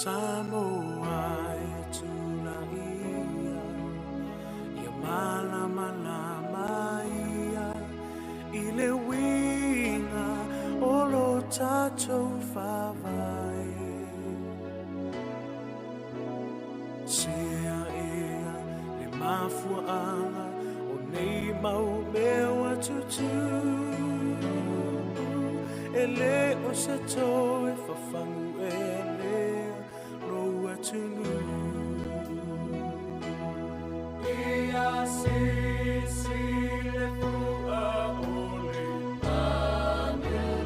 Samoa e tulaia, ia malamalama ia i le uiga o lo tatou faavae. Sea ea le mafuaaga o nei mau mea ua tutupu, e le o se toe fafagu ea lea lou atunuu. Ia sisi le fua o le Manumalo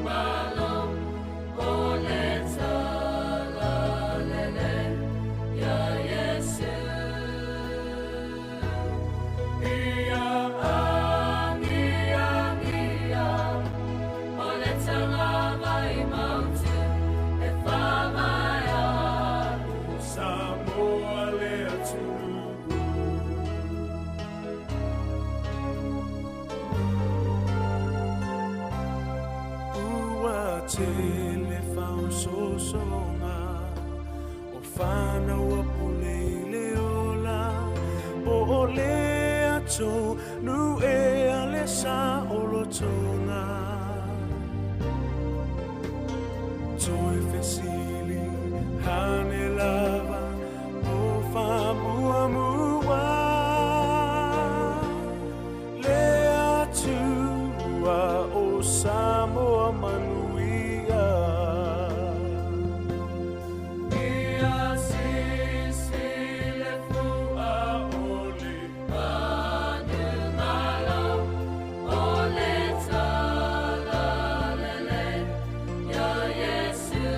o le talalelei ia Iesu. Ia agi agia o le tagavai mautu e faavae alu. Samoa le atunuu. Ua tele faaosoosoga o fanau a pule i le ola, po o le atonu ea le saolotoga. Toe fesili ane lava o faamuamua le Atua o Samoa manuia. Ia sisi le fua o le Manumalo o le talalelei ia Iesu.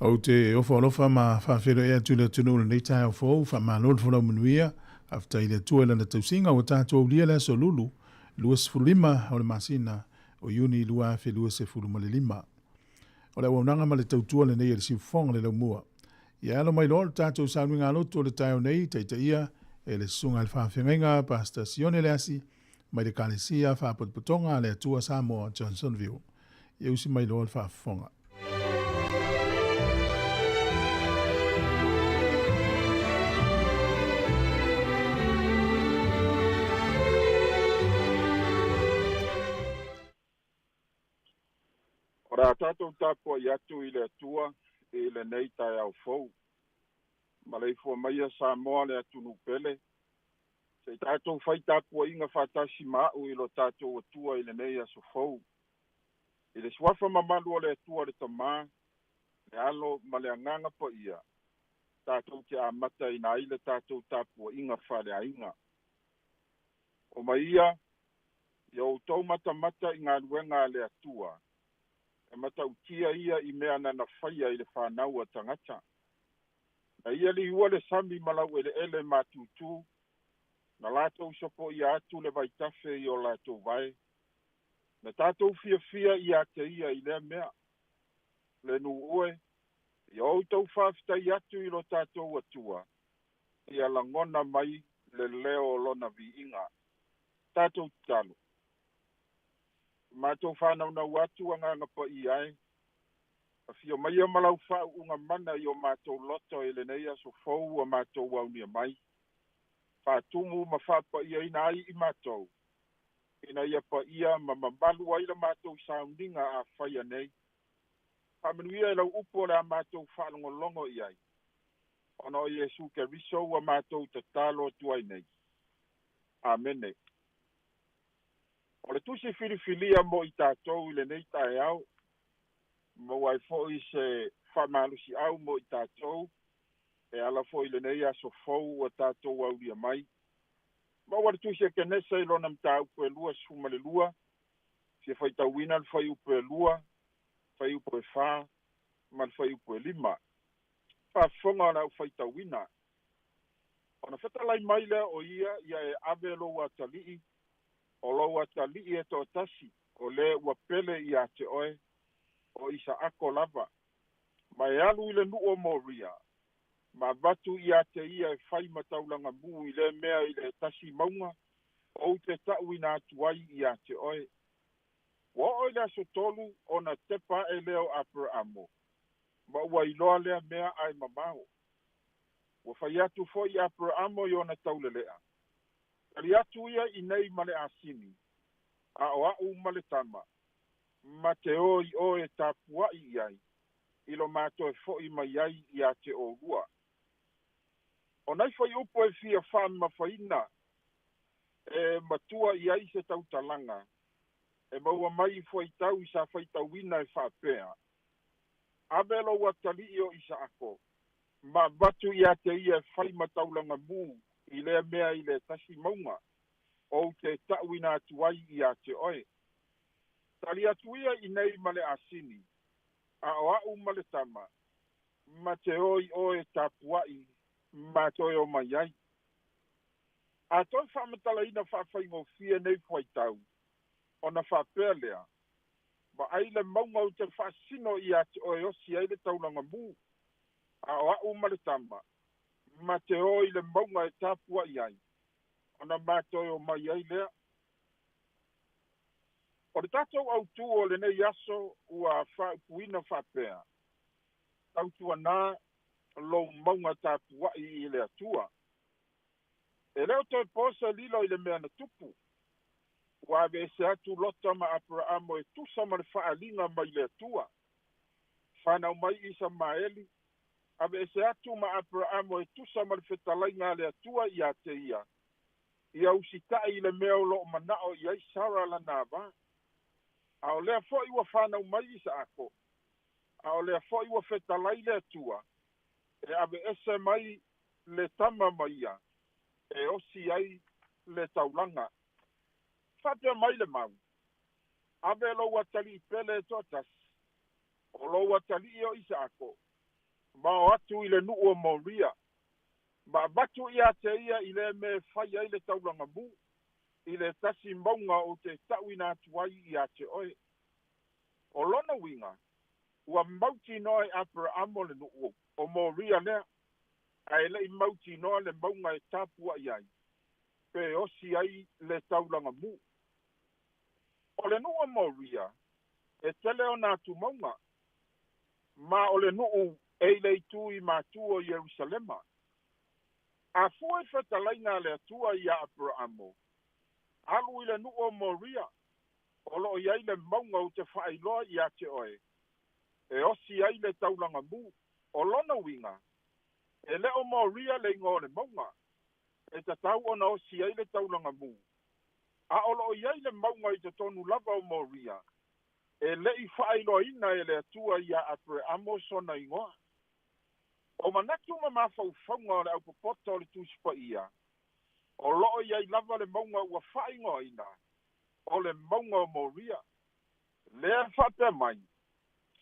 Ou te ofo alofa ma faafeiloai atu i le atunuu i lenei taeao fou, faamalo le folau manuia, faafetai i le Atua i Lana tausiga ua tatou aulia le aso Lulu 25 o le masina o Iuni 2025. O le auaunaga ma le tautua lenei a le Siufofoga le Laumua. Ia alo mai loa le tatou sauniga lotu o le taeao nei, taitaia e le Susuga i le Faafeagaiga Pastor Sione Leasi mai le Ekalesia Faapotopotoga a le Atua Samoa Johnsonville. Ia usi mai loa le faafofoga. O le a tatou tapuai atu i le Atua i lenei taeao fou. Maleifua maia Samoa le atunuu pele, se i tatou fai tapuaiga faatasi ma a'u i lo tatou Atua i lenei aso fou. I le suafa mamalu o le Atua le Tama, le Alo ma le Agaga Paia, tatou te amataina ai le tatou tapuaiga faaleaiga. O mai ia, ia outou matamata i galuega a le Atua, e matautia ia i mea nana faia i le fanau a tagata. Na ia liua le sami ma laueleele matutu, na latou sopoia atu le vaitafe i o latou vae. Na tatou fiafia ia te ia i lea mea. Le nuu e, ia outou faafetai atu i lo tatou Atua, ia lagona mai le leo o lona viiga. Tatou tatalo. Matou fanaunau atu Agaga Paia e, afio maia ma lau faauuga mana i o matou loto i lenei aso fou ua matou aunia mai. Faatumu ma faapaiaina ai i matou, ina ia paia ma mamalu ai la matou sauniga a faia nei. Faamanuia i lau upu o le a matou faalogologo i ai. Ona o Iesu Keriso ua matou tatalo atu ai nei. Amene. O le tusi filifilia mo i tatou i lenei taeao, maua ai foi se faamalosiau mo i tatou, e ala foi i lenei aso fou ua tatou aulia mai. Maua le tusi a Kenesa i lona mataupu e 22, fia faitauina le fuaiupu e 2, fuaiupu e 4 ma le fuaiupu e 5. Faafofoga o le au faitauina. Ona fetalai mai lea o ia, ia e ave lou atalii, o lou atalii e toatasi, o le ua pele ia te oe, o Isaako lava. Ma e alu i le nuu o Moria, ma avatu ia te ia e fai ma taulaga mu i lea mea i le tasi mauga, ou te ta'uina atu ai ia te oe. Ua oo i le aso 3 ona tepa a'e lea o Aperaamo, ma ua iloa lea mea ae mamao. Ua fai atu foi Aperaamo i ona taulele'a, tali atu ia i nei ma le asini, a o a'u ma le tama, ma te o i oe tapua'i i ai, i lo matou e fo'i mai ai ia te oulua. O nai fuaiupu e fia faamamafaina e matua i ai se tautalaga, e maua mai i fuaitau i sa faitauina e faapea, Ave lou atalii o Isaako, ma avatu ia te ia e fai ma taulaga mu i lea mea i le tasi mauga, ou te ta'uina atu ai ia te oe. Tali atu ia i nei ma le asini, a o a'u ma le tama, ma te o i oe tapua'i ma toe o mai ai. A toe faamatalaina faafaigofie nei fuaitau, ona faapea lea, vaai le mauga ou te faasino ia te oe osi ai le taulaga mu, a o a'u ma le tama, ma te o i le mauga e tapua'i ai, ona ma toe o mai ai lea. O le tatou autū o lenei aso ua faaupuina faapea, tautuanā lou mauga tapua'i i le Atua. E le o toe po se lilo i le mea na tupu. Ua aveese atu Lota ma Aperaamo e tusa ma le faaaliga mai le Atua. Fanau mai Isamaeli, aveese atu ma Aperaamo e tusa ma le fetalaiga a le Atua ia te ia, ia usita'i i le mea o lo'o mana'o i ai Sara lana avā. A o lea foi ua fanau mai Isaako, a o lea foi ua fetalai le Atua e aveese mai le tama ma ia e osi ai le taulaga. Faapea mai le mau, ave lou atalii pele e toatasi, o lou atalii o Isaako, Ma o atu i le nuu o Moria. Ma avatu ia te ia i le mea e fai ai le taulaga mu, i le tasi mauga ou te ta'uina atu ai ia te oe. O lona uiga, ua mautinoa e Aperaamo le nuu o Moria lea, ae le'i mautinoa le mauga e tapua'i ai, pe osi ai le taulaga mu. O le nuu o Moria, e tele ona atumauga, ma o le nuu e i le itu i matu o Ierusalema. Afua i fetalaiga a le Atua iā Aperaamo, alu i le nuu o Moria, o loo i ai le mauga ou te faailoa iā te oe, e osi ai le taulaga mu. O lona uiga, e le o Moria le igoa o le mauga, e tatau ona osi ai le taulaga mu, a o loo i ai le mauga i totonu lava o Moria, e le'i faailoaina e le Atua iā Aperaamo sona igoa. O manatu ma mafaufauga o le aupopota o le Tusi Paia, o loo i ai lava le mauga ua faaigoaina, o le mauga o Moria. Lea e faapea mai,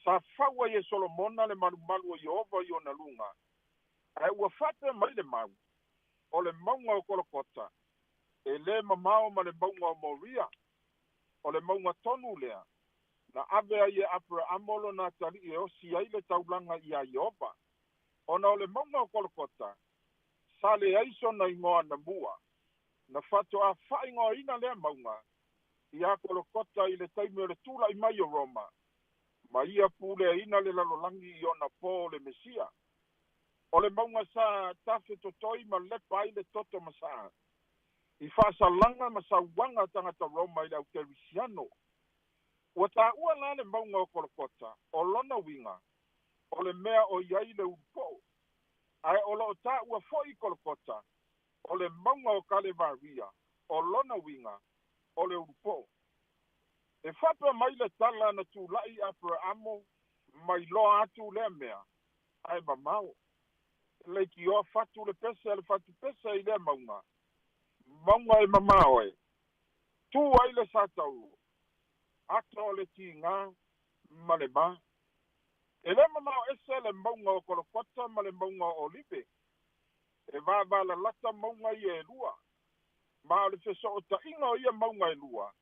sa fau ai e Solomona le malumalu o Ieova i ona luga, ae ua faapea mai le mau, o le mauga o Kolokota, e lē mamao ma le mauga o Moria. O le mauga tonu lea, na ave ai e Aperaamo lona atalii e osi ai le taulaga iā Ieova. Ona o le mauga o Kolokota, sa leai sona igoa anamua, na faatoa faaigoaina lea mauga iā Kolokota i le taimi o le tula'i mai o Roma, ma ia puleaina le lalolagi i ona pō o le Mesia. O le mauga sa tafetotoi ma lepa ai le toto masaa, i faasalaga ma sauaga tagata Roma i le aukerisiano. Ua taua la le mauga o Kolokota, o lona uiga, o le mea o i ai le ulupo'o. Ae o loo taua fo'i Kolokota, o le mauga o Kalevaria, o lona uiga, o le ulupo'o. E faapea mai le tala na tula'i Aperaamo mai loa atu lea mea, ae mamao. Leitioa fatu le pese a le fatupese i lea mauga, mauga e mamao e, tu ai le satauro, ata o le tigā ma le mā. E lē mamao ese le mauga o Kolokota ma le mauga o Olive. E vavalalata mauga ia e lua. Ma o le fesoota'iga o ia mauga e lua,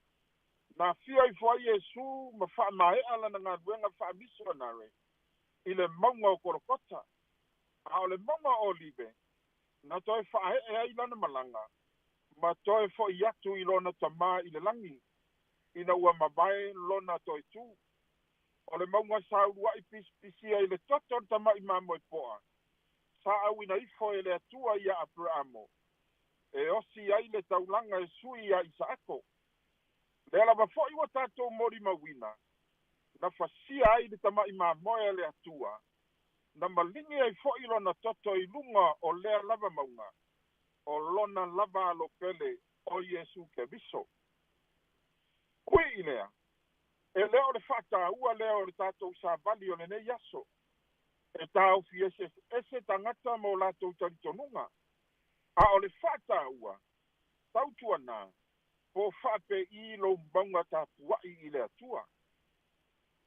na afio ifo ai Iesu ma faamae'a lana galuega faamisionare i le mauga o Kolokota. A o le mauga o Olive, na toe faae'e ai lana malaga, ma toe fo'i atu i lona Tamā i le lagi, ina ua mavae lona toetū. O le mauga sa ulua'i pisipisia i le toto o le tama'i mamoepo'a, sa auina ifo e le Atua iā Aperaamo, e osi ai le taulaga e sui iā Isaako. Lea lava fo'i ua tatou molimauina, na fasia ai le tama'i mamoe a le Atua, na maligi ai fo'i lona toto i luga o lea lava mauga, o lona lava alo pele o Iesu Keriso. Ui i lea, e le o le faataua lea o le tatou savali o lenei aso, e taofi eseese tagata ma o latou talitonuga, a o le faataua, tautuanā, po o faape'i lou mauga tapua'i i le Atua.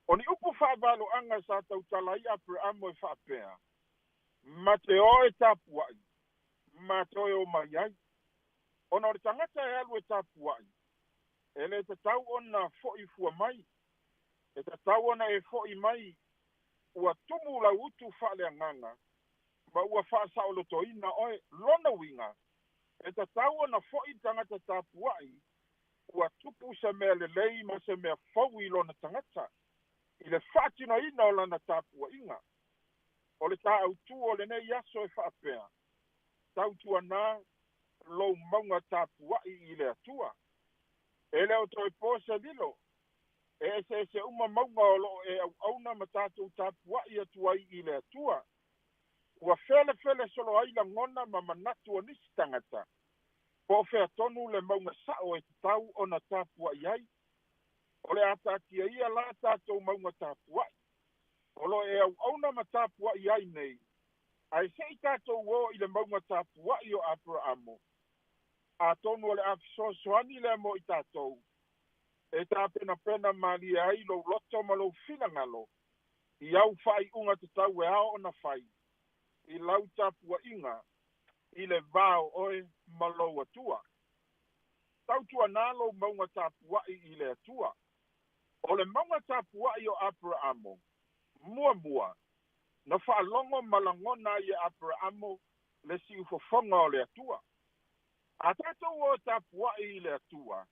O ni upu faavaloaga sa tautala ai Aperaamo e faapea, ma te o e tapua'i, ma toe o mai ai. Ona o le tagata e alu e tapua'i, e lē tatau ona fo'i fua mai, e tatau ona e fo'i mai ua tumu lau utu faaleagaga, ma ua faasaolotoina oe. Lona uiga, e tatau ona fo'i le tagata tapua'i, ua tupu se mea lelei ma se mea fou i lona tagata, i le faatinoina o lana tapua'iga. O le tā'autū o lenei aso e faapea, tautuanā lou mauga tapua'i i le Atua. E le o toe po se lilo, e eseese uma mauga o loo e auauna ma tatou tapua'i atu ai i le Atua. Ua felefele solo ai lagona ma manatu o nisi tagata, po o fea tonu le mauga sa'o e tatau ona tapua'i ai. O le a taatia ia la tatou mauga tapua'i, o loo e auauna ma tapua'i ai nei, ae se'i tatou o i le mauga tapua'i o Aperaamo. Atonu o le a fesoasoani lea mo i tatou, e tapenapena malie ai lou loto ma lou finagalo, I au faaiuga tatau e ao ona fai i lau tapuaiga i le va o oe ma lou Atua. Tautuanā lou mauga tapuai i le Atua. O le mauga tapuai o Aperaamo, muamua, na faalogo ma lagona ai e Aperaamo le siufofoga o le Atua. A tatou o e tapuai i le Atua,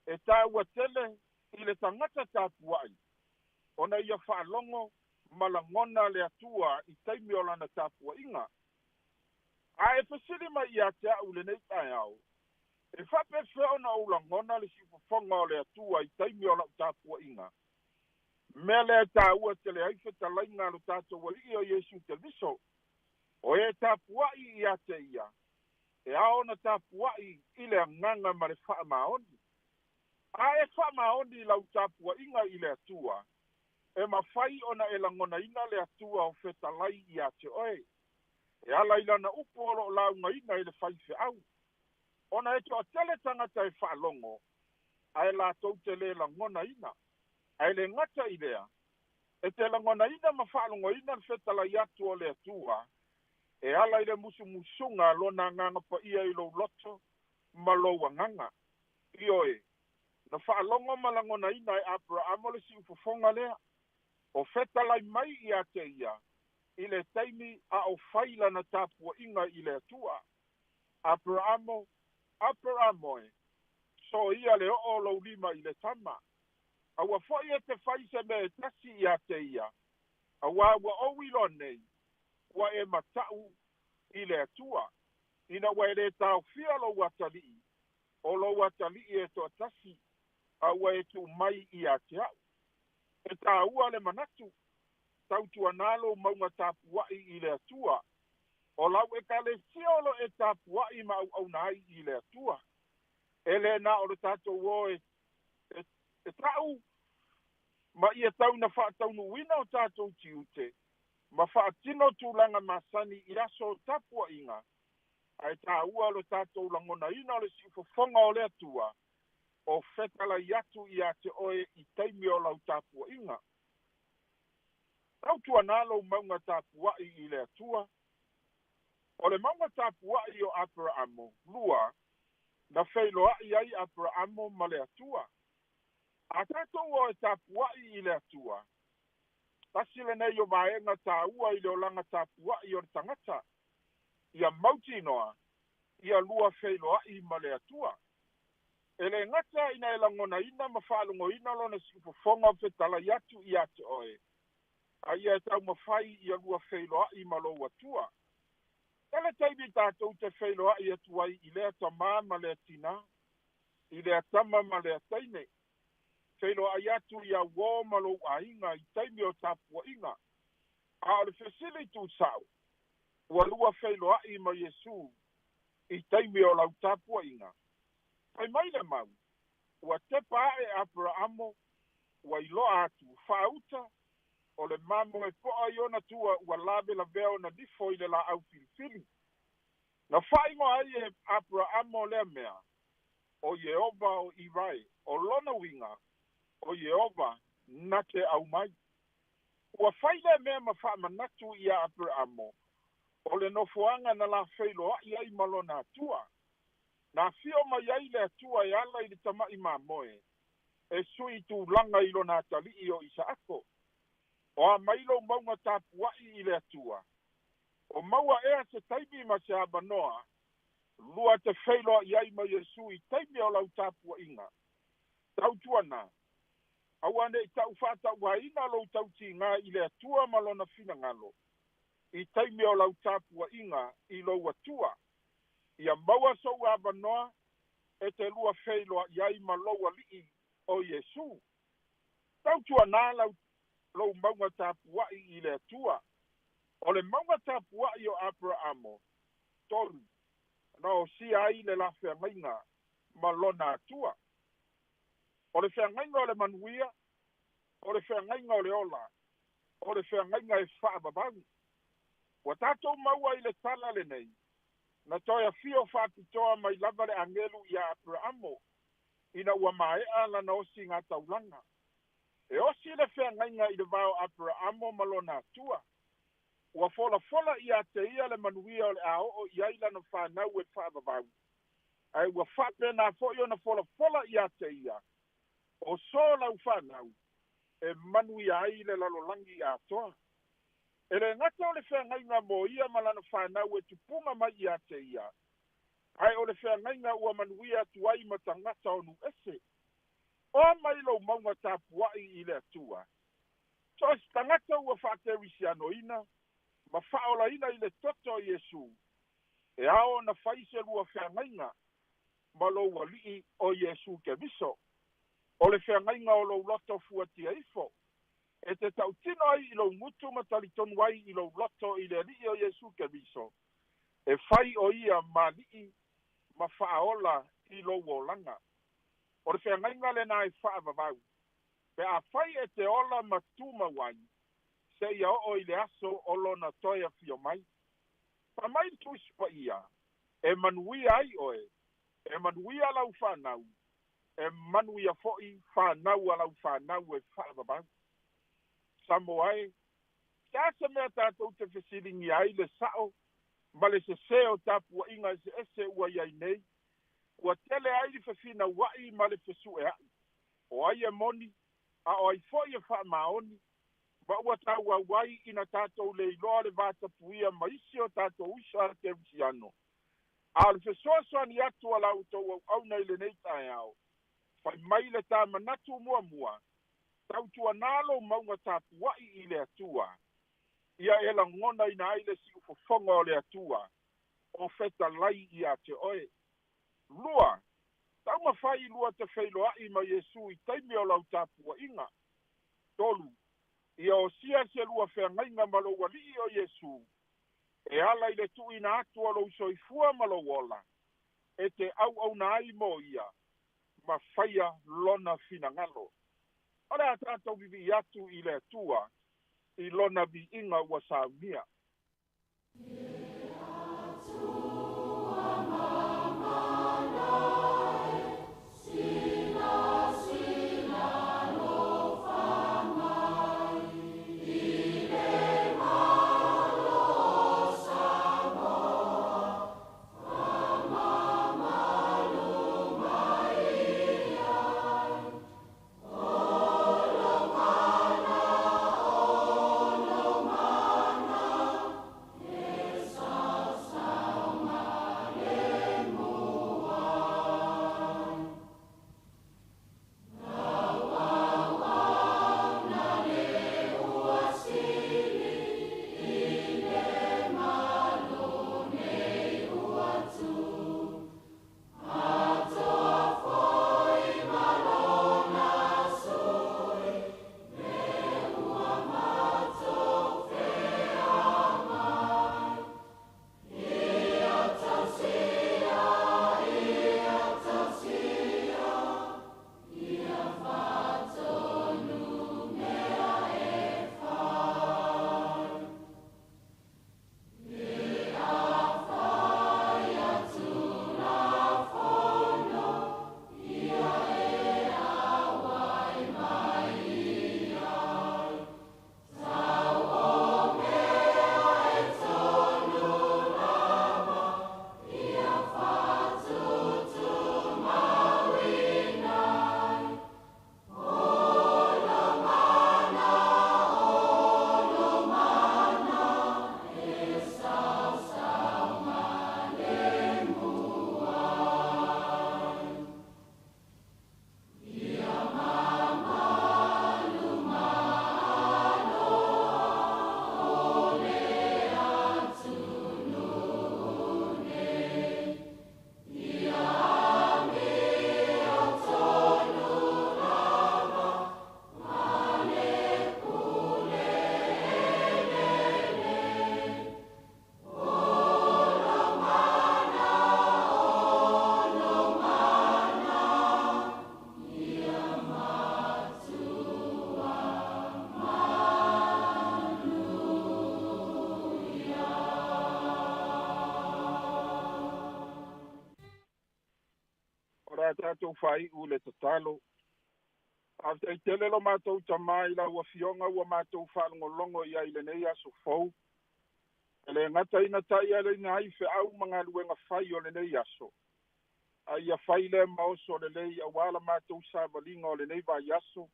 e taua tele i le tagata tapuai ona ia faalogo ma lagona le Atua i taimi o lana tapuaiga. A e fesili mai ia te au i lenei taeao, e faapefea ona ou lagona le siufofoga o le Atua i taimi o lau tapuaiga? Mea lea e taua tele ai fetalaiga a lo tatou Alii o Iesu Keriso, o e tapuai ia te ia, e ao ona tapuai i le agaga ma le faamaoni. A e faamaoni i lau tapuaiga i le Atua, e mafai ona e lagonaina le Atua o fetalai ia te oe, e ala i lana upu o loo laugaina i le faifeau. Ona e toatele tagata e faalogo, ae latou te lē lagonaina. Ae le gata i lea, e te lagonaina ma faalogoina le fetalai atu o le Atua, e ala i le musumusuga a lona Agaga Paia i lou loto ma lou agaga. Ioe, na faalogo ma lagonaina e Aperaamo le siufofoga lea, o fetalai mai ia te ia i le taimi a o fai lana tapuaiga i le Atua. Aperaamo, Aperaamo e, soia le oo o lou lima i le tama. Aua foi e te fai se mea e tasi ia te ia, auā ua ou iloa nei, ua e mataʻu i le Atua, ina ua e lē taofia lou atalii, o lou atalii e toatasi, a ua e tuu mai ia te aʻu. E tāua le manatu, tautuanā lou mauga tapuai i le Atua. O lau Ekalesia o loo e tapuai ma auauna ai i le Atua. E lē na o le tatou o e taʻu ma ia tau na faataunuuina o tatou tiute ma faatino tulaga masani i aso o tapuaiga, ae taua lo tatou lagonaina o le siufofoga o le Atua o fetalai atu ia te oe i taimi o lau tapuaiga. Tautuanā lou mauga tapuai i le Atua. O le mauga tapuai o Aperaamo, lua, na feiloai ai Aperaamo ma le Atua. A tatou o e tapuai i le Atua, tasi lenei o vaega taua i le olaga tapuai o le tagata, ia mautinoa, ia lua feiloai ma le Atua. E lē gata ina e lagonaina ma faalogoina lona siufofoga o fetalai atu ia te oe, a ia e taumafai ia lua feiloai ma lou Atua. Tele taimi tatou te feiloai atu ai i lea tamā ma lea tinā, i lea tama ma lea teine, feiloai atu ia uō ma lou aiga i taimi o tapuaiga. A o le fesili tuusao, ua lua feiloai ma Iesu i taimi o lau tapuaiga? Fai mai le mau, ua tepa ae Aperaamo, ua iloa atu faauta o le mamoe poa i ona tua ua lavelavea ona nifo i le laau filifili. Na faaigoa ai e Aperaamo lea mea, o Ieova o Irae, o lona uiga, o Ieova na te aumai. Ua fai lea mea ma faamanatu ia Aperaamo, o le nofoaga na lafeiloai ai ma lona Atua. Na afio mai ai le Atua e ala i le tamaʻi mamoe, e sui tulaga i lona atalii o Isaako. O a mai lou mauga tapuai i le Atua? O maua ea se taimi ma se avanoa lua te feiloai ai ma Iesu i taimi o lau tapuaiga? Tautuana, aua ne i tau faatauaina lou tautigā i le Atua ma lona finagalo i taimi o lau tapuaiga i lou Atua. Ia maua sou avanoa e te lua feiloai ai ma lou Alii o Iesu. Tautuanā lou mauga tapuai i le Atua. O le mauga tapuai o Aperaamo, tolu, na osia ai le la feagaiga ma lona Atua. O le feagaiga o le manuia, o le feagaiga o le ola, o le feagaiga e faavavau. Ua tatou maua i le tala lenei, na toe afio faapitoa mai lava le agelu ia Aperaamo, ina ua maea lana osiga taulaga. E osi le feagaiga i le va o Aperaamo ma lona Atua. Ua folafola ia te ia le manuia o le a oo i ai lana fanau e faavavau. Ae ua faapena foi ona folafola ia te ia, o so lau fanau, e manuia ai le lalolagi atoa. E le gata o le feagaiga mo ia ma lana fanau e tupuga mai ia te ia, ae o le feagaiga ua manuia atu ai ma tagata o nuu ese. O mai lou mauga tapuai i le Atua. So o se tagata ua faakerisianoina ma faaolaina i le toto o Iesu, e ao ona fai se lua feagaiga ma lou alii o Iesu Keriso. O le feagaiga o lou loto fuatia ifo, e te tautino ai i lou gutu ma talitonu ai i lou loto i le alii o Iesu Keriso, e fai o ia ma alii ma faaola i lou olaga. O le feagaiga lena e faavavau, pe afai e te ola ma tumau ai, seia oo i le aso o lona toe afio mai. Fai mai le Tusi Paia, e manuia ai oe, e manuia lau fanau, e manuia foi fanau a lau fanau e faavavau. Samoa e, se a se mea tatou te fesiligia ai le sao ma le sesē o tapuaiga eseese ua i ai nei, ua tele ai le fefinauai ma le fesueai, o ai e moni, a o ai foi e faamaoni, ma ua tauau ai ina tatou le iloa le vatapuia ma isi o tatou uso a kerisiano. A o le fesoasoani atu a la outou auauna i lenei taeao, fai mai le ta manatu muamua, tautuanā lou mauga tapuai i le Atua, ia e lagonaina ai le siufofoga o le Atua, o fetalai ia te oe. Lua, taumafai lua te feiloai ma Iesu i taimi o lau tapuaiga. Tolu, ia osia se lua feagaiga ma lou alii o Iesu, e ala i le tuuina atu o lou soifua ma lou ola, e te auauna ai mo ia, ma faia lona finagalo. O le a tatou vivii atu i le Atua, i lona viiga ua saunia. O le a tatou faaiu le tatalo. Faafetai tele lo matou Tamā i lau Afioga ua matou faalogologo i ai i lenei aso fou. E le gata ina taialaina ai feau ma galuega fai o lenei aso, a ia fai lea ma oso lelei auā la matou savaliga o lenei vaiaso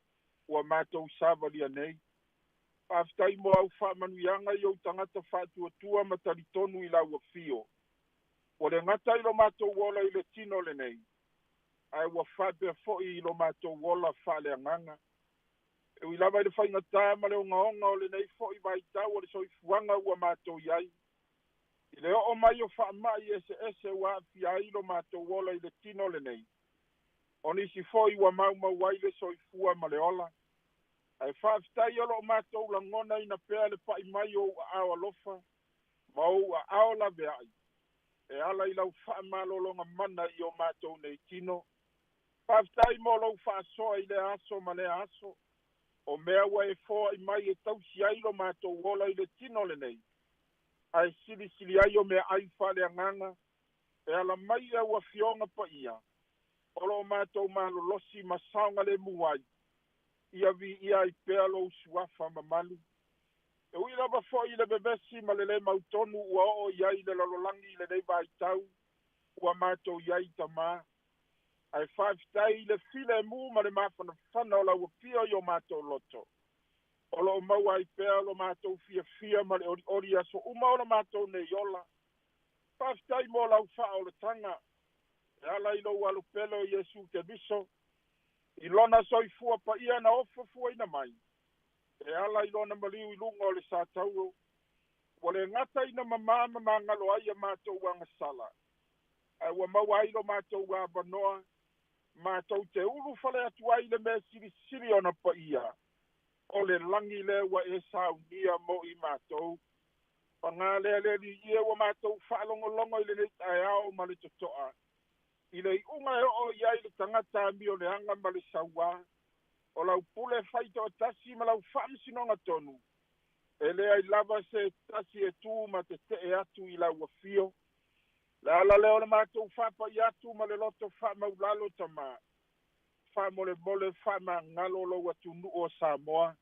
ua matou savalia nei. Faafetai mo au faamanuiaga i ou tagata faatuatua ma talitonu i lau afio. Ua le gata i lo matou ola i le tino lenei, ae ua faapea foi i lo matou ola faaleagaga. E ui lava i le faigatā ma le ogaoga o lenei foi vaitau o le soifuaga ua matou i ai, i le oo mai o faamai eseese ua aafia ai lo matou ola i le tino lenei, o nisi foi ua maumau ai le soifua ma le ola. Ae faafetai o loo matou lagonaina pea le pai mai o ou aao alofa ma ou aao laveai e ala i lau faamalologa mana i o matou nei tino. Faafetai mo lou faasoa i lea aso ma lea aso, o mea ua e foai mai e tausi ai lo matou ola i le tino lenei, ae silisili ai o meaai faaleagaga e ala mai i au Afioga paia o loo matou malolosi ma saogalemu ai, ia viia ai pea lou suafa mamalu. E ui lava foi i le vevesi ma le lē mautonu ua oo i ai le lalolagi i lenei vaitau ua matou i ai, Tamā, ae faafetai i le filemu ma le mafanafana o lau afio i o matou loto o loo maua ai pea lo matou fiafia ma le olioli i aso uma o lo matou nei ola. Faafetai mo lau faaolataga e ala i lou alopele o Iesu Keriso i lona soifua paia na ofofuaina mai e ala i lona maliu i luga o le satauro. Ua le gata ina mamā ma magalo ai a matou agasala, ae ua maua ai lo matou avanoa matou te ulufale atu ai i le mea silisili ona paia o le lagi lea ua e saunia mo i matou. Paga lea le Alii e, ua matou faalogologo i lenei taeao ma le totoa i le iuga e oo i ai le tagata amioleaga ma le sauā. O lau pule faitoatasi ma lau faamasinoga tonu, e leai lava se tasi e tu ma tetee atu i lau afio. Le ala lea o le matou faapai atu ma le loto faamaulalo, Tamā, faamolemole faamagalo lou atunuu o Samoa.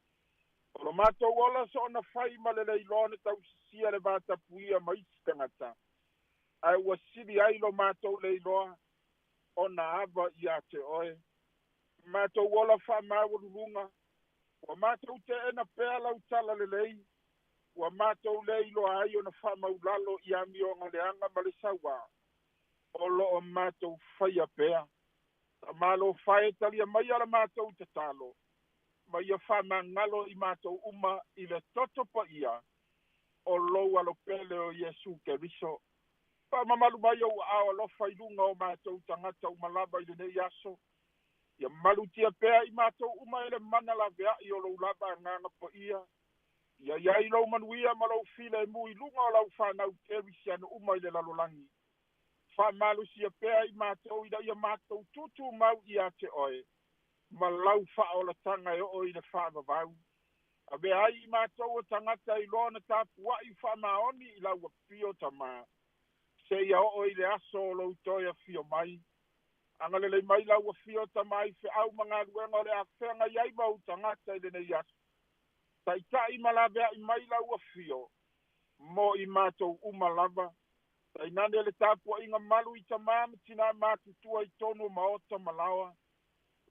O lo matou ola soona fai ma le leiloa na tausisia le vatapuia ma isi tagata, ae ua sili ai lo matou leiloa ona ava ia te oe. Matou ola faamaualuluga, ua matou teena pea lau talalelei, ua matou le iloa ai ona faamaulalo i amioga leaga ma le sauā o loo matou faia pea. Tamalofa e, talia maia la matou tatalo ma ia faamagalo i matou uma i le toto paia o lou alopele o Iesu Keriso. Faamamalu mai ou aao alofa i luga o matou tagata uma lava i lenei aso. Ia malutia pea i matou uma e le mana laveai o lou lava agaga paia. Ia iai lou manuia ma lou filemu i luga o lau fanau kerisiano uma i le lalolagi. Faamalosia pea i matou ina ia matou tutumau ia te oe ma lau faaolataga e oo i le faavavau. Avea ai i matou o tagata iloa na tapuai faamaoni i lau afio, Tamā, seia oo i le aso o lou toe afio mai. Agalelei mai lau afio, Tamā, i feau ma galuega o le afeaga i ai ma ou tagata i lenei aso. Taitai ma laveai mai lau afio mo i matou uma lava. Tainane le tapuaiga malu i tamā ma tinā matutua i tonu o maota ma laoa,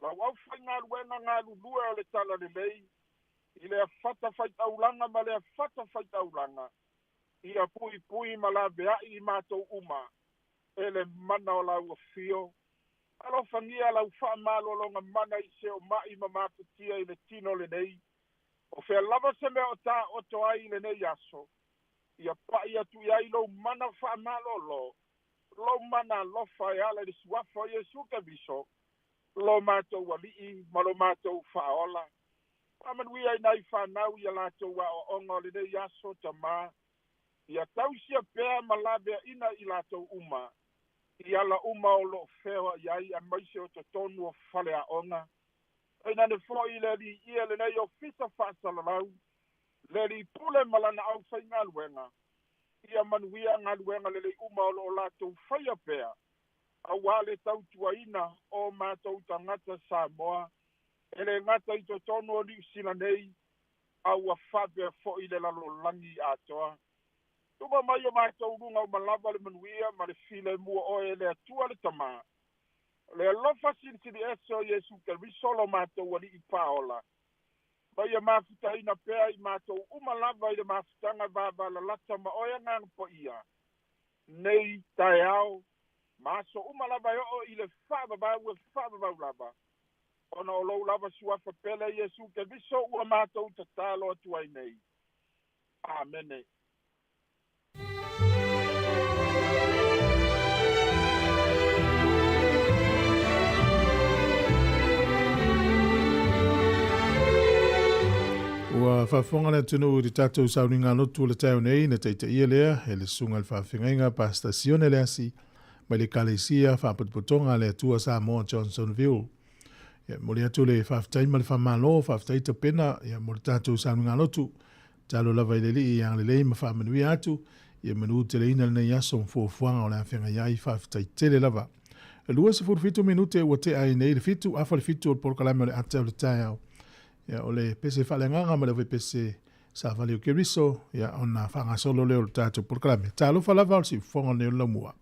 lau aufaigaluega galulue o le talalelei i le afata faitaulaga ma le afata faitaulaga. Ia puipui ma laveai i matou uma e le mana o lau afio. Alofagia lau faamalologa mana i se omaʻi ma mafatia i le tino lenei. O fea lava se mea o taoto ai i lenei aso, ia paʻi atu i ai lou mana faamalōlō, lou mana alofa e ala i le suafa o Iesu Keriso lo matou Alii ma lo matou Faaola. Faamanuia i nai fanau ia latou aoaoga o lenei aso, Tamā. Ia tausia pea ma laveaina i latou uma i ala uma o loo feoai ai, aemaise o totonu o faleaoga. Tainane foi le Alii lenei ofisa faasalalau, le Alii Pule ma lana aufaigaluega, ia manuia galuega lelei uma o loo latou faia pea auā le tautuaina o matou tagata Samoa. E lē gata i totonu o Niusila nei, a ua faapea fo'i le lalolagi atoa. Tuma mai o matou luga uma lava le manuia ma le filemu o oe e le Atua le Tamā. O le alofa silisili ese o Iesu Keriso lo matou Alii paola, ma ia mafutaina pea i matou uma lava i le mafutaga vavalalata ma oe Agaga Paia, nei taeao ma aso uma lava e oo i le faavavau e faavavau lava, ona o lou lava suafa pele Iesu Keriso ua matou tatalo atu ai nei. Amene. Ua faafofoga le atunuu i le tatou sauniga lotu o le taeao nei na taitaia lea e le Susuga i le Faafeagaiga Pastor Sione Leasi mai le Ekalesia Faapotopotoga a le Atua Samoa Johnsonville. Ia, momoli atu le faafetai ma le faamalo, faafetai tapena ia, mo le tatou sauniga lotu. Tatalo lava i le Alii ia agalelei ma faamanuia atu, ia manuteleina lenei aso ma fuafuaga o le a feagai ai. Faafetai tele lava. E 27 minute ua tea ai nei le 7 afa le 7 o le polokalame o le ata o le taeao. Ia, o le pese faaleagaga ma le aufaipese savali o Keriso, ia, ona faagasolo lea o le tatou polokalame. Talofa lava o le siufofoga lenei o le laumua.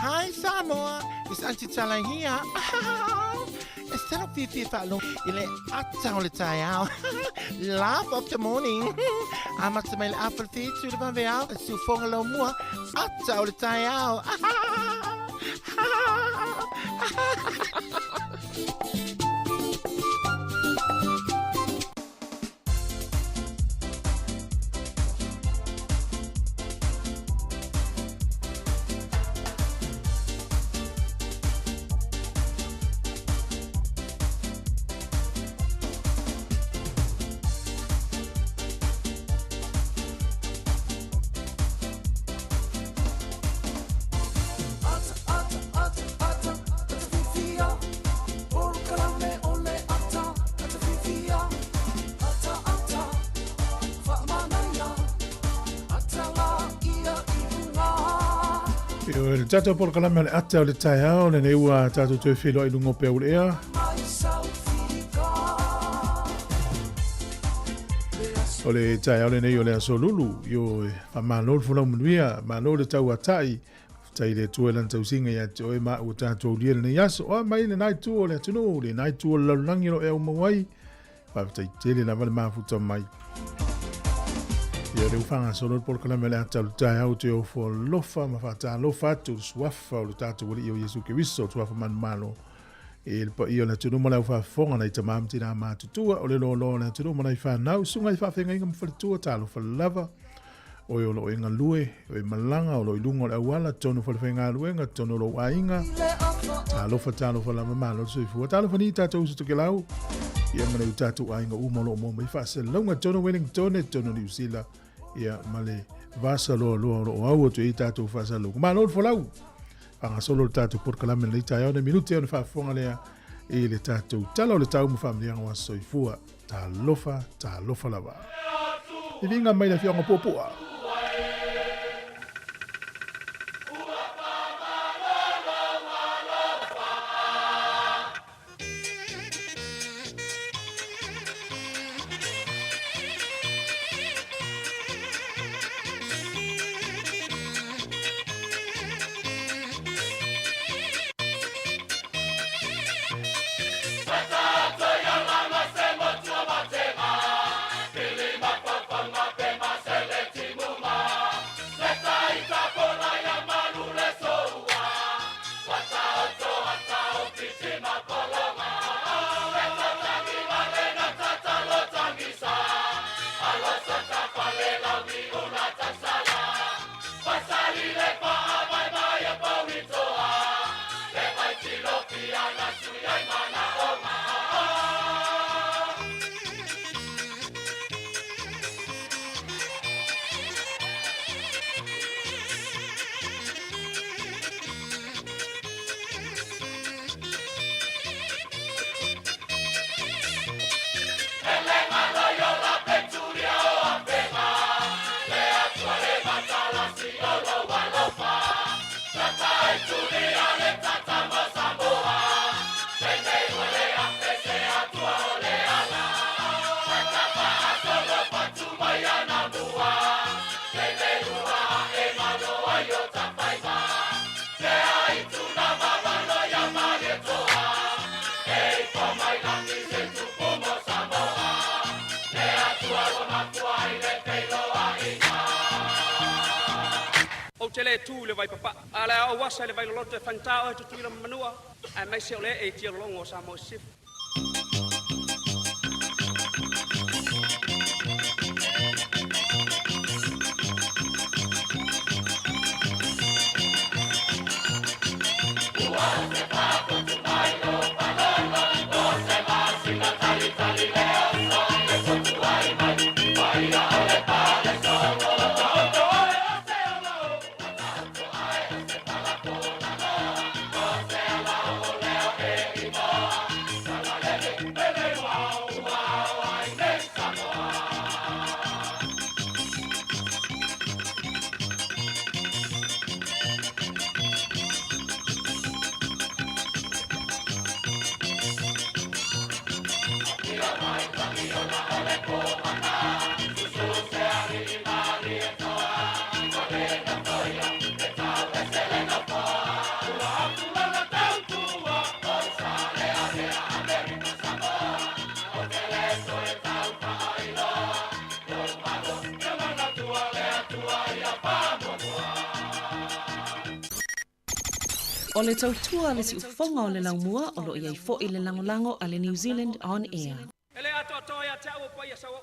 Hi Samoa, it's Aunty Tala here. E tala fiafia faalogo i le ata o le taeao. Laugh of the morning. Amata mai le afa le whitu le vaveao, e siufoga lau mua, ata o le taeao. Le tatou polokalame o le ata o le taeao lenei ua tatou toe feiloai i luga o peau le ea. O le taeao lenei o le aso lulu, ioe, faamalo le folau manuia, malo le tauatai, faafetai i le Atua i lana tausiga ia te oe ma ua tatou aulia lenei aso. Oa mai lena itu o le atunuu, lena itu o le lalolagi o lo o e aumau ai, faafetai tele lava le mafuta mai. Ia o lea ua faagasolo le polokalame o le ata o le taeao te ofo alofa ma faatalofa atu i le suafa o le tatou Alii o Iesu Keriso, le suafa manumalo i le paia o le atunuu ma le aufaafofoga, nai tama ma tinā matutua, o le loaloa o le atunuu ma nai fanau, susuga i faafeagaiga ma faletua, talofa lava, oe o lo o e galue, o e malaga, o lo o i luga o le auala, totonu o falefaigaluega, totonu o lou aiga, talofa, talofa lava, malo le soifua. Talofa ni tatou uso tokelau, ia ma le tatou aiga uma o lo o maua mai faasalalauga, totonu o Wellington, totonu o Niu Sila, ia ma le vasa loaloa o lo o au atu i ai tatou faasalalauga. Malo le folau! Faagasolo le tatou polokalame lenei taeao, nai minute ona faafofoga lea i le tatou tala o le tau ma faamanuiaga o aso soifua. Talofa, talofa lava. Viviga mai le afioaga o Puapua. Ou te le tu i le vai papa'a, a o le a ou asa i le vai loloto e faigata oe Tutuila ma Manua, aemaise o le ee i tialologo o Samoa i Sisifo. O le tautua a le siufofoga o le laumua o lo o i ai foi le lagolago a le New Zealand On Air. E le atoatoa ia te au o paia sauoo.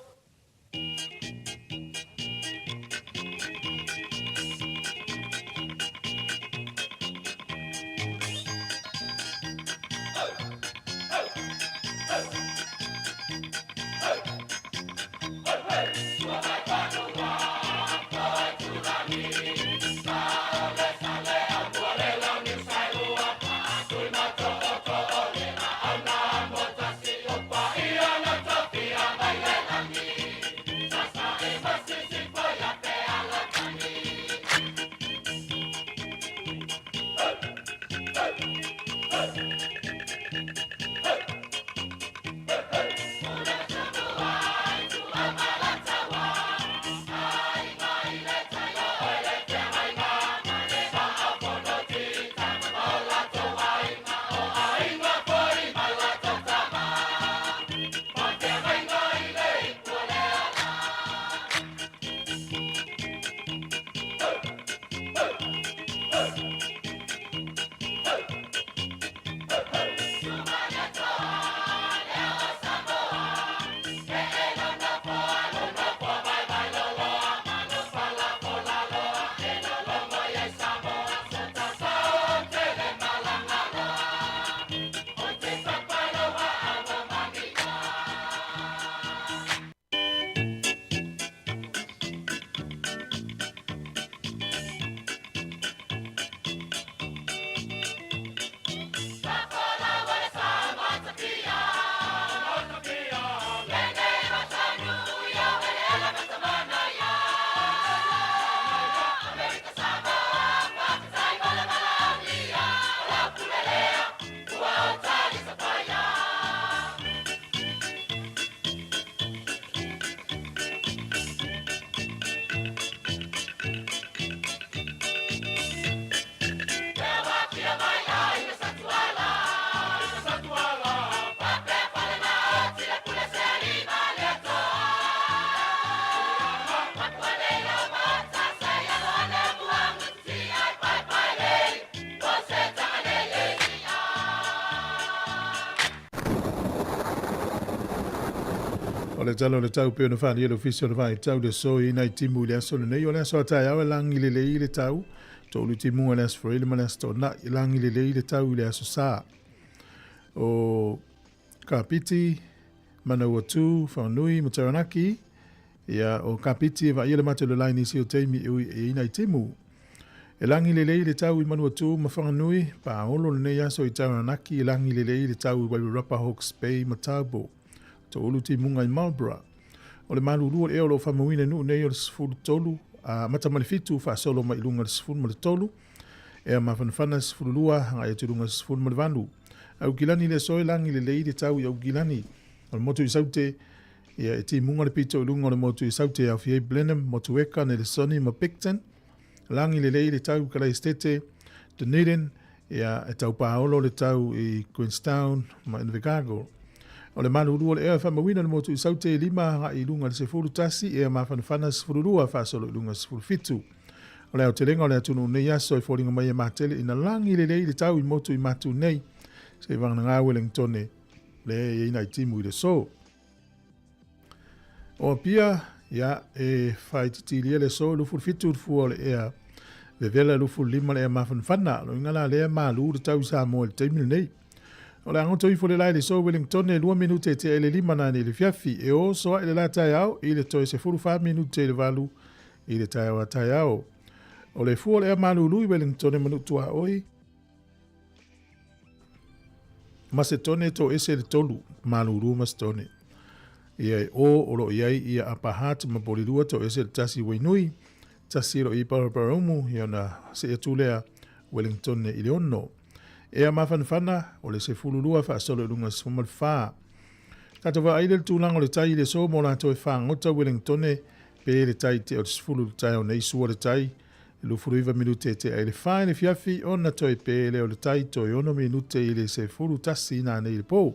O le tala o le tau pei ona faaalia le Ofisa o le Vaitau le aso i nai timu i le aso lenei. O le aso a taeao e lagi lelei le tau, toulu timuga i le aso Faraile ma le aso Toonai, e lagi lelei le tau i le aso Sa. O Kapiti, Manawatu, Whanganui ma Taranaki, ia o Kapiti e vaaia le mate o le lai nisi o taimi e ui e i nai timu. E lagi lelei le tau i Manuatū ma Whanganui, paolo lenei aso i Taranaki, e lagi lelei le tau i Wairarapa, Hawke's Bay ma Taupo. Toulu timuga i Marlborough. O le malulu o le ea o lo o faamauina i nuu nei o le 13, amata mai le 7 faasolo mai i luga i le 13, ea mafanafana 12 agai atu i luga i le 18. Aukilani le aso e lagi lelei le tau i Aukilani. O le motu i Saute, ia e timuga le pito i luga o le motu i Saute e aofia ai Blenheim, Motueka, Nelesoni ma Picton. Lagi lelei le tau i Kalaistete, Dunedin, ia e tau paolo le tau i Queenstown ma Invercargill. O le malulu o le ea e faamauina le motu i Saute e 5 agai i luga i le 11, ea mafanafana 12 faasolo i luga i le 17. O le aotelega o le atunuu nei aso e foliga mai e matele ina lagi lelei le tau i motu i matu nei, se i vaganaga Wellingtone le e i ai nai timu i le aso. O Apia, ia, e faaititilia le aso i 27 le fua o le ea vevela 25 le ea mafanafana. Loiga la lea malu le tau i Samoa i le taimi lenei. O le agoto ifo le la i le aso Wellingtone e 2 minute e tea i le 5 nanei i le fiafi. E oso ae le la taeao i le toe 14 minute i le 8 i le taeao a taeao. O le fua o le ea malulu i Wellingtone ma Nuu-tuaoi, Masetone toese le tolu, malulu Masetone. Ia e o o lo o i ai ia Upper Hutt ma Porirua toese le tasi Wainui, tasi o lo o i ai Paraparaumu, ia ona see atu lea Wellingtone i le ono. Ea mafanafana o le 12 faasolo i luga i le 14. Tatou vaai le tulaga o le tai i le aso mo latou e fagota Wellingtone pe le tai te o le 10 i le taeao nei sua le tai 29 minute e tea i le 4 i le fiafi ona toe pe lea o le tai toe 6 minute i le 11 nanei i le po.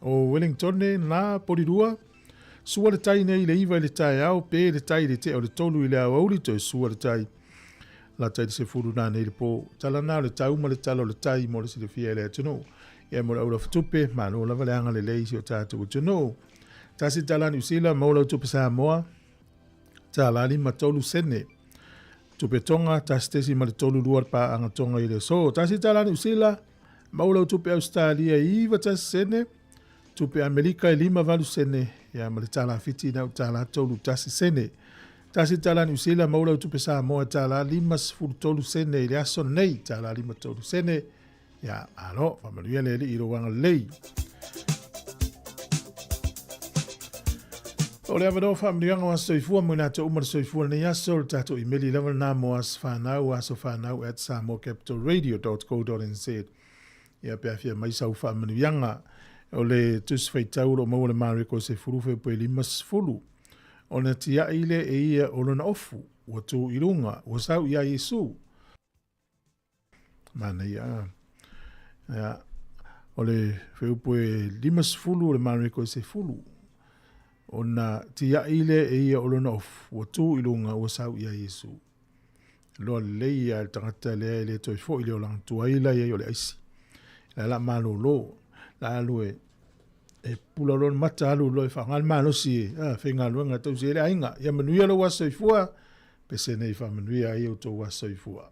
O Wellingtone na Porirua, sua le tai nei i le 9 i le taeao pe le tai i le tea o le 3 i le aoauli toe sua le tai. Lata i le 10 nanei i le po. Tala na o le tau ma le tala o le tai mo le silafia e le atunuu. Ia mo le aulafatupe, malo lava le agalelei i si o tatou atunuu. Tasi tala Niu Sila, maua lau tupe Samoa, $1.53. Tupe Tonga, 1.32 le paaga Tonga i le aso. Tasi tala Niu Sila, maua lau tupe Ausetalia, 91 sene. Tupe Amerika e 58 sene, ia ma le tala Fiti na o tala 31 sene. Tasi tala Niu Sila, maua lau tupe Samoa, $1.53 sene i le aso nei, $1.53 sene. Ia, malo, faamanuia le Alii i lou agalelei. O le avanoa faamanuiaga o aso soifua mo i latou uma le soifua lenei aso, le tatou imeli lava lena mo aso fanau, asofanau@samoacapitalradio.co.nz. Ia pe afia mai sau faamanuiaga. O le tusi faitau o lo o maua le Mareko 10 Fepuari 50. Ona tiai lea e ia o lona ofu, ua tu i luga, ua sau iā Iesu. Manaia a. Ia, o le feupu e 50 o le Mareko e 10. Ona tiai lea e ia o lona ofu, ua tu i luga, ua sau iā Iesu. Loa lelei ia le tagata lea e le toe foi le olaga tuai la iai o le aisi. La la malolo, la alu e e pula loa le mata alu loa e faaaoga le malosi e a, faigaluega tausi ai le aiga. Ia manuia lou aso soifua, pese nei faamanuia ai outou aso soifua.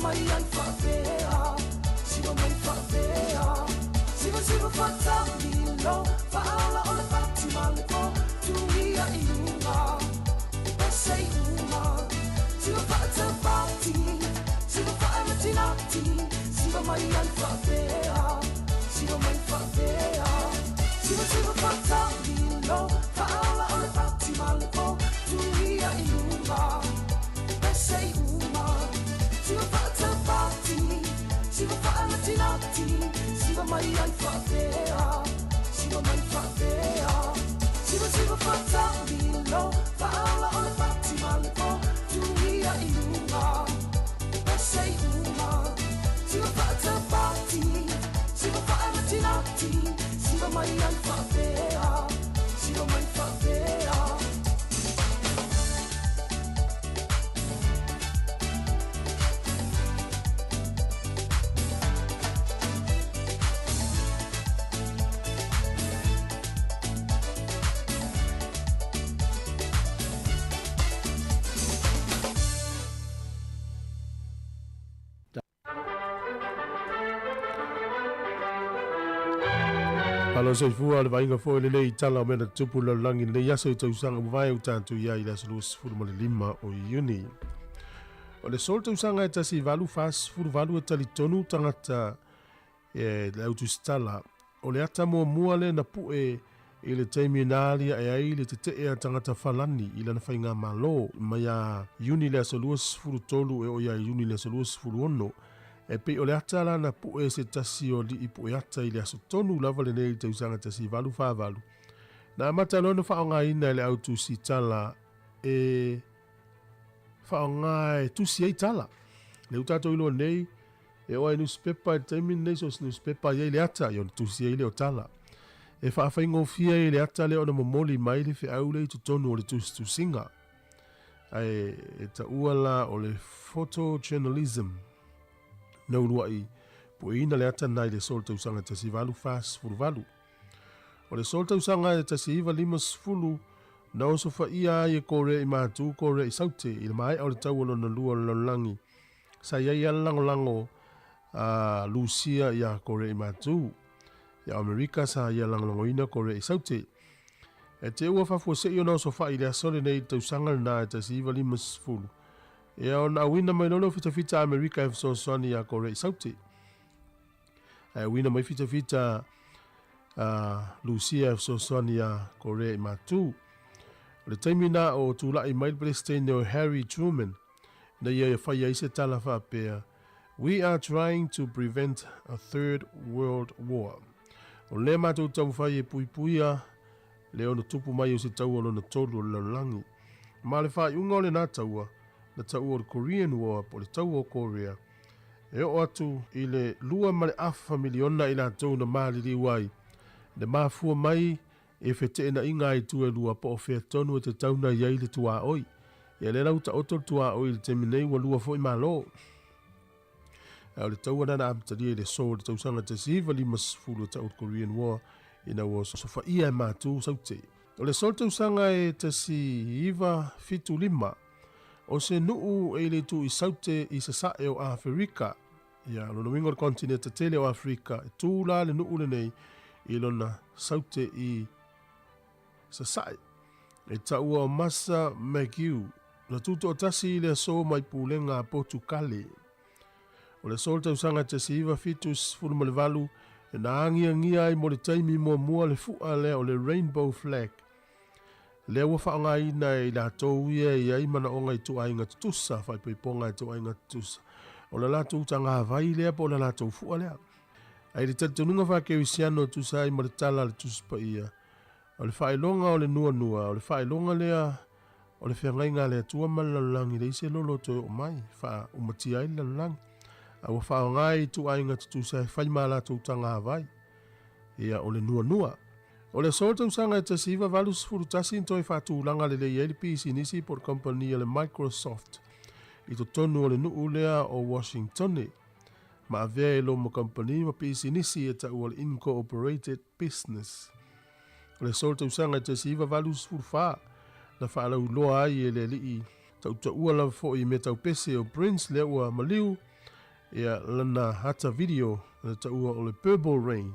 mai ai faapea Siva mai faapea Siva siva faatamilo Faaola o le pati ma le po Tuia i luga Pese i uma Siva faatapati Siva faanatinati Siva mai ai faapea Siva mai faapea Siva siva faatamilo Faaola o le pati ma le po Tuia i luga Pese i uma Siva faatapati Siva faanatinati Siva mai ai faapea Siva mai faapea Siva siva faatamilo Faaola o le pati ma le po Tuia i luga Pese i uma Siva faatapati Siva faanatinati Siva mai ai faapea Siva mai faapea. Malo soifua le vaaiga foi lenei tala o mea na tutupu i le lalolagi i lenei aso i tausaga ua mavae ua tatou i ai i le aso 25 o Iuni. O le solo tausaga e 1848 e talitonu tagata e le au tusitala o le ata muamua lea na pu'e i le taimi na alia'e ai le tete'e a tagata falani i lana faigamalo mai ia Iuni i le aso 23 e oo ia Iuni i le aso 26. E pei o le ata la na pu'e e se tasi o alii pu'e ata i le aso tonu lava lenei i le tausaga 1848. Na amata loa ona faaaogaina e le au tusitala e faaaoga e tusi ai tala. Lea ua tatou iloa nei, E oo ai nusipepa i le taimi lenei, so o se nusipepa e i ai le ata, ia ona tusi ai lea o tala. E faafaigofie ai le ata lea ona momoli mai le feau lea i totonu o le tusitusiga. Ae e taua la o le photojournalism. Na ulua'i pueina le ata na i le solo tausaga 1848. O le solo tausaga e 1950, na osofaia ai e Korea i Matu, Korea i Saute, i le maea o le taua lona lua o le lalolagi, Sa i ai lava le lagolago a Lusia iā Korea i Matu. Iā Amerika sa ia lagolagoina Korea i Saute. E te ua faafuasei ona osofa'i i le aso lenei i le tausaga lena e 1950, ia ona auina mai loa lea o fitafita a Amerika e fesoasoani iā Korea i Saute. Ae auina mai fitafita a Lusia e fesoasoani iā Korea i Matu. O le taimi na o tula'i mai le Peresetene o Harry Truman, na ia e fai ai se tala faapea, We are trying to prevent a third world war. O lea matou taumafai e puipuia le ono tupu mai o se taua lona tolu o le lalolagi. Ma le faaiuga o lena taua, na taua o le Korean War po o le Taua o Korea, e oo atu i le 2.5 miliona i latou na maliliu ai, na mafua mai E feteenaiga ai tu e lua po o fea tonu e tatau na i ai le tuaoi. Ia lea la ua taoto le tuaoi i le taimi nei ua lua foi malo. Ae o le taua lena na amatalia i le aso o le tausaga 1950 e tau o le Korean War ina ua sofaia e matou Saute. O le aso o le tausaga e 1975, o se nuu e i le itu i Saute i Sasae o Aferika, Ia, lona uiga o le konetineta tele o Aferika, e tū la le nuu lenei i lona saute i Sasae. E taua o Masa Magiu, na tutoatasi i le aso mai pulega a Potukale. O le aso o le tausaga 1978, na agiagia ai mo le taimi muamua le fu'a lea o le Rainbow Flag, lea ua faaaogaina e i latou ia e i ai manaoga i ituaiga tutusa, faaipoipoga i ituaiga tutusa, o le latou tagavai lea po o le latou fua lea. A i le talitonuga faa-Kerisiano e tusa ai ma le tala a le Tusi Paia, o le faailoga o le nuanua, o le faailoga lea o le feagaiga a le Atua ma le lalolagi, e leai se lolo e toe oo mai, faaumatia ai le lalolagi, a ua faaaoga e ituaiga tutusa e fai ma a latou tagavai. Ia, o le nuanua. O le aso o le tausaga e 1981 na toe faatulaga lelei ai le pisinisi po o le kamupani a le Microsoft i totonu o le nuu lea o Washingtone ma avea e loma kamupani ma pisinisi e taua o le Incorporated Business. O le aso o le tausaga e 1984 na faalauiloa ai e le alii tautaua lava foi i mea tau pese o Prince lea ua maliu. Ia lana ata video na taua o le Purple Rain.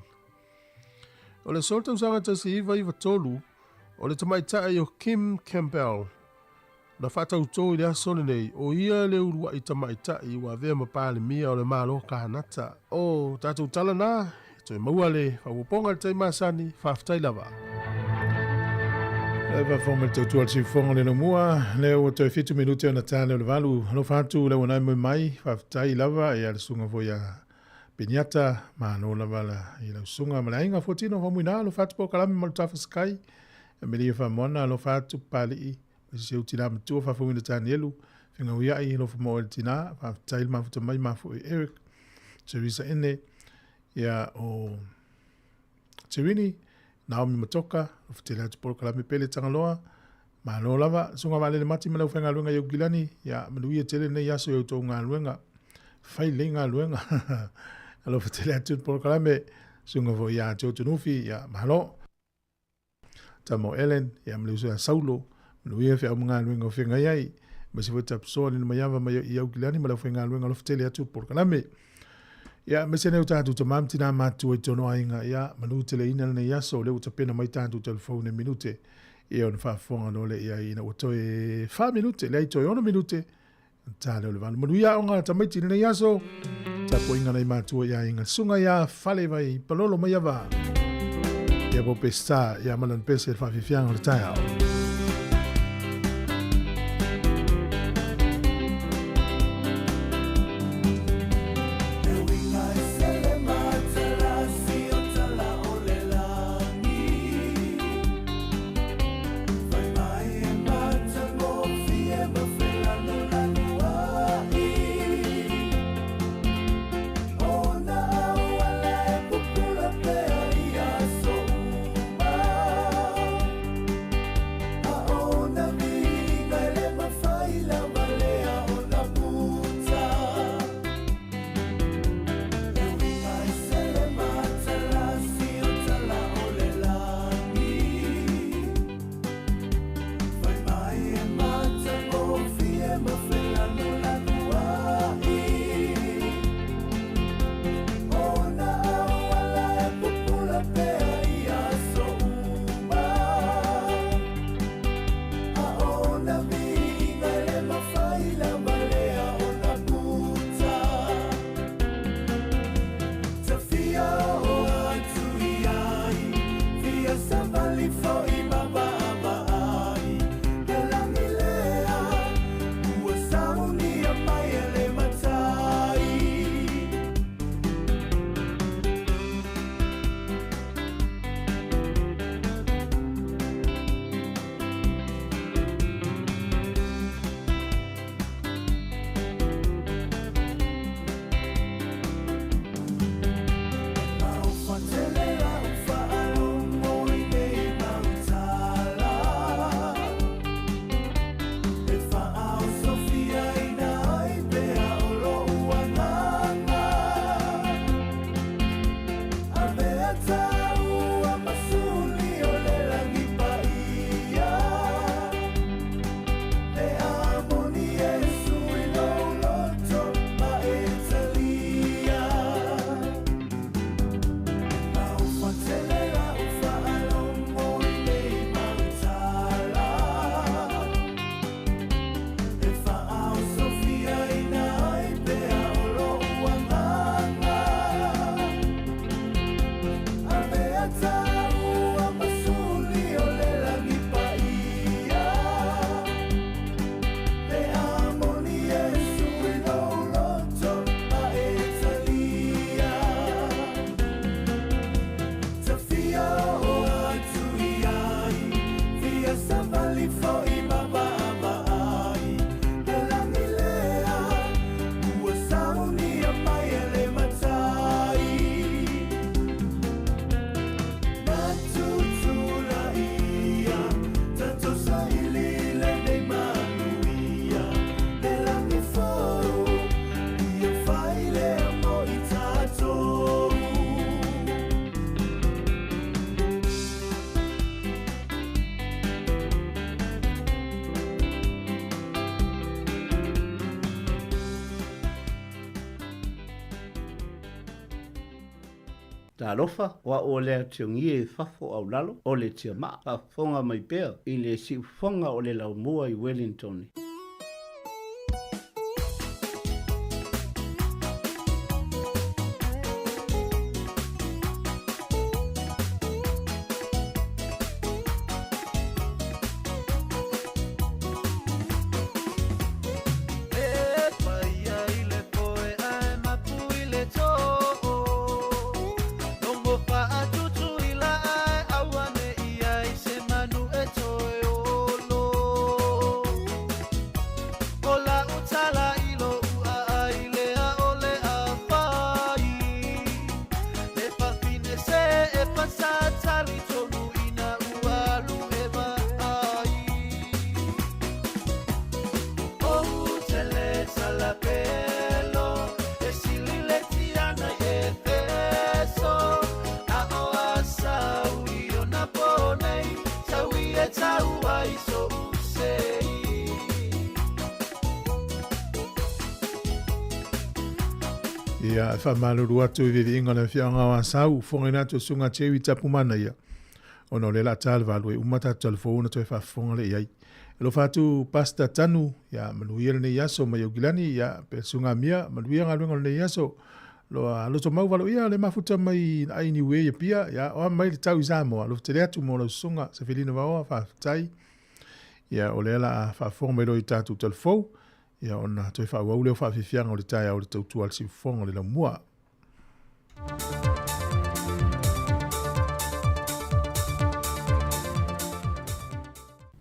O le aso tausaga 1993, o le tamaitai o Kim Campbell na faatautō i le aso lenei, o ia le uluai tamaitai ua avea ma Palemia o le Malo Kanata. O tatou tala na, e toe maua le faaopoopoga i le taimi masani, faafetai lava. E faafofoga mai le tautua a le siufofoga le laumua, lea ua toe 7 minute ona ta lea o le 8. Alofa atu le uanae moe mai, faafetai lava ia le susuga foi ia Peniata, malo lava la i lau susuga ma le aiga Fuatino Faumuina, alofa atu Polokalame ma Lutafa Sakai, Amelia Faamoana, alofa atu Papalii, ma si ou tinā matua Faafouina Tanielu, Fegauiai, alofa mo oe le tinā, faafetai le mafuta mai mafu i Eric, Teresa Ene, ia o Terini, Naomi Matoka, alofa tele atu Polokalame Pele Tagaloa, malo lava, susuga Vaalele Mati ma le aufaigaluega i Aukilani, ia manuia tele lenei aso i outou galuega, fai lelei galuega, alofa tele atu le Polokalame, susuga foi ia Joe Tunufi, ia malo. Tama o Ellen, ia ma le uso ia Saulo, manuia feau ma galuega o feagai ai, aemaise foi Tapusoa Lina Maiava mai i Aukilani ma le aufaigaluega alofa tele atu le polokalame. Ia, aemaise nei o tatou tamā ma tinā matutua i totonu o aiga, ia, manu teleina lenei aso, o lea ua tapena mai tatou telefone minute, ia ona faafofoga loa lea i ai ina ua toe 4 minute, leai toe 6 minute, ta lea o le 8. Manuia aoga a tamaiti i lenei aso, tapuaiga nai matua i aiga, susuga ia Falevai Palolo Maiava, ia po Pesita, ia ma lana pese le faafiafiaga o le taeao. Talofa, o a'u o le atiogie i fafo au lalo, o le tiamaa, faafofoga mai pea i le siufofoga o le laumua i Wellington. Ia, e faamalulu atu i viviiga o le afioaga o Asau, fofogaina atu e Susuga Jerry Tapumanaia, ona o lea o le a ta le valu e uma tatou talafou ona toe faafofoga lea i ai. Alofa atu Pastor Tanu, ia manuia lenei aso mai Aukilani, ia pe Susuga Mia, manuia galuega o lenei aso. Loa loto mau valo ia le mafuta mai ai Niue ia pia, ia oa mai le tau i Samoa. Alofa tele atu mo lau susuga Sefelina Vaoa, faafetai. Ia o lea la a faafofoga mai loa i tatou talafou, ia ona toe faaauau lea o faafiafiaga o le taeao o le tautua a le siufofoga o le laumua.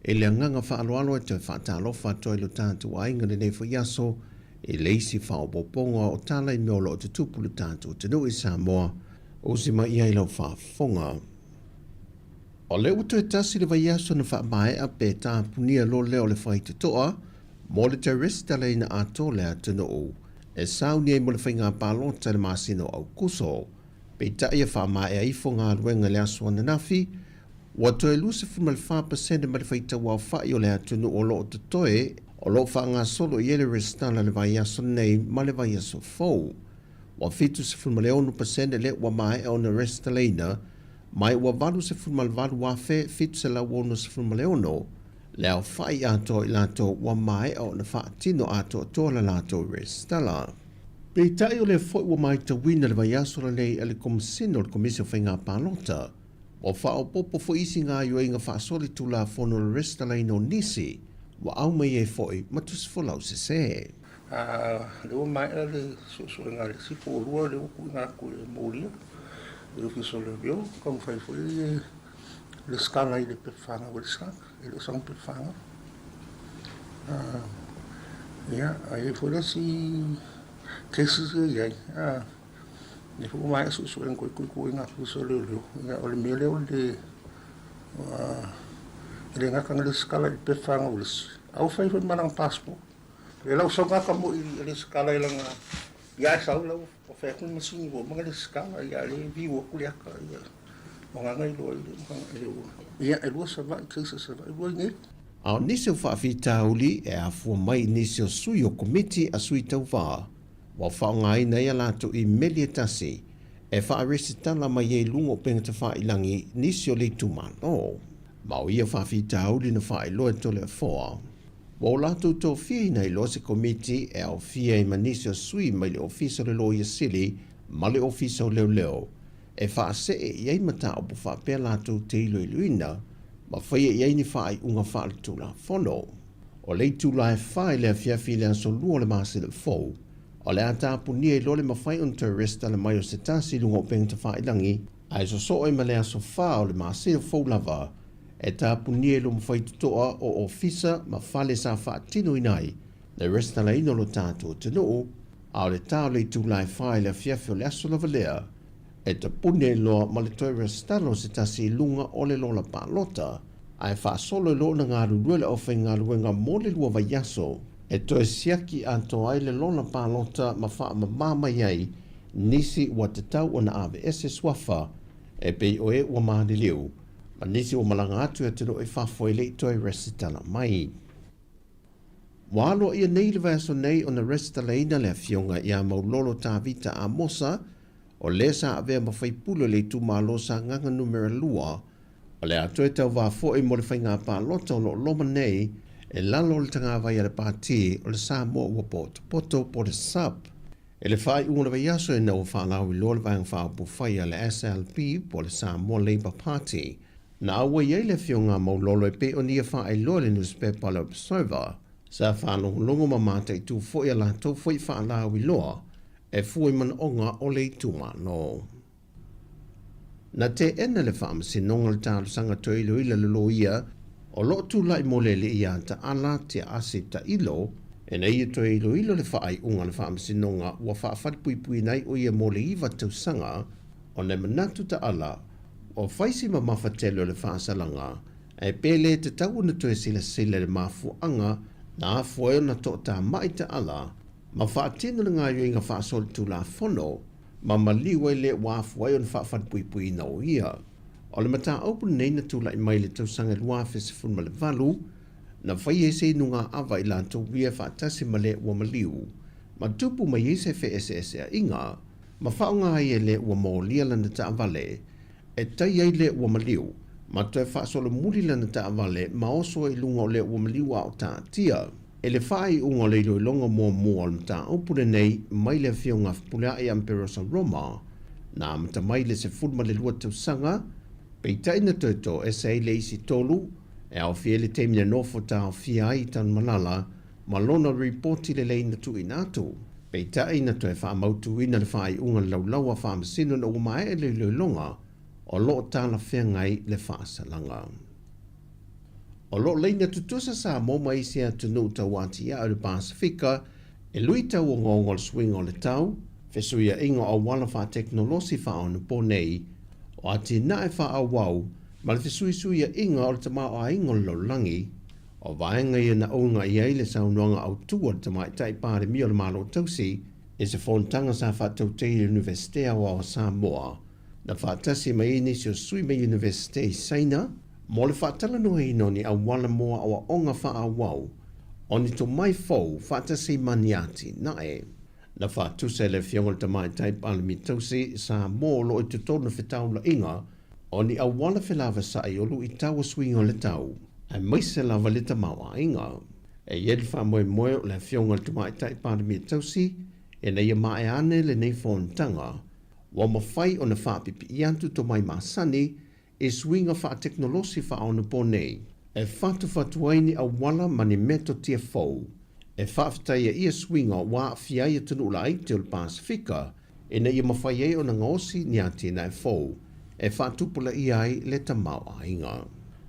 E le agaga faaaloalo e toe faatalofa atu ai lo tatou aiga lenei foi aso i le isi faaopoopoga o tala i mea o lo o tutupu le tatou atunuu i Samoa. Usi mai i ai lau faafofoga. O lea ua toe tasi le vaiaso na faamaea pe tapunia loa lea o le faitotoa mo le toe resitalaina atoa le atunuu e sauni ai mo le faiga palota i le masina o Aukuso. Peitai e faamaea ifo galuega i le aso ananafi, ua toe 24 pasene ma le faitauaofai o le atunuu o lo o totoe o lo o faagasolo i ai le resitala i le vaiaso nei ma le vaiaso fou. Ua 76 pasene lea ua maea ona resitalaina, mai ua 88,766 le aofai atoa o i latou ua maea ona faatino atoatoa le latou resitala. Peitai o lea foi ua maitauina le vaiaso lenei e le Komesina o le Komisi o Faiga Palota, ua faaopoopo foi isi gaoioiga faasolitulafono o le resitalaina o nisi ua aumai ai foi ma tusifolau sese. A lea ua maea le suesuega a le isi toalua lea ua tuuina atu e molia i le Ofisa o Leoleo, taumafai foi e resitala i le pepa fanau a le isi tagata, e le o sana pepa fanau. Ia, a i ai foi le isi cases ia e i ai, lea foi ua maea suesuega toe tuutuuina atu i le Ofisa o Leoleo, ia o le mea lea o le e le gata na resitala i le pepa fanau a le isi, a ua fai foi ma lana passport. E lau sau gata moi i resitala i lana ia e sau lau o fai atu le masini ua uma ona resitala ia le view atu le ata ia o na na iloa i le ua ia e lua Savaii cases Savaii lua i nei. A o nisi o faafitauli e afua mai i nisi o sui o komiti a sui tauva ua faaaogaina ai a latou imeli e tasi e faaresitala mai ai i luga o upegatafailagi nisi o le itumalo. Ma o ia faafitauli na faailoa e Toleafoa. Ua o latou tofiaina ai loa se komiti e aofia ai ma nisi o sui mai le Ofisa o le Loia Sili ma le Ofisa o Leoleo e faasee i ai mataupu faapea latou te iloiloina ma faia i ai ni faaiuga faaletulafono. O le itula e fa i le afiafi i le aso lua o le masina fou, o le a tapunia ai loa le mafai ona toe resitala mai o se tasi i luga o upegatafailagi, ae sosoo ai ma le aso fa o le masina fou lava E tapunia i luma faitotoa o ofisa ma fale sa faatinoina ai le resitalaina o lo tatou atunuu, a o le ta o le itula e fa i le afiafi o le aso lava lea, e tapuni ai loa ma le toe resitala o se tasi i luga o le lola palota, ae faasolo i loa ona galulue le aufaigaluega mo le lua vaiaso e toe siaki atoa ai le lola palota ma faamama mai ai nisi ua tatau ona aveese suafa e pei o e ua maliliu ma nisi ua malaga atu i atunuu i fafo e le i toe resitala mai. Ua aloaia nei le vaiaso nei ona resitalaina le afioga ia Maulolo Tavita Amosa, o lē sa avea ma faipule o le itumālō Sagaga Numera 2, o le a toe tauvā fo'i mo le faigā palota o lo'o loma nei e lalo o le tagavai a le Pati o le Samoa Ua Potopoto po o le SUP. I le faaiuga o le vaiaso ina ua faalauiloa le Vaega Faaupufai a le SLP po o le Samoa Labour Party, na auai ai le Afioga a Maulolo e pei ona ia faailoa i le nusipepa a le Observer, sa faalogologo ma mataitu foi a latou foi faalauiloa e fua i manaoga o le itumalo. Na teena le Faamasinoga le talosaga toe iloilo le loia o lo o tulai mo le alii ia Taala Tiaasi Tailo ina ia toe iloilo le faaiuga a le Faamasinoga ua faafalepuipuiina ai o ia mo le 9 tausaga ona e manatu Taala ua fai si mamafa tele o le faasalaga ae pe le tatau ona toe silasila i le mafuaaga na afua ai ona toatamai Taala ma faatino le gaoioiga faasolitulafono ma maliu ai le ua afua ai ona faafalepuipuiina o ia. O le mataupu lenei na tula'i mai i le tausaga 2018, na faia ai se inuga-ava i latou ia faatasi ma le ua maliu, ma tupu mai ai se feeseesea'iga, ma faaaoga ai e le ua molia lana taavale, e tai ai le ua maliu, ma toe faasolomuli lana taavale ma oso ai i luga o le ua maliu a o taatia. I le faaiuga o le iloiloga muamua o le mataupu lenei mai le Afioga a Fepulea'i Amperosa Roma, na amata mai le 12 tausaga, peitai na toe toese ai le isi tolu, e aofia ai le taimi na nofo taofia ai i Tanumalala ma lona ripoti lelei na tuuina atu. Peitai na toe faamautuina le faaiuga a le Laulau a Faamasino ina ua maea le iloiloga o lo o talafeagai le faasalaga. O lo o laina tutusa Samoa ma isi atunuu tauatiae o le Pasefika e lui tauogaoga o le suiga o le tau, fesuiaʻiga o auala faatekonolosi faaonaponei, o atinae faaauau ma le fesuisuiaʻiga o le tamaoaiga o le lalolagi. O vaega ia na uga i ai le saunoaga autū a le Tamaitai Palemia o le Malo Tausi i se fonotaga sa faatautaia i le Iunivesite Aoao o Samoa, na faatasi mai ai nisi o sui mai Iunivesite i Saina mo le faatalanoaina o ni auala mo aoaoga faaauau o ni tomai fou faatasi ma ni atinae. Na faatusa e le Afioga i le Tamaitai Palemia Tausi Samoa o lo o i totonu o fetaula'iga o ni auala felavasa'i o lu'itau o suiga o le tau, aemaise lava le tamaoaiga. E i ai le faamoemoe o le Afioga i le Tamaitai Palemia Tausi ina ia maea ane lenei fonotaga, ua mafai ona faapipi'i atu tomai masani i suiga faatekonolosi faaonaponei, e fatufatu ai ni auala ma ni metotia fou, e faafetaia ia suiga ua aafia ai atunuu laiti o le Pasefika ina ia mafai ai ona gaosi ni atinae fou e faatupulaia ai le tamaoaiga.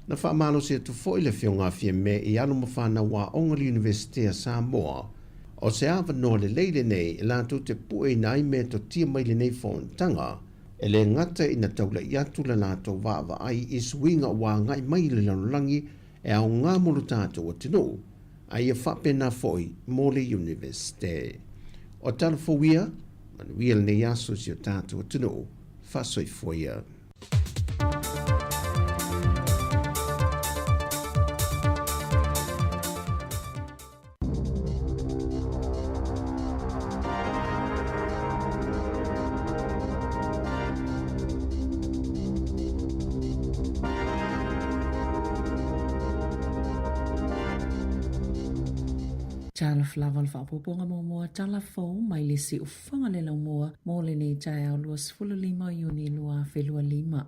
Na faamalosi atu foi le Afioga a Fiame i alo ma fanau aoga le Iunivesite a Samoa, o se avanoa lelei lenei e latou te pueina ai metotia mai lenei fonotaga, e lē gata ina taula'i atu le latou vaavaai i suiga ua aga'i mai i le lalolagi e aogā mo lo tatou atunuu, a ia faapena fo'i mo le Iunivesite. O tala fou ia, manuia lenei aso i si o tatou atunuu. Faasoifua ia. Talofa lava o le faaopoopoga muamua tala fou mai le siufofoga le laumua mo lenei taeao 25 o Iuni 2025.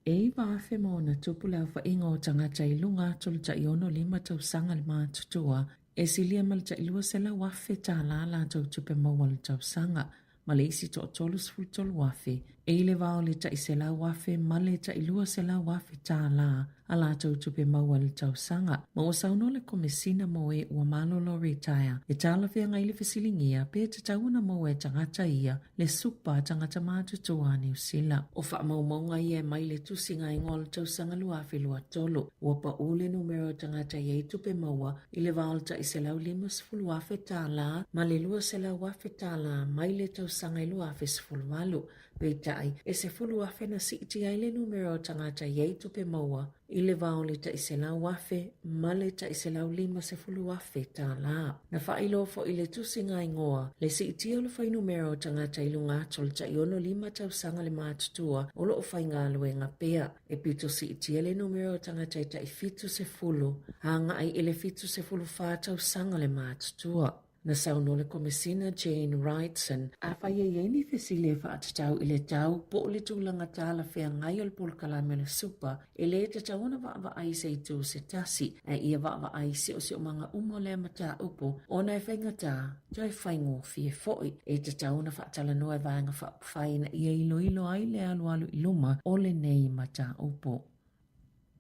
E 9,000 ma ona tupu le aofaiga o tagata i luga atu o le tai 65 tausaga le matutua, e silia ma le tai $200,000 tālā latou tupe maua i le tausaga, ma le isi toa 33,000 e i le va o le tai $100,000 ma le tai $200,000 tālā a latou tupe maua i le tausaga. Ma ua saunoa le Komesina mo e ua malolo retire e talafeagai le fesiligia pe tatau ona maua e tagata ia le supa tagata matutua a Niu Sila. O faamaumauga ia e mai le tusiga igoa o le tausaga 2023. Ua paʻū le numera o tagata i ai tupe maua i le va o le tai $150,000 tālā ma le $200,000 tālā mai le tausaga i 2018. Peitai, Peitai, e 10,000 na siitia ai le numera o tagata e i ai tupe maua i le va o le tai 100,000 ma le tai 150,000 tālā. Na faailoa foi i le tusiga igoa le siitia o le fuainumera o tagata i luga atu o le tai 65 tausaga le matutua o lo o faigaluega pea. E pito siitia le numera o tagata e tai 70 agai i le 74 tausaga le matutua. Na saunoa le Komesina Jane Wrightson, afai e i ai ni fesili e faatatau i le tau po o le tulaga talafeagai o le polokalame o le Super, e le tatau ona vaavaai i se itu se tasi, ae ia vaavaai i siosiomaga uma o lea mataupu ona e faigata toe faigofie foi. E tatau ona faatalanoa e Vaega Faaupufai ina ia iloilo ai le alualu i luma o lenei mataupu.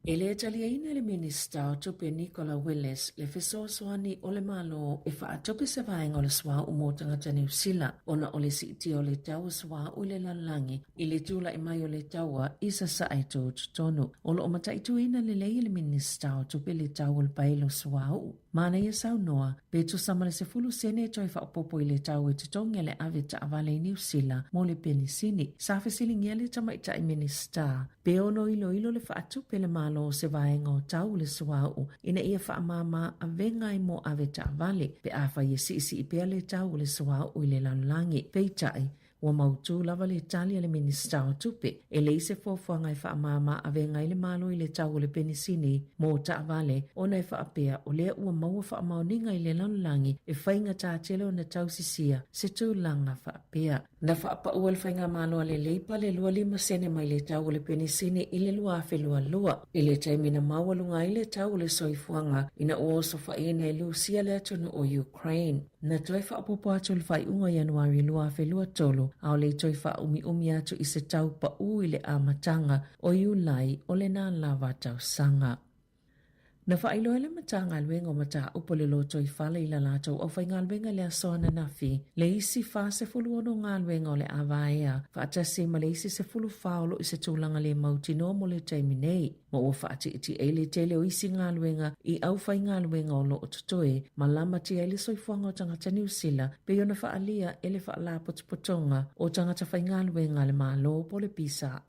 E le taliaina e le Minisita o Tupe Nicola Willis le fesoasoani o le Malo e faatupe se vaega o le suauu mo tagata Niu Sila ona o le siitia o le tau o suauu i le lalolagi i le tulai mai o le taua i Sasae tutotonu. O lo o mataituina lelei e le Minisita o Tupe le tau o le paelo suauu. Manaia saunoa, pe tusa ma le 10 sene e toe faaopoopo i le tau e totogi a le ave taavale i Niu Sila mo le penisini. Sa fesiligia le tamaitai Minisita pe ono iloilo le faatupe le Malo o se vaega o tau o le suauu ina ia faamāmā avega ai mo ave taavale pe afai e siisii pea le tau o le suauu i le lalolagi. Peitai, Ua mautū lava le tali a le Minisita o Tupe, e leai se fuafuaga e faamāmā avega ai le Malo i le tau o le penisini mō taavale, ona e faapea o lea ua maua faamaoniga i le lalolagi e faigata tele ona tausisia se tulaga faapea. Na faapaua e le Faigamalo a le Leipa le 25 sene mai le tau o le penisini i le 2022, i le taimi na maualuga ai le tau o le soifuaga ina ua osofaiina e Lusia le atunuu o Ukraine. Na toe faaopoopo atu le faaiuga o Ianuari 2023, ʻaʻole i toe faaumiumi atu i se tau paʻu i le amataga o Iulai o lena lava tausaga. Na faailoa e le Matagaluega o Mataupu o le Lotoifale i la latou aufaigaluega i le aso ananafi le isi 46 galuega o le a vaea faatasi ma le isi 14 o lo o i se tulaga le mautinoa mo le taimi nei. ma ua faatiatia ai le tele o isi galuega i aufaigaluega o lo o totoe ma lamatia ai le soifuaga o tagata Niu Sila pei ona faaalia e le Faalapotopotoga o Tagata Faigaluega a le Malo po o le PSA.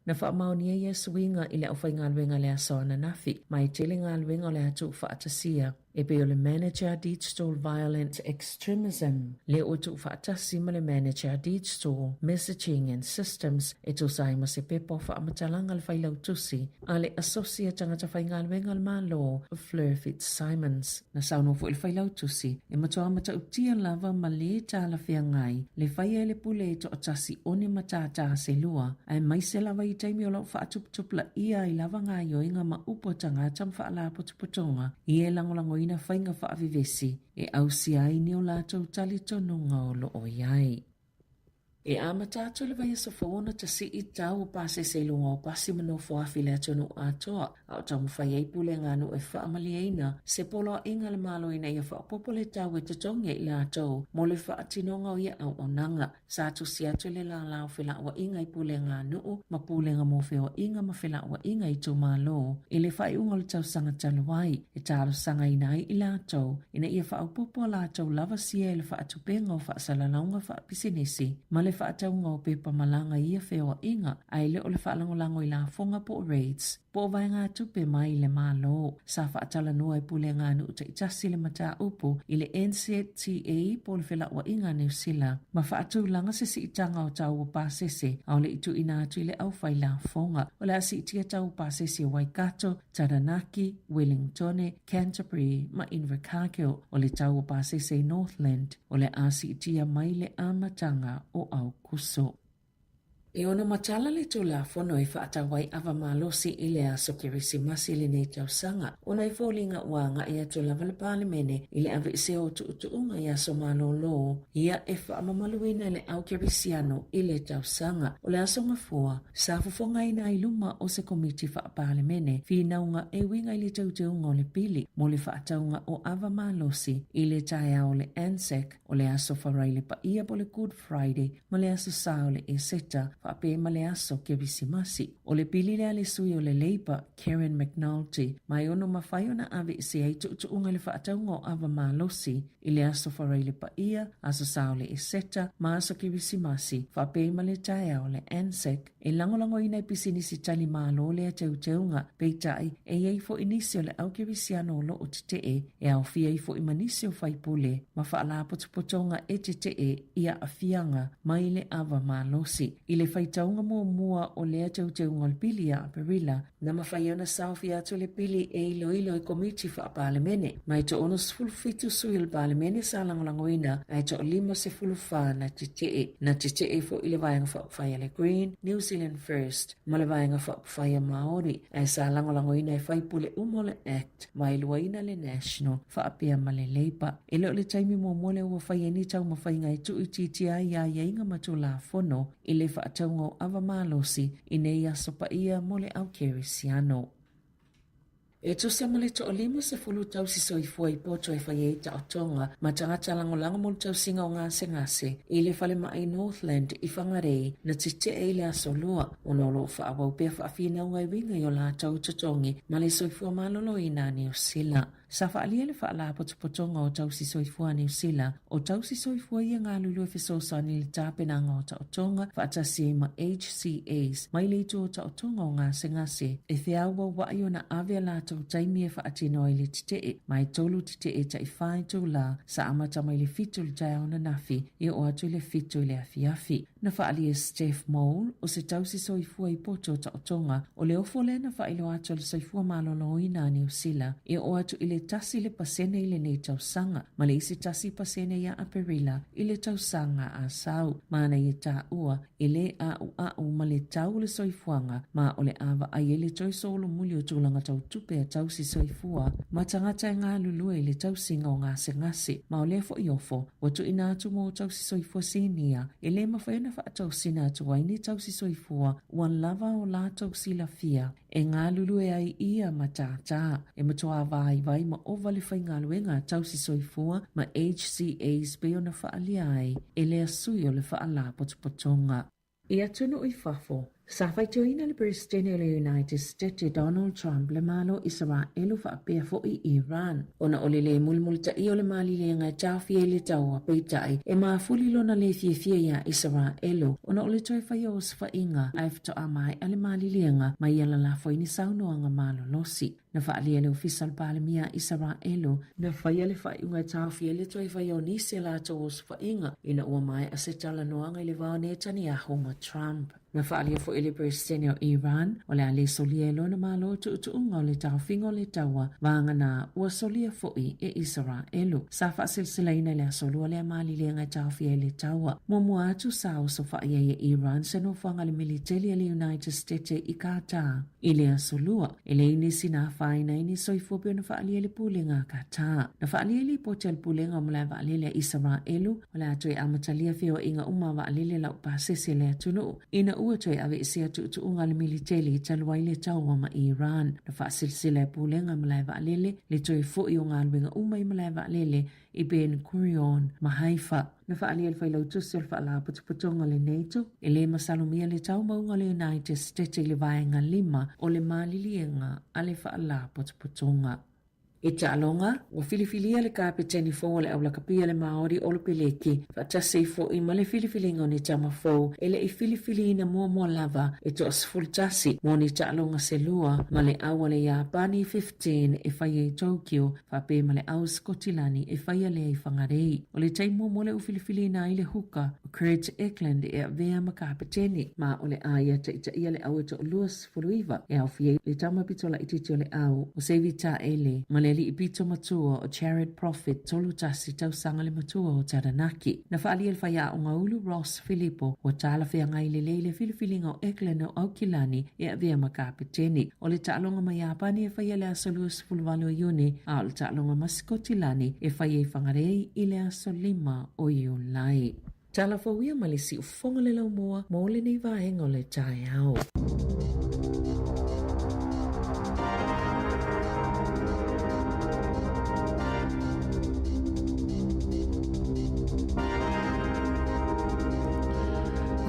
Na faamaonia ia suiga i le aufaigaluega i le aso ananafi, ma e tele galuega o le a tuufaatasia. E pei o le Manager Digital Violent Extremism, lea ua tuufaatasi ma le Manager Digital Messaging and Systems e tusa ai ma se pepa o faamatalaga a le Failautusi a le Asosi a Tagata Faigaluega a le Malo, Fleur Fitzsimons. Na saunoa foi le Failautusi, e matua matautia lava ma lē talafeagai le faia e le pule e toatasi o ni matātā se lua, aemaise lava i taimi o lo o faatuputupulaia ai lava gaoioiga ma upu a tagata ma faalapotopotoga ia e lagolagoina faiga faavevesi e ausia ai ni o latou talitonuga o lo o i ai. E amata atu le vaiaso fou ona tasii tau o pasese i luga o pasi ma nofoafi i le atunuu atoa, a o taumafai ai pulega a nuu e faamalieina se poloaiga a le Malo ina ia faaopoopo le tau e totogi e i latou mo le faatinoga o ia auaunaga. Sa tusi atu le lālā o felauaiga i pulega a nuu ma pulega mo feoaiga ma felauaiga i itumalo i le faaiuga o le tausaga talu ai, e talosagaina ai i latou ina ia faaopoopo a latou lava sia i le faatupega o faasalalauga faapisinisi ma le faatauga o pepa malaga i ia feoaiga, ae le o le faalagolago i lafoga po o rates po o vaegatupe mai le Malo. Sa faatalanoa e Pulega a Nuu Taitasi le mataupu i le NZTA po o le Felauaiga a Niu Sila ma faatulaga se siitaga o tau o pasese a o le i tuuina atu i le aufai lafoga. O le a siitia tau o pasese o Waikato, Taranaki, Wellingtone, Canterbury ma Invercargill. O le tau o pasese i Northland o le a siitia mai le amataga o Aokuso. E ono matala le Tulafono e faatau ai ava malosi i le aso Kerisimasi i lenei tausaga, ona e foliga ua agai atu lava le Palemene i le aveesea o tuutuuga i aso malolo ia e faamamaluina e le au Kerisiano i le tausaga. O le aso Gafua, sa fofogaina ai luma o se Komiti Faa-Palemene finauga e uiga i le teuteuga o le pili mo le faatauga o ava malosi i le taeao o le Anzac, o le aso Faraile paia po o le Good Friday ma le Aso Sa o le Eseta. faapea ma le aso Kerisimasi. O le pili lea a le sui o le Labour, Karen McNulty, ma e ono mafai ona aveesea ai tuutuuga i le faatauga o ava malosi i le aso Faraile Paia, aso Sa o le Eseta ma aso Kerisimasi, faapea ma le taeao o le Anzac. E lagolagoina e pisinisi tali malo lea teuteuga, peitai, e i ai foi nisi o le au kerisiano o lo o tetee, e aofia ai foi ma nisi o faipule ma faalapotopotoga e tetee i aafiaga mai le ava malosi. I le faitauga muamua o lea teuteuga o le pili ia Aperila, na mafai ona saofia atu le pili e iloilo e Komiti Faa-Palemene. Ma e toa-67 sui o le Palemene sa lagolagoina, ae toa-54 na tetee. Na tetee foi le Vaega Faaupufai a le Green, New Zealand First, ma le Vaega Faaupufai a Māori, ae sa lagolagoina e faipule uma o le Act, ma e luaina le National faapea ma le Labour. E le o le taimi muamua lea ua fai ai ni taumafaiga e tuuitiitia ai aiaiga ma Tulafono i le faatauga o ava malosi i nei aso paia mo le au kerisiano. E tusa ma le toa-50 tausi soifua i poto e fai ai taotoga ma tagata lagolago mo le tausiga o gasegase i le falemai Northland i Whangarei na tetee i le aso Lua ona o lo o faaauau pea faafinauga e uiga i o latou totogi ma le soifua maloloina a Niu Sila. Sa faaalia le Faalapotopotoga o Tausi Soifua a Niu Sila, o tausi soifua ia galulue fesoasoani i le tapenaga o taotoga faatasi ai ma HCAs mai le itu o taotoga o gasegase e feauaua'i ona ave a latou taimi e faatino ai le tetee, ma e tolu tetee tai-fa itulā sa amata mai le 7 i le taeao ananafi e oo atu i le 7 i le afiafi. Na faaalia e Steph Mole, o se tausi soifua i poto o taotoga, o le ofo lea na faailoa atu e le Soifua Maloloina a Niu Sila e oo atu i le 1% i lenei tausaga, ma le isi 1% ia Aperila i le tausaga a sau. Mana ia taua, e lē ʻaʻuʻaʻu ma le tau o le soifuaga, ma o le a vaai ai le toe solomuli o tulaga tau tupe a tausi soifua ma tagata e galulue i le tausiga o gasegase, ma o lea foi ofo Ua tuuina atu mo tausi soifua sinia, e lē mafai ona faatausina atu ai ni tausi soifua ua lava o latou silafia e galulue ai ia matātā. E matuā vaivai ma ova le faigaluega a tausi soifua ma HCAs pei ona faaalia ai e lea sui o le Faalapotopotoga. I atunuu i fafo, sa faitioina le Peresetene o le United States e Donald Trump le Malo o Isaraelu faapea foi Iran, ona o le lē mulimulitaia o le malilega e taofia ai le taua, peitai, e mafuli lona lē fiafia iā Isaraelu ona o le toe faia o osofaiga ae faatoa maea le malilega ma ia lalafo ai ni saunoaga malolosi. Na faaalia e le Ofisa o le Palemia a Isaraelu, na faia le faaiuga e taofia ai le toe faia o nisi a latou osofaiga ina ua maea se talanoaga i le va o Netanyahu ma Trump. Na faaalia foi e le Peresetene o Iran, o le a le solia e lona Malo tuutuuga o le taofiga o le taua, vagana ua solia foi e Isaraelu. Sa faaseleselaina i le Aso Lua lea malilega e taofia ai le taua. Muamua atu sa osofai ai e Iran se nofoaga a le militeli a le United States i Qatar. I le Aso Lua, e leai nisi na afaina ai ni soifua pei ona faaalia e le Pulega a Qatar. Na faaalia i lipoti a le Pulega o Malae Vaalele a Isaraelu, o le a toe amatalia feoaiga uma a vaalele laupasese a le atunuu, ina ua toe aveesea tuutuuga a le militeli talu ai le taua ma Iran. Na faasilesila e Pulega Malae Vaalele le toe foi o galuega uma i malae vaalele i Ben Gurion ma Haifa. Na faaalia e le Failautusi o le Faalapotopotoga o le NATO, e lē masalomia le taumauga o le United States i le vaega lima o le maliliega a le Faalapotopotoga. I taaloga, ua filifilia le Kapeteni fou o le Aulakapi a le Māori Olo Peleki, faatasi ai foʻi ma le filifiliga o ni tama fou e le i filifiliina muamua lava e toa-11 mo ni taaloga se lua ma le au a le Iapani 15 e faia i Tokyo faapea ma le au Sikotilani e faia lea i Whangarei. O le taimi muamua lea ua filifiliina ai le huka o Kurt Eklund e avea ma kapeteni, ma o le a ia taitaia le au e toa-29 e aofia ai le tama pito laitiiti o le au o Sevi Taele ma le alii pito matua o Jared Prophet, 31 tausaga le matua o Taranaki. Na faaalia e le faiaoga ulu Ross Filipo ua talafeagai lelei le filifiliga o Eklund o Aukilani e avea ma kapeteni. O le taaloga ma Iapani e faia i le aso 28 o Iuni, a o le taaloga ma Sikotilani e faia i Whangarei i le aso 5 o Iulai. Tala fou ia ma le siufofoga le laumua mo lenei vaega o le taeao.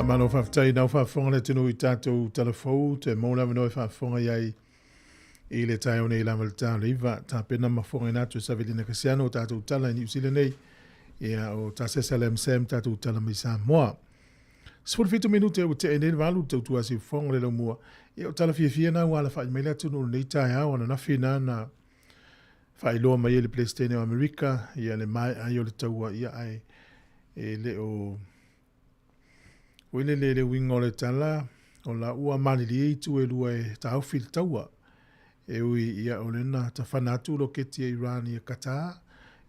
Faamalo faafetai nau faafofoga le atunuu i tatou tala fou toe maua le avanoa e faafofoga i ai i le taeao nei lava le ta o le 9 tapena ma fofogaina atu e Savelina Kasiano o tatou tala i Niu Sila nei ia o Tasesa Lam Sam tatou tala mai Samoa. 17 minute ua tea nei le 8 tautua siufofoga le laumua ia o tala fiafia na ua alafai mai le atunuu lenei taeao ananafi na na faailoa mai ai le Peresetene o Amerika ia le maea ai o le taua ia ae e le o oi le le uiga o le tala o la ua malilie itu e lua e taofi le taua e ui ia o lena tafana atu loketi e Iran ia Qatar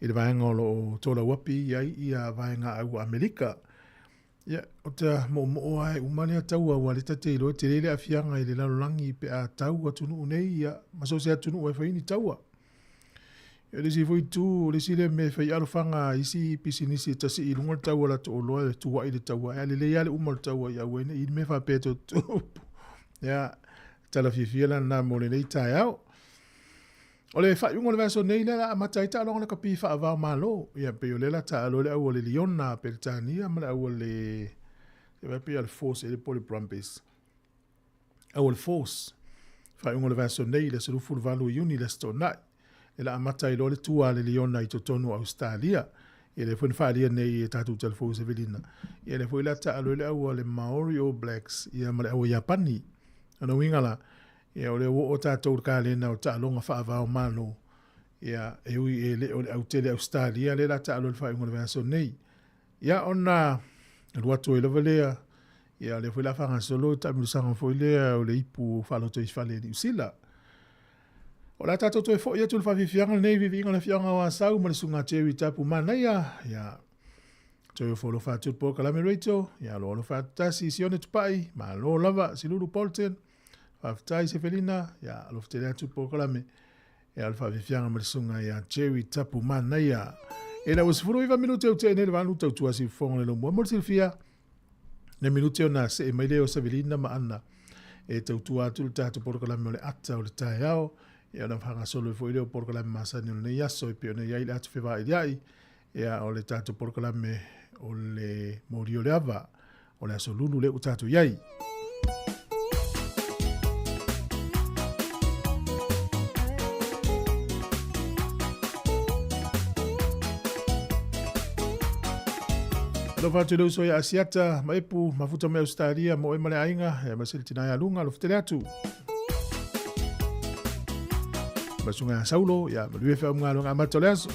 i le vaega o loo tolauapi i ai ia vaega au Amerika. Ia, o te mo'omo'o lava e uma lea taua aua o lea ta te iloa e tele le aafiaga i le lalolagi pe a tau atunuu nei ia ma so o se atunuu e fai ni taua. Ia, o le isi foi itu, o le isi lea mea e fai alofaga a isi pisinisi e tasii i luga le tau o latou oloa e tuuai le taua, ae lelei lava le uma o le taua ia aua ai ne i mea faapea e toe tutupu. Ia, tala fiafia la lena mo lenei taeao. O le faaiuga o le vaiaso nei lea o le a amata ai taaloga lakapi faava o Malo. Ia pei o lea o le a taalo ai le au a le Liona a Peretania ma le au a le se pei o le Force e po o le Brumbies. Au a le Force. Faaiuga o le vaiaso nei i le aso 28 o Iuni le Aso Toonai. E la amata ai loa le tua a le Liona i totonu o Ausetalia. Ia lea foi na faaalia nei e tatou telefou Sevelina. Ia lea foi o le a taalo ai le au a le Maori All Blacks ia ma le au a Iapani. O lona uiga la, Ia, o lea ua oo tatou i le kalena o taaloga faava o Malo. Ia, e ui e le o le autele Ausetalia lea o le a taalo i le faaiuga o le vaiaso nei. Ia, ona alu atu ai lava lea, ia, o lea foi o le a faagasolo le taamilosaga foi lea o le ipu faalotoifale i Niu Sila. O le a tatou toe foi atu i le faafiafiaga lenei i viiviiga o le afioaga o Asau ma le susuga Jerry Tapu Manaia. Ia, toe ofo alofa atu le polokalame Rachel, ia, alo alofa atu tasi Sione Tupai, malo lava, Silulu Bolton, Faafetai Sefelina, ia alofa tele atu le polokalame. Ia o le faafiafiaga ma le susuga ia Jerry Tapu Manaia. E la ua 19 minute o tea nei le 8 tautua siufofoga le laumua. Mo le silafia, le minute ona see mai lea o Sefelina ma Anna e tautua atu le tatou polokalame o le ata o le taeao. Ia ona faagasolo ai foi lea o polokalame masani o lenei aso e pei ona i ai le atu fevailiai. Ia o le tatou polokalame o le moli o le ava o le aso lulu lea ua tatou i ai. Alofa atu i le uso ia Asiata, Maepu, Mafuta mai Ausetalia, mo oe ma le aiga, ia ma se le tina ia luga, alofa tele atu. Masunga ia Saulo, ia manuia feamugaluega amata o le aso.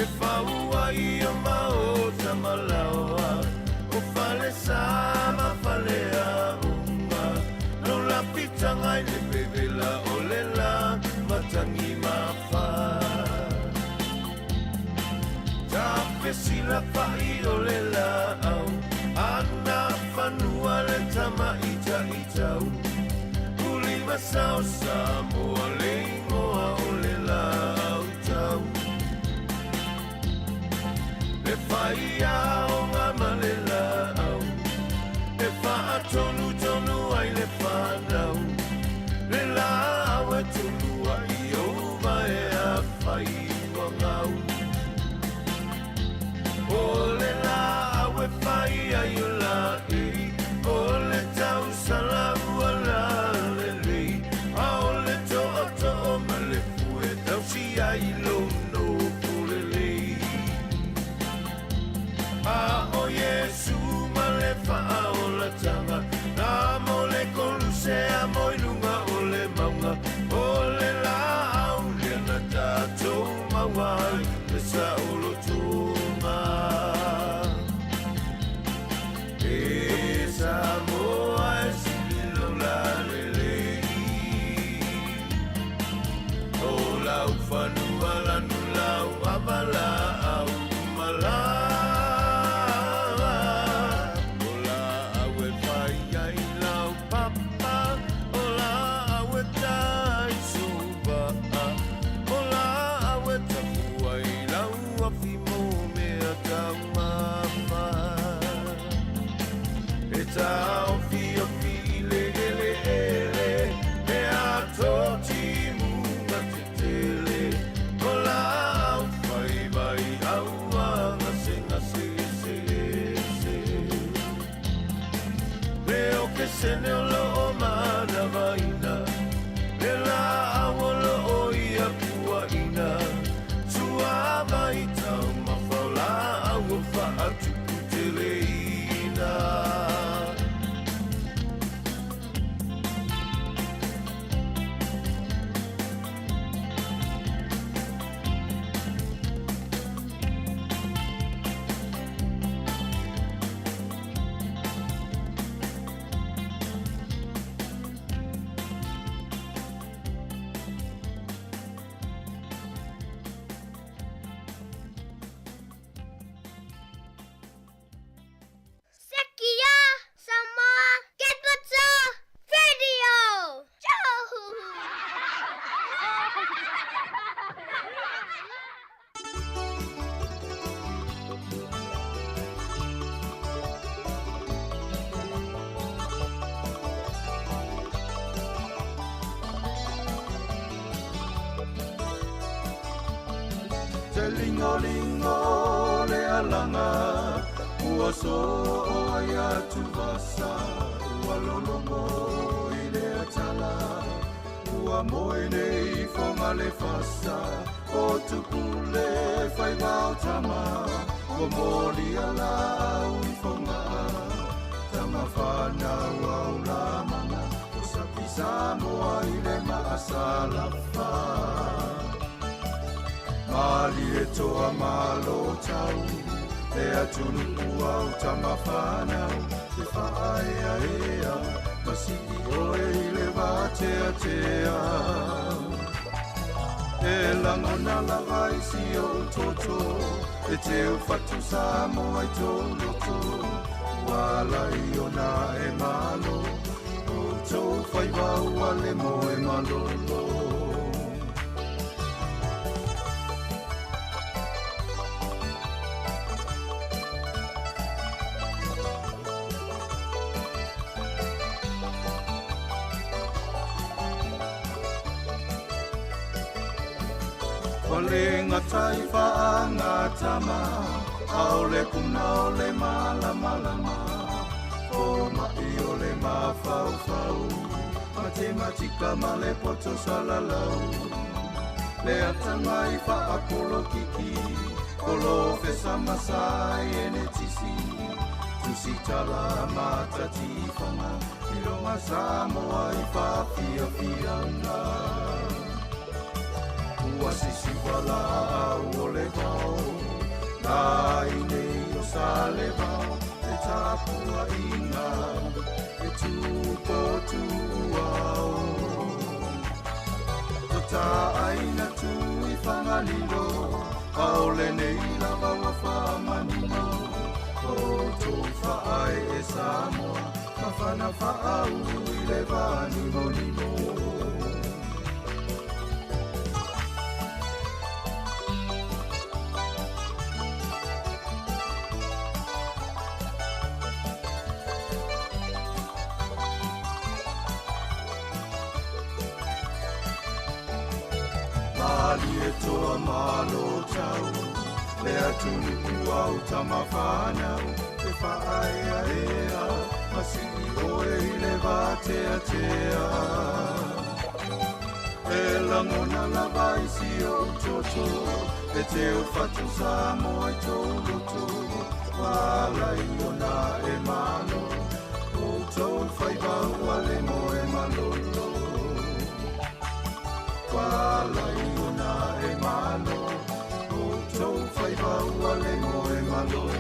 E faua i o maota malaoa O fale sa ma fale a unga No la pitanga i le pevela o le la matangi mafa Ta pesila fai o le la au Ana fanua le tama ita itau Uli masao sa moa le ingoa o le la au tau E whai ao ngā male la au E wha tonu tonu ai le whanau Le la au e tonu ai o vai a whai ua ngau O le la au e whai ai o la e O le tau sala ua la le lei A o le toa toa ma le fue tau si ai lo no pule lei A o Yesu ma le whaolatanga Nā mo le koluse a mo i lunga o le maunga O le la au lea na tātou maua ai Le sa o lo tōnga E sa moa e sili lo la lelei O lau whanua lanu lau avala au malava O la au e whai ai lau papa O la au e tai suva O la au e tapu ai lau afi mō mea tau mafa E tā ofi ofi i le ele ele E a tō timu te tele O la au whai vai au a ngase ngase se se Le o ke sene o lo o mana vaina Le la au o lo o ia pua ina Tua vai tau mafaula au o whaatupu te leina. Sekia Samoa Capital Radio. Te lingo lingo le alanga Ua so o ai atu vasa Ua lolongo i le atala Ua moe nei fonga le fasa O tupule whai wao tama Ua moli ala au i fonga Tama whanau au la mana O sapi Samoa i le maasalafa Mali e toa malo tau E atunu au tama whanau Te whaea ea Masiki oe i le vatea tea E langona lava i si o toto E te ufatu Samoa i tō loto Wala i ona e malo O tō whaiwa ua le moe malolo. Walenga taifa anga tama Aole kuna ole malamalama O mai ole mafaufau Matematika male poto salalau Le atanga i whaapolokiki Kolo fesa masai ene tisi Tusitala matatifanga Ilonga Samoa i whaafiafianga Ua sisi wala au o le vao ai nei o Salevao le tapuaiga e tupotuao. O ta'aina tui fagalilo aole nei lava ua faamanino o tou fa'ae e Samoa mafana fa'aulu i le vanimonimo. Mali e toa malo tau le atunuu au tamafanau e faaeaea masii oe i le vateatea. E lagona lava i si ou toto e te ufatu Samoa i tou loto ualai ona e malo outou faiva ua le moe malolo. Ualai ona e malo outou faiva ua le moe malolo.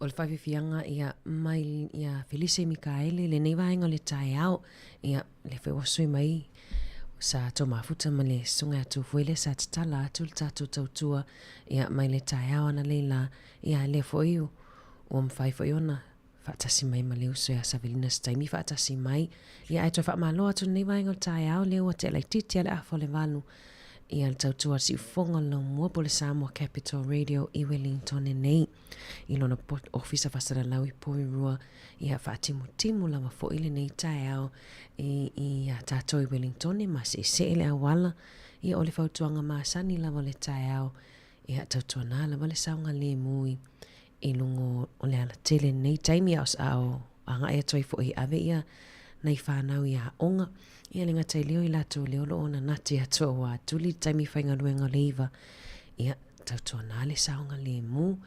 O le faafiafiaga ia mai ia Felise Mikaele lenei vaega o le taeao. Ia lea foi ua sui mai sa tou mafuta ma le susuga ia Tufuele lea sa tatala atu le tatou tautua ia mai le taeao analeila. Ia lea foi ua mafai foi ona faatasi mai ma le uso ia Savelina se taimi faatasi mai. Ia ae toe faamalo atu lenei vaega o le taeao lea ua tea laitiiti lava le afa o le 8 ia le tautua a le siufofoga o le laumua po o le Samoa Capital Radio i Wellington nei i lona ofisa faasalalau i Porirua. Ia faatimutimu lava foi lenei taeao i ia tatou i Wellington ma seesee le auala. Ia o le fautuaga masani lava o le taeao, ia tautuana lava le saogalemu i luga o le alatele i lenei taimi a o agai atu ai foi e ave ia nai fanau i aoga. Ia le gata i lea o i latou lea o lo o nanati atu aua tuli le taimi faigaluega o le 9. Ia tautuana le saogalemu.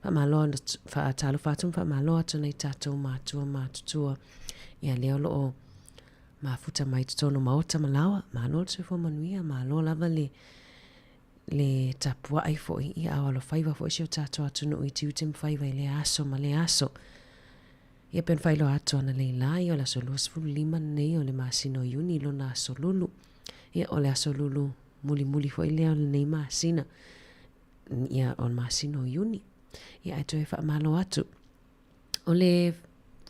Faamalo faatalofa atu ma faamalo atu nai tatou matua matutua. Ia lea o lo o mafuta mai totonu maota ma laoa. Malo le soifua manuia, malo lava le le tapuai foi ia ao alofaiva foi si o tatou atunuu i tiute ma faiva i lea aso ma lea aso. Ia pe ona faailoa atu analeila ia o le aso 25 lenei o le masina o Iuni lona aso lulu. Ia o le aso lulu mulimuli foi lea o lenei masina. Ia o le masina o Iuni. Ia ae toe faamalo atu. O le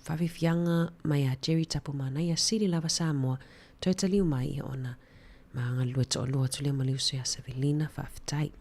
faafiafiaga mai ia Jerry Tapumanaia sili lava Samoa toe taliu mai ia ona ma galulue toalua atu lea ma le uso ia Savelina. Faafetai.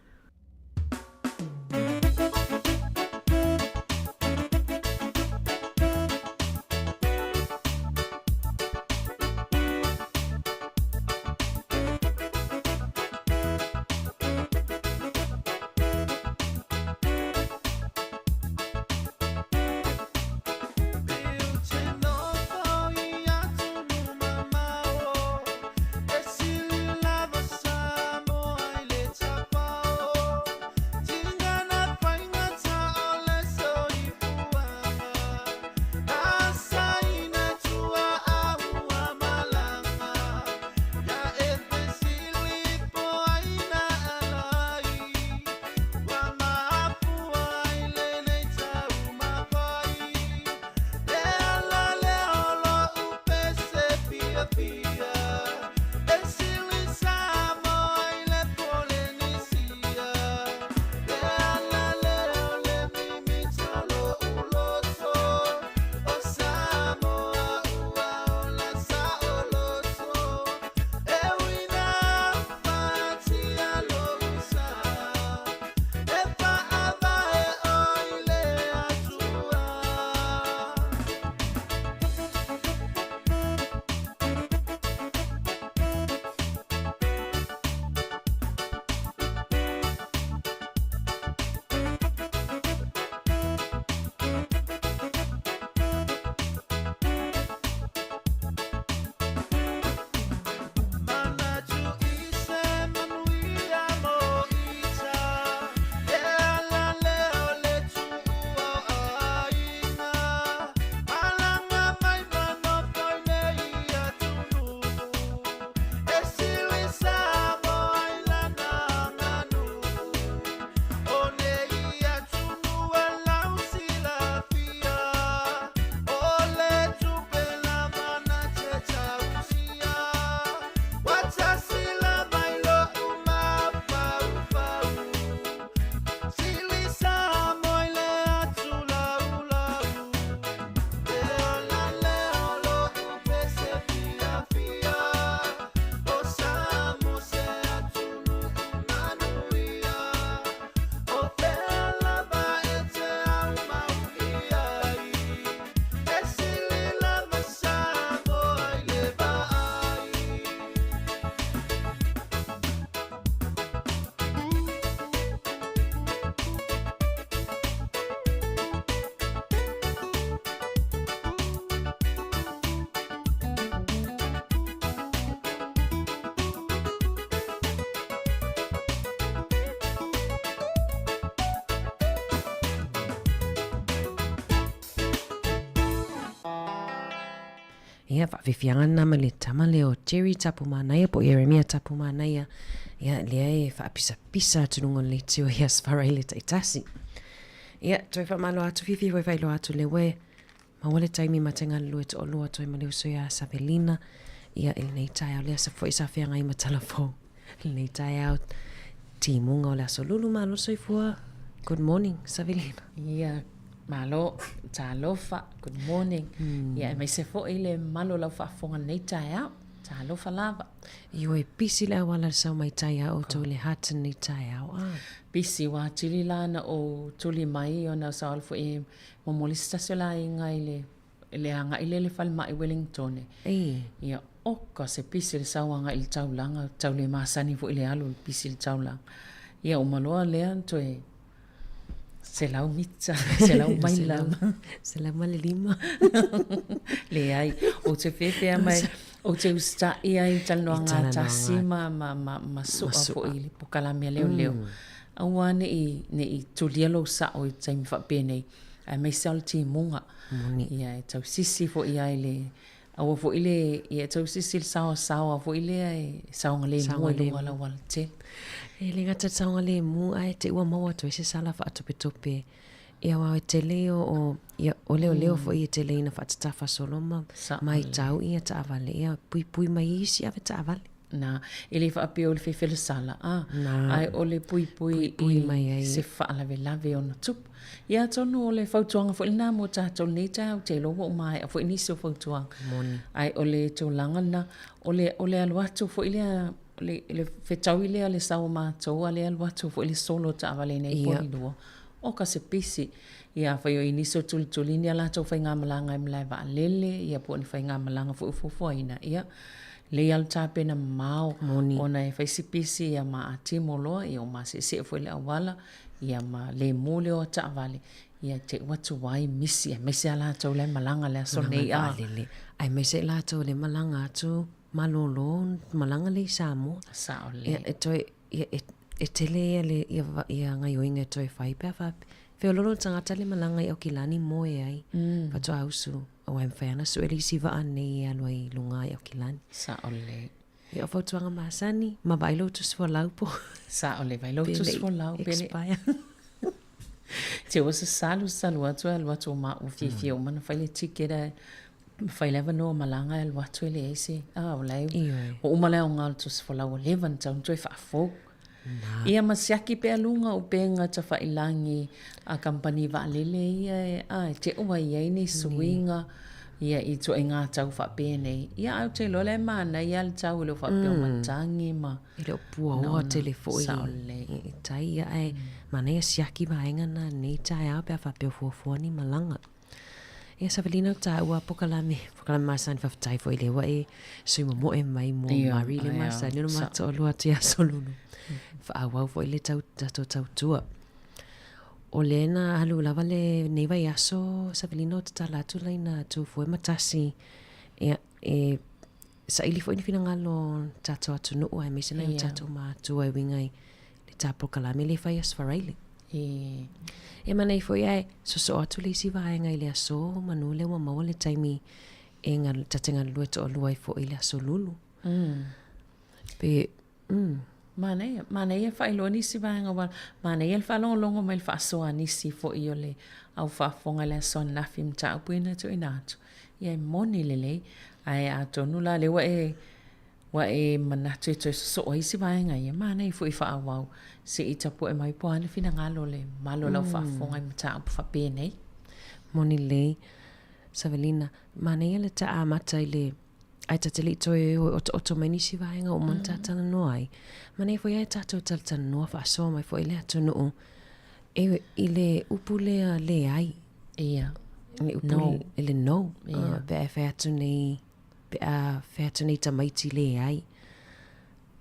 Ia, faafiafiaga lena ma le tama lea o Jerry Tapumanaia po o Ieremia Tapumanaia. Ia, lea e faapisapisa atu luga o le leitio ia Sfaraile taitasi. Ia, toe faamalo atu, fiafia foi e faailoa atu lea ua e maua le taimi ma te galulue toalua atu ai ma le uso iā Savelina, ia, i lenei taeao lea sa foi sa feagai ma Talafou i lenei taeao timuga o le Aso Lulu. Malo le soifua. Good morning, Savelina. Ia, malo, talofa, good morning. Ia, aemaise foi le mamalu o lau faafofoga i lenei taeao. Talofa lava. Ioe, pisi le auala i le sau mai tai a outou i le Hutton nei taeao, a. Pisi, ua atili la na ou tuli mai ona sa alu foi e momoli se tasi o le aiga i le le agai lea i le falemai i Wellingtone. Ei. Ia, oka se pisi le sau agai i le taulaga, tau le masani foi le alu i le pisi i le taulaga. Ia, uma loa lea toe 100 mita, 100 maila. 105. Leai, ou te fefe mai, ou te usitai ai i talanoaga a Tasi ma, ma, ma, ma Sua foi i le pokalame a leoleo. Aua ne i, ne i tulia lou sao i taimi faapenei, aemaise lava o le timuga. Ia, e tausisi foi ai le, Aua foi le, ia e tausisi le saoasaoa foi lea e saogalemu ai luga o le aualatele. E le gata i le saogalemu ae te i ua maua atu ai se sala faatopetope ia aua e tele ia o, ia o leoleo foi e tele ina faatatafa solo ma matau ia taavale ia puipui mai isi ave taavale. Na, e le faapea o le fefe le sala, a, ae o le puipui i se faalavelave ono tupu. Ia atonu o le fautuaga foi lena mo tatou i lenei taeao, ou te iloa ua maea foi nisi o fautuaga. Moni. Ae o le tulaga lena, o le, o le alu atu foi lea, le, le fetaui lea o le sau o matou, a le alu atu foi le solo o taavale nei i Polilua, oka se pisi. Ia afai o i ai nisi o tulituli ni a latou faigamalaga i malae vaalele, ia po o ni faigamalaga foi o fuafuaina, ia, lelei lava le tapena mamao, Moni. ona e fai si pisi ia ma a timu loa, ia ua maseesee foi le auala, ia ma lemu le o a taavale, ia te i ua tuai misi, aemaise lava latou la e malaga i le aso nei a. Vaalele, aemaise i latou le malaga atu malolo, malaga lea i Samoa. Sao lelei. Ia, e toe, ia, e, e tele ia le, ia, ia gaioiga e toe fai pe a faapea. Feololo le tagata le malaga i Aukilani moe ai, faatoa usu, aua e mafai lava ona sue le isi vaa nei e alu ai i luga i Aukilani. Sao lelei. Ia, o fautuaga masani, ma vaai lou tusi folau po. Sao lelei, vaai lou tusi folau pe le. Expire. Te ua sasalu, sasalu atu e alu atu o maua fiafia uma ona fai le ticket ae fai le avanoa malaga e alu atu e leai se, a o la e ua uma le aoga o le tusi folau ua leva ona tatau ona toe faafou. Ia ma siaki pea luga o upega tafailagi a kamupani vaalele ia e, a e te ua i ai ni suiga ia i ituaiga tau faapenei. Ia ae ou te iloa o la e manaia lava le tau e le o faapea o matagi ma E le o puaoa tele foi i tai, ia ae manaia siaki vaega na nei taeao pe a faapea o fuafua ni malaga. Ia Savelina o taua pokalame, pokalame masani faafetai foi lea ua e sui momoe mai mo Mari le masani ona ma toalua atu ia Solulu. Faaauau foi le tau, tatou tautua. O lea na alu lava le nei vaiaso Savelina o tatala atu laina 2 ma 1 ia e saili foi ni finagalo o tatou atunuu aemaise nai o tatou matua e uiga i le ta polokalame lea e fai Aso Faraile. E manaia foi ae sosoo atu le isi vaega i le aso manu lea ua maua le taimi e ta te galulue toalua ai foi i le aso Lulu. Pe, mm. Manaia, manaia faailoa nisi vaega aua manaia le faalogologo mai i le faasoa a nisi foi o le au faafofoga i le aso ananafi i mataupu ia na tuuina atu. Ia e moni lelei, ae atonu la lea ua e ua e manatu e toe sosoo ai isi vaega ia, manaia foi faaauau se i tapue mai po o a le finagalo o le mamalu o lau faafofoga i mataupu faapenei. Moni lelei, Savelina, manaia le ta amata i le ae ta te le i toe o e otooto mai nisi vaega uma na ta talanoa ai. Manaia foi ae tatou talatalanoa faasoa mai foi le atunuu e i le upu lea leai. Ia. Le upu No. I le no. Ia. Pe a e fai atu nei, pe a fai atu nei tamaiti leai.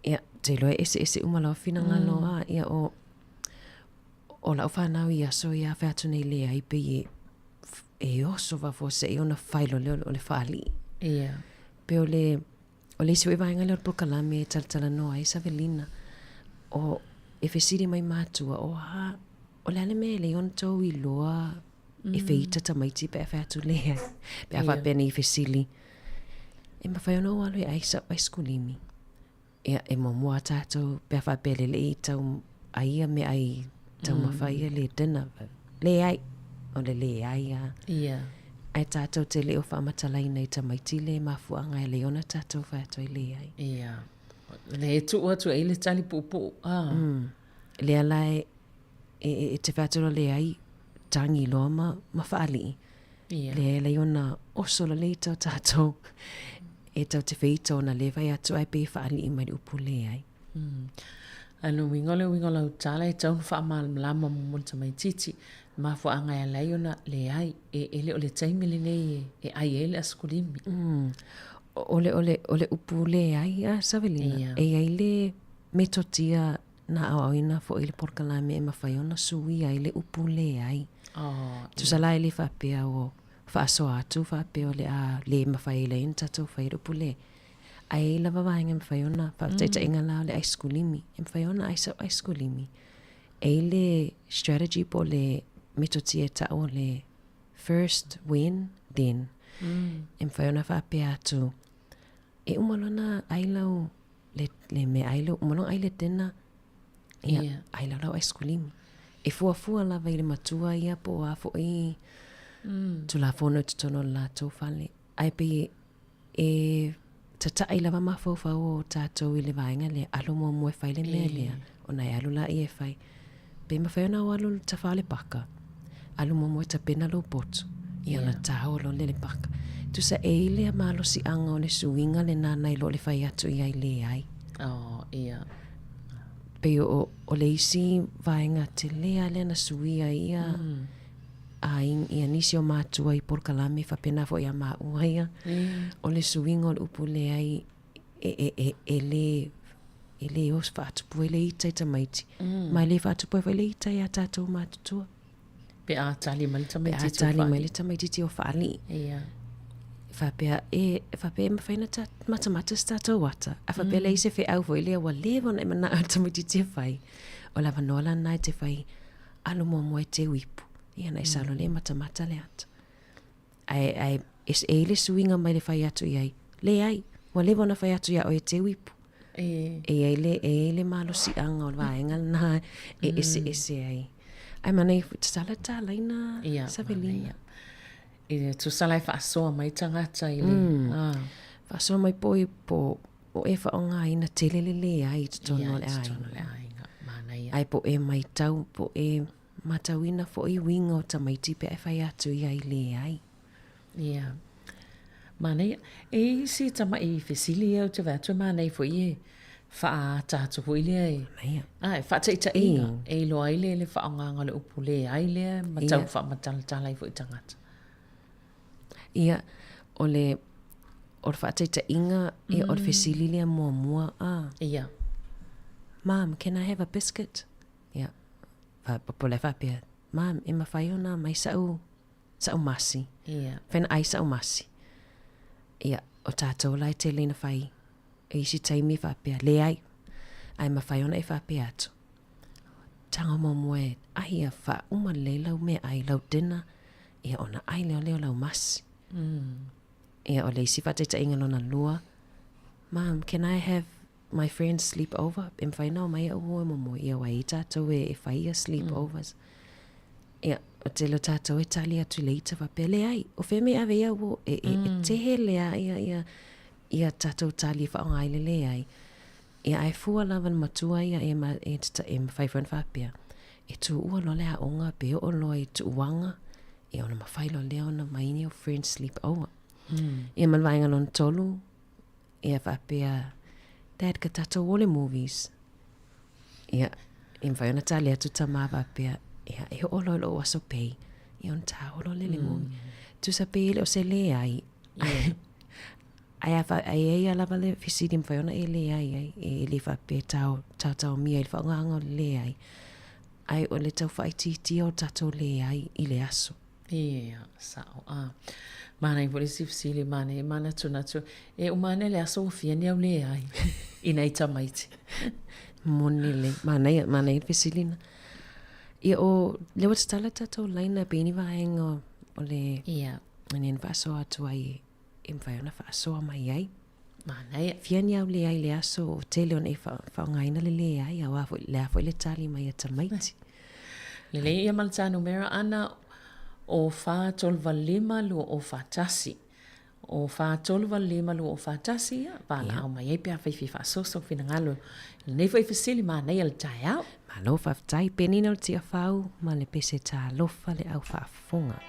Ia, te iloa e eseese uma lava finagalo a, ia o, o lau fanau i aso ia fai atu nei leai pei e, e oso faafuasei ona failo lea o le faalii. Ia. Pe o le, o le isi foi vaega lea o le polokalame e talatalanoa ai Savelina, o e fesili mai matua, o a, o le a le mea e lelei ona tou iloa e feita tamaiti pe a fai atu leai. Pe a faapea nei fesili, e mafai ona ou alu e ai sau aisikulimi. Ia, e muamua lava tatou pe a faapea e lelei tau ai ia meaai taumafa ia le dinner. Leai, o le leai lava. Ia. Ae tatou te le o faamatalaina i tamaiti le mafuaaga e alai ona tatou fai atu ai leai. Ia. Lea e tuu atu ai le tali puupuu, a. Lea la e, e, e te fai atu loa leai, tagi loa ma, ma faalii. Ia. Lea e alai ona oso lelei ita o tatou e tatou te feita ona lea e fai atu ae pei e faalii mai le upu leai. A o le uiga o le uiga o lau tala e tatau ona faamalamalama mo le tamaitiiti, le mafuaaga e ala ai ona leai, e, e le o le taimi lenei e, e ai ai le asikulimi. O le, o le, o le upu leai a Savelina, Ia. e i ai le metotia na aoaoina foi i le polokalame e mafai ona suia ai le upu leai. Oh, Tusa la e le faapea ua faasoa atu faapea o le a le mafai ai lai ona tatou faia le upu leai. Ae i ai lava vaega e mafai ona, faataitaiga la o le aisikulimi, e mafai ona ai sau aisikulimi. E i ai le strategy po o le metotia e tau o le first, when, then. E mafai ona faapea atu, e uma loa ona ai lau, le, le meaai lea, uma loa ona ai le dinner, ia, Ia. ai lea o lau aisikulimi. E fuafua lava i le matua ia po o a foi Tulafono i totonu o le latou fale. Ae pei e tataʻi lava mafaufau o tatou i le vaega lea, alu muamua e fai le mea lea, ona e alu laia e fai. Pe mafai ona o alu i le tafa o le paka, alu muamua e tapena lou potu, ia ona tao loa lea i le paka. Tusa e i ai le malosiaga o le suiga lena nai lo le fai atu i ai leai. Oh, ia. Pei o, o le isi vaega tele lava lea na suia ai ia aiga, ia nisi o matua i polokalame faapena foi ia maua ia, o le suiga o le upu leai e, e, e, e lē e lē o faatupu ai le ita i tamaiti, ma e lē faatupu ai foi le ita iā tatou matutua. Pe a tali mai le Pe a tamaitiiti o tali mai faalii. le tamaitiiti o faalii. Ia. Faapea, e, faapea e mafai ona ta, matamata se tatou ata, a faapea e leai se feau foi lea ua leva ona e manao le tamaitiiti e fai, o le avanoa la lena e te fai alu muamua e teu ipu, ia na e salo lea e matamata le ata. Ae, ae e, e i ai le suiga mai le fai atu i ai, leai, ua leva ona fai atu iā oe e teu ipu. E. E i ai le, e i ai le malosiaga o le vaega lena e eseese ai. Ae manaia foi, tatala talaina Ia, Savelina. manaia. E tusa la e faasoa mai tagata i le, a. Faasoa mai po i, po o e faaaogaina tele le leai i totonu Ia, o le i totonu aiga. o le aiga. Manaia. Ae po e maitau, po e matauina foi uiga o tamaiti pe a e fai atu i ai leai. Ia. Manaia. E i ai isi tamai fesili ia ou te vaai atu e manaia foi e faaata atu foi lea e. Manaia. A, e faataitaiga e iloa ai le le faaaogaga o le upu leai lea ma tau faamatalatala ai foi i tagata. Ia, o le, o le faataitaiga, ia, o le fesili lea muamua, a. Ia. Mum, can I have a biscuit? Ia, po o le a faapea, Mum, e mafai ona aumai sa'u, sa'u masi. Ia. Mafai ona ai sa'u masi. Ia, o tatou la e tele ina fai i isi taimi e faapea, leai, ae mafai ona e faapea atu, tago muamua e ai ia faauma lelei lau meaai, lau dinner, ia ona ai lea o lea o lau masi. Ia, o le isi faataitaiga lona lua, Mum, can I have my friends sleep over? E mafai ona omai au uo e momoe, ia aua e i ai tatou e fai ia sleep overs. Ia, o tele o tatou e tali atu i le ita faapea, leai, o fea mea e ave ai au uo, e, e, e tehele lava ia, ia, ia tatou tali e faaaoga ai le leai. Ia, ae fua lava le matua ia e, ma, e, e mafai foi ona faapea, e tuua loa le aoga pe oo loa i tuuaga, ia ona mafai loa lea ona mai ni au friends sleep over. Ia ma le vaega lona tolu, ia faapea, Dad, ka tatou o le movies. Ia, e mafai ona tali atu tama faapea, ia, e oo loa i lou aso pei, ia ona taolo lea i le movie. Tusa pei e le o se leai. Ae a fa, ae i ai lava le fesili e mafai ona e leai ai, e le faapea e tao, taotaomia i le faaaogaga o le leai, ae o le tau faaitiitia o tatou leai i le aso. Ia, sao. A, manaia foi le isi fesili, manaia e manatunatu, e uma ane le aso ua fia ni au leai i nai tamaiti. Moni le, manaia, manaia le fesili na. Ia o, lea ua tatala tatou laina pei ni vaega o le, Ia. ina faasoa atu ai e mafai ona faasoa mai ai. Manaia. Fia ni au leai i le aso o tele ona e faaaogaina le leai, aua foi, le a foi le tali mai a tamaiti. Lelei ia ma le ta numera ana o 4 3 8 2 0 4 1. O 4 3 8 5 2 0 4 1, ia, valaau mai ai pe afai fia faasoa sou finagalo i lenei foi fesili manaia o le taeao. Malo faafetai Penina o le Tiafau ma le pese talofa le au faafofoga.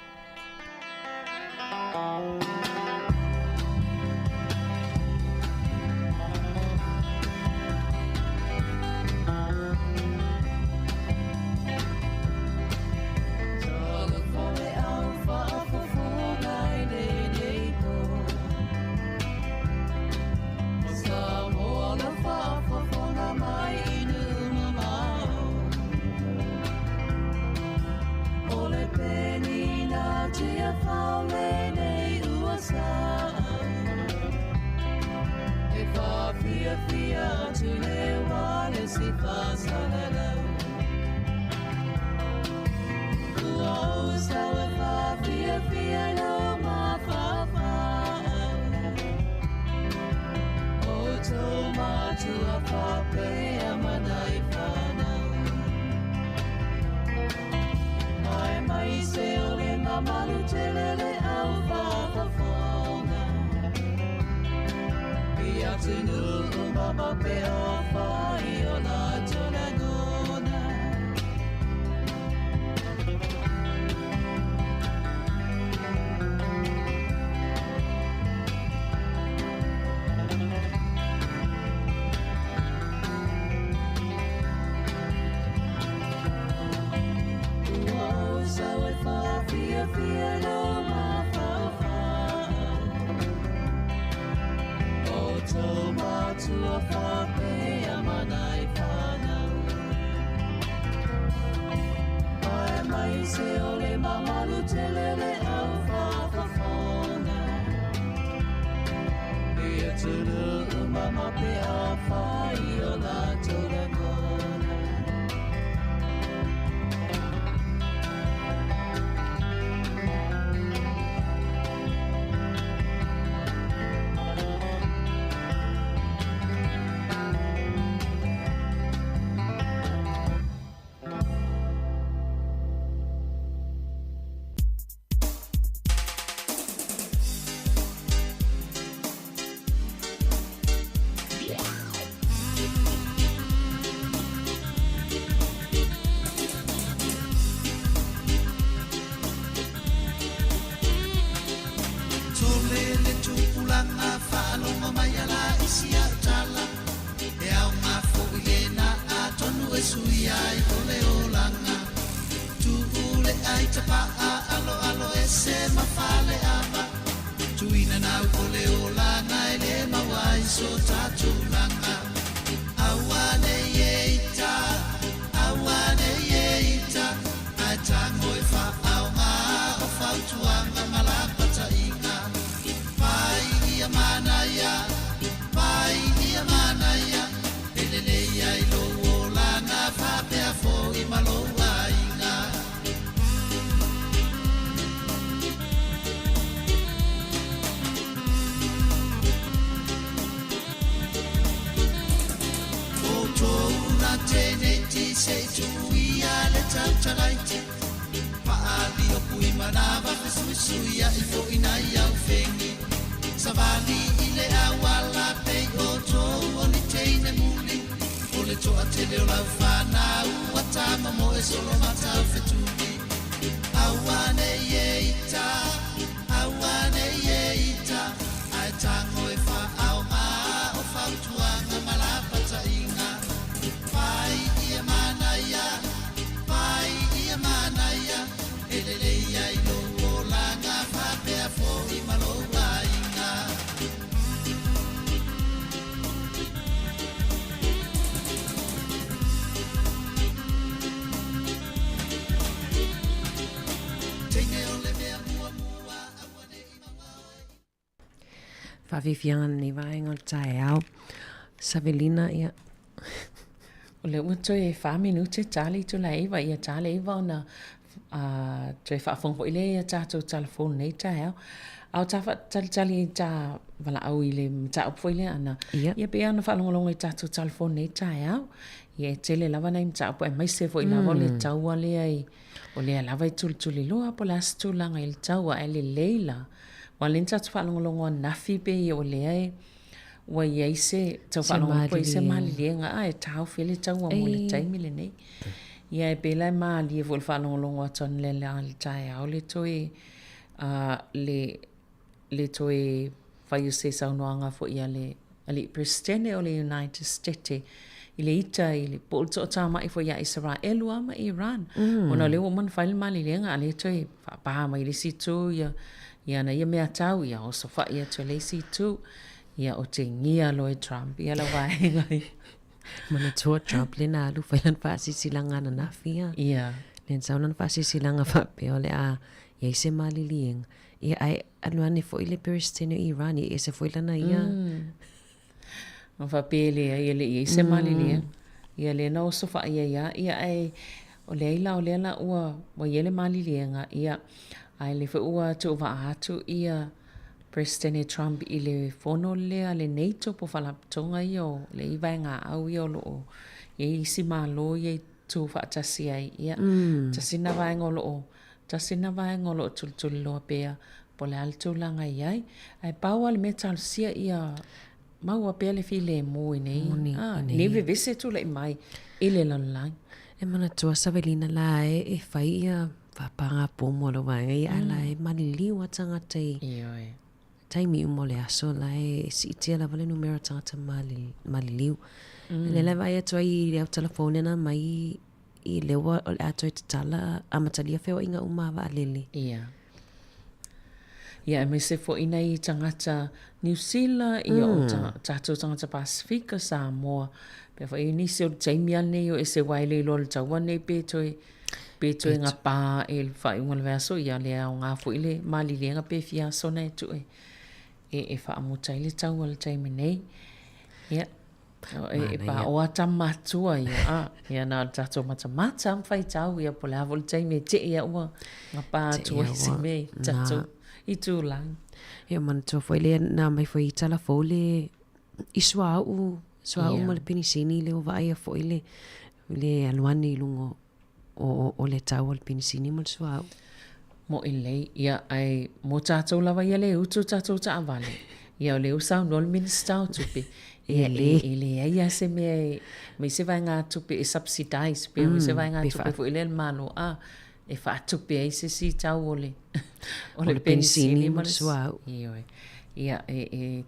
Faafiafiaga lenei vaega o le taeao. Savelina, ia. O lea ua toe fa minute ta le itula e 9, ia ta le 9 ona toe faafofoga foi lea ia tatou tala fou lenei taeao. A o ta faatalitali i ta valaau i le mataupu foi lea ana, ia pei lava ona faalogologo i tatou telefoni i lenei taeao. Ia e tele lava nai mataupu aemaise foi lava o le taua lea i, o lea lava e tulituliloa po o le a se tulaga i le taua ae lelei la. Aua o lea na tatou faalogologo ananafi pei o lea e ua i ai se tau faalogologo po o i ai se maliliega a e taofi ai le taua mo le taimi lenei. Ia e pei la e malie foi i le faalogologo atu analeila i le taeao le toe le le toe fai o se saunoaga foi a le Alii Peresetene o le United Stete i le ita i le po o le toatamai foi ia Isaraelu a ma Iran. Ona o lea ua uma ona fai le maliliega a o lea toe faapa mai le isi itu ia ia ana ia mea tau ia osofai atu e le isi itu. Ia otegia loa e Trump ia la vaega ia. Manatua Trump lea na alu fai lana faasilasilaga ananafi a. Ia. Lea na sau lana faasilasilaga faapea o le a i ai se maliliega. Ia ae alu ane foi le Peresetene o Iran ia e ese foi lana ia. Ma faapea e leai e le i i ai se maliliega. Ia lea na osofai ai lava ia ae o leai la o lea la ua ua i ai le maliliega ia ae lea foi ua tuuvaa atu ia Peresetene Trump i le fono lea a le NATO po o faalapotopotoga ia o le i vaegaau ia o lo o i ai isi Malo ia i tu faatasi ai. Ia, tasi lena vaega o lo o, tasi lena vaega o lo o tulituliloa pea po o le a le tulaga e i ai. Ae pau lava le mea talosia ia maua pea le filemu i nei, a, nei vevesi e tulai mai i le lalolagi. E manatua Savelina la e fai ia faapagapomo a lou vaega ia ae la e maliliu a tagata i Ioe. taimi uma o le aso la e siitia lava le numera o tagata maliliu. Lea la e vaai atu ai i le autala fou lea na aumai i lea ua o le a toe tatala amatalia feoaiga uma a vaalele. Ia. Ia aemaise foi nai tagata Niu Sila, ia o tatou tagata Pasefika, Samoa, pea foi nisi o le taimi lava lenei o ese aua e le iloa i le taua lenei pe toe pe toe gapa ae i le faaiuga o le vaiaso, ia le aoga foi le maliliega pe fia aso na e tuu e e faamuta ai le taua i le taimi nei. Ia, e paoa lava tama matutua ia, a, ia na o le tatou matamata lava ma faitau, ia po o le a foi le taimi e tei lava ua gapa atu ai se mea i tatou itulagi. Ia manatua foi lea na aumai foi i tala fou le i suauu, suauu ma le penisini lea ua vaaia foi le le alu ane i luga o, o le tau o le penisini ma le suauu. Moʻi lelei, ia, ae mo tatou lava ia le utu o tatou taavale, ia o lea ua saunoa le Minisita o Tupe, ia e, e leai lava se mea e, mai se vaegatupe e subsidize pe mm, se vaegatupe foi lea a le Malo a e faatupe ai se isi tau o le, o le penisini ma le suauu. Ioe. Ia, e, e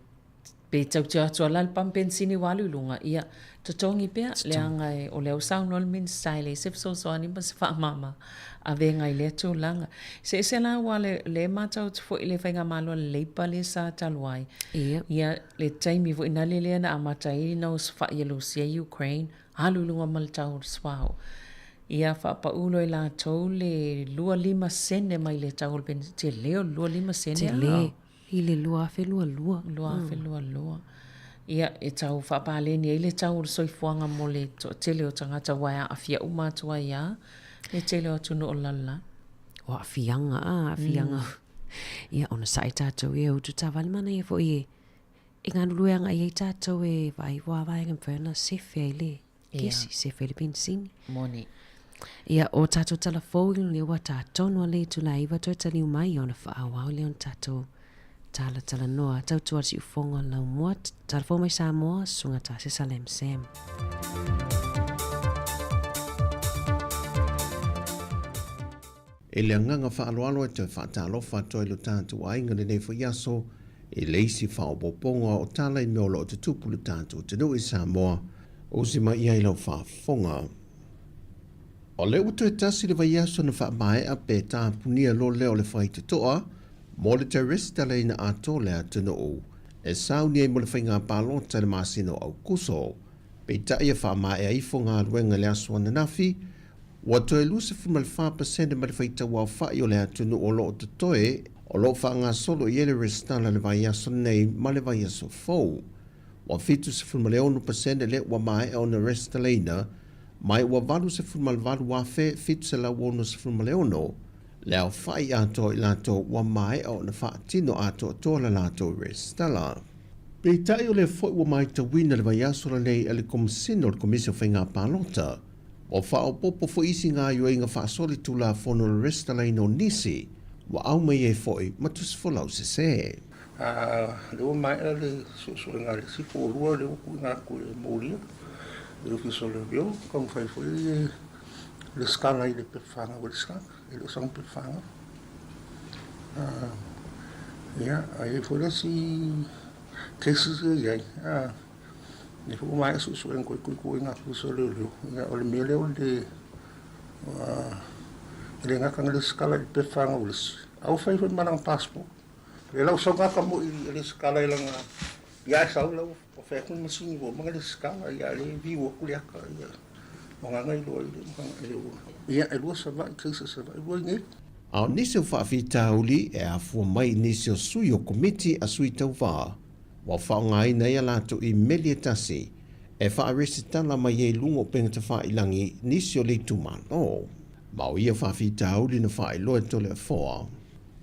Pe tautio atu a la le pamu penisini ua alu i luga, ia, totogi pea, leaga e, o lea ua saunoa le Minisita e leai se fesoasoani ma se faamama avega i lea tulaga. Se ese la aua le, lea e matau atu foi i le Faigamalo a le Labour lea sa talu ai, ia, le taimi foi nale lea na amata ai ona osofai e Lusia i Ukraine, alu i luga ma le tau o le suauu. Ia, faapau loa e latou le 25 sene mai le tau o le penisini, tele o le 25 sene. Tele. I le 2022. 2022. Ia, e tau faapaleni ai le tau o le soifuaga mo le toatele o tagata aua e aafia uma atu ai lava le tele o atunuu o le lalolagi. O aafiaga, a, aafiaga. Ia, ona sae tatou ia utu taavale manaia foi e, e galulue agai ai tatou e vaai ua vaega mafai ona sefe ai le kesi, sefe ai le penisini. Moni. Ia, o tatou tala fou i lea ua tā tonu a le itula e 9 toe taliu mai ona faaauau lea ona tatou talatalanoa. Tautua le siufofoga o le laumua, tala fou mai Samoa, Susuga Tasesa Lam Sam. I le agaga faaaloalo e toe faatalofa atu ai lo tatou aiga lenei foi aso i le isi faaopoopoga o tala i mea o lo o tutupu i lo tatou atunuu i Samoa. Usi mai i ai lau faafofoga. O lea ua toe tasi le vaiaso na faamaea pe tapunia loa lea o le faitotoa mo le toe resitalaina atoa o le atunuu e sauni ai mo le faiga palota i le masina o Aukuso. Peitai e faamaea ifo galuega i le aso ananafi, ua toe 24% ma le faitauaofai o le atunuu o lo o totoe o lo o faagasolo i ai le resitala i le vaiaso nei ma le vaiaso fou. Ua 76% lea ua maea ona resitalaina, mai ua 88,766 le aofa'i atoa o i latou ua maea ona faatino atoatoa le latou resitala. Peitai o lea foi ua matauina le vaiaso lenei e le Komesina o le Komisi o Faiga Palota, ua faaopoopo foi isi gaoioiga faasolitulafono i le resitalaina o nisi ua aumai ai foi ma tusifolau sesē. A lea ua maea le suesuega a le isi toalua lea ua tuuina atu e molia i le Ofisa o Leoleo, taumafai foi e resitala i le pepa fanau a le isi tagata, e le o sana pepa fanau. Ia, a i ai foi le isi cases ia e i ai, lea foi ua maea suesuega toe tuuina atu i le Ofisa o Leoleo, ia o le mea lea o le e le gata na resitala i le pepa fanau a le isi, a ua fai foi ma lana passport. E lau sau gata moi e resitala i lana ia e sau lau o fai atu le masini ua uma ona resitala ia le view atu le ata ia o gana iloa i le e ua ia e lua Savaii cases Savaii lua i nei. A o nisi o faafitauli e afua mai i nisi o sui o komiti a sui tauva ua faaaogaina ai a latou imeli e tasi e faaresitala mai ai i luga o upega tafailagi nisi o le itumalo. Ma o ia faafitauli na faailoa e Toleafoa,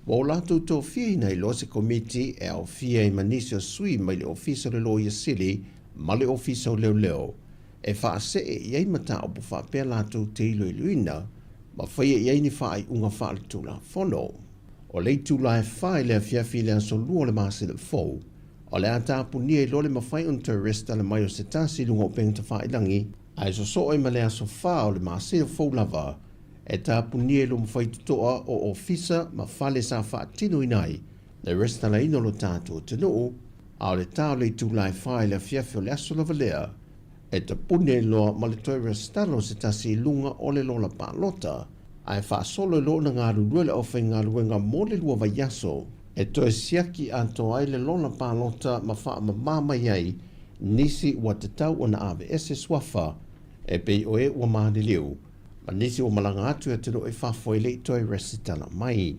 ua o latou tofiaina ai loa se komiti e aofia ai ma nisi o sui mai le Ofisa o le Loia Sili ma le Ofisa o Leoleo e faasee i ai mataupu faapea latou te iloiloina ma faia i ai ni faaiuga faaletulafono. O le itula e fa i le afiafi i le aso Lua o le masina fou, o le a tapunia ai loa le mafai ona toe resitala mai o se tasi i luga o upega tafailagi, ae sosoo ai ma le aso fa o le masina fou lava e tapunia i luma faitotoa o ofisa ma fale sa faatinoina ai le resitalaina o lo tatou atunuu, a o le ta o le itula e fa i le afiafi o le aso lava lea e tapuni ai loa ma le toe resitala o se tasi i luga o le lola palota, ae faasolo ai loa ona galulue le aufaigaluega mo le lua vaiaso e toe siaki atoa ai le lola palota ma faamamā mai ai nisi ua tatau ona aveese suafa e pei o e ua maliliu ma nisi ua malaga atu i atunuu i fafo e le i toe resitala mai.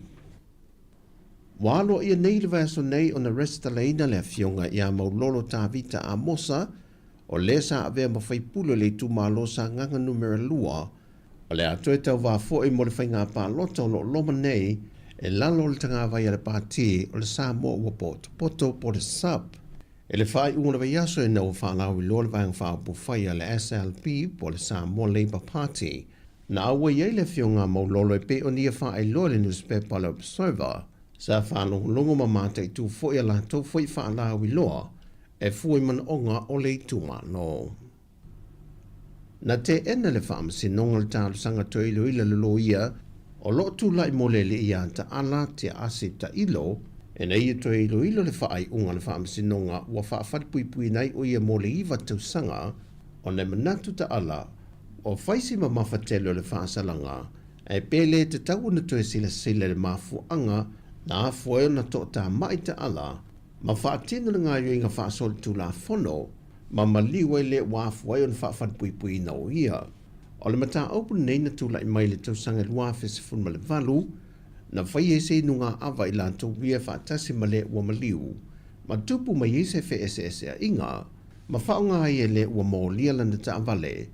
Ua aloaia nei le vaiaso nei ona resitalaina le afioga ia Maulolo Tavita Amosa, o le sa avea ma faipule o le itumalo Sagaga Numera 2, o le a toe tauvā foi mo le faiga palota o lo o loma nei e lalo o le tagavai a le Pati o le Samoa Ua Potopoto po o le SUPP. I le faaiuga o le vaiaso ina ua faalauiloa le Vaega Faaupufai a le SLP po o le Samoa Labour Party, na auai ai le Afioga a Maulolo e pei ona ia faailoa i le nusipepa a le Observer, sa faalogologo ma mataitu foi a latou foi faalauiloa e fua i manaoga o le itumalo. Na teena le Faamasinoga le talosaga toe iloila le loia o lo o tulai mo le alii ia Taala Tiaasi Tailo ina ia toe iloilo le faaiuga a le Faamasinoga ua faafalepuipuiina ai o ia mo le iva tausaga ona e manatu Taala ua fai si mamafa tele o le faasalaga ae pe le tatau ona toe silasila i le mafuaaga na afua ai ona toatamai Taala ma faatino le gaoioiga faasolitulafono ma maliu ai le ua afua ai ona faafalepuipuiina o ia. O le mataupu lenei na tulai mai i le tausaga 2018, na faia ai se inuga ava i latou ia faatasi ma le ua maliu, ma tupu mai ai se feeseeseaiga, ma faaaoga ai e le ua molia lana taavale,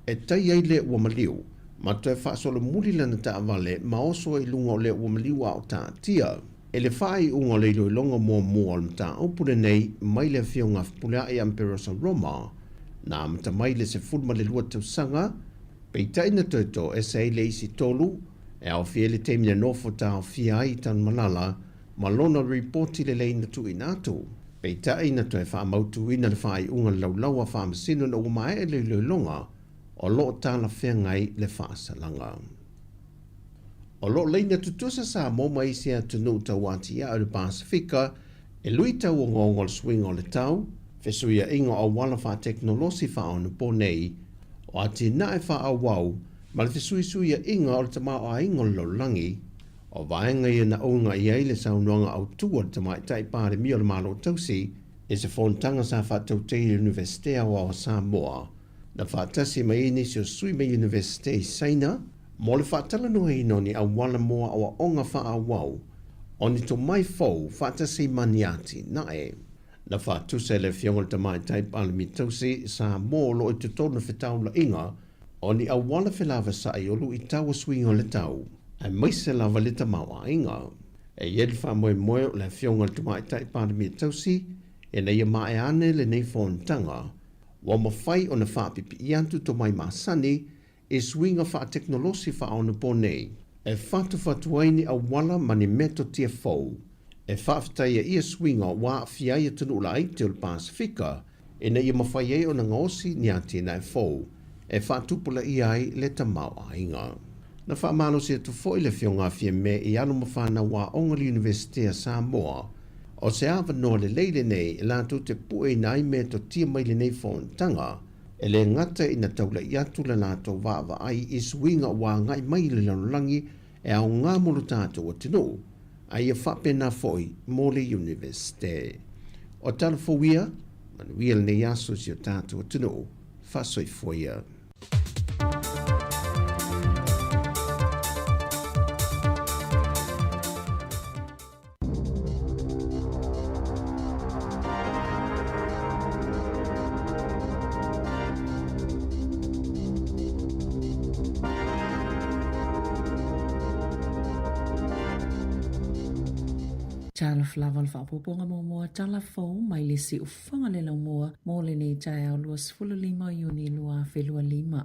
e tai ai le ua maliu, ma toe faasolomuli lana taavale ma oso ai i luga o le ua maliu a o taatia. I le faaiuga o le iloiloga muamua o le mataupu lenei mai le Afioga a Fepuleai Amperosa Roma, na amata mai i le 12 tausaga, peitai na toe toese ai le isi tolu, e aofia ai le taimi na nofo taofia ai i Tanumalala ma lona ripoti lelei na tuuina atu. Peitai na toe faamautuina le faaiuga laulau a Faamasino ina ua maea le iloiloga o lo o talafeagai le faasalaga. O lo o laina tutusa Samoa ma isi atunuu tauatiae o le Pasefika e luitau ogaoga o le suiga o le tau, fesuiaiga o auala faatekonolosi faaonapō nei, o atinae faaauau ma le fesuisuiaiga o le tamaoaiga o le lalolagi. O vaega ia na uga i ai le saunoaga autu a le Tamaitai Palemia o le Malo Tausi i se fonotaga sa faatautaia i le Iunivesite Aoao o Samoa na faatasi mai ai nisi o sui mai Iunivesite i Saina mo le faatalanoaina o ni auala mo aoaoga faaauau o ni tomai fou faatasi ma ni atinae. Na faatusa e le Afioga i le Tamaitai Palemia Tausi Samoa o lo o i totonu o fetaulaiga o ni auala felavasa'i o luitau o suiga o le tau. aemaise lava le tamaoaiga. E i ai le faamoemoe o le Afioga i le Tamaitai Palemia Tausi ina ia maea ane lenei fonotaga, ua mafai ona faapipii atu tomai masani i suiga faatekonolosi faaonaponei e fatufatu ai ni auala ma ni metotia fou e faafetaia ia suiga ua aafia ai atunuu laiti o le Pasefika ina ia mafai ai ona gaosi ni atinae fou e faatupulaia ai le tamaoaiga. Na faamalosi atu foi le Afioga a Fiame i alo ma fanau aoga le Iunivesite a Samoa, o se avanoa lelei lenei latou te pueina ai metotia mai lenei fonotaga, e le gata ina taula'i atu le latou vaavaai i suiga ua agai mai i le lalolagi e aoga mo lo tatou atunuu, a ia faapena foi mo le Iunivesite. O tala fou ia, manuia lenei aso i si o tatou atunuu. Faasoifua ia. Talofa lava o le faaopoopoga muamua tala fou mai le siufofoga le laumua mo lenei taeao 25 o Iuni 2025.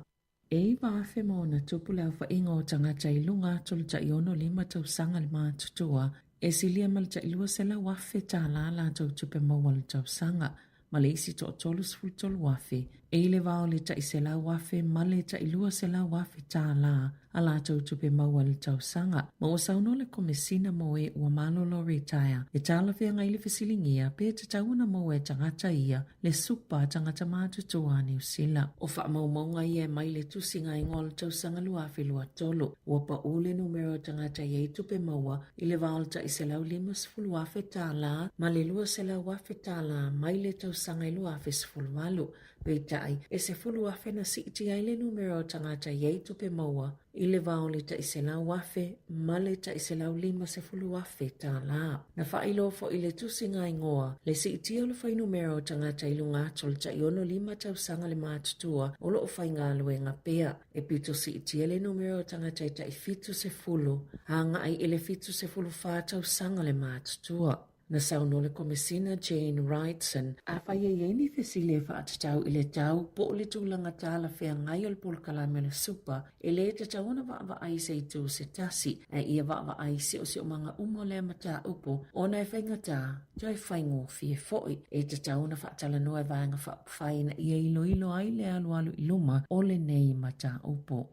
E 9,000+ le aofaiga o tagata i luga atu o le tai 65 tausaga le matutua, e silia ma le tai $200,000 tala latou tupe maua i le tausaga, ma le isi toa 33,000 e i le va o le tai $100,000 ma le tai $200,000 tala a latou tupe maua i le tausaga. Ma ua saunoa le Komesina mo e ua malolo retaia e talafeagai le fesiligia pe tatau ona maua e tagata ia le supa tagata matutua a Niu Sila. O faamaumauga ia e mai le tusiga igoa o le tausaga 2023. Ua pau le numera o tagata i ai tupe maua i le va o le tai $150,000 tala ma le $200,000 tala mai le tausaga i 2018. Peitai, e 10,000 na siitia ai le numera o tagata i ai tupe maua i le va o le tai $100,000 ma le tai $150,000 tala. Na faailoa foi le tusiga igoa le siitia o le fuainumera o tagata i luga atu o le tai 65 tausaga le matutua o lo o faigaluega pea. E pito siitia le numera o tagata i tai 70 agai i le 74 tausaga le matutua. Na saunoa le Komesina Jane Wrightson, afai e i ai ni fesili e faatatau i le tau po o le tulaga talafeagai o le polokalame o le Supa, e le tatau ona vaavaai i se itu se tasi, ae ia vaavaai i siosiomaga uma o lea mataupu ona e faigata toe faigofie foi. E tatau ona faatalanoa e Vaega Faaupufai ina ia iloilo ai le alualu i luma o lenei mataupu.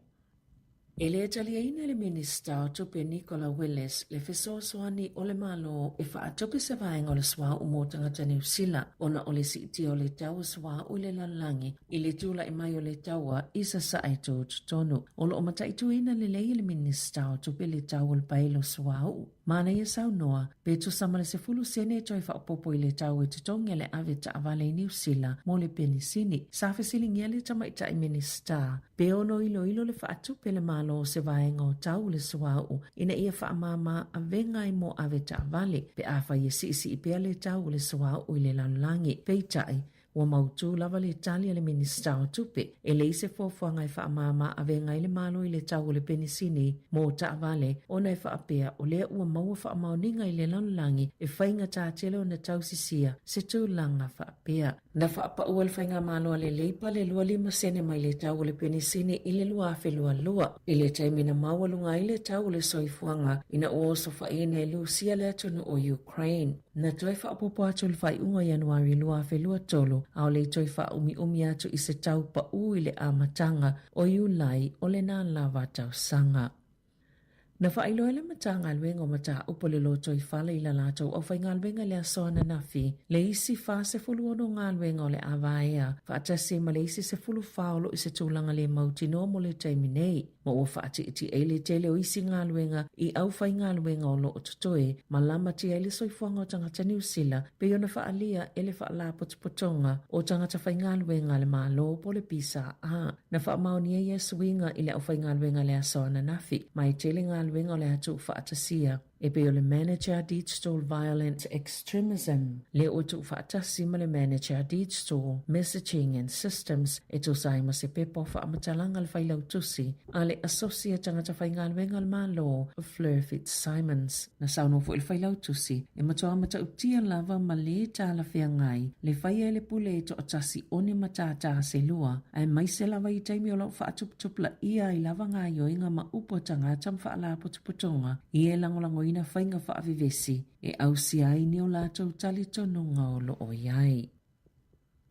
E le taliaina e le Minisita o Tupe Nicola Willis le fesoasoani o le Malo e faatupe se vaega o le suauu mo tagata Niu Sila ona o le siitia o le tau o suauu i le lalolagi i le tulai mai o le taua i Sasae tutotonu. O lo o mataituina lelei e le Minisita o Tupe le tau o le paelo suauu. Manaia saunoa, pe tusa ma le 10 sene e toe faaopoopo i le tau e totogi a le ave taavale i Niu Sila mo le penisini. Sa fesiligia le tamaitai Minisita pe ono iloilo le faatupe le Malo o se vaega o tau o le suauu ina ia faamāmā avega ai mo ave taavale pe afai e siisii pea le tau o le suauu i le lalolagi. Peitai, Ua mautū lava le tali a le Minisita o Tupe, e leai se fuafuaga e faamāmā avega ai le Malo i le tau o le penisini mō taavale, ona e faapea o lea ua maua faamaoniga i le lalolagi e faigata tele ona tausisia se tulaga faapea. Na faapaua le Faigamalo a le Leipa le 25 sene mai le tau o le penisini i le 2022, i le taimi na maualuga ai le tau o le soifuaga ina ua osofaiina e Lusia le atunuu o Ukraine. Na toe faaopoopo atu i le faaiuga o Ianuari 2023, ʻaʻole i toe faaumiumi atu i se tau paʻu i le amataga o Iulai o lena lava tausaga. Na faailoa e le Matagaluega o Mataupu o le Lotoifale i la latou aufaigaluega i le aso ananafi le isi 46 galuega o le a vaea faatasi ai ma le isi 14 o lo o i se tulaga le mautinoa mo le taimi nei. ma ua faatiatia ai le tele o isi galuega i aufaigaluega o lo o totoe ma lamatia ai le soifuaga o tagata Niu Sila pei ona faaalia e le Faalapotopotoga o Tagata Faigaluega a le Malo po o le PSA. Na faamaonia ia suiga i le aufaigaluega i le aso ananafi, ma e tele galuega o le a tuufaatasia. e pei o le Manager Digital Violent Extremism, lea ua tuufaatasi ma le Manager Digital Messaging and Systems e tusa ai ma se pepa o faamatalaga a le Failautusi a le Asosi a Tagata Faigaluega a le Malo, Fleur Fitzsimons. Na saunoa foi le Failautusi, e matua matautia lava ma lē talafeagai le faia e le pule e toatasi o ni matātā se lua, aemaise lava i taimi o lo o faatuputupulaia ai lava gaoioiga ma upu a tagata ma faalapotopotoga ia e lagolagoina faiga faavevesi e ausia ai ni o latou talitonuga o lo o i ai.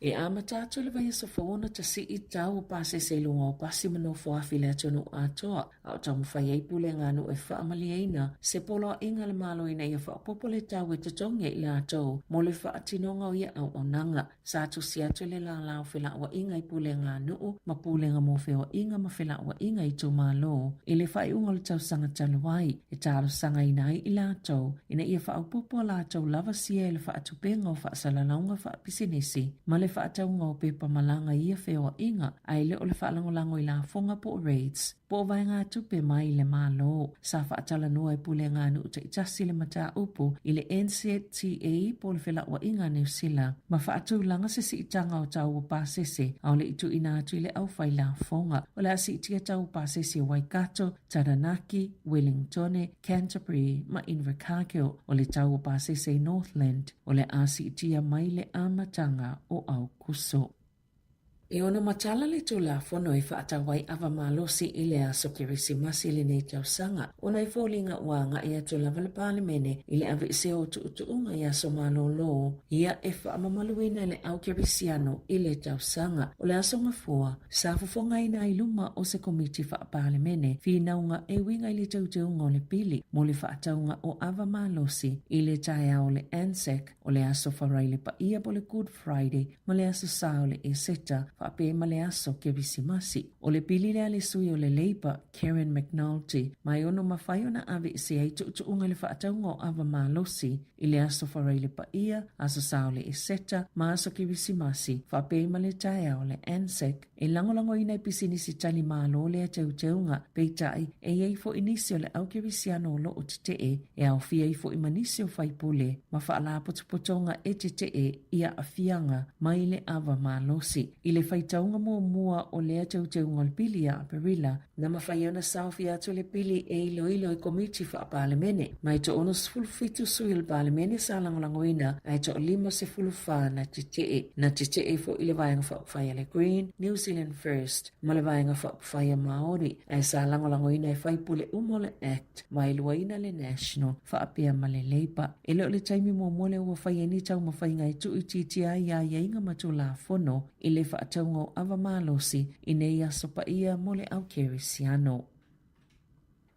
E amata atu le vaiaso fou ona tasii tau o pasese i luga o pasi ma nofoafi i le atunuu atoa, a o taumafai ai pulega a nuu e faamalieina se poloaiga a le Malo ina ia faaopoopo le tau e totogi e i latou mo le faatinoga o ia auaunaga. Sa tusi atu le lālā o felauaiga i pulega a nuu ma pulega mo feoaiga ma felauaiga i itumalo i le faaiuga o le tausaga talu ai, e talosagaina ai i latou ina ia faaopoopo a latou lavasia i le faatupega o faasalalauga faapisinisi ma le faatauga o pepa malaga i ia feoaiga, ae le o le faalagolago i lafoga po o rates, po o vaegatupe mai le Malo. Sa faatalanoa e pulega a nuu taitasi le mataupu i le NZTA po o le Felauaiga a Niu Sila ma faatulaga se siitaga o tau o pasese a o le i tuuina atu i le aufai lafoga. O le a siitia tau o pasese o Waikato, Taranaki, Wellingtone, Canterbury ma Invercargill. O le tau o pasese i Northland o le a siitia mai le amataga o Aokuso. E ono matala le Tulafono e faatau ai ava malosi i le aso Kerisimasi i lenei tausaga, ona e foliga ua agai atu lava le Palemene i le aveesea o tuutuuga i aso malolo ia e faamamaluina e le au kerisiano i le tausaga. O le aso Gafua, sa fofogaina ai luma o se Komiti Faa-Palemene finauga e uiga i le teuteuga o le pili mo le faatauga o ava malosi i le taeao o le Anzac, o le aso Faraile Paia po o le Good Friday ma le aso Sa o le Eseta faapea ma le aso Kerisimasi. O le pili lea a le sui o le Labour, Karen McNulty, ma e ono mafai ona aveesea ai tuutuuga i le faatauga o ava malosi i le aso Faraile Paia, aso Sa o le Eseta ma aso Kerisimasi faapea ma le taeao o le Anzac. E lagolagoina e pisinisi tali malo lea teuteuga, peitai, e i ai foi nisi o le au kerisiano o lo o tetee, e aofia ai foi ma nisi o faipule ma faalapotopotoga e tetee i aafiaga mai le ava malosi. I le faitauga muamua o lea teuteuga o le pili ia Aperila, na mafai ona saofia atu le pili e iloilo i Komiti Faa-Palemene. Ma e toa-67 sui o le Palemene sa lagolagoina, ae toa-54 na tetee. Na tetee foi le Vaega Faaupufai a le Green, New Zealand First, ma le Vaega Faaupufai a Māori, ae sa lagolagoina e faipule uma o le Act, ma e luaina le National, faapea ma le Labour. E le o le taimi muamua lea ua fai ai ni taumafaiga e tuuitiitia ai aiaiga ma Tulafono i le faatauga o ava malosi i nei aso paia mo le au kerisiano.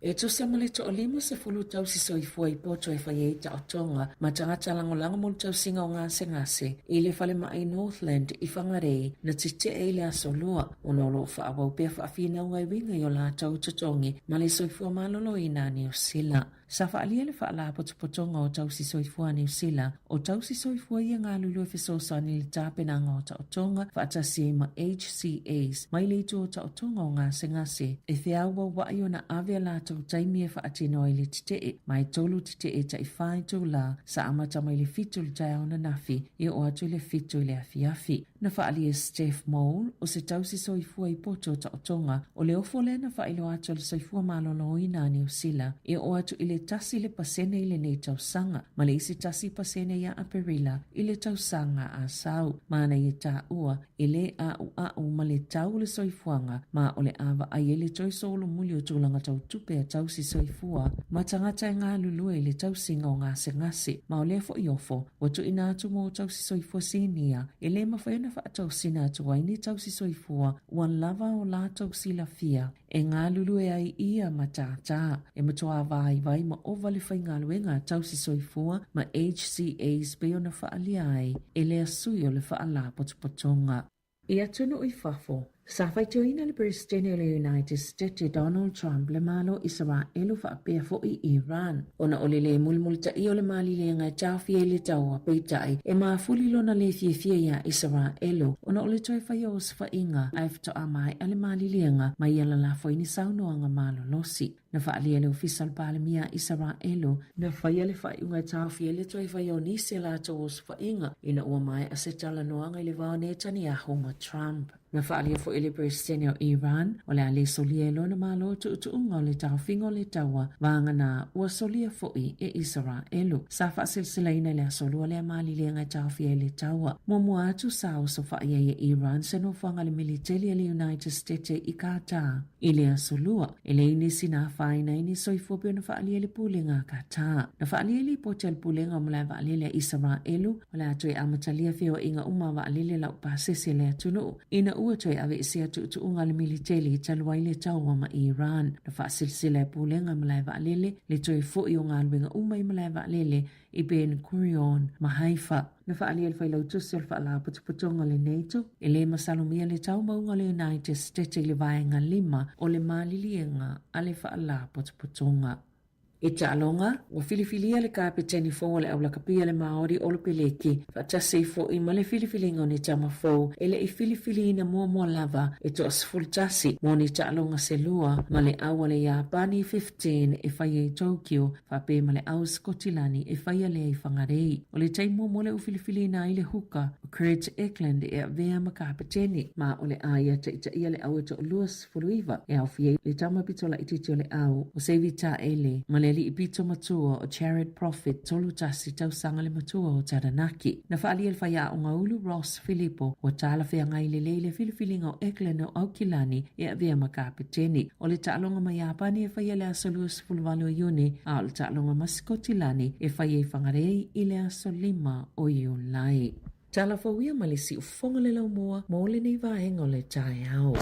E tusa ma le toa-50 tausi soifua i poto e fai ai taotoga ma tagata lagolago mo le tausiga o gasegase i le falemai Northland i Whangarei na tetee i le aso Lua ona o lo o faaauau pea faafinauga e uiga i o latou totogi ma le soifua maloloina a Niu Sila. Sa faaalia le Faalapotopotoga o Tausi Soifua a Niu Sila, o tausi soifua ia galulue fesoasoani i le tapenaga o taotoga faatasi ai ma HCAs mai le itu o taotoga o gasegase e feauauai ona ave a latou taimi e faatino ai le tetee, ma e tolu tetee tai-fa itulā sa amata mai le 7 i le taeao ananafi e oo atu i le 7 i le afiafi. Na faaalia e Steph Mole, o se tausi soifua i poto o taotoga, o le ofo lea na faailoa atu e le Soifua Maloloina a Niu Sila e oo atu i le 1% i lenei tausaga ma le isi 1% ia Aperila i le tausaga a sau. Mana ia taua e lē a'ua'u ma le tau o le soifuaga ma o le a vaai ai le toe solomuli o tulaga tau tupe a tausi soifua ma tagata e galulue i le tausiga o gasegase ma o lea foi ofo ua tuuina atu mo tausi soifua sinia e lē mafai ona faatausina atu ai ni tausi soifua ua lava o latou silafia e galulue ai ia matātā. E matuā vaivai ma ova le faigaluega a tausi soifua ma HCAs pei ona faaalia ai e lea sui o le Faalapotopotoga. I atunuu i fafo, Sa faitioina le Peresetene o le United States Donald Trump le Malo o Isaraelu faapea fo'i Iran ona o le lē mulimulitaia o le malilega e taofia ai le taua, peitai e mafuli lona lē fiafia iā Isaraelu ona o le toe faia o osofaiga ae faatoa maea le malilega ma ia lalafo ai ni saunoaga malolosi. Na faaalia e le Ofisa o le Palemia a Isaraelu, na faia le faaiuga e taofia ai le toe faia o nisi a latou osofaiga ina ua maea se talanoaga i le va o Netanyahu ma Trump. Na faaalia foi e le Peresetene o Iran, o le a le solia e lona Malo tuutuuga o le taofiga o le taua, vagana ua solia foi e Isaraelu. Sa faaseleselaina i le Aso Lua lea malilega e taofia ai le taua. Muamua atu sa osofai ai e Iran se nofoaga a le militeli a le United States i Qatar. I le Aso Lua, e leai nisi na afaina ai ni soifua pei ona faaalia e le Pulega a Qatar. Na faaalia i lipoti a le Pulega o Malae Vaalele a Isaraelu, o le a toe amatalia feoaiga uma a vaalele laupasese a le atunuu, ina ua toe aveesea tuutuuga a le militeli talu ai le taua ma Iran. Na faasilesila e Pulega Malae Vaalele le toe foi o galuega uma i malae vaalele i Ben Gurion ma Haifa. Na faaalia e le Failautusi o le Faalapotopotoga o le NATO, e lē masalomia le taumauga o le United States i le vaega 5 o le maliliega a le Faalapotopotoga. I taaloga, ua filifilia le Kapeteni fou o le Aulakapi a le Māori Olo Peleki, faatasi ai fo'i ma le filifiliga o ni tama fou e le i filifiliina muamua lava e toa 11 mo ni taaloga se lua ma le au a le Iapani 15 e faia i Tokyo faapea ma le au Sikotilani e faia lea i Whangarei. O le taimi muamua lea ua filifiliina ai le huka o Kurt Eklund e avea ma kapeteni, ma o le a ia taitaia le au e toalua 19 e aofia ai le tama pito laitiiti o le au o Sevi Taele ma le alii pito matua o Jared Prophet 31 tausaga le matua o Taranaki. Na faaalia e le faiaoga ulu Ross Filipo ua talafeagai lelei le filifiliga o Eklund o Aukilani e avea ma kapeteni. O le taaloga ma Iapani e faia i le aso 28 o Iuni, a o le taaloga ma Sikotilani e faia i Whangarei i le aso 5 o Iulai. Tala fou ia ma le siufofoga le laumua mo lenei vaega o le taeao.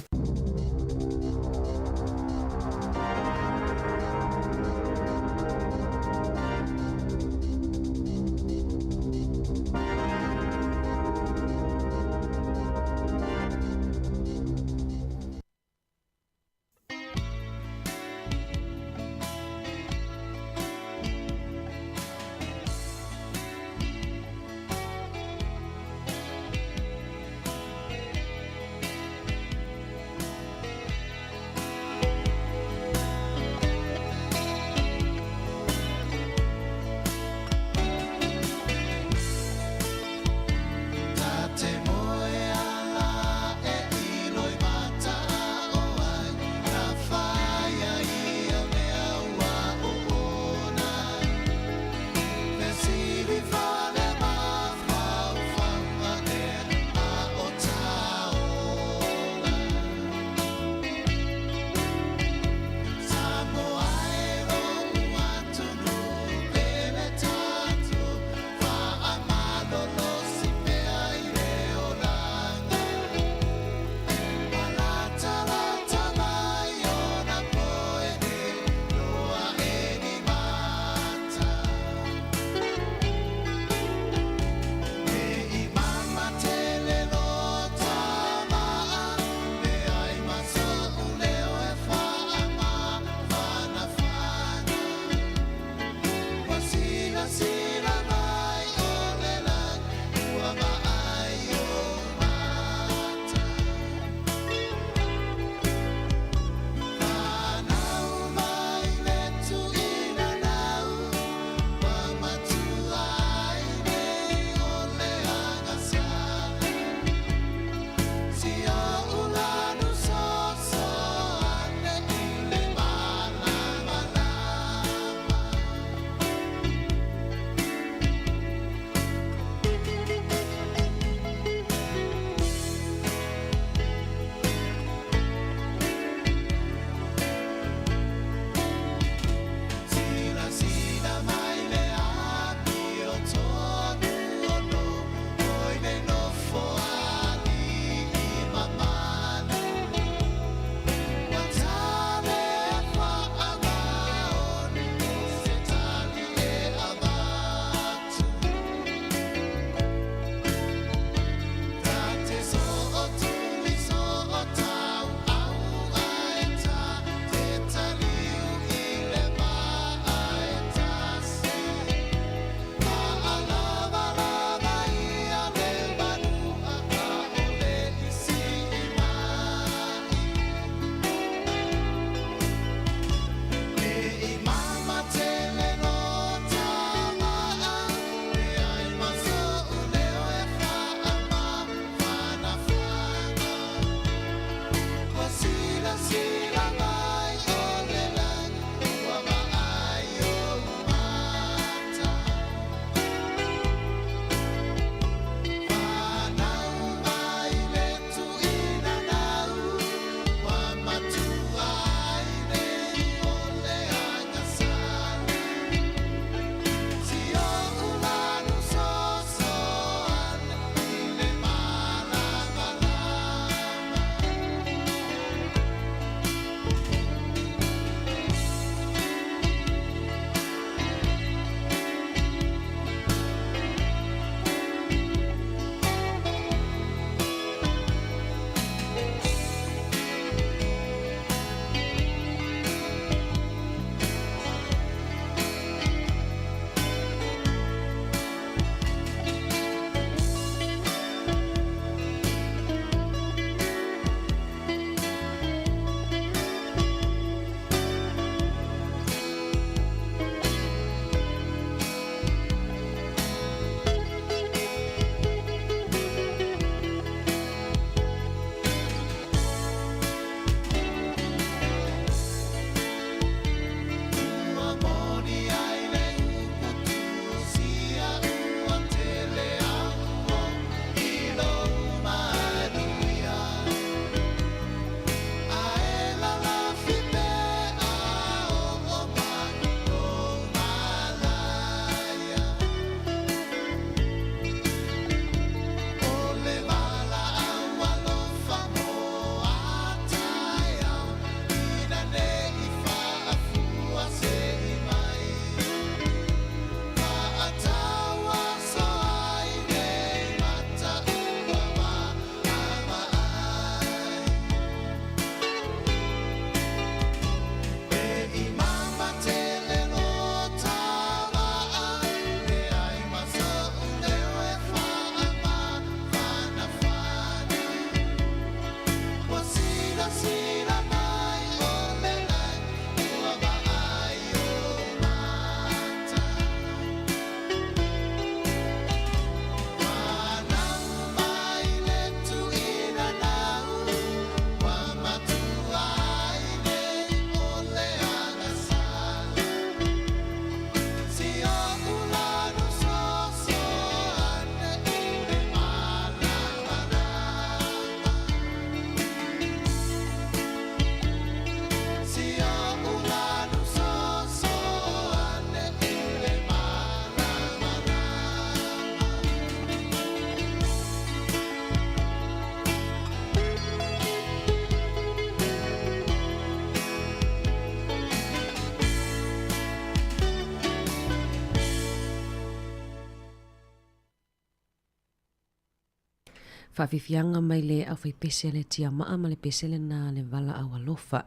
Faafiafiaga mai le aufaipese a le tiamaa ma le pese lena a le valaau alofa.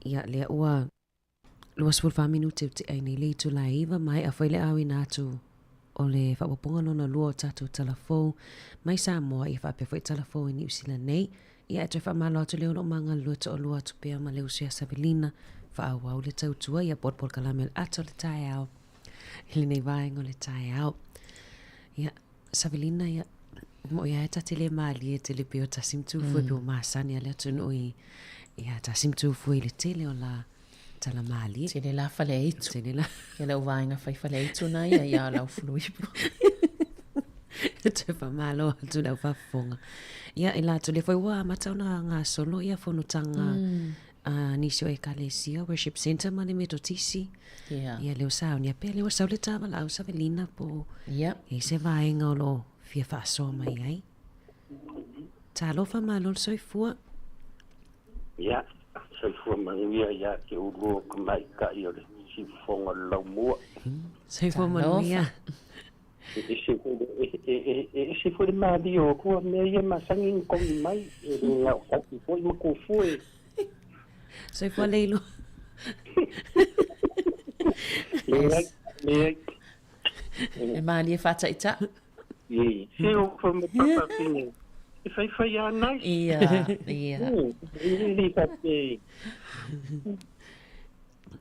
Ia, lea ua 24 minute o tea ai nei le itula e 9, maea foi le auina atu o le faaopoopoga lona lua o tatou tala fou mai Samoa, ia faapea foi tala fou i Niu Sila nei. Ia, e toe faamalo atu lea o loo magalulue toalua atu pea ma le uso ia Savelina, faaauau le tautua ia po o le polokalame o le ata o le taeao i lenei vaega o le taeao. Ia, Savelina, ia, mo ia e ta te le malie tele pe o tasi ma tufue pe o masani a le atunuu i ia tasi ma tufue i le tele o la tala malie. Tele la fale aitu. Tele la. Ia lau vaenga fai fale aitu na ia ia lau fuluipo. Toe whamalo atu lau whafonga. Ia, i la atu le foi ua amata ona gasolo ia fonotaga a nisi o ekalesia, worship center ma le Metotisi. Ia. Ia leo saunia pea, leo sau le tāwalaau Savelina po Ia. e se vaega o lo fia faasoa mai ai. Talofa malo le soifua. Ia, soifua manuia ia te ulu o ka maita'i o le siufofoga o le laumua. Soifua manuia. E ese foi le e e e ese foi le malie o lua mea ia masani ona kogi mai, e le gaogaosi foi ma kufue. Soifua Leilua. Leai, leai. E malie faataʻitaʻi. Ie, se o foi ma papa pine. E faifai a nai. Ia, ia. E le faapea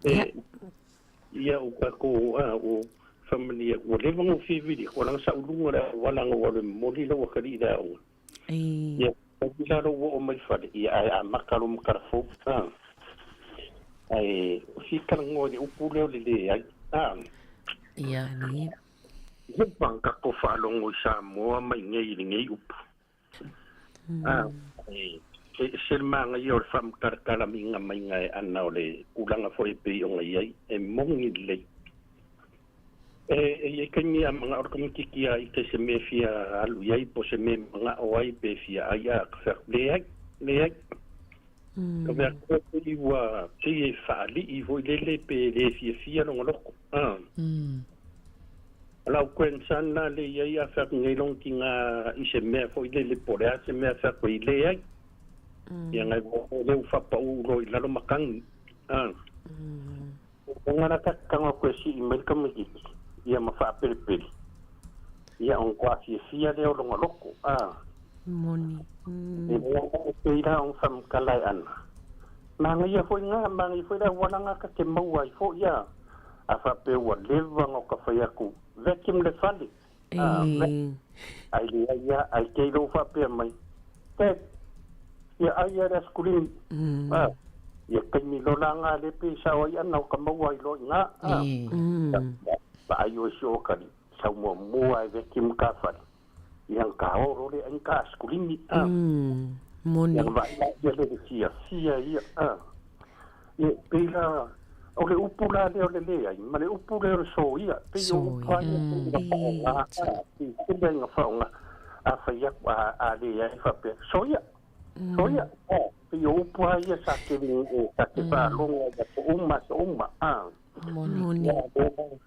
e ia o tatou a o faamalia ua leva ona ou fia vili ua laga saʻuluga le auala na ou alu e momoli lau atalii i le aoga. Ia la lou oo mai fale ia ae amata lo matalafou a ae o fia talanoa i le upu lea o le leai a. Ia. Ia pa tatou faalogo i Samoa mai nei i lenei upu a e ese le magaia o le faamatalatala maiga e ana o le tulaga foi e pei ona i ai e moni lelei. E e i kaimi a manga'o le kamititi a i te se mea fia alu i ai po se mea manga'o ai pe fia ai a ka fai atu leai, leai. Ka fai atu pei ua pei e fa'ali'i foi lele pe lē fiafia lona loko a. O lau grandson la le i ai a fai atu nei lona tigā i se mea foi lele po o le a se mea fai atu ai leai. Ia nai o lea ua faapaʻu loa i lalo matagi a. O la ta tago atu e si'i mai le tamaititi ia ma faapelepele ia ona to'a fiafia lea o lona loko a. Moni. E lea pei la ona faamatala e ana. Magaia foi gā, magaia foi le auala gā ta te maua ai foi a. A faapea ua leva ona ka fai atu vacuum le fale. A, ai leai ia, ai te i lou faapea mai. Dad, ia ai a le askulini. A, ia taimi loa la gā le pe sao ai ana o ka maua ai loa i gā. A, vaai oe si o kali, sau muamua e vacuum ka fale. Ia ka oro le ai ka askulini. A, Moni. Ia vaai la ia le fiafia ia. A, ia pei la o le upu la lea o le leai ma le upu lea o le soia pei o upu a ia pei na faaaoga a pei tele ai na faaaoga a fai atu a a leai faapea soia soia a pei o upu a ia sa tele e ta te faalogo ai aso uma aso uma a. Moni.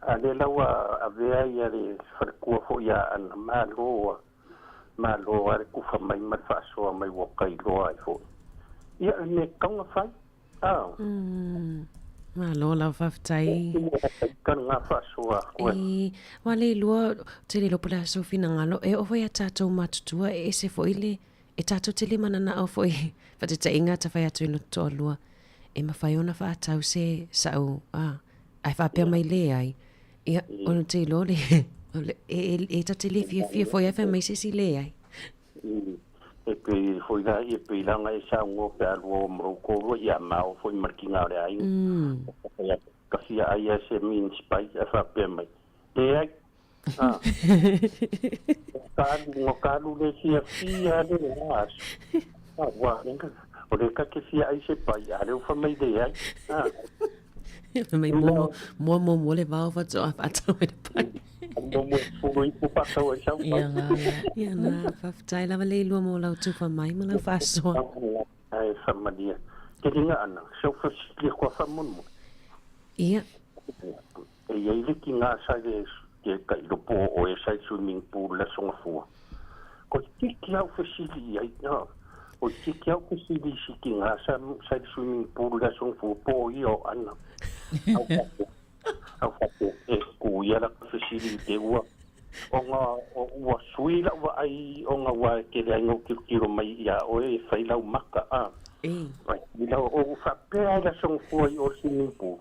A lea la ua avea ia le faletua foi ia Aana malo malo a le tufa mai ma le faasoa mai ua kailoa ai foi. Ia le mea tatau ona fai. A. Malo lava faafetai. Ka lena faasoa atu ai. E, aua le iloa, ou te le iloa po o le a sou finagalo, e oo foi ia tatou matutua e ese foi le, e tatou te le mananao foi faataitaiga ta fai atu i loto toalua, e mafai ona faatau se sau, a, ae faapea mai leai. Ia, ou te iloa le, e, e ta te le fiafia foi ae fai mai se isi leai. E pei foi la e pei la ona e saunoa pe a lua o ma lou toalua ia ma oo foi ma le tiga o le aiga. Fai atu, ka fia ai a se mince pie ae faapea mai, leai. A. Ka alu, no ka alu le fiafia le lena aso. A, ua, o lea ta te fia ai se pai, a lea ua fai mai leai. A. Fai mai moa moa muamua le vao faatoa faatau ai le pai. Muamua fulu ipu faatau ai sau pai. Ia ngā. Ia ngā, faafetai lava le ilua mo lau tufa mai ma lau faasoa. Ae faamalie. Te ringa ana, se o fasili koa faamolemole. Ia. E iai le tiga sa le ke ka i lopo o e sa i swimming pool le aso Gafua. O le tiki au fesili ai no. O le tiki au fesili i si tigā sa sa i le swimming pool i le aso gafua po o ia o ana. Au faapea, au faapea, e ku ia laka fesili i te ua ona ua sui la'u vaai ona ua e tele ai na ou tilotilo mai iā oe e fai lau maka a. Ai lau ou faapea i le aso gafua i o le swimming pool.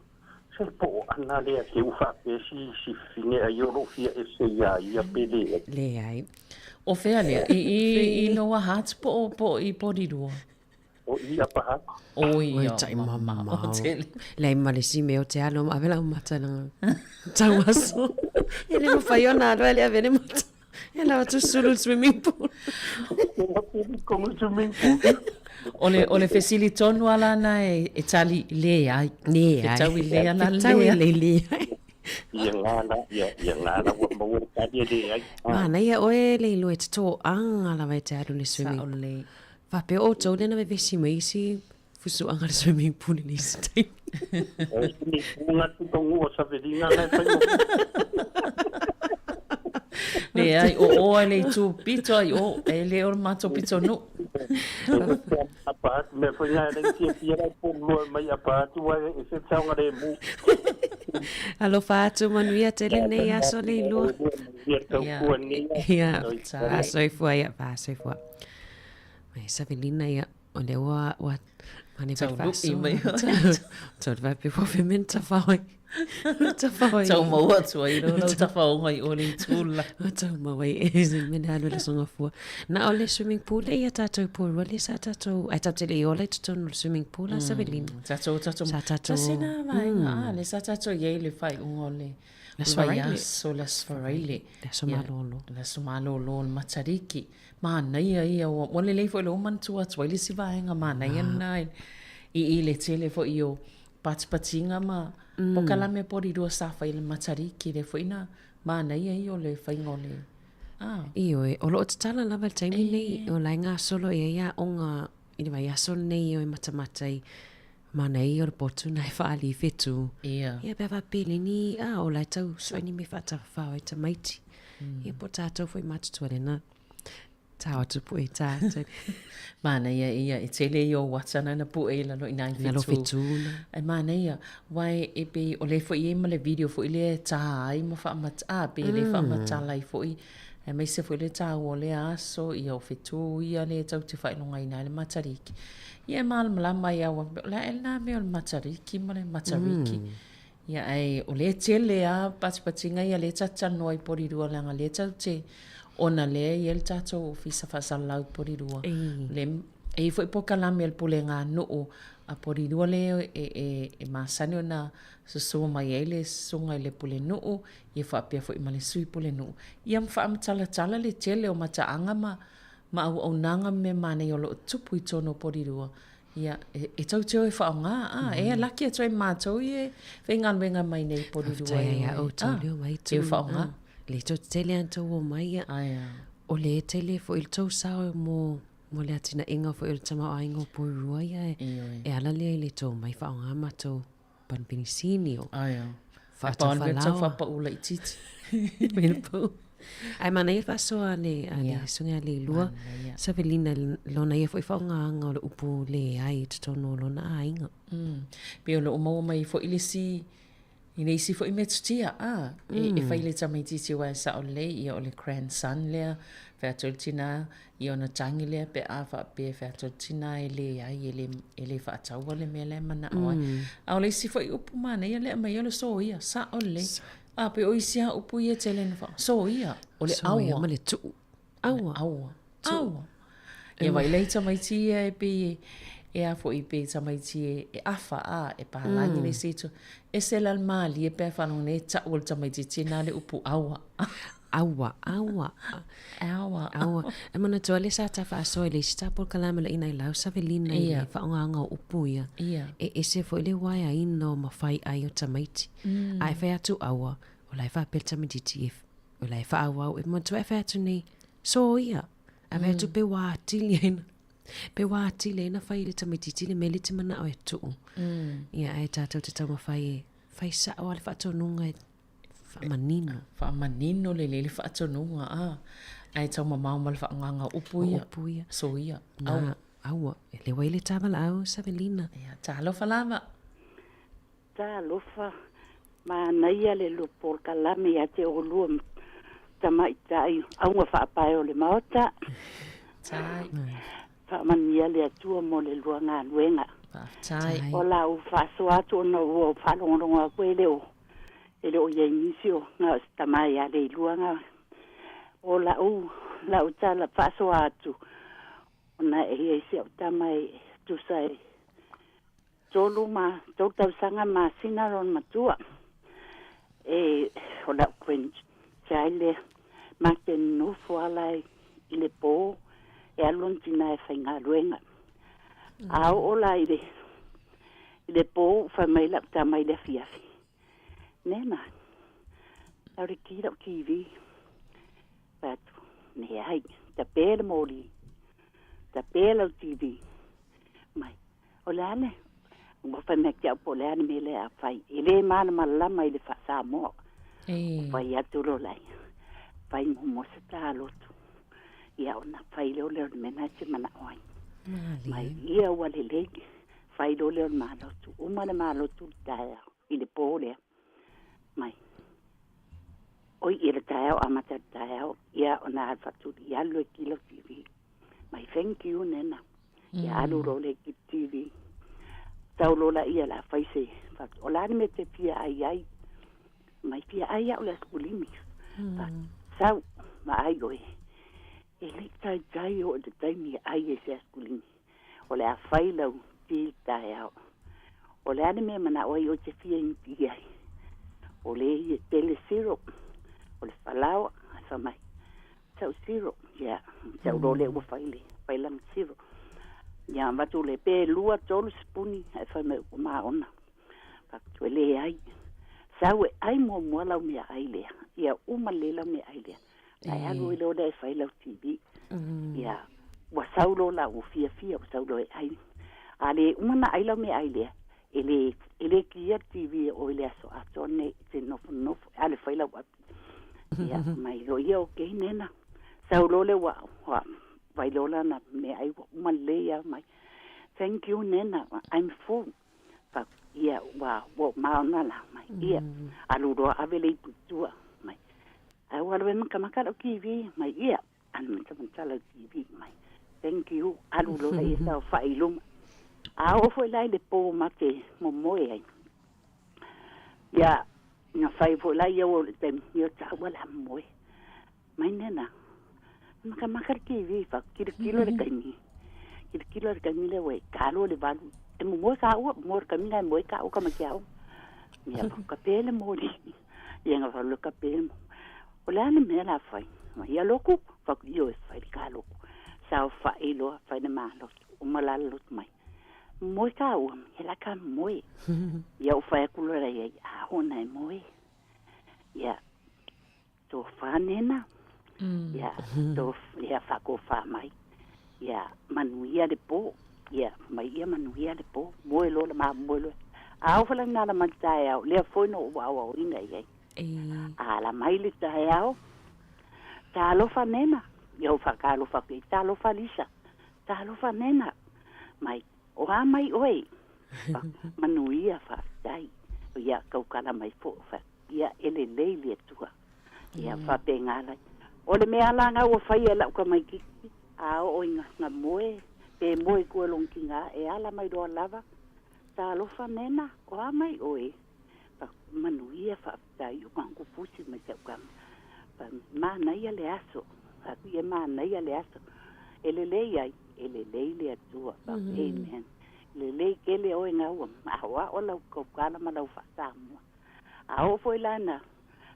Se po o ana lea te u faapea si si fafine ai o lou fia ese iā ia pe leai. Leai. O fea lea? I, i, i Lower Hutt po o, po o i Porirua? O i Upper Hutt. Oi, Oi, ia, tai mamao mamao. tele. Leai ma le isi mea o te alo ma ave lau mata langa tau aso. E le mawhai ona alo e le ave le mata. E lau atu sulu le swimming pool. Swimming pool. O le, o le fesili tonu ala na e, e tali leai. Leai. Fetaui lea la Fetaui lea. le leai. Ia ngā la, ia, ia ngā la ua maua le tali e leai. Manaia oe le iloa e te toaga lava e te alu i le swimming. Sao lelei. Faapea outou lea na vevesi mai isi fusuaga le swimming pool i le isi taimi. O swimming pool ngā tu o Savelina ngai whai mo. Leai, o oe le itu pito ai o, e le o le matou pito nuu. Apa atu, mea foi ngai le tia tia lai po lua mai apa atu wa e se taonga le mu. Alofa atu manuia tele nei aso le ilua. Ia tau kua nei. Ia, faasoifua ia, faasoifua. Mai Savelina ia, o lea ua, ua, mane Tau pai lu'i faasoa. mai oe. Tau le vae pe men tawhao ai. Tawhao ai. Tau maua atu ai lau lau tafaoga i o le itu la. Tau maua ai e se mea alu le songa fua. Na o le swimming pool e ia tātou pōrua le sa tātou, ai tātou te le i ola i totonu o le swimming pool a Savelina. Tātou, tātou. Sa tātou. Tasi na vaega, a, le sa tātou i ai le faaiuga o le Le Aso Faraile. vaiaso, le Aso Faraile. Le Aso Malolo. Le Aso Malolo o le Matariki. Manaia ia, ua, ua lelei foi lou manatua atu ai le isi vaega manaia lena i, i le tele foi o patipatiga ma pokalame porirua sa fai i le Matariki lea foi na manaia ia o le faiga o le, a. Ioe, o loo tatala lava i le taimi nei, o la e gasolo i ai aoga i le vaiaso lenei o e matamata i Manaia ia o le potu na e whaali i whetū. Ia. Ia pea whapele ni, a, o lai tau sui ni me whaatawhawhao ai tamaiti. Ia po tātou foi matutua le na. Tā o tupu e tā. Manaia ia, e tele ia o watana na pue i lalo i nai Nalo whetū. whetū na. Ai manaia, wai e pei, o le foi e ma le video foi le tā ai ma whaamat, a, pe le whaamatala ai foi. Aemaise foi le taua o lea aso, ia o fetu ia le tau te faailogaina ai le Matariki. Ia e malamalama ai au, o le a ea lena mea o le Matariki ma le Matariki. Ia ae o lea tele a patipatiga ia lea tatou talanoa i Porirua leaga lea tatou te ona lea e i ai le tatou ofisa faasalalau i Porirua. Le e i ai foi polokalame a le pulega a nuu a Porirua lea e, e, e masani ona soso mai ai le susuga i le pulenuu ia faapea foi ma le sui pulenuu, ia ma faamatalatala le tele o mataaga ma ma auaunaga ma mea manaia o lo o tupu i totonu o Porirua, ia, e, e tou te o e faaaoga, a, e laki atu ai ma matou ia e faigaluega mai nei i Porirua Faafetai e ai a o e, outou a, leo mai e tu, o faaaoga. Le tou tele ana tou o mai, ia, Aia. o le tele foi le tou sao mo mo le atinaʻiga foi o le tamaoaiga o Porirua ia e, Ioe. e ala lea i le tou mai faaaoga matou Panpenisini o Aia. Ai pau le mea tau faataufalaoa. faapaʻu laitiiti. Mea pau. Ae manaia le faasoa a le, a le Ia. susuga ia Leilua. Manaia. Savelina lona ia foi faaaogaga o le upu leai i totonu o lona aiga. Pei o lo o maua mai foi le isi i le isi foi metotia, a, e, e fai le tamaitiiti aua e sao lelei, ia o le grandson lea, fai atu ai le tina, ia ona tagi lea pe a faapea e fai atu ai le tina e leai, e le, e le faataua le mea la e manao ai. A o le isi foi upu manaia lea e aumai o le soia, sao lelei. A, pei o isi lava upu ia e tele ina faa, soia, o le Soia aua. ma le tuu. Aua. Aua. Aua. Ia vaai lai tamaiti ia e pei e, e a foi pei tamaiti e, e afa a, e palagi le isi itu. Ese la le malie pe a faalogo nei e tau e le tamaitiiti na le upu aua. Aua, aua. Aua. Aua. E manatua le sa ta faasoa i le isi ta polokalame la ina i lau Savelina i le faaaogaga o upu ia. E ese foi le uaeaina o mafai ai o tamaiti. A e fai atu aua, o la e faapea le tamaitiiti e, o la e faaauau. E manatua e fai atu nei, soia. A fai atu pe ua atili ai na, pe ua atili ai na fai i le tamaitiiti le mea lea e te manao e tuu. Ia, ae tatou te taumafai e fai sao lava le faatonuga e faamanino. Faamanino lelei le faatonuga, a. Ae taumamao ma le faaaogaga o upu ia. Upu ia. Soia. Na, aua. E le ua i le tā valaau, Savelina. Ia, talofa lava. Talofa, manaia le polokalame ia te oulua tamaitai auga faapae o le Maota. Tai. Faamanuia le Atua mo le lua galuega. Faafetai. O la ou faasoa atu ona ua ou faalogologo atu e le o e le o i ai nisi o na o se tama ia Leilua ga o la'u la'u tala faasoa atu ona e i ai si a'u tama e tusa e tolu ma tolu tausaga masina lona matua e o la'u grandchild lea ma te nofo ala i le pō e alu lona tinā e faigaluega. A oo la i le i le pō fai mai la'u tama i le afiafi, Nena, tau le ki la'u TV. Fai atu, Leai, tapē le moli, tapē lau TV. Mai, o le a le, ua fai mai ake au po o le a le mea lea a fai, e lē malamalama i le faa-Samoa. Fai atu loa laia, fai muamua se taloto, ia ona fai loa lea o le mea lena e te mana'o ai. Mai, ia ua lelei, fai loa lea o le malotu, uma le malotu i le taeao, i le pō lea. Mai, oi i le taeao, amata i le taeao, ia ona alu faatuli, ia alu loa e ki lau TV. Mai, thank you nena. Ia alu loa lea e ki le TV. Sau loa laia o le a fai se, o le a le mea e te fia ai ai? Mai, fia ai au i le asikulimi. Sau, vaai oe, e le i taitai e oo i le taimi e ai ai i se asikulimi. O le a fai lau ti i le taeao. O le a le mea e manao ai oe e te fia inu ai? O le ia tele syrup, o le falaoa, ae fai mai, sau syrup, ia, sau loa lea ua fai le, fai lana syrup. Ia avatu le pe lua, tolu sipuni, ae fai mai ua maona. Fai atu, e leai, sau e ai muamua lau meaai lea, ia uma lelei lau meaai lea, ae alu ai loa lea e fai lau TV. Ia, ua sau loa la ua fiafia, ua sau loa e ai. A le uma ona ai lau meaai lea, e le e le kia le TV e oe i le aso atoa lenei, e te nofonofo, alu e fai lau api. Ia, mai loa ia, okay nena. Sau loa lea ua ua fai loa lana meaai ua uma lelei lava mai. Thank you nena, I'm full. Fai atu, ia, ua ua maona la mai. Ia, alu loa ave le ipu i tua mai. Ae ua alu e makamaka lau TV mai. Ia, alu matamata lau TV mai. Thank you. Alu loa laia saofai i luma. A oo foi la i le pō ma te momoe ai. Ia, na fai foi la ia ua o le taimi, ia taua o le a momoe. Mai nena, makamaka le TV, fai atu, tilotilo le taimi. Tilotilo le taimi lea ua e talo le 8, e momoe kāua, momoe le taimi lena e moe kāua tamaiti aoga. Ia, kape le moli. Ia na fai loa kape le moli. O le a le mea o le a fai? Ia loku, fai atu, ioe, fai le ka loku. Saofai loa, fai le malotu, uma la le lotu mai. Moe kāua, ia la ka moe. Ia ou fai atu loa la i ai, a ona e moe. Ia, tofa nena, ia, to, ia faatofa mai. Ia, manuia le pō. Ia, mai ia manuia le pō. Moe loa le ma moe loa. A oo foi la ina ala mai le taeao, lea foi na ou aoaoina i ai. A ala mai le taeao, talofa nena, ia ou faatalofa atu i ai, talofa Lisa, talofa nena, mai, o a mai oe? Manuia faafetai, ia taukala mai foi, fai atu, ia e lelei le Atua. Ia faapena lai. O le mea la lena ua faia e lau tamaitiiti, a oo ina moe, pe moe i tua i lona tinā, e ala mai loa lava, talofa nena, o a mai oe? Manuia faafetai o matou fusi mai si au tama. Manaia le aso, fai atu ia manaia le aso. E lelei ai, e lelei le Atua. Amen. Lelei tele oe gaua, aoao lau tautala ma lau faa-Samoa. A oo foi la ina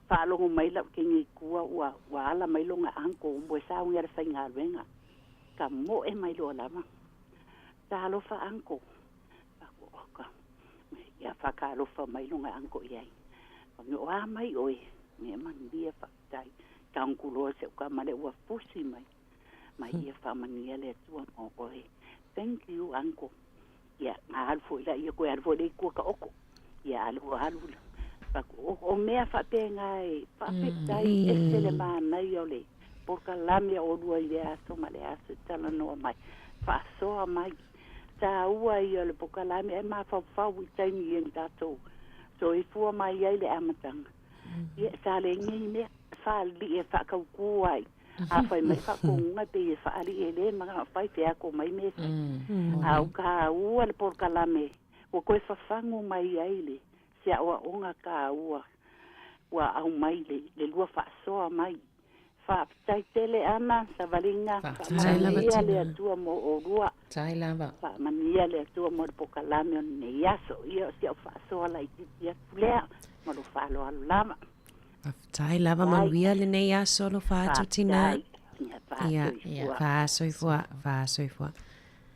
faalogo mai lau teine i tua ua ua ala mai lona uncle mo e saunia le faigaluega, ka moe mai loa lava. Talofa uncle. Ia faatalofa mai lona uncle i ai. Fai mai, o a mai oe? Mea manuia faafetai. Tago loa si au tama lea ua fusi mai. Mai ia faamanuia le Atua mo oe. Thank you uncle. Ia na alu foi laia toe alu foi lea i tua taoto. Ia alu alu o mea faapena e faafetai ese le manaia o le Polokalame a olua i le aso ma le aso e talanoa mai. Faasoa mai. Taua ia o le polokalame ae mafaufau i taimi ia na tatou soifua mai ai le amataga. Ia sa le nei mea faalii e faakaukū ai. Afai mai faatonuga e pei e faalii e lē manao fai feako mai mea e fai. A o taua le polokalame ua toe fafagu mai ai le se aoaoga taua ua aumai le le lua faasoa mai. Faafetai tele Ana Savaliga, Faafetai lava faamanuia le Tina. Atua mo olua. Faafetai lava. Faamanuia le Atua mo le polokalame o lenei aso. Ia o si au faasoa laitiiti atu lea ma lou faaaloalo lava. Faafetai lava manuia lenei aso alofa atu Tina. Faafetai. Ia Ia faasoifua. faasoifua, faasoifua.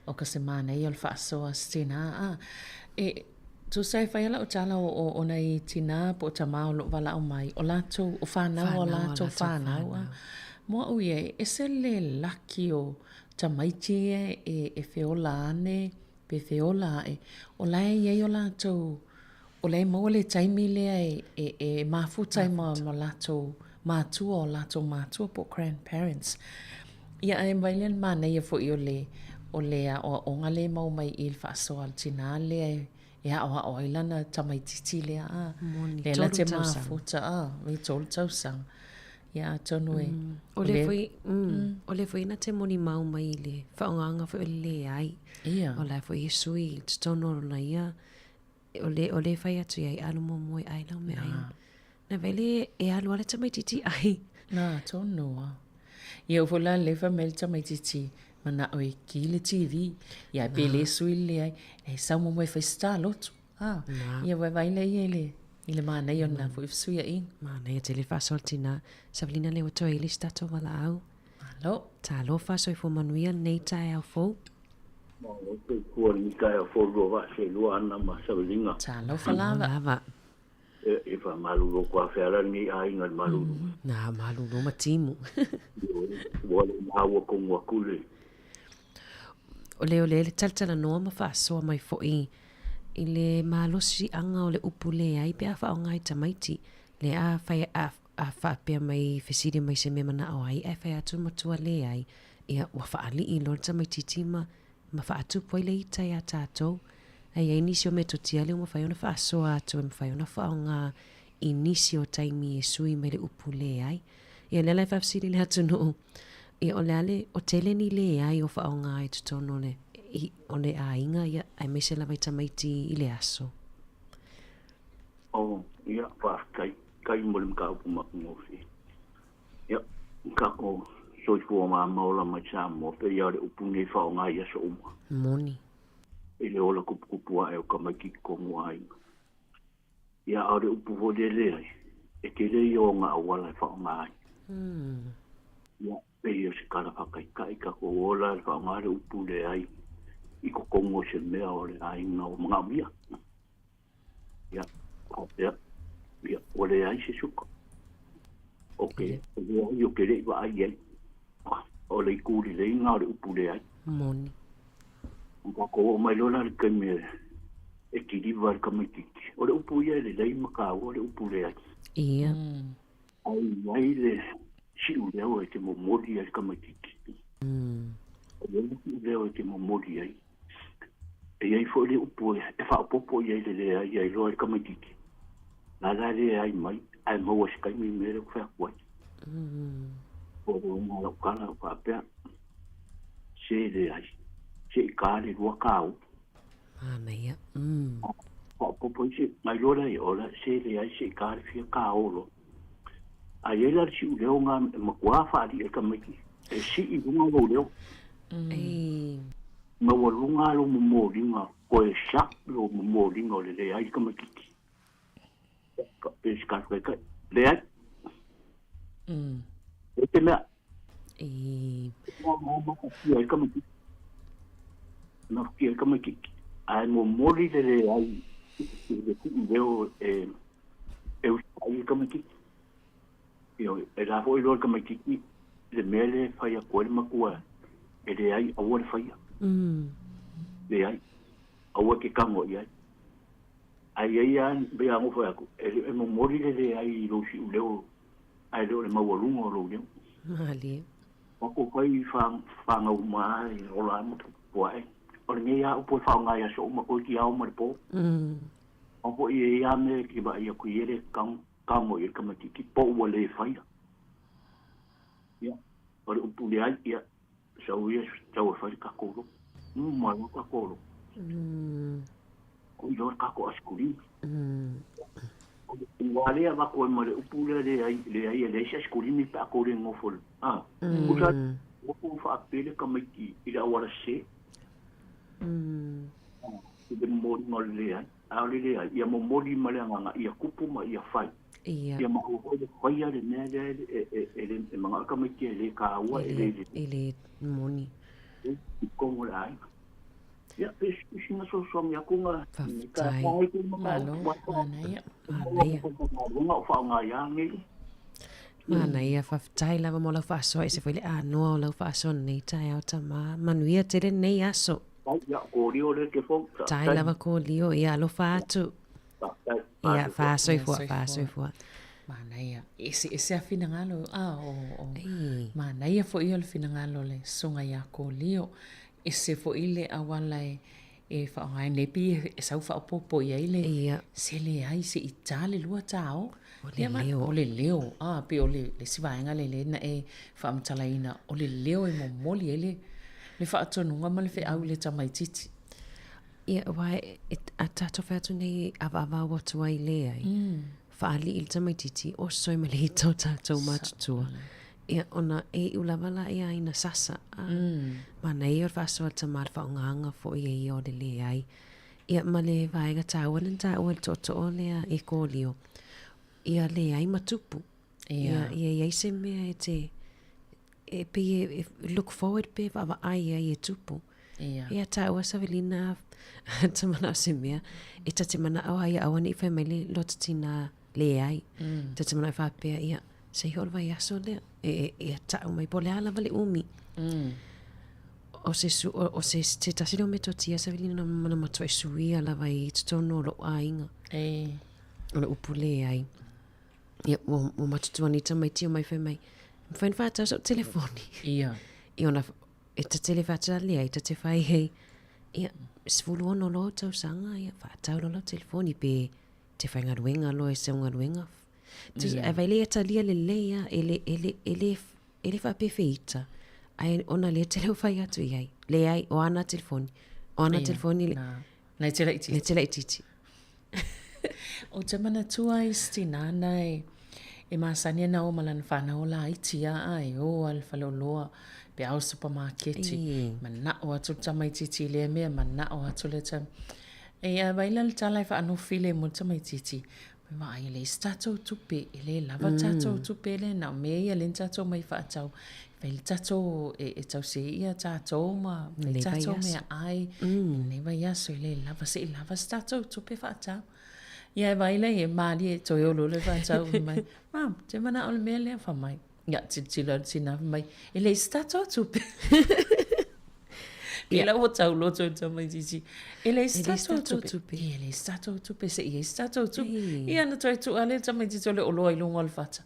O ka se manaia o le faasoa se tinā a e tusa e fai a la'u tala o o o nai tinā po o tamā o lo'o valaau mai o latou o fanau a Fanau a latou latou fanau a fanau. mo a'u ia e ese le laki o tamaiti ia e e feola ane pe feola a'e o la e i ai o latou O la e maua le taimi lea e, e, e mafuta ai ma, ma latou matua, o latou matua po o grandparents. Ia ae mai lea le manaia foi o le, o le aoaoga lea e maua mai i i le faasoa a le tinā lea e, e aoao ai lana tamaitiiti lea, a. Moni, Lea la tolu te tausaga. mafuta, a, i tolu tausaga. Ia atonu e, O o le le, foi, o le foi na te molimau mai i le faaaogaina foi o le leai. ia. O la foi e sui i totonu o lona ia o le, o le fai atu iai, alu muamua e ai lau meaai. Na vele e alu a le tamaitiiti ai. Na, tonu a. Ia foi la le fai mai le tamaitiiti manao e ki le TV. Ia pe le sui le leai, e sau muamua e fai se taloto. A, ia vaivai lea ia i le, i le manaia o lena foi fesuiaiga. Manaia tele faasoa le tina. Savalina lea ua toe i le isi tatou valaau. Malo. Talofa, soifua manuia lenei taeao fou. Malo soifua lenei taeao fou lua vaa seelua Ana ma Savaliga. Talofa lava. Lava. E faamalulu atu afea la lenei aiga i le malulu. Na, malulu ma timu. Ua le maua tonu atu le. O le o le le talatalanoa ma faasoa mai foi i le malosiaga o le upu leai pe a faaaoga i tamaiti. Le a fai a, a faapea mai fesili mai se mea manao ai ae fai atu le matua leai. Ia ua faalii loa le tamaitiiti ma ma faatupu ai le ita iā tatou. Ae i ai nisi o metotia lea ua mafai ona faasoa atu e mafai ona faaaoga i nisi o taimi e sui mai le upu leai. Ia lea la e faafesili le atunuu, ia o le a le, o tele ni leai o faaaoga i totonu o le, i, o le aiga, ia, aemaise lava i tamaiti i le aso. Oh, ia, faafetai. Tai mo le mataupu matagofie. Ia, tatou soifua ma ola mai Samoa, pei lava o le upu nei faaaoga i aso uma. Moni. I le ola tuputupu ae o tamaiti i totonu o aiga. Ia, a o le upu foi lea leai, e tele ia o ona auala e faaaoga ai. Ia, pei o se tala faataitai tatou ola e faaaoga le upu leai i totonu o se mea o le aiga o manaomia. Ia, faapea, ia, ua leai se suka. O ke, leai o ke le'i vaai i ai. O le itu lelei lena o le upu leai. Moni. O tatou oo mai loa la i le taimi e kiliva ai le tamaitiiti. O le upu ia e lelei ma taua le upu leai. Ia. Ai i ai le si'u leo e te momoli ai le tamaitiiti. O le si'u leo e te momoli ai. E i ai foi le upu e faaopoopo i ai le leai ia iloa ai le tamaitiiti. La la leai mai ae maua i se taimi le mea lea ou fai atu ai. O le uiga o lau tala o faapea, se leai, se i ka le lua kāu. Manaia. Faaopoopo ai se, na iloa lea o la se leai se i ka le fia kāo loa. A i ai la le si'u leo lena e matuā faaali'i ai le tamaitiiti, e si'i i luga lou leo. Maualuga lou momoliga, toe sharp lou momoliga o le leai le tamaitiiti. Pe se tala faataitai, leai. E te mea. Mafatia ai le tamaitiiti. Mafatia ai le tamaitiiti. Ae momoli le leai i le si'i leo e usitai ai le tamaitiiti. Ioe, e la foi iloa le tamaitiiti le mea lea e fai atu ai le matua e leai aua le faia. Leai, aua e te tago i ai. Ae i ai lava pei lava ona ou fai atu, e momoli le leai i lou si'u leo ae le o le maualuga o lou leo. Malie. O ko fai whāngau uma e ola ai mo tupu ai. O le nei a upu e whaonga i aso uma koe ki ao ma le pō. O po i e ia me ki ba ia kui ere kango i kamatiki po ua le whaia. Ia, o le upu le ai, ia, sau ia, sau e whai ka kōro. Malo ka kōro. Ko i loa ka ko askuri. Ua lea wako e ma le upu lea le ai, le ai e le isi askurimi pe a kore ngofo. Ah, usa, ngofo whaapele ka maiki i le awara se. I le momoli ma le leai. A o le leai, ia momoli ma le agaga, ia kupu ma ia fai. Ia. Ia maua foi le faia le mea lea e, e, e, le, e manao tamaiti e le kāua, e le, E le moni. I kongo le aiga. Ia, pe sina sosogi aku nga. Faafetai. Malo, manaia. Manaia. Luga o faaaoga ia nei. Manaia, faafetai lava mo lau faasoa ese foi le anoa o lau faasoa lenei taeao tama. Manuia tele lenei aso. Ia, kōlio le ke fou. Tai lava kōlio, ia alofa atu. Ia, faasoifua, faasoifua. Manaia. Ese, ese a finagalo, a o, o. Manaia foi o le finagalo le susuga ia Kōlio. Ese foi le auala e, e faaaoga ai nei pei e sau faaopoopo i ai le Ia. se leai se i tā le lua tā o. O le leo. O le leo. A, pei o le, le isi vaega lea lea na e faamatalaina, o le leo e momoli ai le, le faatonuga ma le feau i le tamaitiiti. Ia, aua e, e, a tatou fai atu nei avaavau atu ai leai. Faalii i le tamaitiiti, oso ai ma le ita o tatou matutua. Ia, ona e iu lava la ia ina sasa. A, Manaia o le faasoa a le tama le faaaogaga foi e ia o le leai. Ia, ma le vaega taua lea na taua i le tootoo lea e Kōlio, ia leai ma tupu. Ia, ia i ai se mea e te, e pei e, e look forward pe vaavaai ai e tupu. Ia. Ia taua Savelina ta manao se mea, e ta te manao ai aua ne i fai mai le loto tina leai. Ta te manao e faapea, ia, se i holo vai aso lea, e, e, ia tau mai po le a lava le umi. O se, su, o, o se, se tasi lea o metotia Savelina na mana matua e suia lava i totonu o lou aiga. E. O le upu leai. Ia, ua, ua matutua nei tamaiti o mai fai mai, mawhai na whātau sau telefoni. Ia. I ona, e ta tele whātau lea, i ta te whai hei, ia, 16 loa tausaga, ia, whātau loa lau telefoni, pe te whai ngaruenga loa e seu ngaruenga. Ia. E vai lea talia lelei ia, e le, e le, e le, e le whaapewheita, ai ona lea te leo whai atu i ai. Leai, o ana telefoni. O ana Ia, telefoni, le, nā. Nei te laitiiti. Nei te laitiiti. Ou te manatua i se tinā na e, e masani ana o ma lana whanau laiti a a e o a le faleoloa pe ao supamaketi. Manao atu le tamaitiiti i lea mea, manao atu le tam. E a vai la le tala e whaanofile mo le tamaitiiti. Mai vaai e leai se tatou tupe, e le lava tatou tupe lea na o mea ia lea na tatou omai faatau. Fai le tatou e, e tausi ai ia tatou ma fai Lenei tatou vaiaso. meaai lenei vaiaso e le lava se i lava se tatou tupe faatau. Ia e vaai lea e malie toe olo le faatau fai mai, Mum, te manao le mea lea fai mai. Ia tilotilo atu tina fai mai, e leai se tatou tupe. Pei la ua tau loto i le tamaitiiti. E leai se tatou tupe. E leai se tatou tupe, se i ai se tatou tupe. Ia na toe tuu lava lea le tamaitiiti o le oloa i luga o le fata.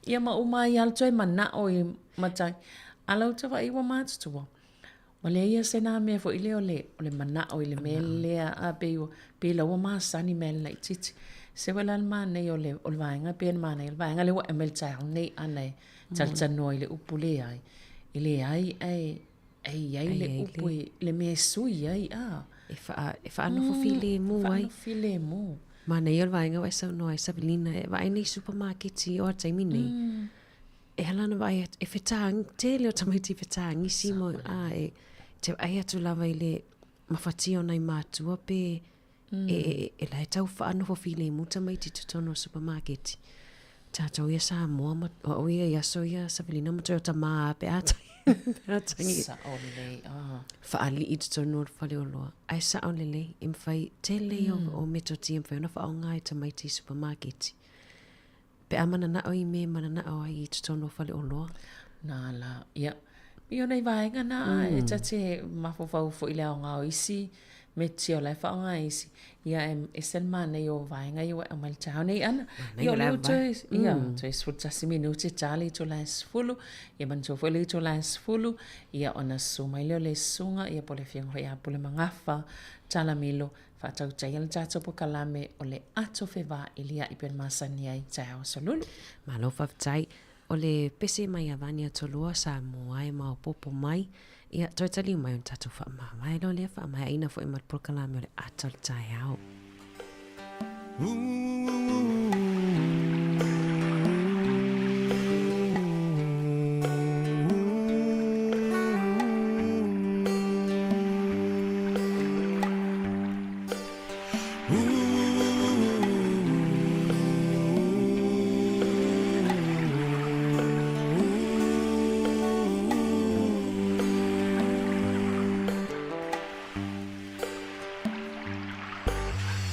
Ia ma uma ai lava le toe manao i matai. A lau tavaai ua matutua. Ua leai ia se na mea foi lea o le, o le manao i le mea lea, a pei ua, pei la ua masani mai le laitiiti. Se uē la le manaia o le, o le vaega pei ona manaia le vaega lea ua e aumai i le taeao nei ana e talatalanoa i le upu leai. E leai ae E i ai le upu e, le mea e sui ai, a. E wha, e whaanofo filemu ai. Whaanofo filemu. Manaia o le vaega ua e saunoa ai Savelina, e vaai nei supamaketi o a taimi nei. E hala ana vaai atu, e whetāngi, tele o tamaiti e whetāngisi mo, a, e te vaai atu lava i le mafatia o nai mātua pe, E, e, e la e tau whaanofo filemu tamaiti totonu o supamaketi. Tātou ia Samoa, ma, o ia i aso ia Savelina ma toe o tamā pe a tai. Pe a tangi. Sao lelei, a. Whaalii totonu o le faleoloa. Ae sao lelei, e mawhai tele mm. o, o metotia e mawhai ona whaonga e tamaiti i supamaketi. Pe a mananao i me mananao ai i totonu o faleoloa. Nā la, ia. I ona i vaega nā, e ta te mafaufau foi i le aoga o isi Metia o la e faaaoga e isi, ia e ese le manaia o vaega ia ua e aumai i le taeao nei Ana. Ia o lea ua toe, ia, toe 11 minute ta le itula e 10, ia manatua foi le itula e 10, ia ona susu mai lea o le susuga, ia po o le Afioga foi ia Pulemagafa Talamilo, faatautaia le tatou pokalame o le Ato Fevailia'i pei ona masani ai taeao aso Lulu. Malo faafetai. O le pese mai ia Vania Tolua Samoa e maopoopo mai, ia toe taliu mai ona tatou faamavae loa lea faamaeaina foi ma le polokalame o le ata o le taeao.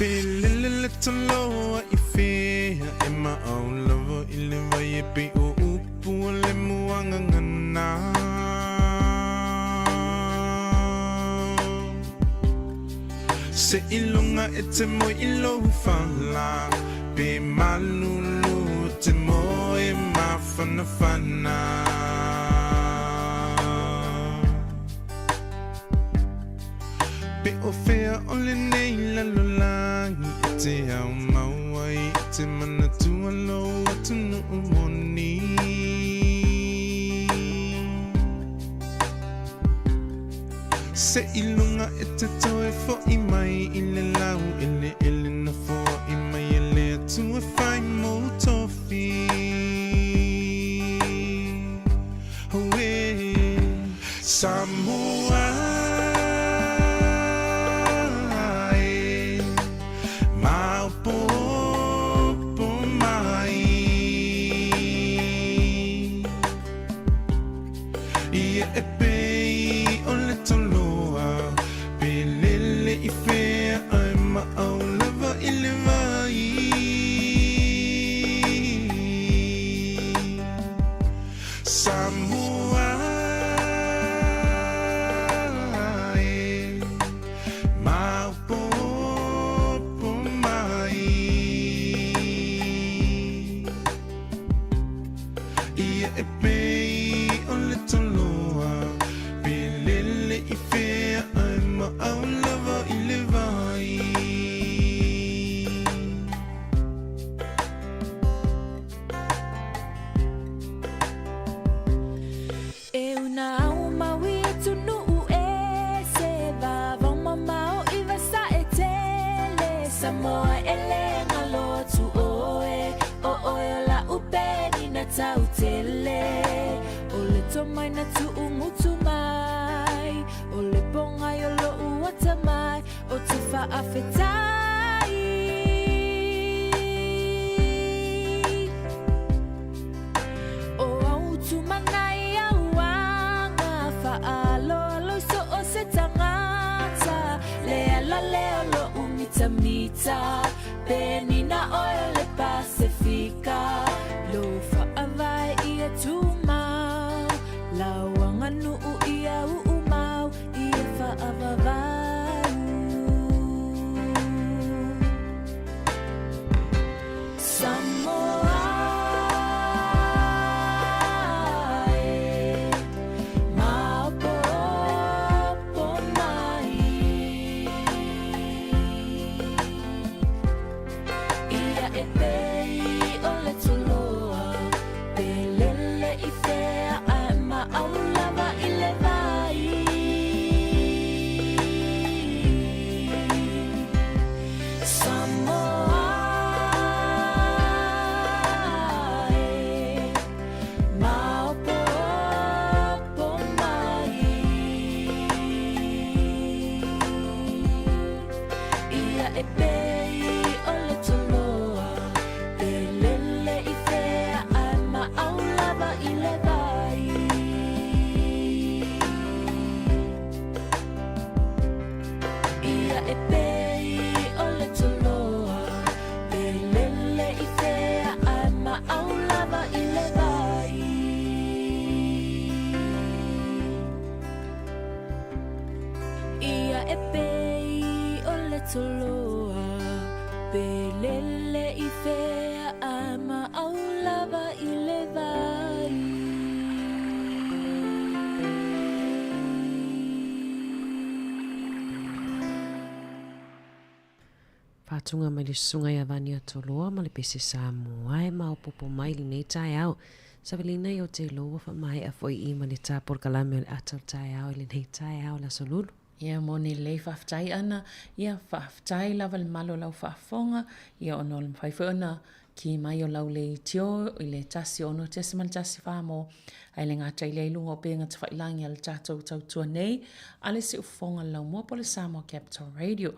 Pe lele le toloa i fea e maau lava i le vai e pei o upu o le muagagana. Se iloga e te moe i lou fala, pe malulu e te moe mafanafana. Pe o fea o lenei lalolagi e te au mau ai e te manatua lou atunuu moni. Se iloga e te toe fo'i mai i le lau eleele na foa'i mai e le Atua e fai mou tofi. Auē, Samoa e, maopoopo mai. Ia e pei o le toloa, pe lele i fea ae maau lava i le vai. Samoa e, maopoopo mai. Ia e pei o le toloa, pe lele i fea ae maau lava i le vai. E una au maui e tunuu e se vavao mamao i vasa e tele Samoa e le ngalo atu oe o oe o la upeni na tau tele o le tomai na tuu ngutu mai o le pongai o lou atamai o te faafetai. O au tumanai au anga faaloalo i so o se tagata le ala lea o lou mitamita penina oe o le Pasefika lou faavae ia tumau lau aganuu ia uumau ia faavavau. Samoa e, maopoopo mai. Ia e pei o le toloa, pe lele i fea ae maau lava i le vai. Samoa e, maopoopo mai. Ia e pei o le toloa, pe lele i fea ae maau lava i le vai. Ia e pei o le toloa, pe lele i fea ae maau lava i le vai. Ia e pei Toloa Pe lele i fea a maau lava i le vai. Faatuga mai le susuga ia Vania Toloa ma le pese Samoa e maopoopo mai lenei taeao. Savelina i o te lou ua faamaea foi i ma le ta polokalame o le ata o le taeao i lenei taeao le Aso Lulu. Ia moni lelei faafetai Ana, ia faafetai lava le malo o lau faafofoga, ia ona o le mafai foi ona ki mai o lau leitio i le 1 6.14 mo ae le gata i lea i luga o upega tafailagi a le tatou tautua nei a le Siufofoga o le Laumua po o le Samoa Capital Radio.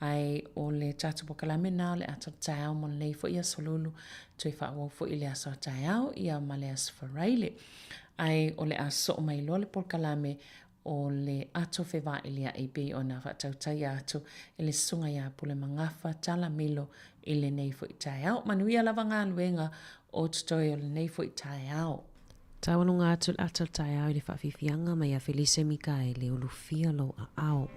Ae o le tatou polokalame lena o le ata o le taeao mo lenei foi aso Lulu, toe faaauau foi i le aso a taeao ia ma le aso Faraile. Ae o le a soo mai loa le polokalame o le ato fevailia'i pei ona faatautaia atu e le Susuga ia Pulemagafa Tala Milo i lenei foi taeao. Manuia lava galuega o totoe o lenei foi taeao. Taualuga atu le ata o le taeao i le faafiafiaga mai ia Felise Mikaele o Lufia lou aao.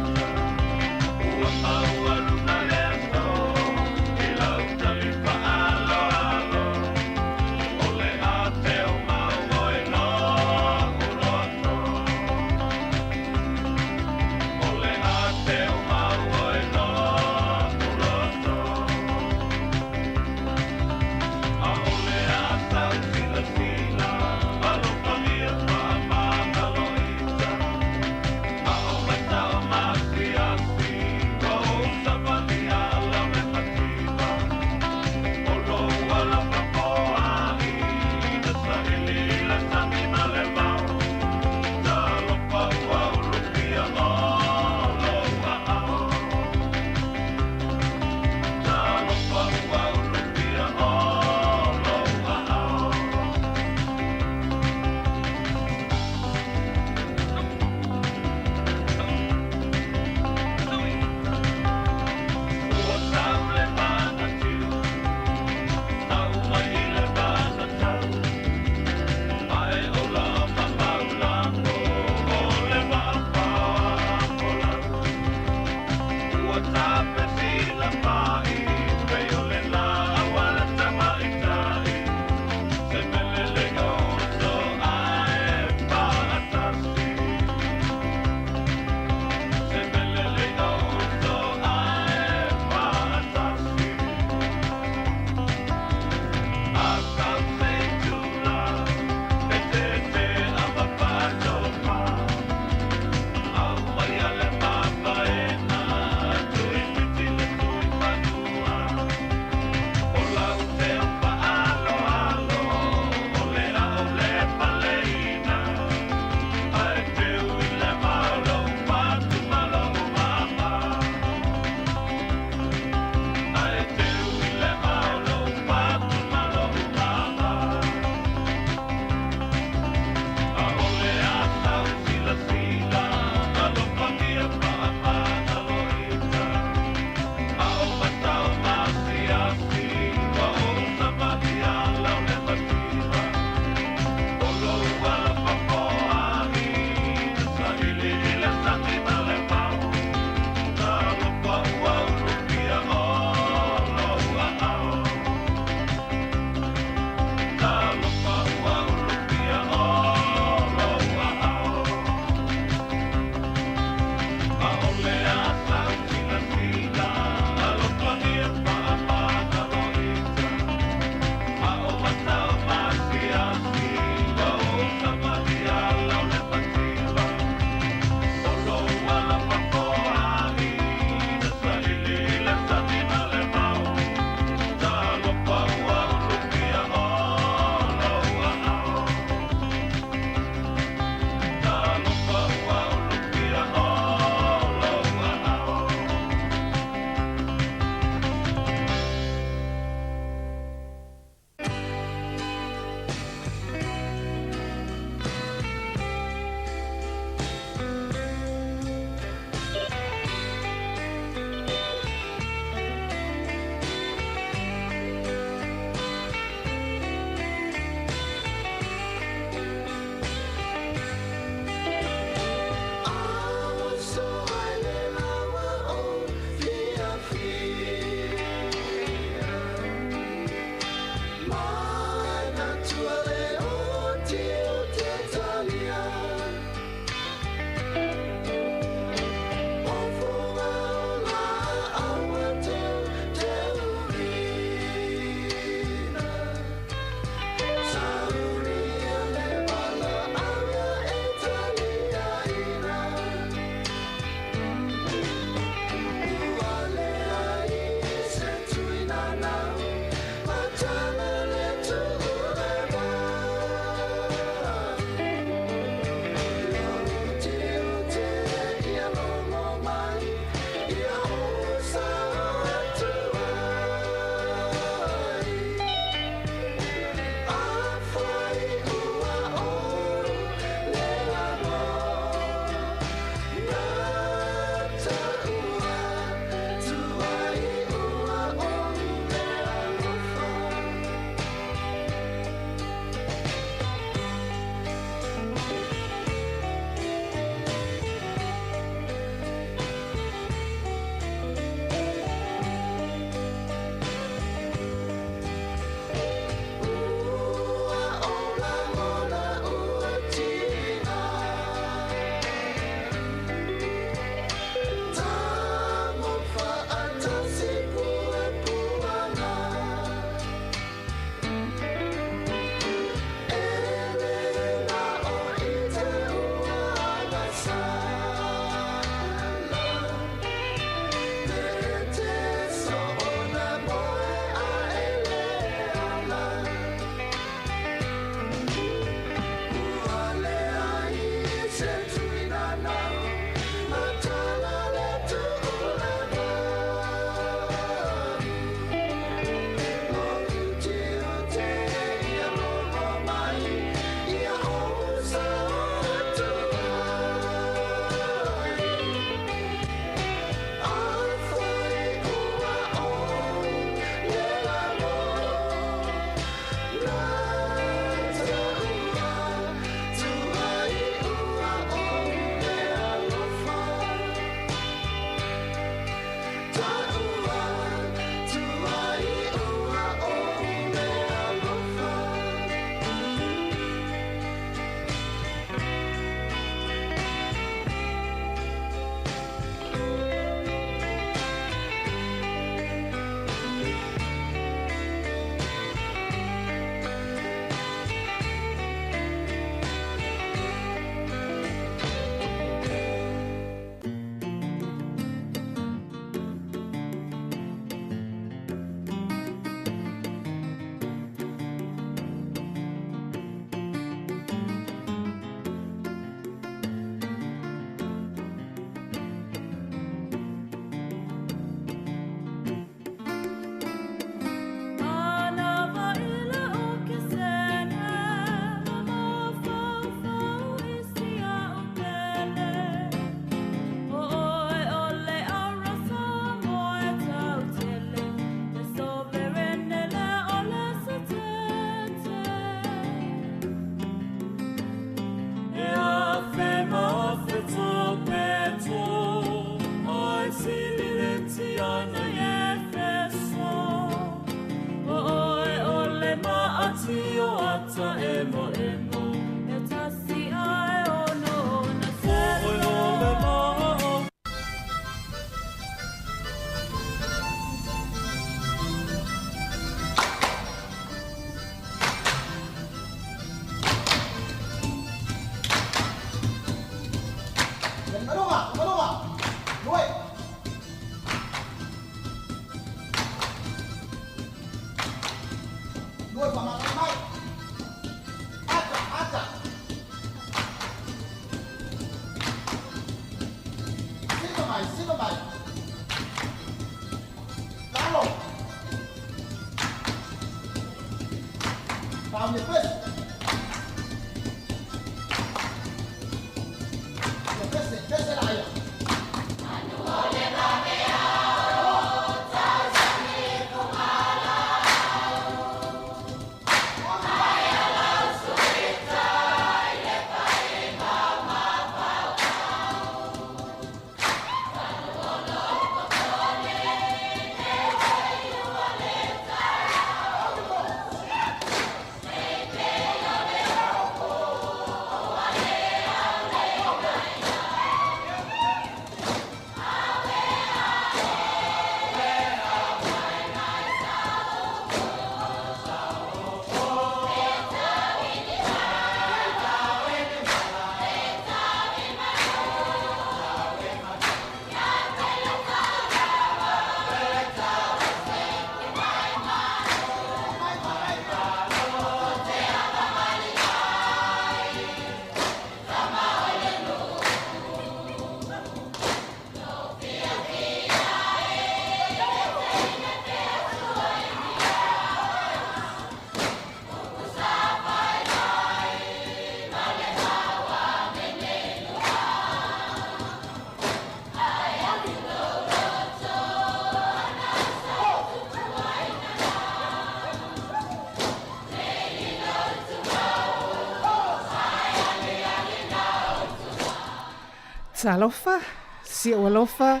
Talofa, si ou alofa,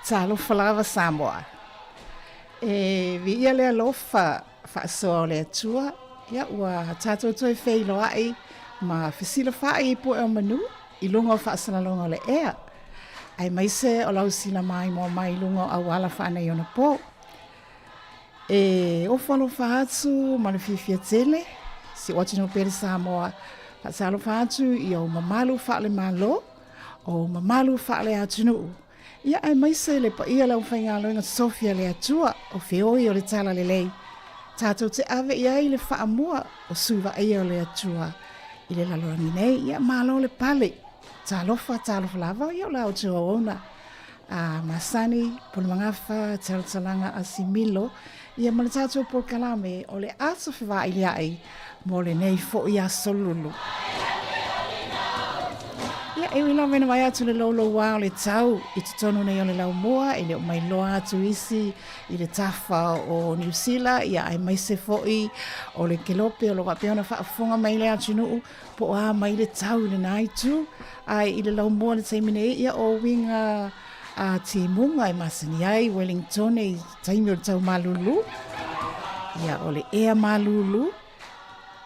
talofa lava Samoa. E viia le alofa faasoa o le Atua, ia ua tatou toe feiloai ma fesilafaai i pue o manu i luga o faasalalauga o le ea, aemaise o lau sila maimoa mai i luga o auala faaneionapo. E ofo alofa atu ma le fiafia tele, si ou atunuu pele Samoa, faatalofa atu i ou mamalu faale-Malo, o mamalu faale-atunuu, ia aemaise le paia o le aufaigaluega totofi a le Atua o feoi o le Talalelei, tatou te ave i ai le faamua o sui vaaia o le Atua i le lalolagi nei. Ia malo le pale, talofa, talofa lava, ia o la outou auauna a masani, Pulemagafa, Talatalaga, Asimilo, ia ma le tatou polokalame o le Aso Fevailia'i mo lenei fo'i aso lulu. Ia, e ui lava ina vaai atu le loulouā o le tau i totonu nei o le laumua, e le o mailoa atu isi i le tafa o Niu Sila, ia aemaise foi o le kelope o lo o faapea ona faafofoga mai le atunuu, po o a mai le tau i lena itu. Ae i le laumua i le taimi nei, ia o uiga a timuga e masani ai Wellingtone i taimi o le tau malūlū, ia o le ea malūlū,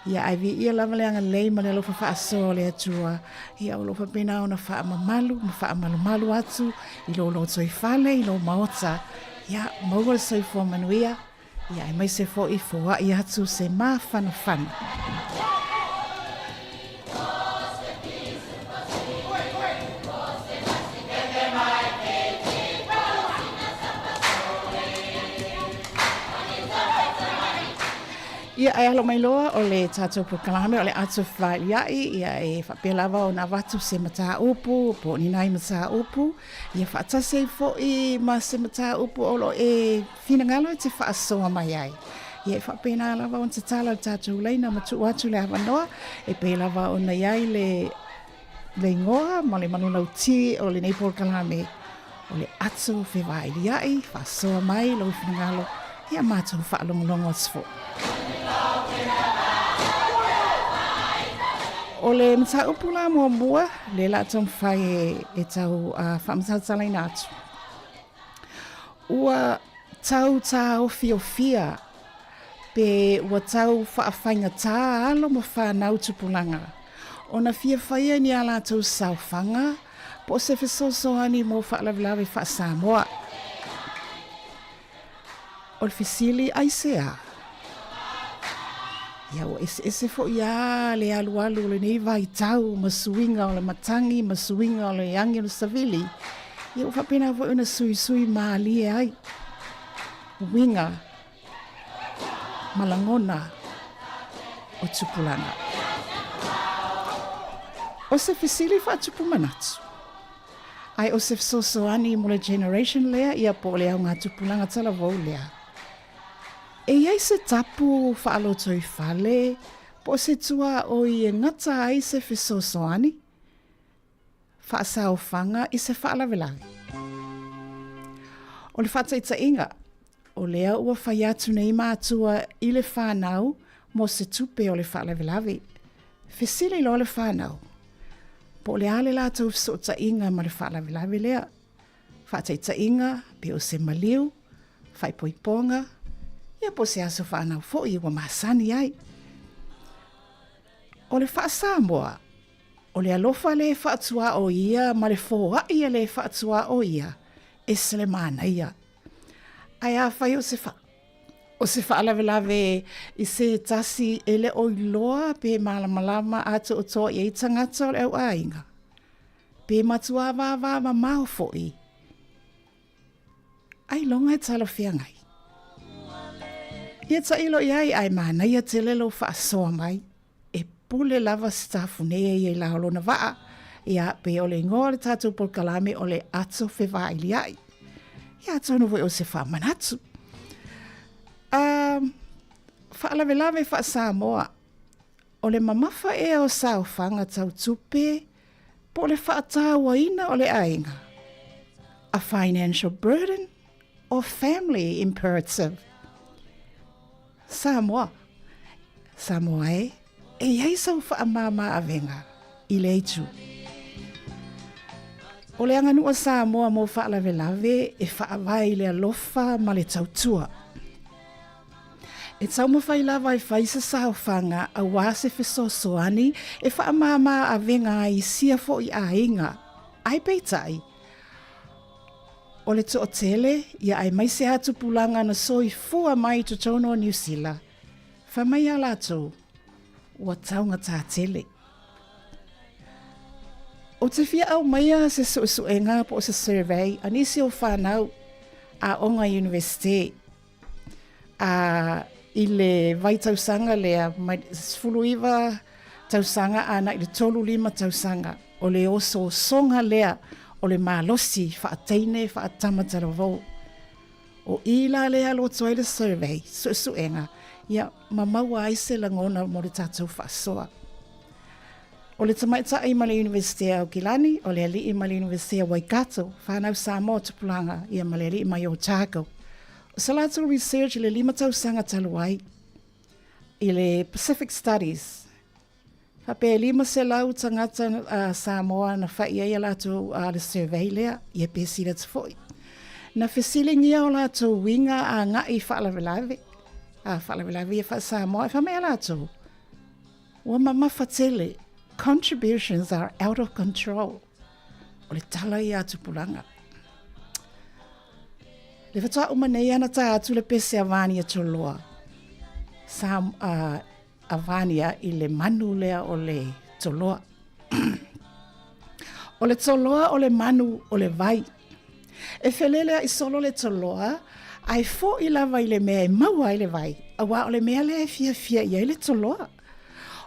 Ia, ae viia lava le agalelei ma le alofa faasoa o le Atua, ia o lo o faapena ona faamamalu ma faamalumalu atu i lou lotoifale, i lou maota, ia maua le soifua manuia, ia aemaise foi foai atu se mafanafana. Ia, ae alo mai loa o le tatou polokalame o le Ato Fevailia'i, ia e faapea lava ona avatu se mataupu po o ni nai mataupu, ia faatasi ai foi ma se mataupu o lo o e finagalo e te faasoa mai ai. Ia e faapena lava ona tatala le tatou laina ma tuu atu le avanoa e pei lava ona i ai le le igoa ma le manulauti o lenei polokalame o le Ato Fevailia'i, faasoa mai lou finagalo, ia matou faalogologo atu foi. O le mataupu la muamua, lea la taumafai e, e tau uh, faamatalatalaina atu. Ua tau tāofiofia Pe ua tau faafaigata alo ma fanau tupulaga ona fia faia ni a latou saofaga po o se fesoasoani mo faalavelave faa-Samoa. O le fesili, aisea? Ia ua eseese foi lava le alualu o lenei vaitau ma suiga o le matagi ma suiga o le agi o le savili, ia ua faapena foi ona suisui malie ai uiga ma lagona o tupulaga. O se fesili faatupu manatu, ae o se fesoasoani mo le generation lea ia po o le augatupulaga talavou lea. E i ai se tapu faalotoifale po o se tuaoi e gata ai se fesoasoani? Faasaofaga i se faalavelave. O le faataitaiga, o lea ua fai atu nei matua i le fanau mo se tupe o le faalavelave. Fesili loa le fanau, po o le a le latou fesootaiga ma le faalavelave lea. Faataitaiga, pe o se maliu, faaipoipoga, ia po o se aso fanau foi ua masani ai. O le faa-Samoa, O le alofa le faatuaoia ma le foai e le faatuaoia, ese le manaia. Ae afai o se fa, o se faalavelave i se tasi e le o iloa pe malamalama atoatoa i ai tagata o le au aiga, pe matua vāvā mamao foi, ailoga e talafeagai. Ia tailo i ai ae manaia tele lou faasoa mai. E pule lava se tafunē ia i la o lona vaa, ia, pe o le igoa o le tatou polokalame o le Ato Fevailia'i. Ia, atonu foi o se faamanatu. Um, faalavelave faa-Samoa, o le mamafa ea o saofaga tau tupe po o le faatauaina o le aiga? A financial burden or family imperative? Samoa. Samoa e, e i ai sau faamāmā avega i lea itu. O le aganuu a Samoa mo faalavelave e faavae i le alofa ma le tautua. E taumafai lava e fai se saofaga auā se fesoasoani e faamāmā avega ai i sia foʻi aiga, ae peitai, O le toatele, ia aemaise a tupulaga na soifua mai i totonu o Niu Sila, fai mai a latou, ua taugatā tele. Ou te fia aumaia se suesuega po o se survey a nisi o whanau aoga Universite a i le vaitausaga lea mai 19 tausaga ana i le 35 tausaga o le osoosoga lea o le malosi faateine faatama talavou. O i la lea alu atu ai le survey, suesuega, ia ma maua ai se lagona mo le tatou faasoa. O le tamaitai ma le Iunivesite a Aukilani, o le alii ma le Iunivesite a Waikato, whanau Samoa tupulaga, ia ma le alii mai Otago. O sa latou research i le 5 tausaga talu ai, i le Pacific Studies, faapea e 500 tagata a Samoa na fai ai a latou a le survey lea, ia pe sili atu foi. Na fesiligia o latou uiga agai i faalavelave, a faalavelave ia faa-Samoa, e fai mai a latou, Ua mamafa tele, contributions are out of control. O le tala ia a tupulaga. Le faatoa uma nei ana tā atu le pese a Vania Toloa. Sa, uh, a Vania i le manu lea o le toloa. o le toloa o le manu o le vai. E feleleaʻi solo le toloa, ae foʻi lava i le mea e maua ai le vai, auā o le mea lea e fiafia i ai le toloa.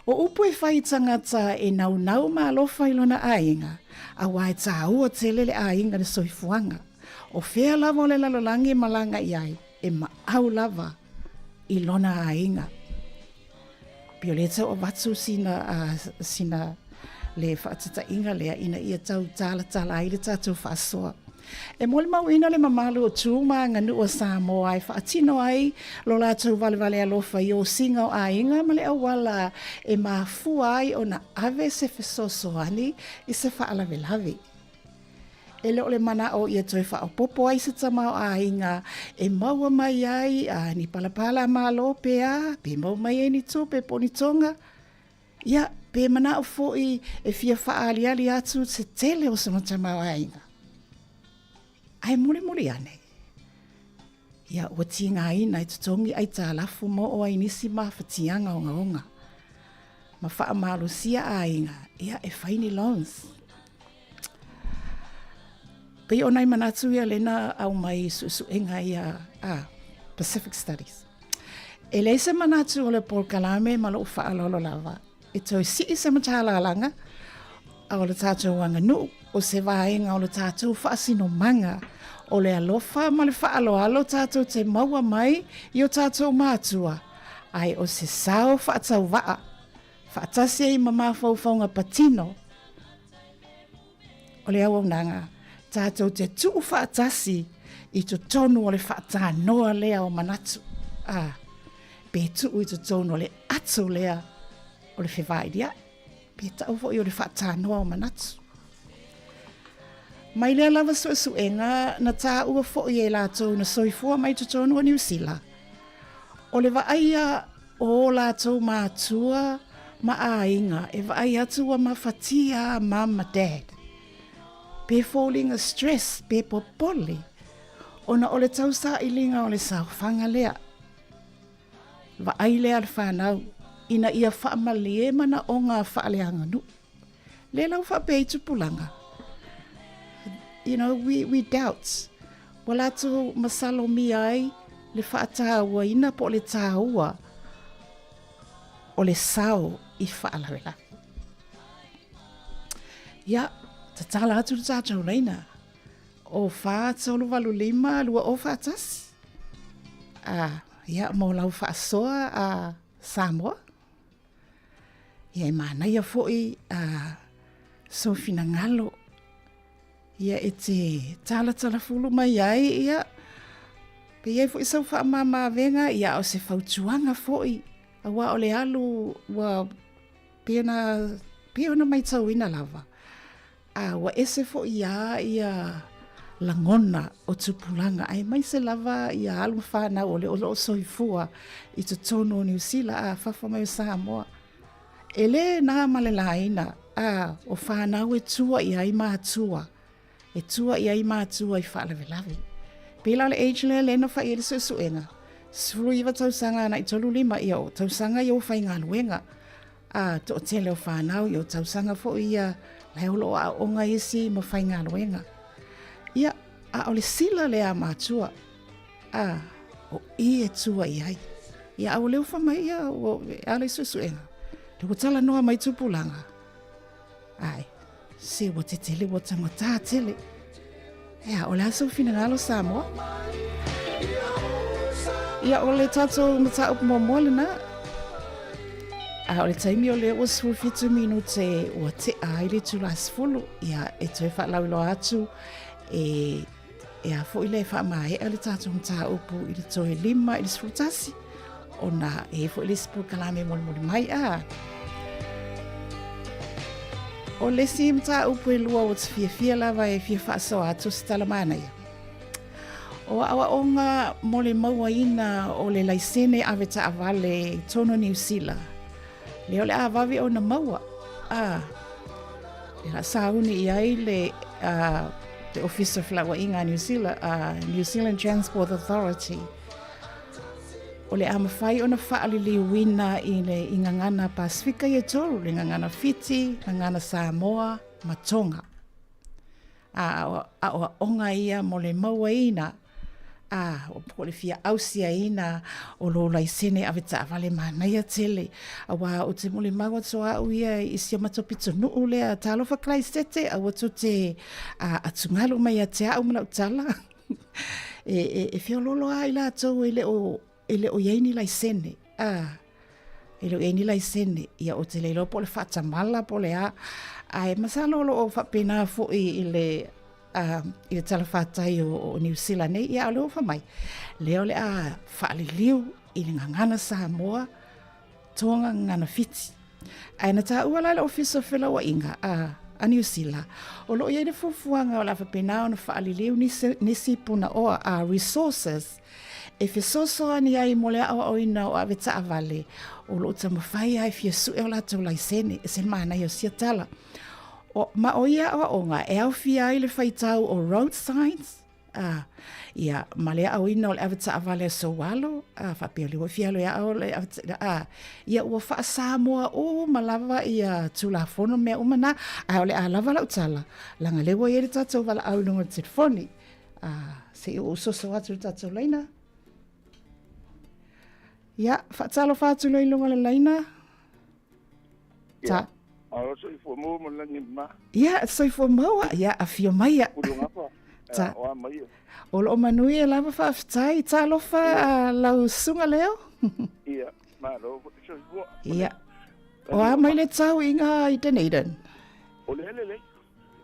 O upu e fai i tagata e naunau ma alofa i lona aiga, auā e tāua tele le aiga i le soifuaga. O fea lava o le lalolagi e malaga i ai, e maʻau lava i lona aiga. Pei o lea tau avatu sina, uh, sina le faatataʻiga lea ina ia tau talatala ai le tatou faasoa. E molimauina le mamalu o tu ma aganuu a Samoa e faatino ai lo latou valevale alofa i osiga o aiga ma le auala e mafua ai ona ave se fesoasoani i se faalavelave. E le o le manaʻo ia toe faaopoopo ai se tamaoaiga e maua mai ai a ni palapala a Malo pe a, pe maua mai ai ni tupe po o ni toga. Ia, pe manaʻo foi e fia faaaliali atu se tele o sona tamaoaiga. Ae mulimuli ane, ia ua tigaina e totogi aitalafu ma oo ai nisi mafatiaga ogaoga ma faamalosia aiga, ia e fai ni loans. Pei o nai manatu ia lena aumai i suesuega ia a Pacific Studies. E leai se manatu o le polokalame ma lou faaaloalo lava e toe sii se matalalaga a o le tatou aganuu o se vaega o le tatou faasinomaga o le alofa ma le faaaloalo tatou te maua mai i o tatou matua, ae o se sao faatauvaa faatasi ai ma mafaufauga patino o le auaunaga tatou te tuu faatasi i totonu o le faatanoa lea o manatu, a, pe tuu i totonu o le ato lea o le fevailia'i, pe tau foi o le faatanoa o manatu. Mai lea lava suesuega na tāua foi e latou na soifua mai totonu o Niu Sila, o le vaaia o ō latou mātua ma aiga e vaai atu ua mafatia a mum ma dad. Pe foliga stress pe popole ona o le tausailiga o le saofaga lea. Vaai lea a le whanau ina ia faamalie manaoga faaleaganuu. Le lau faapea i tupulaga. You know, we doubt. Ua latou masalomia ai le faatauaina po o le taua o le sao i faalavelave. Ia, tatala atu le tatou laina o 4 3 8 5 2 0 4 1. Ah, ia, mo lau faasoa a Samoa. Ia e manaia foi a sou finagalo ia e te talatalafulu mai ai ia pe i ai foi sau faamama-avega ia a o se fautuaga foi auā o le alu ua pei ona pei ona maitauina lava a ua ese foi lava ia lagona o tupulaga aemaise lava ia alo ma fanau o le o lo o soifua i totonu o Niu Sila a fafo mai o Samoa. E le na ma le laina a o fanau e tua i ai matua, e tua i ai matua i faalavelave. Pei la o le age lea lea na fai ai le suesuega, 19 tausaga agai 35 ia o tausaga ia ua faigaluega. A toatele o fanau ia o tausaga foi ia lae o lo o aooga isi ma faigaluega. Ia, a o le sila lea a matua, a, o i e tua i ai. Ia, a ua leo fai mai ia, ua ala i suesuega. Le ua talanoa mai tupulaga. Ae, se ua tetele ua tagatā tele. Ea, o le a sou finagalo Samoa? Ia, o le tatou mataupu muamua lena. A o le taimi o lea ua 17 minute ua tea ai le itula 10, ia, e toe faalauiloa atu e E a foi le faamaea le tatou mataupu i le toe 5 i le 11 ona e i ai foi le isi polokalame molimoli mai a. O le isi mataupu e lua ua te fiafia lava e fia faasoa atu se tala manaia. O aoaoga mo le mauaina o le laisene ave taavale i totonu o Niu Sila, lea o le a vave ona maua, a, le a sauni i ai le, le Ofisa o Felauaiga a Niu Sila, New Zealand Transport Authority, o le a mafai ona faaliliuina i le i gagana Pasifika ia e tolu, le gagana Fiti, gagana Samoa ma Tonga. A aoaoga ia mo le mauaina a po o le fia ausiaina o lou laisene ave taavale manaia tele auā ou te molimau atu au ia i si o matou pitonuu lea talofa Kalaisete aua tou te atugalu mai ia te au ma lau tala e feoloolo lava i latou e le o e le o i ai ni laisene a e le o i ai ni laisene ia ou te le iloa po o le faatamala po o le a ae masalo o lo o faapena foi i le i le talafatai o Niu Sila nei ia a o lea ua fai mai lea o le a faaliliu i le gagana Samoa Toga gagana Fiti ae na taua la le Ofisa o Felauaiga a. a Niu Sila. O lo o i ai le fuafuaga o le a faapena ona faaliliu nisi, nisi punaoa a resources e fesoasoani ai mo le aoaoina o avetaavale o lo o taumafai lava e fia sue o latou laisene. E se manaia o sia tala. O, ma o ia aoaoga e aofia ai le faitau o road signs, a, ia, ma le aoina o le avetaavale a Soualo, a, faapea le ua fia alu e ao le aveta, a, ia ua faa-Samoa uma lava ia Tulafono mea uma na, ae o le a lava lau tala, leaga lea ua i ai le tatou valaau i luga o le telefoni. A, se i ou soso atu i le tatou laina. Ia, faatalofa atu loa i luga o le laina. Ta. Alo soifua maua ma le lagi ma. Ia, soifua maua. Ia, afio mai ia. Ta. O a mai ia. O loo manuia lava faafetai. Talofa a lau susuga Leo. Ia, malo soifua. Ia. O a mai le tau i ngā i Dunedin? O le lelei.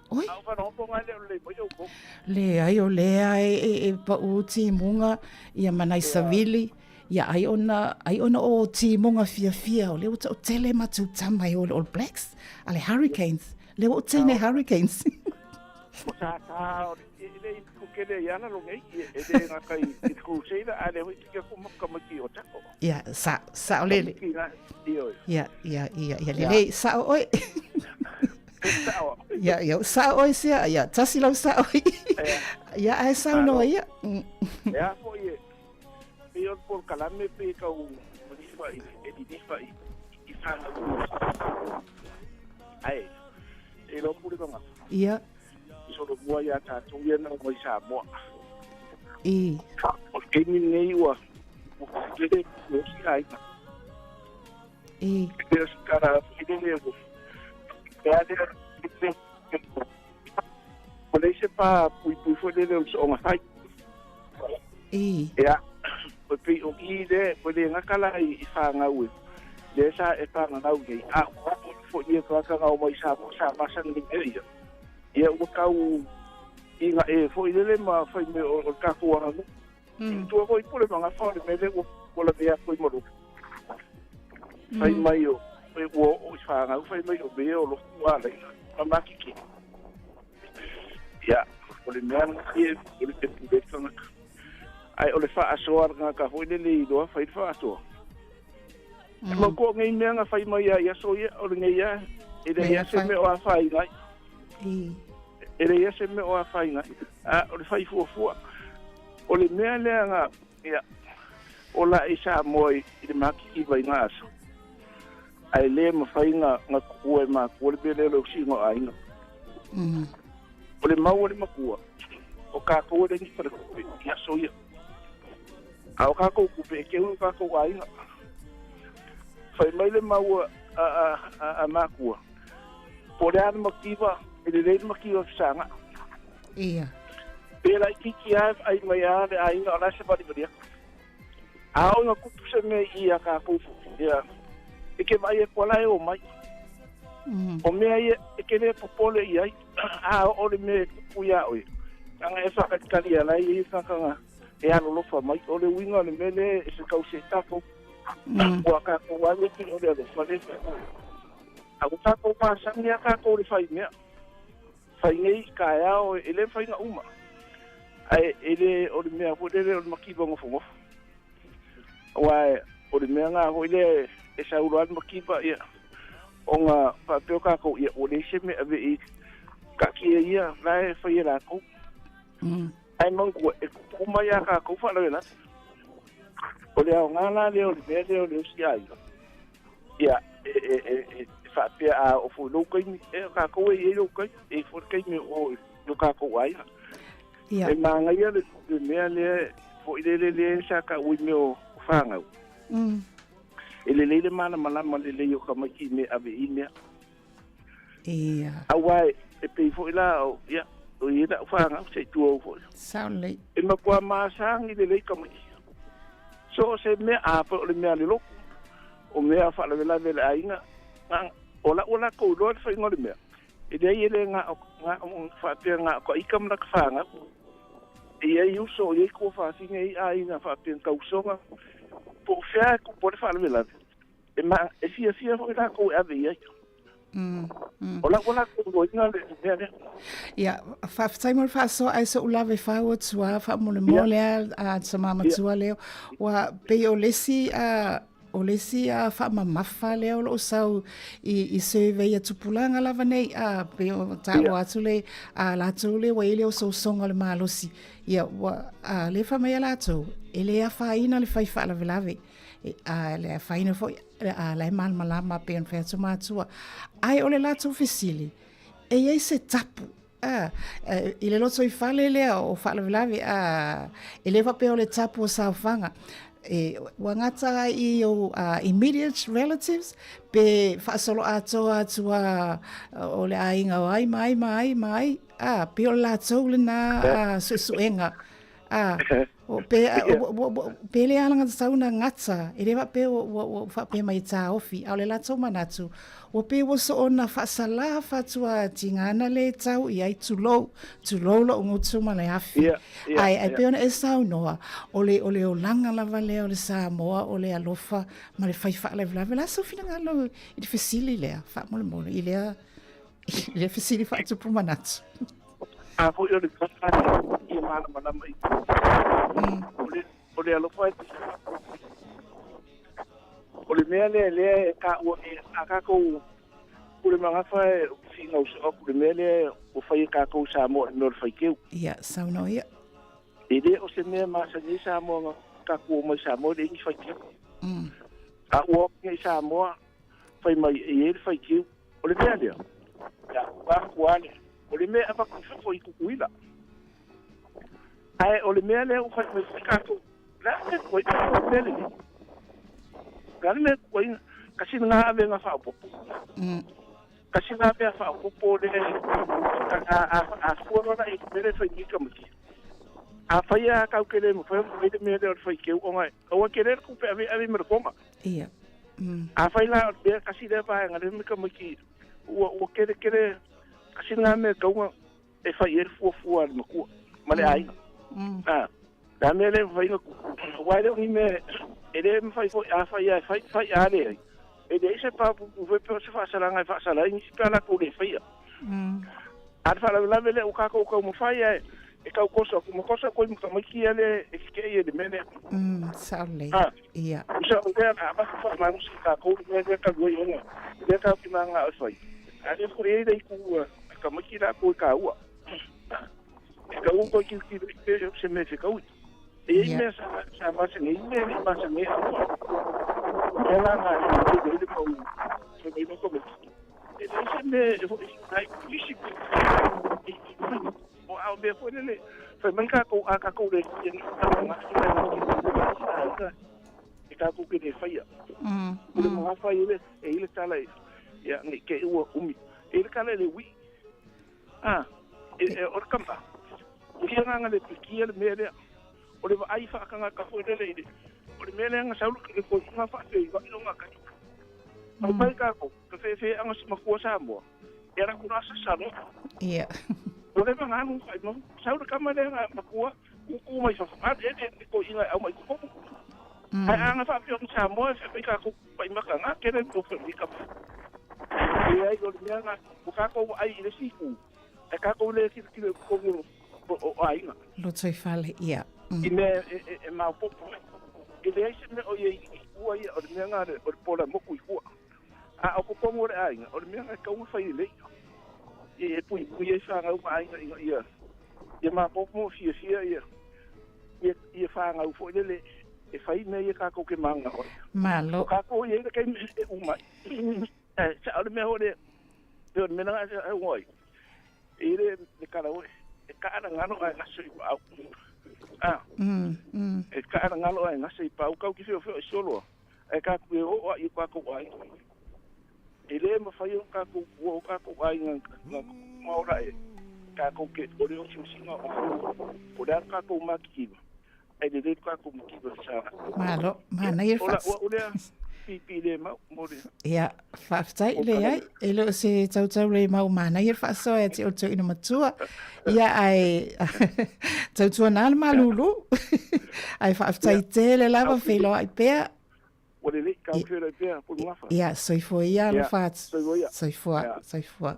Oi. A o whanaopo ngai le o le mai au kou. Leai, o lea e, e, e pau timuga, ia ma nai savili, ia ai ona, ai ona o timuga fiafia, o lea ua tautele matou tama i o le All Blacks, a le Hurricanes. Lea ua o tene Hurricanes. O sa sa o le e le i kukele i ana lo nei, e le ngaka i i Crusader, a le hui ki aku maka mai ki o tako. Ia, sa, sa o lele. Ia, ia, ia, ia, lelei, sa o oe. Ia, ia, sa o oe sia, ia, tasi lau sa o ia. Ia, ae saunoa ia. Ea foi e, pe o le polokalame pe kau lilifa i, e lilifa i, i whanau. Ai, e lo pule manga. Ia. I solomua ia tātou ia na mai Samoa. I. O le taimi lenei ua, ua kele o si aiga. I. E o si kara i le ua. E a lea, o le se pa pui pui foi lele o le soonga fai. I. Ia, o pei o i le, o le ngaka la i whāngau e. Le sa e whāngau nei. A, ua o fo ia ka ngau mai sa sa masana ni e ia. Ia ua kau i nga e fo i lele ma whai me o o kako anga. Tua ko i pule ma ngā whaore me le ua ua la mea koe maru. Whai mai o, e ua o i whāngau, whai mai o mea o loku a lei. Ma makiki. Ia, o le mea nga ia, o le te pule tangata. Ai, o le whaasoa ngā ka hoi lele i loa, whai le whaasoa. E mau ko ngei mea nga whai mai a ia so ia, o le ngei ia, e le ia se me o a whai ngai. E le ia se me o a whai ngai. A, o le whai fuafua. O le mea lea nga, ia, o la i Samoa i le makiki vai ngā aso. Ai le mawhai nga, nga kukua e makua le mea lea o le usinga o aiga. O le mau o le makua, o kākou e le ni whare kupe, i aso ia. A o kākou kupe, e kehu i kākou aiga. Whai mai le mau a, a, a, a makua. Po le ana makiwa, e le le makiwa fisanga. Ia. Pēlā i kiki ai, ai mai a le aiga o la se wari wari aku. A o ngā kupu se mea i a kākou ia, e ke vai e kola e o mai. O mea ia, e ke le popole i ai, a o le mea e kupu ia oe. Anga e whakatikari a lai e kakanga e alolofa mai. O le uinga o le mea le e se kau se tākou. Ua kākou ai e o le alofa le. A ua kākou māsangi a kākou le whai mea. Whai nei ka e ao e le whainga uma. Ai e le o le mea foi lele o le makiwa ngofongofo. Ua e o le mea ngā foi le e saulo ai le makiwa ia o ngā whaapeo kākou ia o le se mea ave i ka kia ia la e whai e lākou. Ai mangua e kupu mai a kākou whaalawe la. O le ao ngā la le o le mea le o le osi ai. Ia e e e e whaapea a o fo lou kaimi e kākou e i lou kai e fo kaimi o yo kākou ai. Ia. E māngaia le, le mea lea fo i le le le sa ka ui mea o whāngau. E le leile mana malama le lei o ka maiki me ave i mea. Ia. Aua e pei foi la o, ia, o i la whāngau se tua o foi. Sao lelei. E makua māsāngi le lei ka maiki. So se mea a pa o le mea le loku. O mea whaalavelave le aiga. Nga, o la o la kou loa le whainga o le mea. E lea i le ngā, ngā, whaapea ngā ka ika mana ka whāngau. E ia i uso, i kua whāwhinga i aiga whaapea kausonga. Po whea e kupo le whaalavelave. E, ma, e fia fia foi la kou e ave i ai. O lau ua latou iloaina le mea lea. Ia, faafetai mo le faasoa ae so'u lava e fau atu a faamolemole a a sa matua lea. Ua pei o le isi a o le isi a faamamafa lea o loo sau i i survey a tupulaga lava nei a pei o taua atu le a latou le ua i ai le osoosoga o le malosi. Ia ua a lea fai mai a latou e le afaina le fai faalavelave. E, a le afaina foi a la e malamalama pei ona fai atu matua. Ae o le latou fesili, e i ai se tapu a, i le lotoifale lea o faalavelave a, e le faapea o le tapu o saofaga, e, ua gata ai i ou immediate relatives pe faasoloatoa atu a o le aiga o ai ma ai ma ai ma ai, a, pei o le latou lena suesuega. A, o, pe, pe le alagatatau ona gata, e le faapea ua, ua, ua faapea mai e taofi, a o le latou manatu, ua pei ua soona faasalā fatua tigana le tau i ai, tulou, tulou lou gutu ma le afi. Yeah, yeah, Ae, ae yeah. pei ona e saunoa, o le, o le olaga lava lea o le Samoa, o le alofa ma le fai faalavelave. O le a sou finagalo i le fesili lea, faamolemole, i lea, i lea fesili faatupu manatu? A foi o le kata ia malamalama i o le alofa e o le mea lea lea e taua e a tatou pule magafa e finau soo atu le mea lea ua fai e tatou Samoa i le mea o le faiteu. Ia, saunoa ia. E le o se mea masani ai Samoa na tatou omai Samoa e leai ni faiteu. A ua o nei Samoa fai mai e i ai le faiteu. O le mea lea, ia, ua atu lava lea. O le mea e avatu i fafo i Tutuila. Ae o le mea lea ua fai mai foi tatou, o le a le mea tuai, o le mea lenei. O le a le mea tuai, kasi lena avega faaopoopo. Kasi lena mea faaopoopo lea, a fua loa la i le mea lea e fai nei tamaiti. Afai lava tatou te le mafai ona fai le mea lea o le faiteu ona aua e tele le tupe e ave ave ma le koma. Ia. Afai la o le mea tasi lea vaega lea ma tamaiti ua ua tele tele kasi lena mea e tatau ona e fai i ai le fuafua a le matua ma le aiga. A, le a mea lea e mafai ona tupu aua e le o ni mea e le mafai foi afai lava e fai fai a leai e leai se papupu foi pe o se faasalaga e faasala ai nisi pe a latou le faia. A o le faalavelave lea ua tatou taumafai ae e tau toso atu ma toso atu ai ma tamaiti ia lea e tetee i le mea lea. Sao lelei. A, Ia. Usa o lea na avatu faamalosi i tatou le mea lea talu ai ona lea tatou te mananao e fai, a lea foi e i ai le itu a tamaiti latou e taua. E tatau ona toe tilotilo i pe o se mea e fetaui. E i ai mea sa, sa masani ai, mea e le i masani ai aua. O mea la na e tele ai le mau fai mai loa tamaiti. E leai se mea e foi ai isi i o a o mea foi lele fai mai tatou a tatou le fia ni tala e tatou te le faia. O le mga fai ele e i le tala e ia nei te ua umi. E i le tala e le ui. A e, e o le kama. O ia nganga le pikia le mea lea. O le vaai whaakangaka foi lele i le o le mea lea nga saulu ke le koi nga whaafei wa ilo nga kai. Au mai kākou, ka feefeeaga si makua Samoa, e ala kula asa salo. Ia. O le vanga anu whai mau, sau le kama lea nga makua, kuku mai fafo, a le le ko inga au mai kuku. Ai anga whaapea o Samoa, e whai kākou pai maka nga, kere ko whai mai kapa. E ai o le mea nga, o kākou ai i le siku, e kākou le kilo kilo o o aiga. Lotoifale, ia. I mea e maopoopo ai. E leai se mea o ia i tua ia, o le mea nga o le pola moku i tua. A o totonu o le aiga, o le mea nga e tatau ona fai lelei. Ia e puipui ai fanau ma aiga ina ia ia maopoopo ma fiafia ia ia ia fanau foi lele e fai mea ia tatou ke mananao ai. Malo. O tatou e i ai le taimi e uma ai. Ae sao le mea foi lea, pei o le mea lena e uga ai. E le le kala oe, e kaʻalagalo ae gase i paau. A, e kaʻalagalo ae gase i paau kau ki feofeo i soloa, ae kakou e oo ai i o kakou aiga. E le mafai ona kakou ua o kakou aiga na maola e kakou ke ole o simasima o o le a kakou makikiva, ae lelei lo kakou makiva sa. Malo, manaia le O la ua lea pipi le mau mo le. Ia, faafetai leai, e le o se tautau le mau manaia le faasoa ia te outou ina matua. Ia, ae tautua nā le malulu. Ae faafetai tele lava, feiloai pea. Ua lelei, tau feiloai pea Pulugafa. Ia, soifua ia alofa atu. Soifua ia. Soifua, Ia. soifua.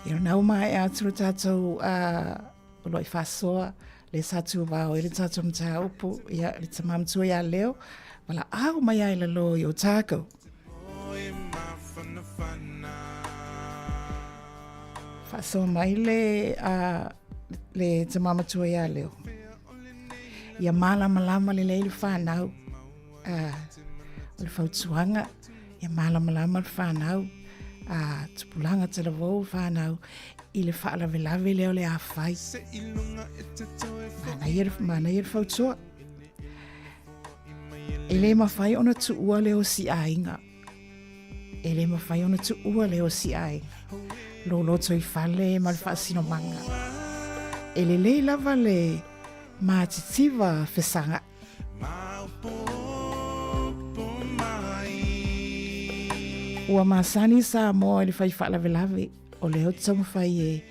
Ia o na ua maea atu lo tatou o lo i faasoa le sa tuvao ai le tatou mataupu, ia le tama matua ia Leo, valaau mai ai lalo i Otago. Faasoa mai le, le tama matua ia Leo. Ia malamalama lelei le whanau. O le fautuaga, ia malamalama le whanau. Tupulaga talavou whanau i le faalavelave lea o le a fai. Manaia, manaia le fautua. E le mafai ona tuua le osiaiga. E le mafai ona tuua le osiaiga. Lou lotoifale ma le faasinomaga. E lelei lava le matitiva fesaga. Ua masani Samoa i le fai faalavelave, o lea ou te taumafai e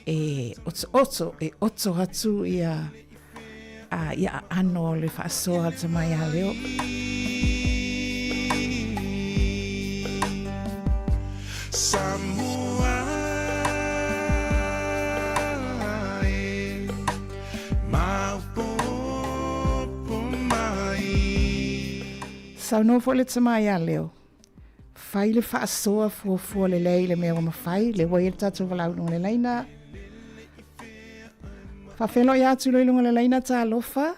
e otooto, e oto atu ia a ia aano o le faasoa a tama ia Leo. Saunoa foi le tama ia Leo, Fai le faasoa fuafua lelei i le mea ua mafai, le ua i ai le tatou valaau i luga o le laina. Faafeiloai atu loa i luga o le laina, talofa.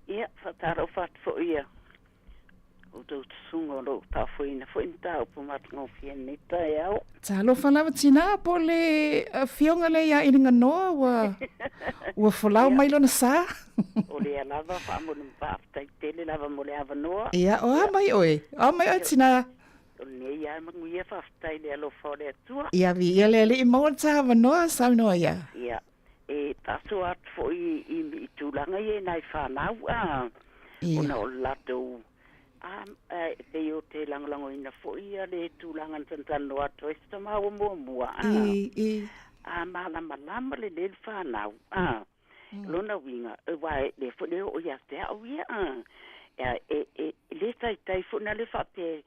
Ia, faatalofa atu foi ia outou tusuga o lo o faafoeina foi mataupu matagofie i lenei taeao. Talofa lava tinā, po o le afioga lea ia Iliganoa ua, ua folau mai lona sa. O lea lava faamoni faafetai tele lava mo le avanoa. Ia, o a mai oe? O a mai oe tinā? O lenei lava manuia, faafetai i le alofa o le Atua. Ia, viia le Alii, maua le ta avanoa, saunoa ia. Ia, e faasoa atu foi i tulaga ia i nai fanau, a, ona o le latou A, e pei ou te lagolagoina foi ia le tulaga na talatalanoa atu ai se tama ua muamua, a. I, i. A malamalama lelei le fanau, a. Lona uiga, aua e lea foi le oo ia te au ia, a. E, e, e le taitai foi na le faapea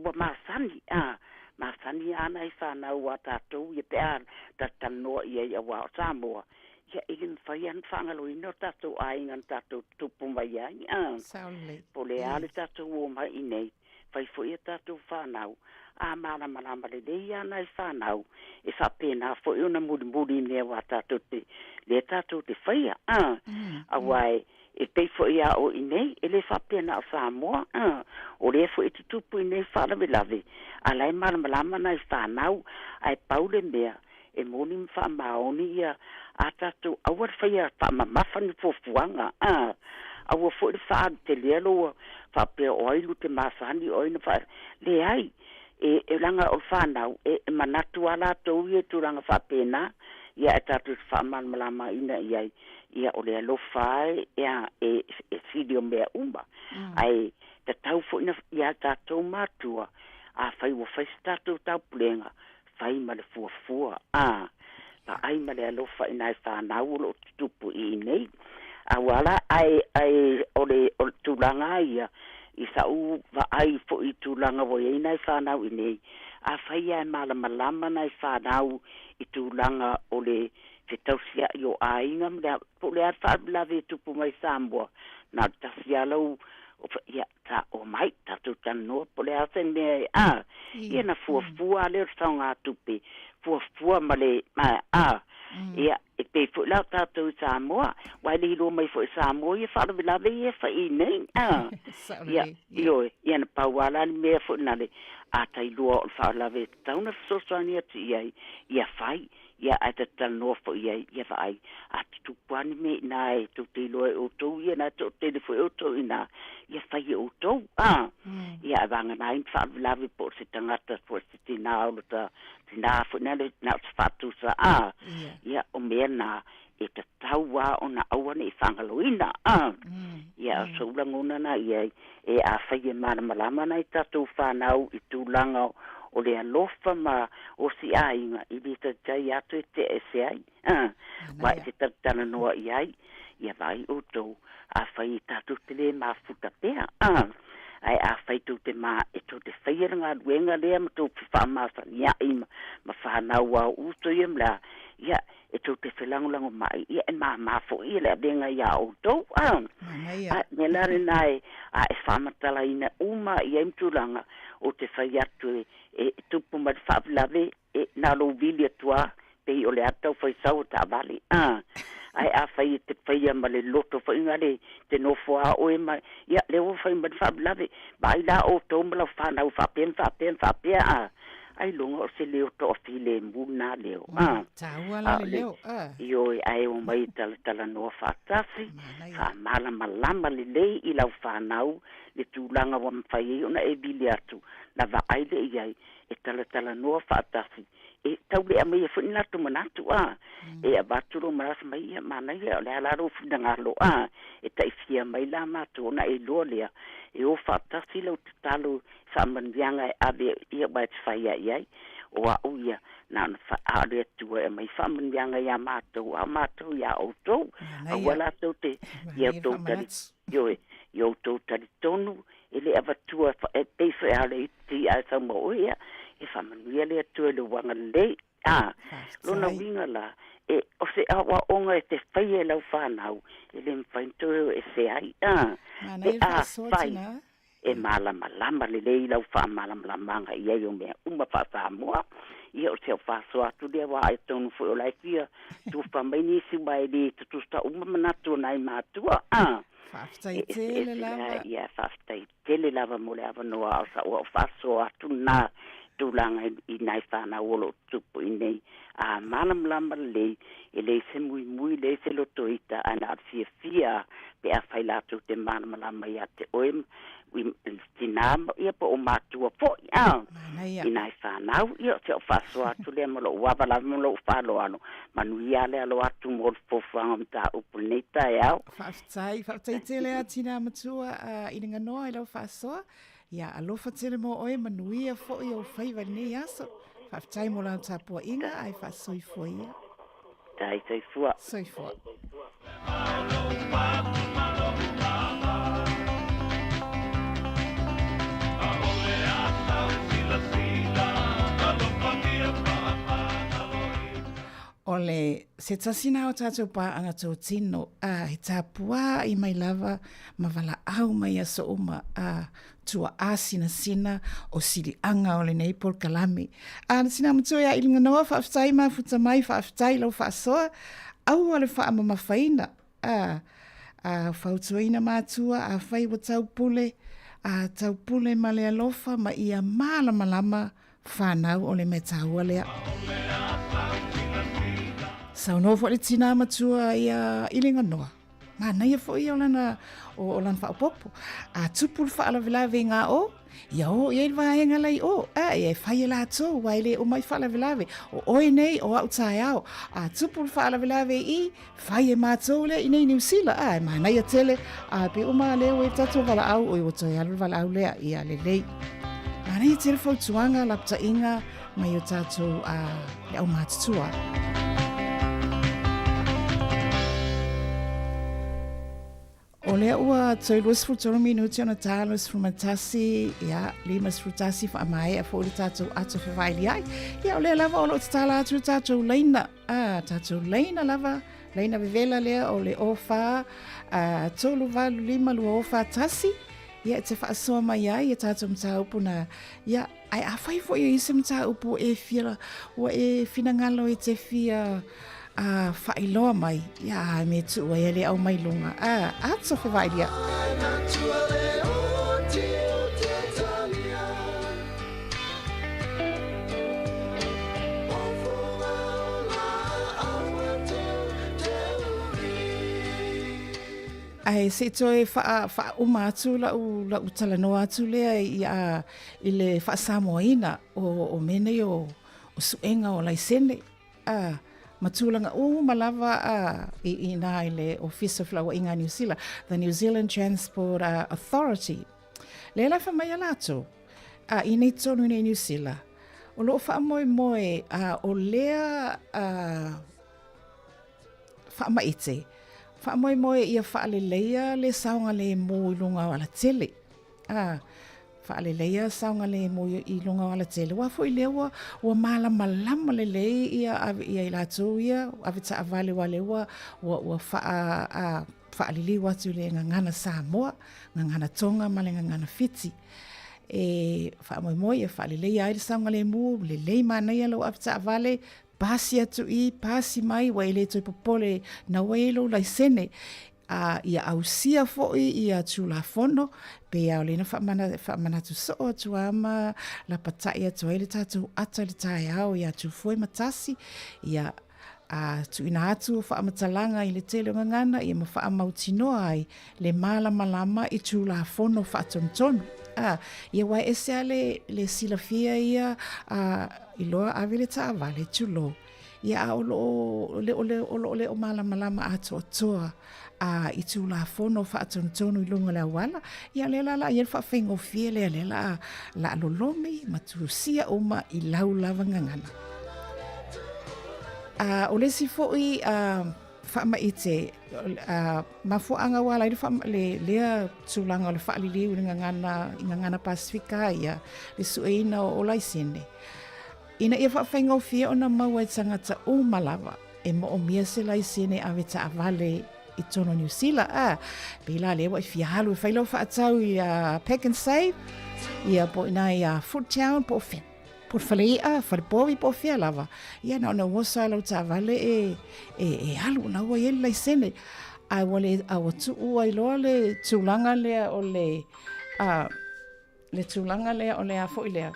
ua masani, a. Masani lava nai fanau a tatou ia pe a talatalanoa i ai aua o Samoa, Ia, e le mafai lava ona faagaloina o tatou aiga na tatou tutupu mai ai, a. Sao lelei. Po o le a le tatou o mai i inei, fai foi a tatou fanau, a malamalama lelei lava nai fanau, e faapena foi ona mulimuli i mea aua tatou te, lea tatou te faia, a. Aua e, e pei foi a o i inei, e le faapea na o Samoa, a. O lea foi e tutupu i inei faalavelave, a la e malamalama nai fanau, ae pau le mea, E moni ma faamaoni ia a tatou aua le faia faamamafa ni fuafuaga, a. Aua foi le faaalu telea lou faapea o ai lu te masani o ai na faa. Leai, e, e leaga o le fanau, e, e manatu a latou ia i tulaga faapena, ia ae tatou te faamalamalamaina i ai, ia o le alofa a e, a, e, e sili o mea uma. Ae tatau foi na, ia tatou matua, afai ua fai se tatou taupulega, fai ma le fuafua, a, vaai ma le alofa i nai fanau o lo o tutupu i inei. Aua la, ae, ae o le, o le tulaga lava ia, i sa'u vaai foi i tulaga ua i ai nai fanau i inei, afai lava e malamalama nai fanau i tulaga o le fetausia'i o aiga ma le a, po o le a le faalavelave e tupu mai i Samoa, na o le tasi lava lau, ia, ta omai, tatou talanoa po o le a se mea e, a, ia na fuafua lava lea o le saogatupe, fuafua ma le, a, a, ia, e pei foi la o tatou i Samoa, aua e le iloa mai foi e Samoa ia faalavelave ia e fai i nei, a, ia, ioe, ia na pau lava la le mea foi na le, a ta iloa o le faalavelave e tatau ona fesoasoani atu i ai, ia fai, Ia, ae ta talanoa foi i ai, ia vaai, a tutupu lava ni mea i ina e tou te iloa e outou ia, na e toatele foi outou i ina, ia fai e outou, a. Ia, ae vagana ai ni faalavelave po o se tagata po o se tinā o lota tinā foi na le, na o se faatusa, a. Ia, o mea na e tatau lava ona aua ne i faagaloina, a. Ia, o sou lagona na i ai, e afai e malamalama nai tatou fanau i tulaga o le alofa ma o si'aiga i lē taitai atu e te'e ese ai uā e te talatalanoa i ai ia vaai outou afai e tatou te lē mafuta pea ae afai tou te ma e tou te faia le galuega lea ma tou fa'amasania'i ma ma fanau ao uso ia ma le a ia e tou te felagolagoma'i ia e māmā fo'i le avega iā outou a mea la lenā e a e fa'amatalaina uma i ai ma tulaga o te fai atu e e tupu ma le fa'avelave e na lou vili atu a pei o le ata o faisau o ta'avale a ae afai e te faia ma le loto fo'iga le te nofo a oe ma ia lea ua fai ma le fa'avelave vaai la outou ma lau fanau fa'apea ma fa'apea ma fa'apea a ai luga o se leo to'afilemu lena leo a Tāua la le leo a. Ioe ae o mai talatalanoa fa'atasi fa'amalamalama lelei i lau fanau le tulaga ua mafai ai ona e vili atu na vaai le i ai e talatalanoa fa'atasi e taule'a mai ai fo'i latou manatu a e avatu lou malasa mai ia manaia o le a la lou finagalo a e ta'ifia mai la matou ona e iloa lea e o fa'atasi lau tatalo fa'amanuiaga e ave ia ua e te fai ai ai o a'u ia na ona a o le Atua e aumai fa'amanuiaga iā matou a o matou iā outou aua latou te ia outou tali ioe ia outou talitonu e lē avatua e pei fo'i a le iti ae sau ma oe ia e fa'amanuia le Atua i lou agalelei a lona uiga la e o se a'oa'oga e te faia e lau fanau e lē mafai ona toe o ese ai a pe afai e malamalama lelei lau fa'amalamalamaga i ai o mea uma fa'asamoa ia o se au fa'asoa atu lea uā atonu foi o la e fia tufa mai nisi uā e lē tutusa uma manatu o nai matua a Faafetai tele lava. Ia faafetai tele lava mo le avanoa a o sa'u a'u fa'asoa atu lenā tulaga i nai fanau o lo'o tupu i nei a malamalama lelei e leai se muimui leai se lotoita ae na o le fiafia pe afai latou te malamalama iā te oe tinā ia po o matua fo'i a i nai fanau ia o se a'u fa'asoa atu lea ma lo'u ava lava ma lo'u fa'aloalo manuia le alo atu mo le fuafuaga o mataupu lenei taeao. Faafetai, faafetai tele a tinā matua i le ganoa i lau faasoa. Ia alofa tele mo oe, manuia fo'i ou faiva i lenei aso. Faafetai mo lau tapua'iga ae fa'asoifua ia. Tai soifua. Soifua. O le se tasi na o tātou pāanga tōtino, ā, he tāpuā i mai lava ma valaau mai aso uma, ā, tuaasinasina o siliaga o lenei polokalame. A na sina matua ia i luga noa, faafetai mafuta mai, faafetai lau faasoa, aua le faamamafaina, a, a fautuaina matua, afai ua taupule, a taupule ma le alofa ma ia malamalama fanau o le mea taua lea. Saunoa foi le tinā matua ia i le ganoa. Manaia foi ia o lana, o, o lana faaopoopo. A tupu le faalavelave i ngā o, ia o i ai le vaega la i o. A, ia e fai e lātou, ua e le uma i faalavelave. O oe nei, o au taeao. A tupu le faalavelave i i, fai e mātou lea i nei Niu Sila. A, e manaia tele. A, pe uma lea ua e tatou valaau, oi ua toe alu le valaau lea. Ia lelei. Manaia tele fautuaga, lapataiga, mai o tātou a le aumātutua. O lea ua toe 23 minuti ona tā 21, ia, 51 whaamaea fo le tātou ato whawhaili ai. Ia, o lea lava o loo tatala atu le tātou leina, a, tātou leina lava, leina vevela lea o le o whā, a, 3, 8, 5, 2, o whā, tasi, ia, e te whaasoa mai ai, e tātou mtāupu na, ia, Ae afai foi e i se mataupu e fia, ua e finagalo e te fia a faailoa mai, ia a me tuu ai le au mai lunga. A, ato fevailia. Ae se i toe wha, whaauma atu lau, lau talanoa atu lea i a, i le faasamoaina o, o mea nei o, o suega o laisene, a, ma tulaga uma lava a, i, i nā i le Ofisa o Felauaiga a Niu Sila, the New Zealand Transport Authority. Lea la wha mai a lātou, a, i nei tonu nei Niu Sila, O loo faamoemoe a o lea a faamaite, faamoemoe ia faaleleia le saogalemu i luga o alatele. A, faaleleia saogalemu i luga o alatele, aua foi lea ua, ua malamalama lelei ia ave ia i latou ia avetaavale aua lea ua, ua, ua faa, a, faaliliu atu i le gagana Samoa, gagana Tonga ma le gagana Fiti. E faamoemoe ia faaleleia ai le saogalemu, lelei manaia lou avetaavale, pasi atu i, pasi mai, ua e le toe popole na ua i ai lou laisene. A ia ausia foi ia Tulafono, pei lava o lea na faamanatu soo atu lava ma lapatai atu ai le tatou ata i le taeao ia Tufue ma Tasi, ia a tuuina atu faamatalaga i le tele o gagana ia ma faamautinoa ai le malamalama i Tulafono faatonutonu. A, ia aua e ese lava le, le silafia ia a iloa ave le taavale, tulou, ia a o lo o le, o le, o lo o le o malamalama atoatoa a i Tulafono faatonutonu i luga o le auala, ia lea la la i ai le faafaigofie lea, lea la la lolomi ma tusia uma i lau lava gagana. A, o le isi foi a, faamaite, a, mafuaaga ua ala ai le, faa, le lea tulaga o le faaliliu i le gagana, i gagana Pasefika ia, le sueina o, o laisene, ina ia faafaigofie ona maua e tagata uma lava e moomia se laisene ave taavale i totonu o Niu Sila. A, pei la lea ua e fia alu e fai lau faatau i a Pack and Save, ia po o ina i a Foodtown, po o fea, po o le fale i'a, fale povi, po o fea lava. Ia na ona oso lava lau taavale e, e, e alu, na ua i ai le laisene. Ae ua le, a ua tuu ai loa le tulaga lea o le, a, le tulaga lea o le a foi lea,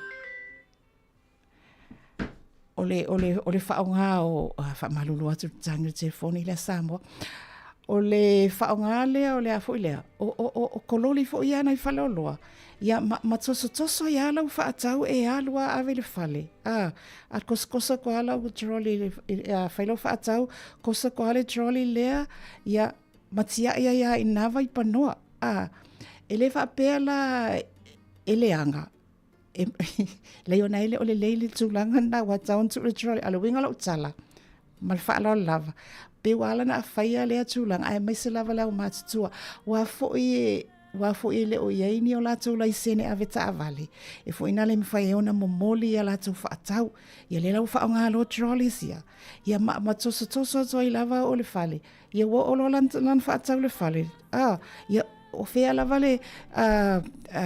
o le, o le, o le faaaoga o, a, faamalulu atu i le tatagi o le telefoni lea Samoa, o le faaaoga lea o le a foi lea, o, o, o, o kololi foi ia nai faleoloa, ia ma, ma tosotoso ai lava lau faatau e alu lava ave i le fale, a, a kosokoso atu lava lau trolley, a fai lau faatau, koso atu lava le trolley lea, ia, ma tiai ai lava i na vaipanoa, a. E le faapea la e leaga, e, leai ona e le o lelei le tulaga lena ua tatau ona tuu le trolley. A o le uiga o lau tala, ma le faaaloalo lava, pei ua ala ona faia lea tulaga, aemaise lava le aumatutua. Aua foi e, aua foi e le o i ai ni o latou laisene ave taavale, e foi na le mafai ai ona momoli a latou faatau. Ia lea la ua faaaoga loa trolleys ia, ia ma, ma tosotoso atu ai lava o le fale, Ia ua oo loa lana faatau i le fale, a, ia, o fea lava le, a, a,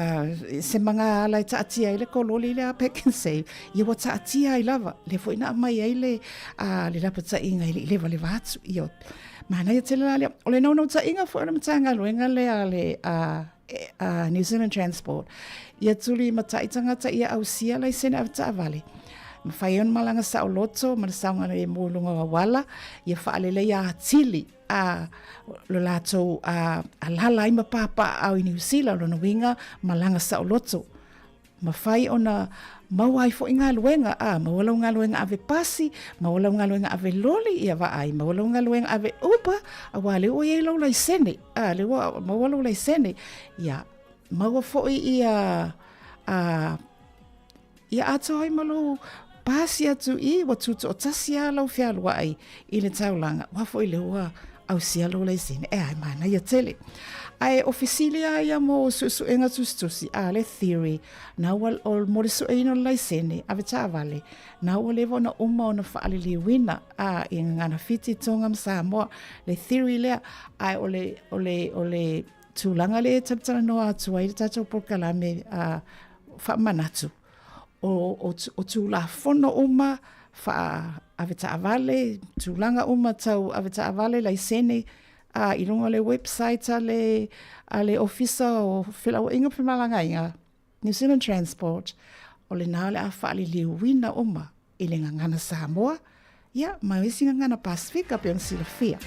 se magaala e taatia ai le kololi lea a Pak'nSave, ia ua taatia ai lava. Lea foi na aumai ai le, a, le lapataiga e le i levaleva atu. Ia, manaia tele la lea. O le naunautaiga foi o le Matagaluega lea a le, a, a New Zealand Transport, ia tulimatai tagata ia ausia laisene avetaavale, mafai ai ona malaga saoloto ma le saogalemu i luga o auala, ia faaleleia atili a lo latou a alala ai ma papaaao i Niu Sila, o lona uiga malaga saoloto. Mafai ona maua ai foi galuega, a, maua lau galuega ave pasi, maua lau galuega ave loli, ia vaai, maua lau galuega ave Uber, auā lea ua i ai lou laisene, a, lea ua maua lou laisene, ia, maua foi ia, a, ia atoa ai ma lou pasi atu i, ua tutoatasi lava lau fealuai i le taulaga, aua foi lea ua ausia lou laisene, ea, e manaia tele. Ae o fesili lava ia mo suesuega tusitusi, a le theory, na ua, o, mo le sueina o le laisene, ave taavale, na ua leva ona uma ona faaliliuina, a, i Gagana Fiti, Tonga ma Samoa, le theory lea, ae o le, o le, o le tulaga lea e talatalanoa atu ai le tatou polokalame, a, faamanatu, o, o, o Tulafono uma faa avetaavale, tulaga uma tau avetaavale, laisene, a, i luga o le website a le, a le Ofisa o Felauaiga ma Femalagaaiga, New Zealand Transport, o lena o le a faaliliuina uma i le gagana Samoa, ia, ma isi gagana Pasifika pei ona silafia.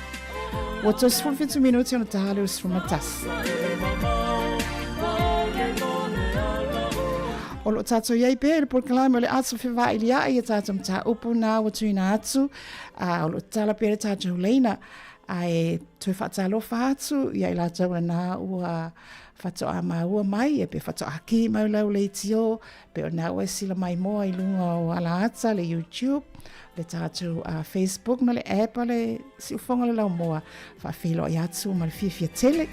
Ua 37 minute ona taha le 11. O lo o tātou i ai pea i le polokalame o le Aso Fevailia'i i a tātou mataupu nā ua tuuina atu, a o lo o tatala pea le tātou leina. Ae toe faatalofa atu ia i latou lena ua faatoa maua mai, pe faatoa ki mai lau leitio, pe o na ua sila mai moa i luga o ala ata, le YouTube, le tatou Facebook ma le app a le Siufoga o le Laumua, faafeiloai atu ma le fiafia tele.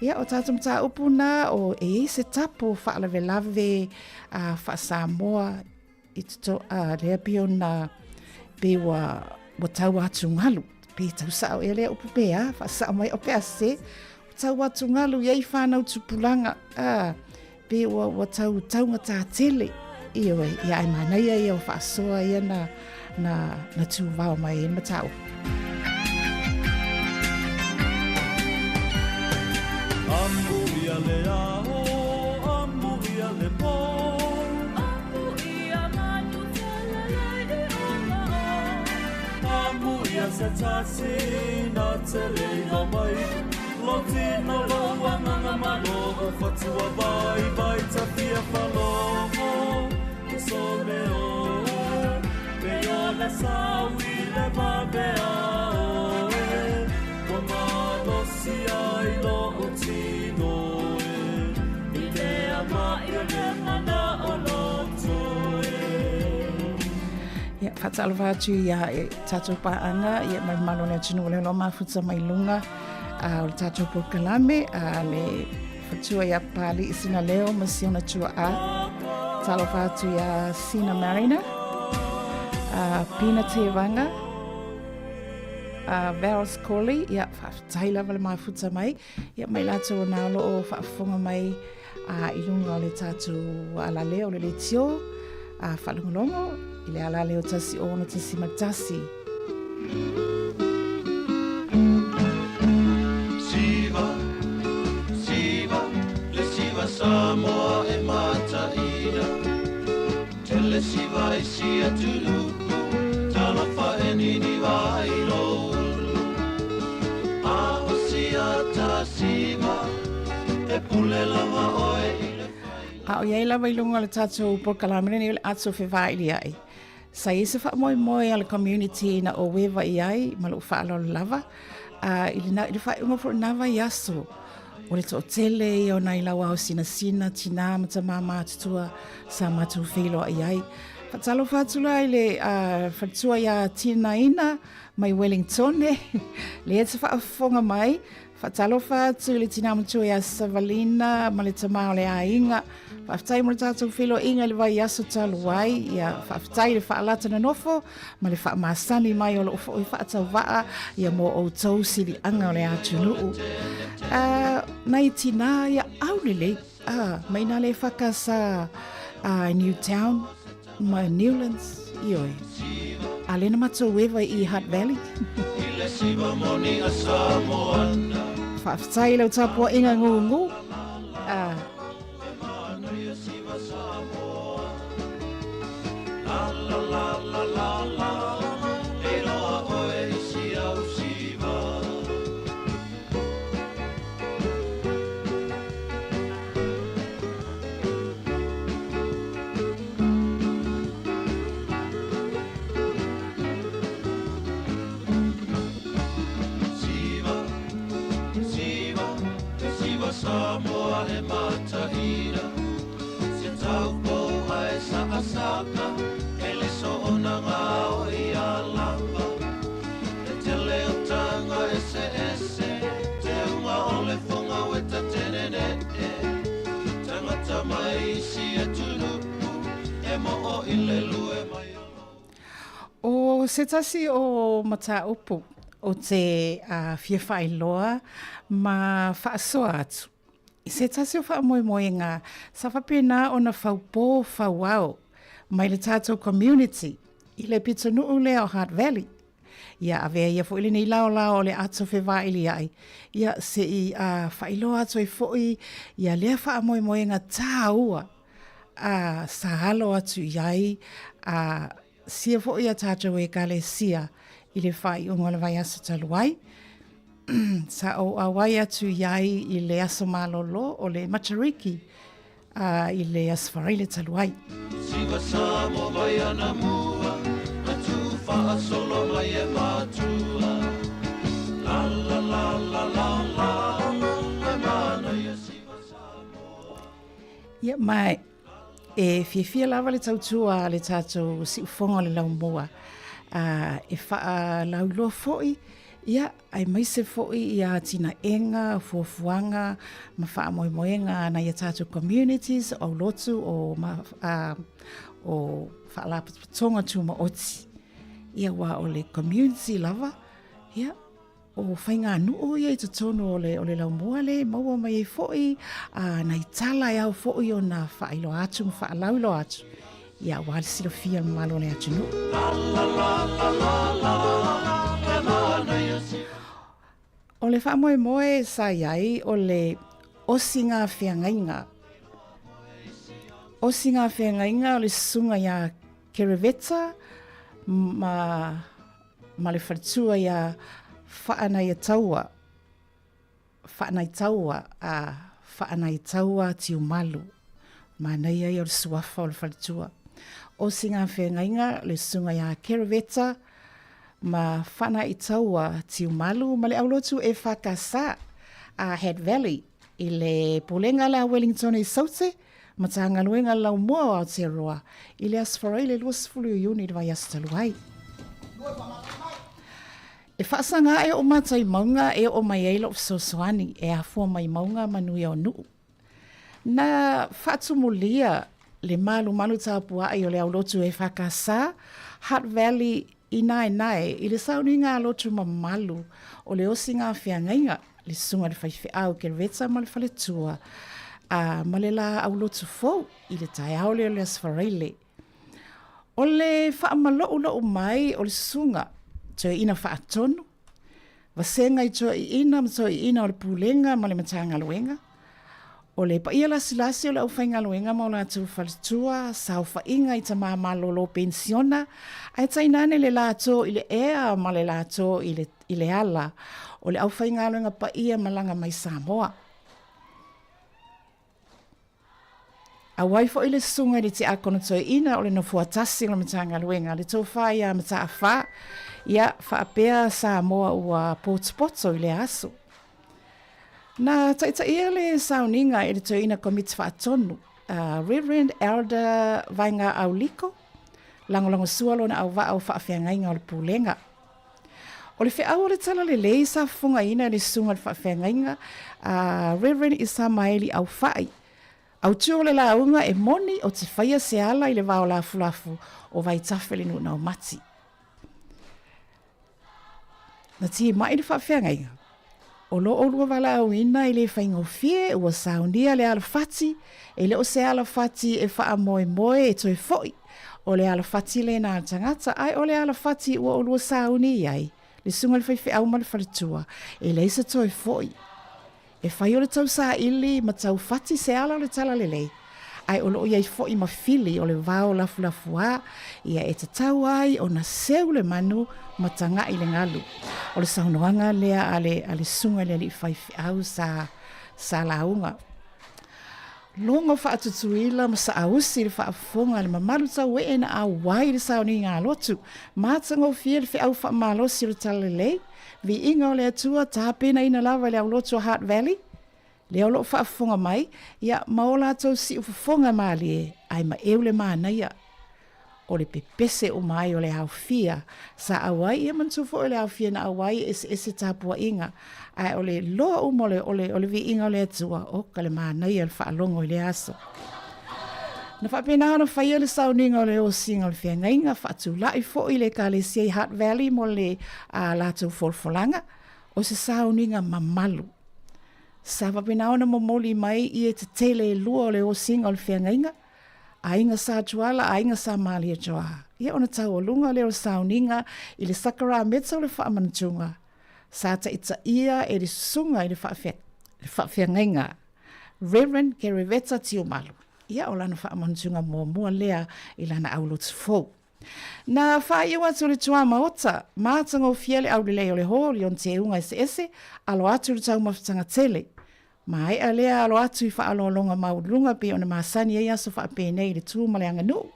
Ia, o tatou mataupu na o e i ai se tapu faalavelave faa-Samoa i toto, lea pei ona pei ua, ua tau atugalu, pe tau sao ea lea upu pe a, faasao mai o pe a se, ua tau atugalu i ai whānau tupulaga, pe ua, ua tau taugata tele, ioe, ia ai manaia ia o faasoa ia na, na, na tūvao mai e mataupu. Amu ia le ao, amu ia le pō. Amu ia manu talalai i ola o. Amu ia se tasi na te leina mai. Lo tino lo wanganga ma lo o fatua vai vai ta fia falogo. So me o, pe o le saui le vabe a oe. Ua malosi ai lo o tino e. I lea mai o le mana o loto e. Ia, faatalofa atu ia e tatou paaga, ia mai malo le atunuu o le lo mafuta mai luga o le tatou polokalame, a le fatua ia Pali i sina leo ma siona tua a. Talofa atu ia Sina Mariner, Pina Te Vanga, Vals Colley, ia faafetai lava le mafuta mai, ia mai latou o nā o lo o faafofoga mai i luga o le tatou alaleo o le leitio, faalogologo i le alaleo 106.1. Siva, siva, le siva Samoa e mataina. Tele siva i sia tuluku, talofa e nini vai lo ulu. A o sia ta siva, e pule lava oe i le A o iai lava i luga o le tatou polokalame lenei o le ato fevailiai. Sa i ai se faamoemoe a le community na ou eva i ai ma lou faaaloalo lava, a i le, i le faaiuga foi o lena vaiaso, o le toatele ia o nai lauao sinasina, tinā ma tamā matutua sa matou feiloai ai. Faatalofa atu la i le faletua iā Tinaina mai Wellingtone, lea e te faafofoga mai. Faatalofa atu i le tinā matua iā Savalina ma le tamā o le aiga. Faafetai mo le tatou feiloaiga i le vaiaso talu ai. Ia, faafetai i le faalata nonofo ma le faamasani mai o loo foi faatauvaa ia mo outou siliaga o le atunuu. Nai tinā ia aulelei, mai nā le whakasa Newtown ma Newlands, ioe. A lena matou eva i Hutt Valley. Faafetai i lau tapuaiga gugu. Siva, siva, siva Samoa e mataina. Se taupo ai sa asaka, e le soona ngā o i a lava. E tele o tanga e se ese, te unga o le fonga o e tatenene e. Tangata mai si e tunupu, e mo o i le lue mai o lo. O se tasi o mataupu o te fia faailoa ma faasoa atu. I se tasi o faamoemoega sa faapena ona faupō fauao mai le tatou community i le pitonuu lea o Hutt Valley. Ia avea ia foi lenei laolao o le ato fevailiai, ia se i faailoa atu ai foi ia lea faamoemoega tāua sa alo atu i ai sia foi a tatou Ekalesia i le faaiuga o le vaiaso talu ai. Sa ou auai atu i ai i le aso malolo o le Matariki i le Aso Faraile talu ai. Siva Samoa mai ana mua, na tū whaasolo mai e matua. La Ia, ma e fiafia lava le tautua a le tatou siufofoga o le laumua, a, e faalauiloa foi, ia, aemaise foi ia atinaega, fuafuaga ma faamoemoega a nai a tatou communities, o aulotu, o, ma, a, o faalapotopotoga tumaoti. Ia, aua o le community lava, ia, O faiganuu ia i totonu o le, o le laumua le maua mai ai foi a nai tala e ao foi ona faailoa atu ma faalauiloa atu ia aua le silafia le mamalu o le atunuu. O le faamoemoe sa i ai o le osiga feagaiga. Osiga feagaiga o le susuga iā Kereveta ma ma le faletua iā Faanaiataua, Faanaitaua a Faanaitaua Tiumalu. Manaia ia o le suafa o le faletua. O Sigafeagaiga le susuga iā Keraveta ma Faanaitaua Tiumalu ma le aulotu EFKS a Hat Valley i le Pulega la Wellington i Saute, Matagaluega Laumua o Aotearoa i le Aso Faraile 20 o Iuni i le vaiaso talu ai. E faasaga ae ou mata i mauga e oo mai ai lou fesoasoani e afua mai mauga manuia o Nuu. Na faatumulia le malumalu tapuai o le aulotu EFKS Hutt Valley i Naenae i le sauniga a lotu mamalu o le osiga feagaiga, le susuga i le faifeau Kereta ma le faletua, a ma le la aulotu fou i le taeao lea o le Aso Faraile. O le faamaloulou mai o le susuga toeaina faatonu, vasega i toeaiina ma toeaiina o le Pulega ma le Matagaluega, O le paia lasilasi o le aufaigaluega ma o latou faletua, saofaiga i tama malolo penisiona, ae tainane le lato i le ea ma le lato i le, i le ala o le aufaigaluega paia malaga mai Samoa. Auai foi le susuga i le Tiakono Toeaina o le Nofoa Tasi o le Matagaluega, le Tofa ia Mataafa, ia faapea Samoa ua potopoto i lea aso. Na taitaia le sauniga e le Toeaina Komiti Faatonu, a Reverend Elder Vaega Auliko, lagolagosua lona auvaa o faafeagaiga o le Pulega. O le feau o le Talalelei sa fofogaina e le Susuga i le Faafeagaiga a Reverend Isamaeli Aufai, Autu o le lauga e moni o te faia se ala i le vao lafulafu o Vaitafe le Nuunaumati. Na timai le faafeagaiga. O lo oulua valaauina e le faigofie ua saunia le alafati, e le o se alafati e faamoemoe e toe foi, o le alafati lena a le tagata, ae o le alafati ua oulua sauni i ai, le susuga i le faifeau ma le faletua, e leai se toe foi. E fai o le tausaili ma taufati se ala o le talalelei, ae o lo o i ai foi ma fili o le vao lafulafuā, ia e tatau ai ona seu le manu ma taga'i le galu. O le saunoaga lea a le, a le susuga i le alii faifeau sa, sa lauga. Logo faatutuila ma saausi le faafofoga a le mamalu tauee na auai i le sauniga a lotu, matagofie le feau faamalosi o le talalelei, Viiga o le Atua, tapenaina lava i le aulotu o Heart Valley, lea o lo o faafofoga mai, ia, ma o latou siufofoga malie, ae maeu le manaia o le pepese uma ai o le aofia sa auai, ia manatua foi o le aofia na auai e eseese tapuaiga, ae o le loa uma o le, o le, o le viiga o le Atua, oka le manaia o le faalogo i lea aso. Na faapena ona faia le sauniga o le osiga o le feagaiga, faatulai foi le Ekalesia i Hutt Valley mo le a latou folafolaga, o se sauniga mamalu. Sa faapena ona momoli mai ie tetele e lua o le osiga o le feagaiga, Aiga Sa Tuala, Aiga Sa Malietoa. Ia ona taualuga lea o le sauniga i le sakarameta o le faamanatuga, sa taitaia e le susuga i le faafeagaiga Reverend Kereveta Tiumalu. Ia o lana faamanatuga muamua lea i lana aulotu fou. Na faaiu atu le tuamaota, matagofie le aulelei o le hall i ona teuga eseese, alo atu le taumafataga tele. Maea lea alo atu i faaaloaloga maualuluga pei ona masani ai aso faapenei i le tu ma le aganuu.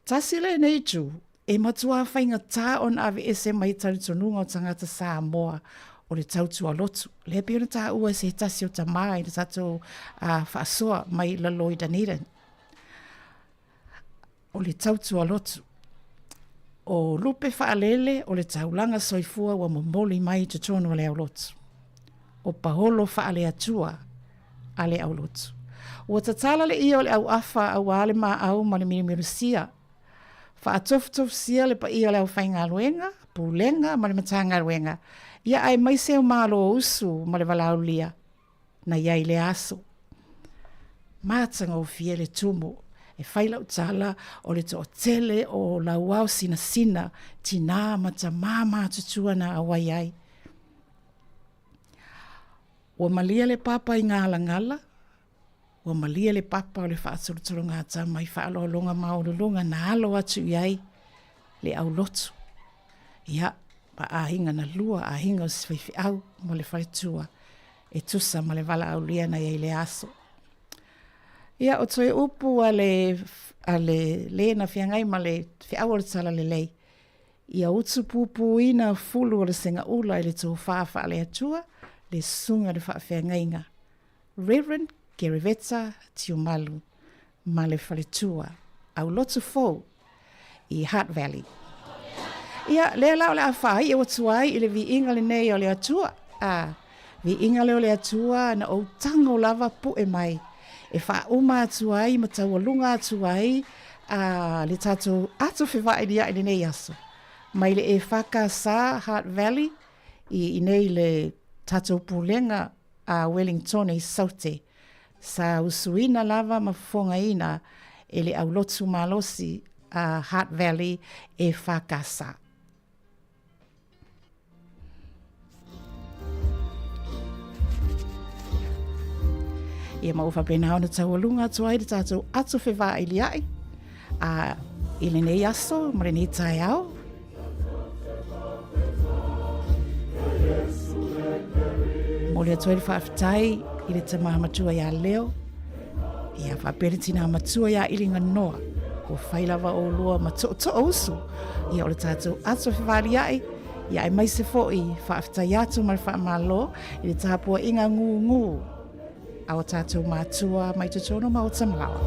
Tasi lenei itu e matuā faigata ona aveese mai talitonuga o tagata Samoa. o le tautua lotu. Lea e pei ona taua e se tasi o tamā i le tatou faasoa mai lalo i Dunedin. O le tautua lotu. O lupe faalele o le taulaga soifua ua momoli mai i totonu o le aulotu. O paolo faale-Atua a le aulotu. Ua tatala le ia o le auafa auā le maau ma le milumilusia. Faatofutofusia le paia o le aufaigaluega, Pulega ma le Matagaluega, ia aemaise o Malo usu ma le valaaulia na i ai i lea aso. Matagofie le tumu e fai lau tala o le toatele o lauao sinasina, tinā ma tamā matutua na auai ai. Ua malia le papa i galagala, ua malia le papa o le faatolotologatama i faaaloaloga maualuluga na alo atu i ai le aulotu. Ia, ma aiga na lua, aiga o si faifeau ma le faletua e tusa ma le valaaulia na i ai i lea aso. Ia, o toe upu a le, a le le na feagai ma le feau o le Talalelei, ia utupupuina fulu o le segaula i le tofā faale-Atua, le susuga i le faafeagaiga, Reverend Kereveta Tiumalu ma le faletua aulotu fou i Hutt Valley. Ia, lea la o le a faaiu atu ai i le viiga lenei o le Atua. A, viiga lea o le Atua na ou tago lava pu'e mai e faauma atu ai ma taualuga atu ai a le tatou ato fevailia'i i lenei aso. Mai le EFKS Hutt Valley i inei i le tatou pulega a Wellingtone i Saute, sa usuina lava ma fofogaina e le aulotu malosi a Hutt Valley EFKS. Ia ma ua faapena ona taualuga atu ai le tatou ato fevailia'i a i lenei aso ma lenei taeao. Momoli atu ai le faafetai i le tamā matua iā Leo, ia faapea le tinā matua iā Iliganoa, ua fai lava ʻolua ma tootoo usu, ia o le tatou ato fevaliaʻi, ia aemaise foi faafetai atu ma le faamalo i le tapuaiga gūgū a o tatou mātua mai totonu o Maota Malawa.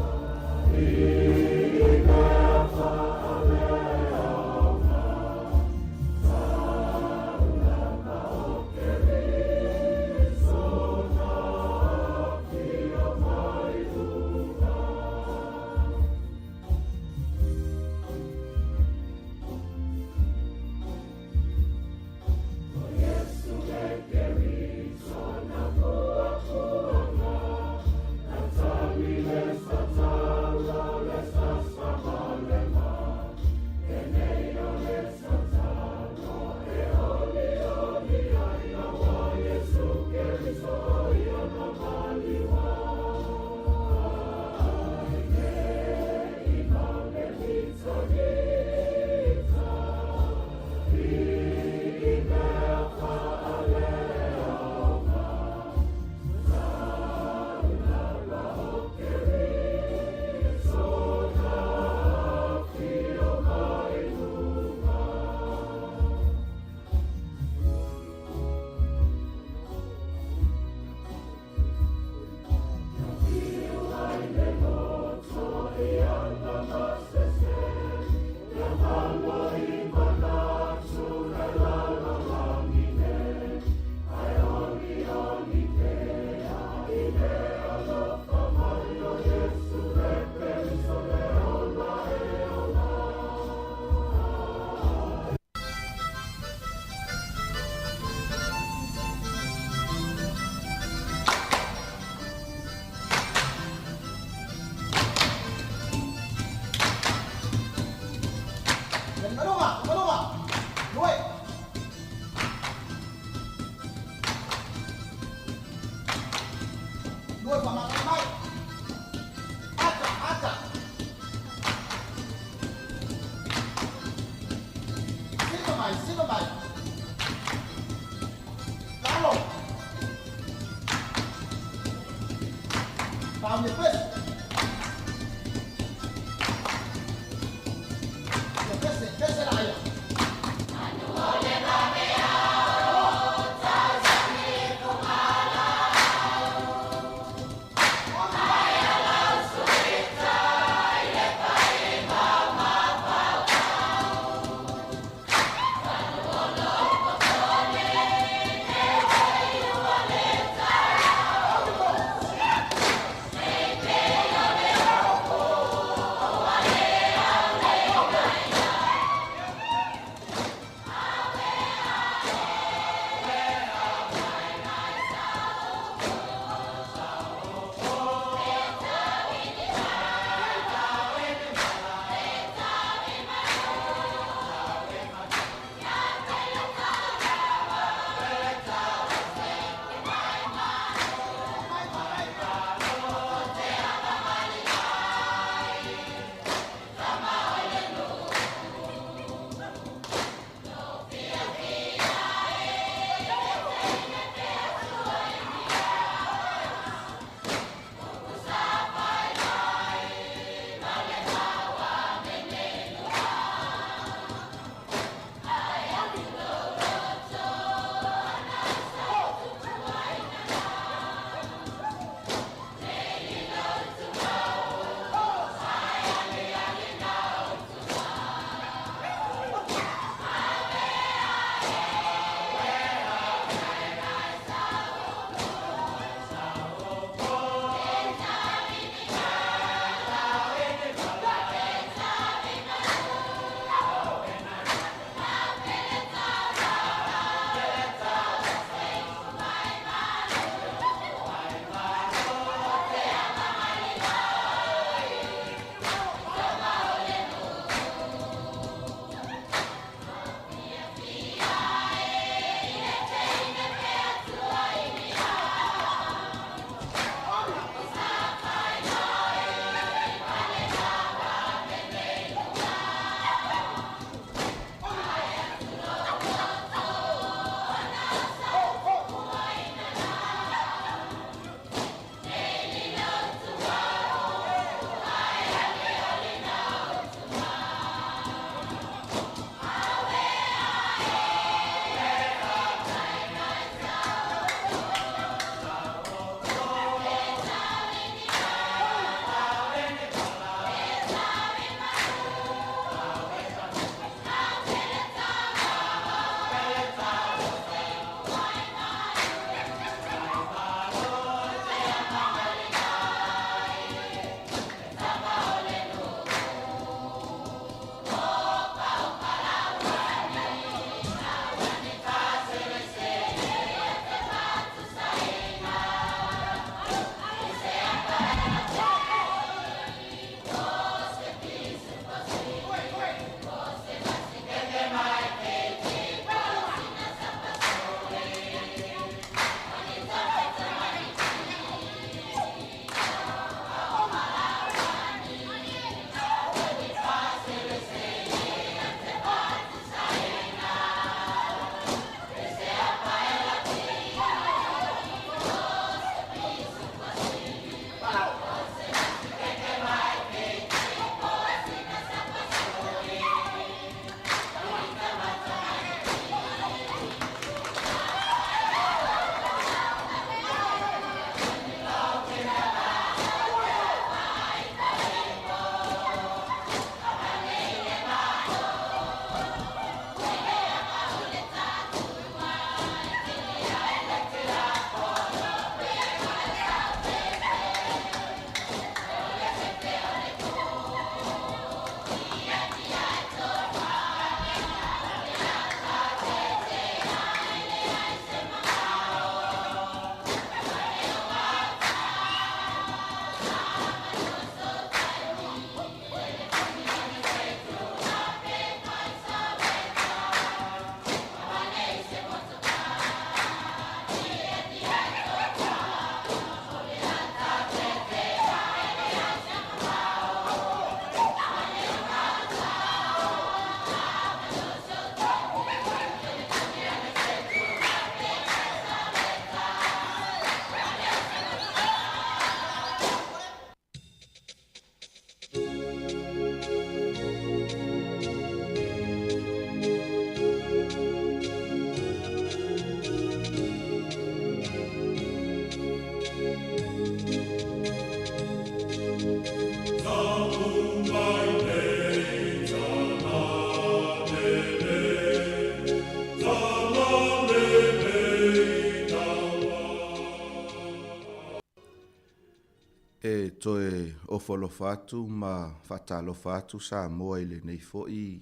toe ofo alofa atu ma faatalofa atu Samoa i lenei foi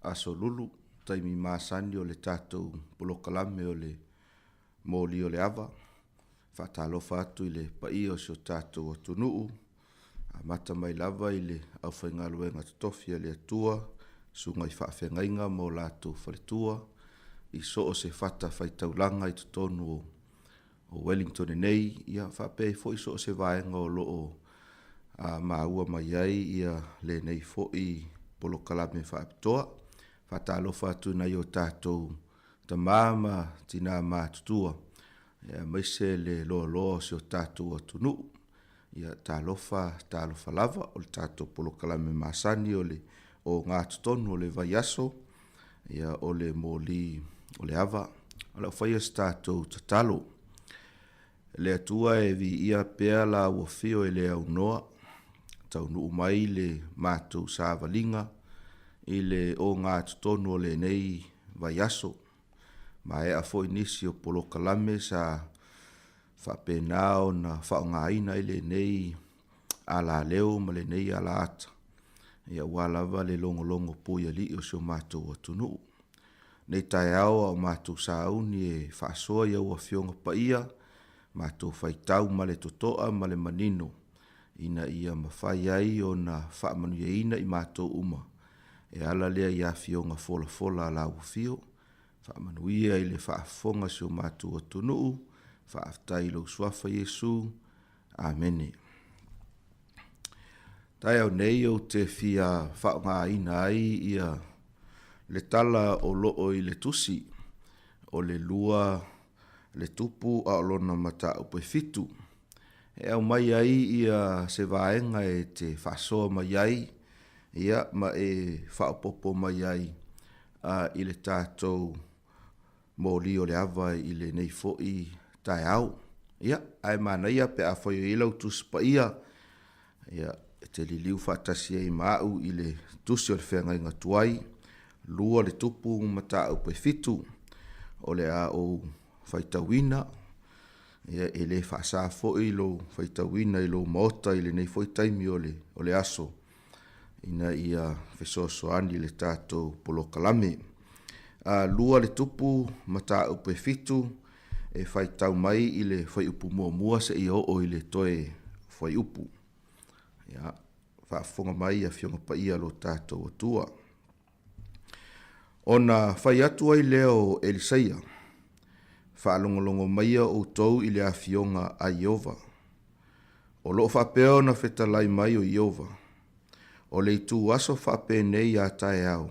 aso lulu, taimi masani o le tatou polokalame o le moli o le ava. Faatalofa atu i le paia o si o tatou atunuu, amata mai lava i le aufaigaluega totofi a le Atua, susuga i faafeagaiga ma o latou faletua, i so o se fatafaitaulaga i totonu o o Wellington nei, ia faapea ai foi so o se vaega o lo o maua mai ai ia lenei foi polokalame faapitoa. Faatalofa atu i nai o tatou tama ma tina matutua, aemaise le loaloa o si o tatou atunuu. Ia talofa, talofa lava, o le tatou polokalame masani o le ogatotonu o le vaiaso, ia o le moli o le ava. O lau faia se tatou tatalo. Le Atua e viia pea la ua fio e le aunoa, taunuu mai le matou savaliga i le ogatotonu o lenei vaiaso. Maea foi nisi o polokalame sa faapena ona faaaogaina ai lenei alaleo ma lenei alaata, ia aua lava le logologo puialii o si o matou atunuu. Nei taeao a o matou sauni e faasoa i au Afioga Paia, matou faitau ma le totoa ma le manino, ina ia mafai ai ona faamanuiaina i matou uma, e ala lea i afioga folafola a lau Afio, Faamanuia i le faafofoga a si o matou atunuu. Faafetai i lou Suafa Iesu. Amene. Taeao nei ou te fia faaaogaina ai ia le tala o loo i le tusi o le lua le tupu a o lona mataupu e fitu e aumai ai ia se vaega e te faasoa mai ai ia ma e faaopoopo mai ai i le tatou moli o le ava i lenei foi taeao. Ia, ae manaia pe afai o i ai lau Tusi Paia, ia, e te liliu faatasi ai ma au i le Tusi o le Feagaiga Tuai, lua le Tupu mataupu e fitu, o le a ou faitauina, ia, e le faasa foi lou faitauina i lou maota i lenei foi taimi o le, o le aso. ina ia fesoasoani i le tatou polokalame. A lua le tupu mataupu e fitu e faitau mai i le fuaiupu muamua seia oo i le toe fuaiupu. Ia, faafofoga mai Afioga Paia a lo tatou Atua. Ona fai atu ai lea o Elisaia, Faalogologo maia outou i le afioga a Ieova. O lo o faapea ona fetalai mai o Ieova, O le itu aso faapenei a taeao,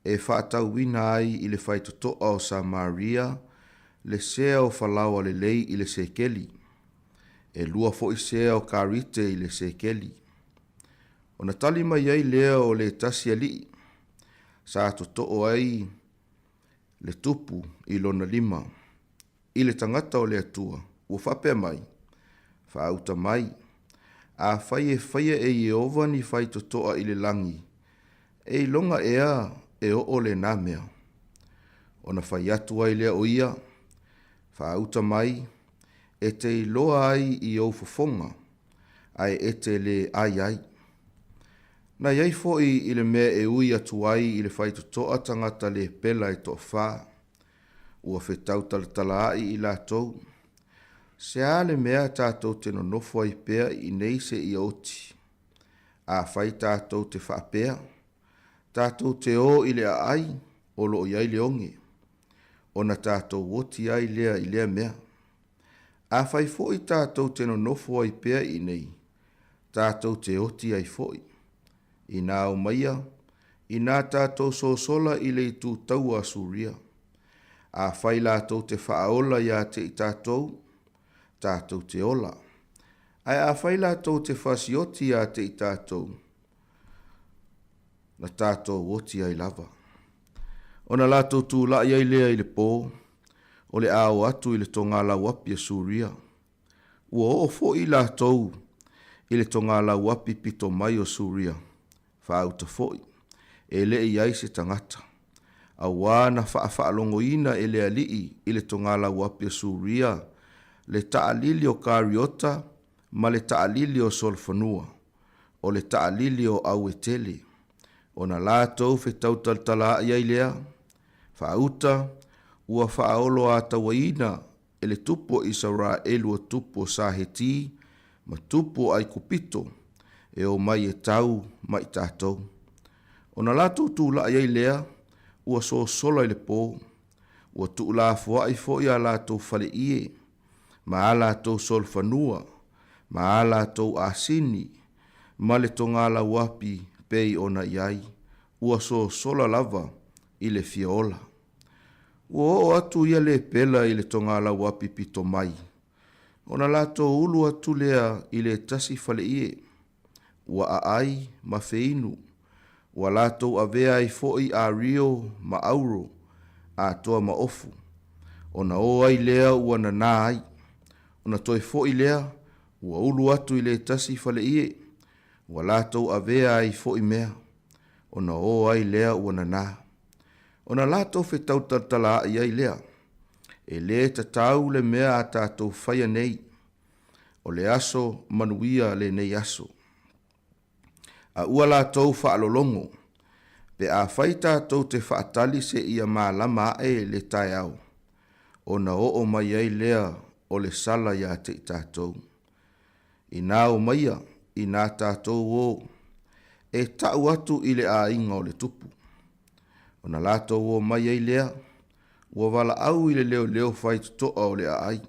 e faatauina ai i le faitotoa o Samaria le sea o falaoa lelei i le sekeli, e lua foi sea o karite i le sekeli. Ona tali mai ai lea o le tasi alii, sa totoo ai le tupu i lona lima, i le tagata o le Atua, ua faapea mai, Faauta mai, afai e faia e Ieova ni faitotoa i le lagi, e iloga ea e oo lena mea? Ona fai atu ai lea o ia, Faauta mai, e te iloa ai i ou fofoga, ae e te lē ai ai. Na i ai foi i le mea e ui atu ai i le faitotoa tagata lē pela e toafā, Ua fetau talatalaai i latou. Se a le mea tatou te nonofo ai pea i inei seia oti? Afai tatou te faapea, tatou te o i le aai o lo o i ai le oge, ona tatou oti ai lea i lea mea. Afai foi tatou te nonofo ai pea i inei, tatou te oti ai foi. Inā omaia, inā tatou sosola i le itu taua a Suria. Afai latou te faaola iā te i tatou, tatou te ola. Ae afai latou te fasioti iā te i tatou, na tatou oti ai lava. Ona latou tula'i ai lea i le pō, o le a o atu i le togalauapi a Suria. Ua oo foi latou i le togalauapi pito mai o Suria, faauta foi, e le i ai se tagata. Auā na faafaalogoina e le alii i le togalauapi o Suria le taalili o Kariota. ma le taalili o solofanua, o le taalili o auetele, ona latou fetau-talatalaai ai lea, faauta, ua faaoloatauaina e le tupu o Isaraelu o tupu o Saheti ma tupu o Aikupito e omai e tau ma i tatou. Ona latou tulai ai lea, ua sosola i le po, ua tuulafoai foi a latou faleie, ma a latou solofanua, ma a latou asini, ma le togalauapi pei ona i ai, ua sosola lava i le fia ola. Ua oo atu ia lepela i le togalauapi pito mai, ona latou ulu atu lea i le tasi faleie, ua aai ma feinu, ua latou avea ai foi ario ma auro, atoa ma ofu, ona o ai lea ua nanā ai, ona toe foi lea, ua ulu atu i le tasi faleie, ua latou avea ai foi mea, ona o ai lea ua nanā. Ona latou fetau talatalaai ai lea, E lē tatau le mea a tatou faia nei, o le aso manuia lenei aso. A ua latou faalologo, pe afai tatou te faatali seia malama ae le taeao, ona oo mai ai lea o le sala ia te i tatou. Inā omaia, inā tatou o, e tau atu i le aiga o le tupu. Ona latou omai ai lea, ua valaau i le leoleo faitotoa o le aai.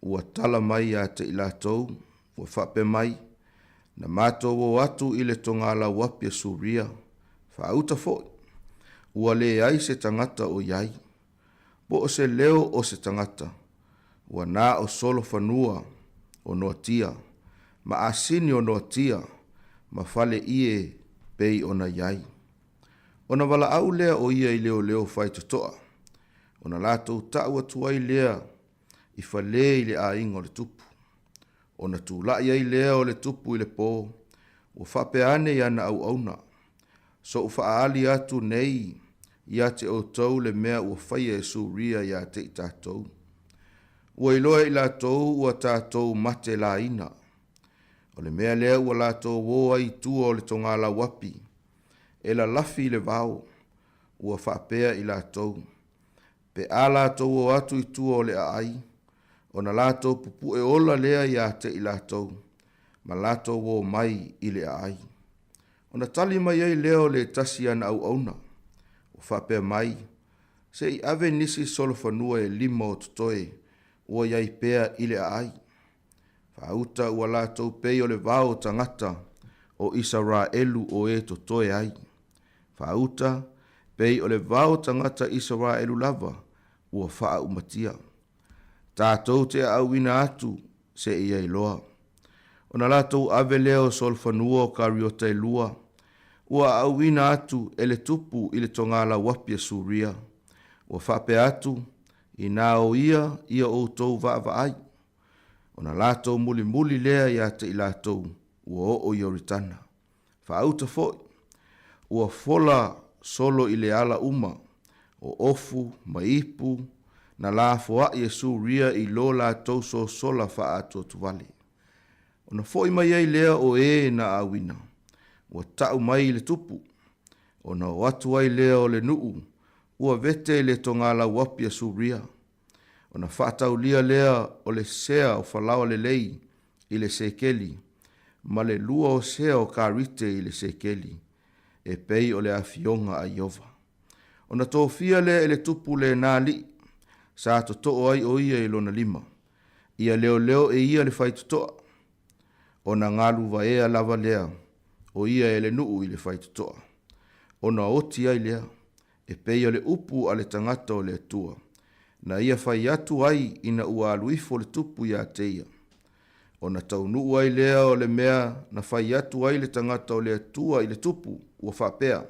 Ua tala mai ia te i latou, ua faapea mai, Na matou o atu i le togalauapi a Suria, faauta foi, ua leai se tagata o i ai, po o se leo o se tagata, ua na o solofanua o noatia, ma asini o noatia, ma fale ie pei ona i ai. Ona valaau lea o ia i leoleo faitotoa, ona latou tau atu ai lea i fale i le aiga o le tupu. Ona tulai ai lea o le tupu i le po, ua faapea ane i ana auauna, Soʻu faaali atu nei ia te outou le mea ua faia e Suria ia te i tatou. Ua iloa e i latou ua tatou mate laina. O le mea lea ua latou o ai i tua o le togalauapi, e lalafi i le vao, ua faapea i latou, Pe a latou o atu i tua o le aai, ona latou pupue ola lea ia te i latou, ma latou o mai i le aai. Ona tali mai ai lea o le tasi ana auauna, ua faapea mai, Se i ave nisi solofanua e lima o totoe ua i ai pea i le aai. Faauta ua latou pei o le vao o tagata o Isaraelu o e totoe ai. Faauta, pei o le vao tagata Isaraelu lava ua faaumatia. Tatou te aauina atu seia iloa. Ona latou ave lea o solofanua o Kariota e lua, ua aauina atu e le tupu i le togalauapi a Suria, ua faapea atu, Inā o ia ia outou vaavaai. Ona latou mulimuli lea ia te i latou ua oo i Ioritana. Faauta foi, ua fola solo i le ala uma, o ofu ma ipu, na lafoai e Suria i lo latou sosola faaatuatuvale. Ona foi mai ai lea o e na aauina, ua tau mai i le tupu. Ona o atu ai lea o le nuu, ua vete i le togalauapi a Suria. Ona faataulia lea o le sea o falaoa lelei i le sekeli, ma le lua o sea o karite i le sekeli, e pei o le afioga a Ieova. Ona tofia lea e le tupu lena alii, sa totoo ai o ia i lona lima, ia leoleo e ia le faitotoa, ona galuvaea lava lea o ia e le nuu i le faitotoa, ona oti ai lea, e pei o le upu a le tagata o le Atua, na ia fai atu ai ina ua alu ifo le tupu ia te ia. Ona taunuu ai lea o le mea na fai atu ai le tagata o le Atua i le tupu, ua faapea,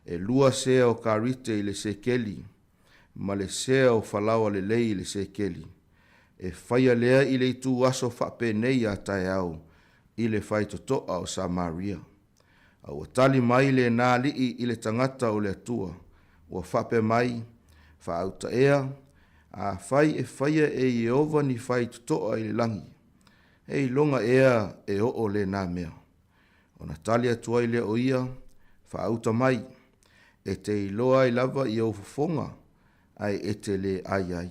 E lua sea o karite i le sekeli, ma le sea o falaoa lelei i le sekeli, e faia lea i le ituaso faapenei a taeao i le faitotoa o Samaria. A ua tali mai lena alii i le tagata o le Atua, ua faapea mai, Faautaea, afai e faia e Ieova ni faitotoa i le lagi. E iloga ea e oo lena mea? Ona tali atu ai lea o ia, Faauta mai, e te iloa ai lava i ou fofoga, ae e te lē ʻai ai.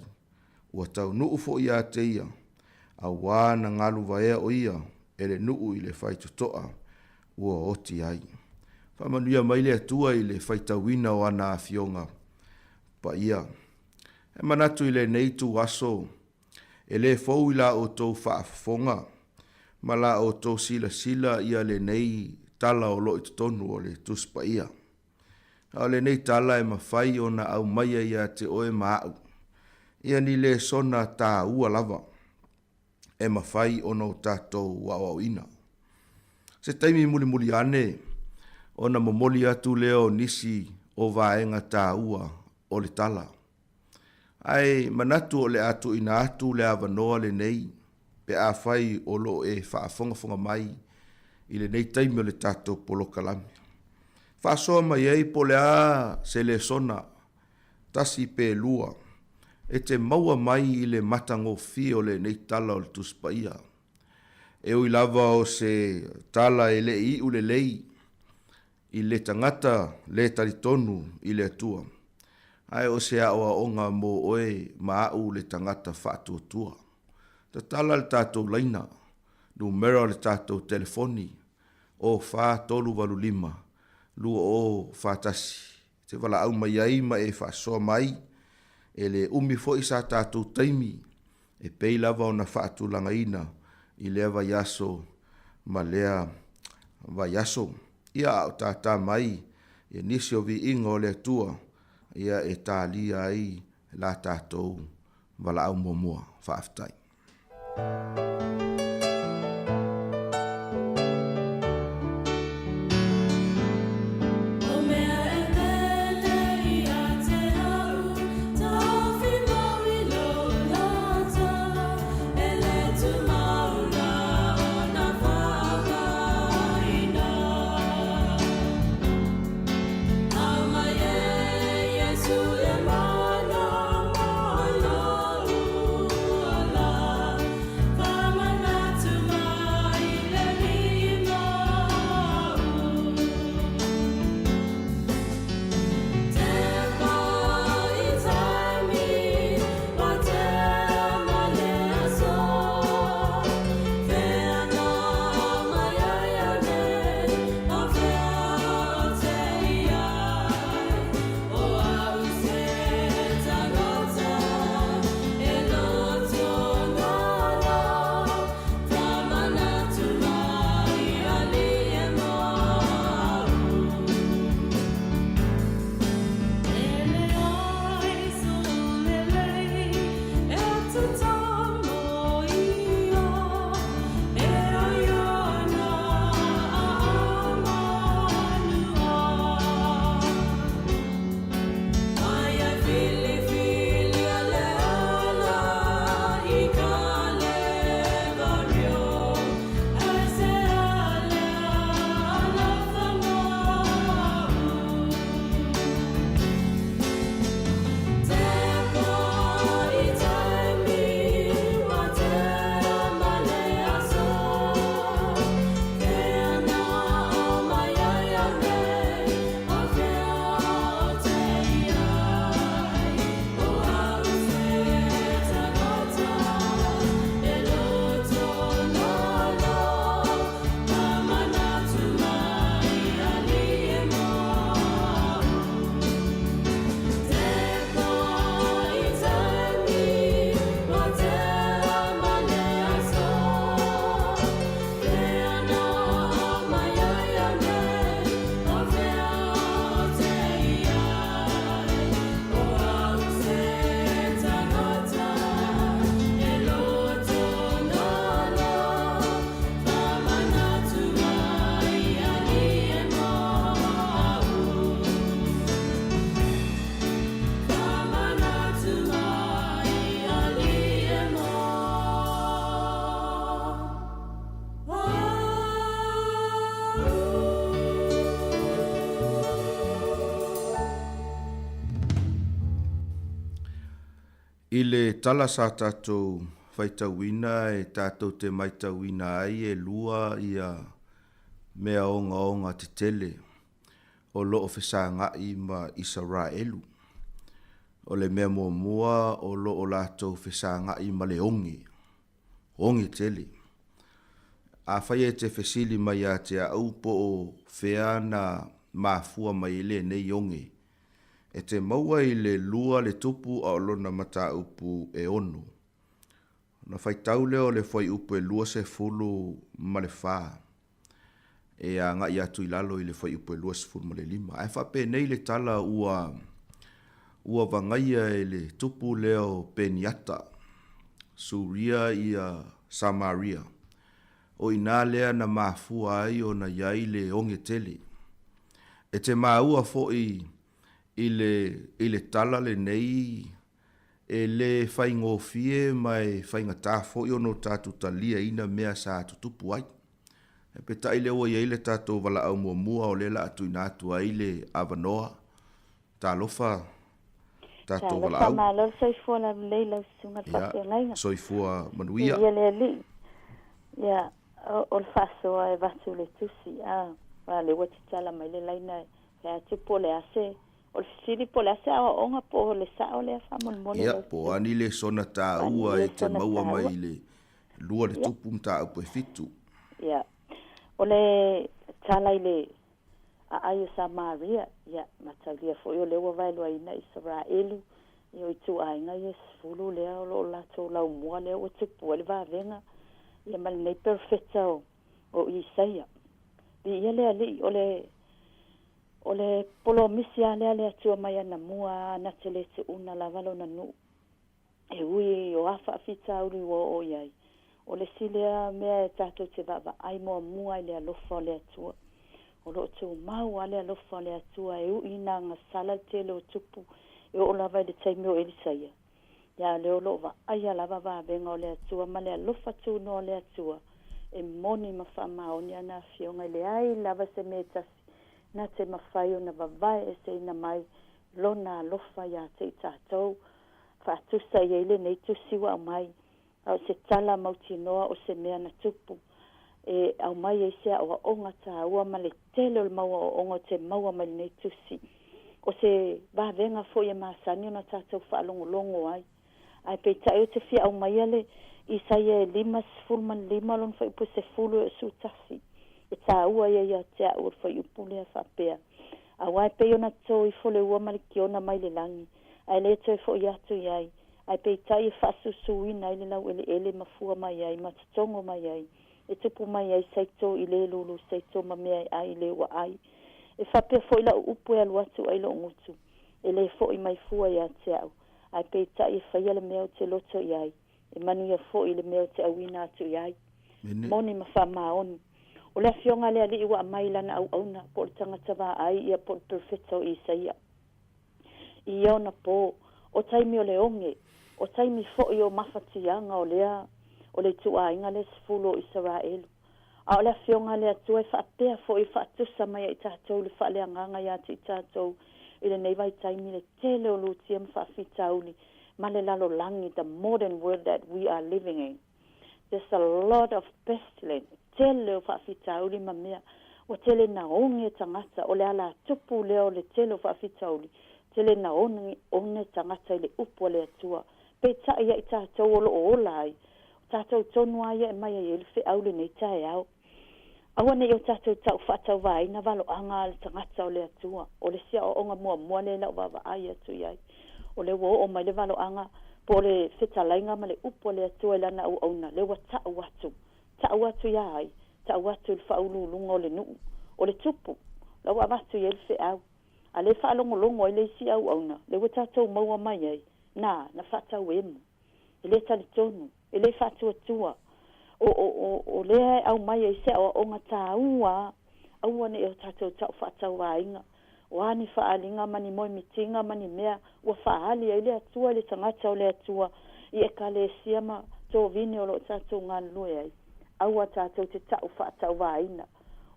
Ua taunuu foi ia te ia, auā na galu vaea o ia e le nuu i le faitotoa ua oti ai. Faamanuia mai le Atua i le faitauina o ana Afioga Paia. E manatu i lenei itu aso, e lē fou i la outou faafofoga ma la outou silasila ia lenei tala o lo o i totonu o le Tusi Paia. A o lenei tala e mafai ona aumaia ia te oe ma a'u ia ni lesona tāua lava e mafai ona o tatou aoaoina. Se taimi mulimuli ane ona momoli atu lea o nisi o vaega tāua o le tala. Ae manatu o le a tuuina atu le avanoa lenei pe afai o lo o e faafogafoga mai i lenei taimi o le tatou polokalame. Faasoa mai ai po o le a se lesona, tasi pe lua, e te maua mai i le matagofie o lenei tala o le Tusi Paia. E ui lava o se tala e le i iu lelei i le tagata lē talitonu i le Atua, ae o se aoaoga mo oe ma a'u le tagata faatuatua. Tatala le tatou laina, numera o le tatou telefoni, 0 4 3 8 5 2 0 4 1, e te valaau mai ai ma e faasoa mai, e le umi foi sa tatou taimi e pei lava ona faatulagaina i lea vaiaso ma lea vaiaso. Ia, a o tātā mai ia nisi o viiga o le Atua, ia e tālia ai la tatou valaau muamua. Faafetai. I le tala sa tatou faitauina e tatou te maitauina ai e lua ia mea ogaoga tetele o lo o fesaga'i ma Isaraelu. O le mea muamua o lo o latou fesaga'i ma le oge, oge tele. Afai e te fesili mai ia te a'u po o fea na mafua mai ai lenei oge, e te maua i le lua le tupu a o lona mataupu e ono. Ona faitau lea o le fuaiupu e 24 e agai atu i lalo i le fuaiupu e 25. Ae faapenei le tala ua ua vagaia e le tupu lea o Peniata, Suria ia Samaria. O i inā lea na mafua ai ona i ai le oge tele. E te maua foi i le i le tala lenei e lē faigofie ma e faigata foi ona o tatou taliaina mea sa tutupu ai. Ae peitai lea ua i ai le tatou valaau muamua o lea o le a tuuina atu ai le avanoa. Talofa tatou Talofa, valaau. malo le soifua laulelei i lau susuga i le Ia, faafeagaiga. soifua manuia. Viia le Alii. Ia, o, o le faasoa e avatu le tusi, a, aua o lea ua tatala mai le laina e fai atu po o le a se, o le fesili po o le a se aoaoga po o le sao lea faamolemole Ia, lau po o a ni lesona Po o a ni taua e te lesona maua mai taua. i le lua le Ia. tupu mataupu e fitu. Ia, o le tala i le aai o Samaria, ia, mataulia foi o lea ua vaeluaina Isaraelu, ia o ituaiga ia e sefulu lea o lo o latou laumua lea ua tupu ai le vavega, ia ma lenei perofeta o, o Isaia. Viia le Alii, o le o le polomisi lava lea a le Atua mai anamua lava na te le tuuna lava lona nuu e ui o a faafitauli ua oo i ai. O le isi lea mea e tatou te vaavaai muamua i le alofa o le Atua. O lo o tumau lava le alofa o le Atua e ui ina agasala le tele o tupu e oo lava i le taimi o Elisaia. Ia a o lea o lo o vaaia lava vavega o le Atua ma le alofa tunoa o le Atua e moni ma faamaoni ana afioga. E leai lava se mea e tasi na te mafai ona vavae eseina mai Lona alofa ia te i tatou. Faatusa i ai lenei tusi ua aumai, a o se tala mautinoa o se mea na tupu e aumai ai se aoaoga taua ma le tele o le mau aoaoga ou te maua mai lenei tusi. O se vavega foi e masani ona tatou faalogologo ai. Ae peitai ou te fia aumaia le Isaia e 55 lona fuaiupu e sefulu e oo sutasi. E taua ia ia te au o le fuaiupu lea faapea, Aua e pei ona to ifo le ua ma le kiona mai le lagi, ae le toe foʻi atu i ai, ae peitai e faasusuina ai le laueleele ma fua mai ai ma totogo mai ai, e tupu mai ai saito i le lulu saito ma mea e ai le ua ai. E faapea foi lau upu e alu atu ai lou gutu, e le foʻi mai fua ia te au, ae peitai e faia le mea ou te loto i ai, e manuia foi le mea ou te auina atu i ai. Moni ma faamaoni. O le afioga a le Alii ua aumai i lana auauna, po o le tagata vaai ia po o le perofeta o Isaia. I ia ona po, o taimi o le oge, o taimi foi o mafatiaga o lea o le ituaiga lea sefulu o Isaraelu. A o le Afioga a le Atua e faapea foi e faatusa mai ia i tatou le faaleagaga ia te i tatou i lenei vaitaimi le tele o lutia ma faafitauli ma le lalolagi, the modern world that we are living in. There's a lot of pestilence, tele o faafitauli ma mea ua tele na oge tagata, o le alatupu lea o le tele o faafitauli, tele na one, one tagata i le upu a le Atua. Peitai ia i tatou o lo o ola ai, o tatou tonu lava ia e mai ai ai le feau lenei taeao. Aua ne i o tatou tau faatauvaina valoaga a le tagata o le Atua. O le isi aoaoga muamua lea i lau vaavaai atu i ai, o lea ua oo mai le valoaga po o le fetalaiga ma le upu a le Atua i Lana auauna, lea ua tau atu. Tau atu ia ai? Tau atu i le faauluuluga o le nuu, o le tupu, la ua avatu i ai le feau. A lea e faalogologo ai le isi auauna, lea ua tatou maua mai ai, na, na faatauemu. E le talitonu, e le faatuatua. O, o, o, o lea e aumai ai se aoaoga taua a, aua ne i o tatou tau faatauvaina. O a ni faaaliga ma ni moemitiga ma ni mea ua faaali ai le Atua i le tagata o le Atua i Ekalesia ma tovine o lo o tatou galulue ai, aua tatou te tau faatauvaina.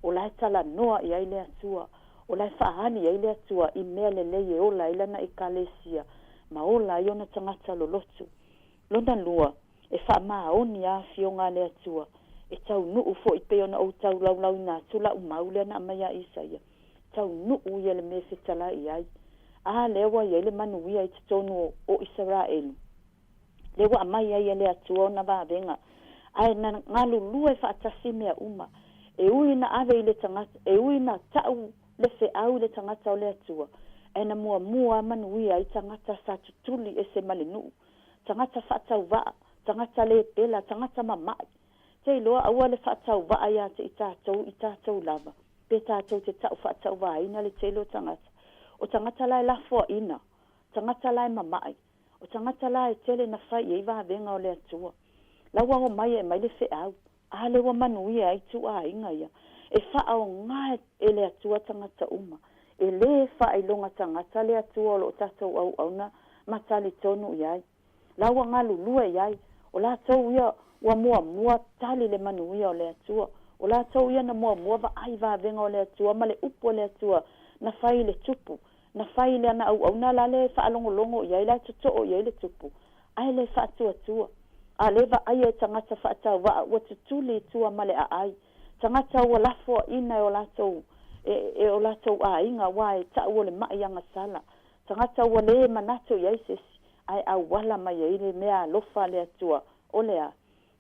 O la e talanoa i ai le Atua, o la e faaali ai le Atua i mea lelei e ola ai lana Ekalesia ma ola ai ona tagata lolotu. Lona lua, E faamaoni a afioga a le Atua, e taunuu foi pei ona ou taulaulauina atu la'u mau lea na aumai ia Isaia, taunuu ia le mea e fetalai ai. A lea ua i ai le manuia i totonu o Isaraelu, lea ua aumai ai e le Atua ona vavega, ae na galulue faatasi mea uma, e ui na ave i le tagata, e ui na ta'u le feau i le tagata o le Atua, ae na muamua a manuia ai tagata sa tutuli ese ma le nuu, tagata faatauvaa, tagata le pela, tagata mama'i. Te iloa aua le faatauvaa ia te i tatou i tatou lava, pe tatou te ta'u faatauvaaina le tele o tagata. O tagata la e lafoaina, tagata la e mama'i, o tagata la e tele na fai i ai vavega o le Atua. La ua omai e aumai le feau, a lea ua manuia ai ituaiga ia. E faaaoga e le Atua tagata uma. E lē faailoga tagata le Atua o lo o tatou auauna ma talitonu i ai. La ua galulue i ai, o latou ia ua muamua tali le manuia o le Atua. O latou ia na muamua vaai vavega o le Atua ma le upu a le Atua na fai i le tupu, na fai i lana auauna la le faalogologo i ai, la e totoo i ai le tupu, ae le faatuatua. A le vaaia e tagata faatauvaa ua tutuli i tua ma le aai, tagata ua lafoaina e o latou e o latou aiga aua e ta'u o le ma'i agasala, tagata ua lē manatu i ai se isi, ae auala mai ai le mea alofa a le Atua, o le a?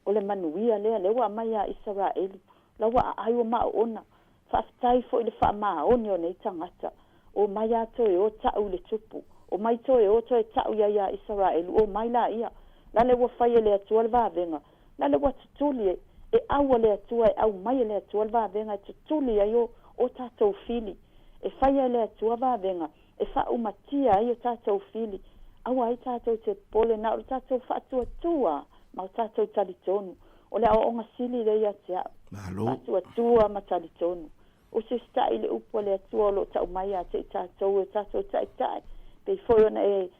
O le manuia lea, lea ua aumai ia Isaraelu, la ua aai ua maoona. Faafetai foi i le faamaoni o nei tagata. Omai lava toe o ta'u i le tupu. Omai toe o toe ta'u i ai ia Isaraelu, omai laia. La le ua fai e le Atua le vavega, la le ua tutuli e, e au a le Atua, e aumai e le Atua le vavega e tutuli ai o, o tatou fili. E faia e le Atua vavega e faaumatia ai o tatou fili, aua ai tatou te popole, na o le tatou faatuatua ma o tatou talitonu. O le aoaoga sili lea ia te a'u. Malo. Faatuatua ma talitonu. Usita'i le upu a le Atua o lo o ta'u mai ia te i tatou e o tatou ta'ita'i, pei foi ona e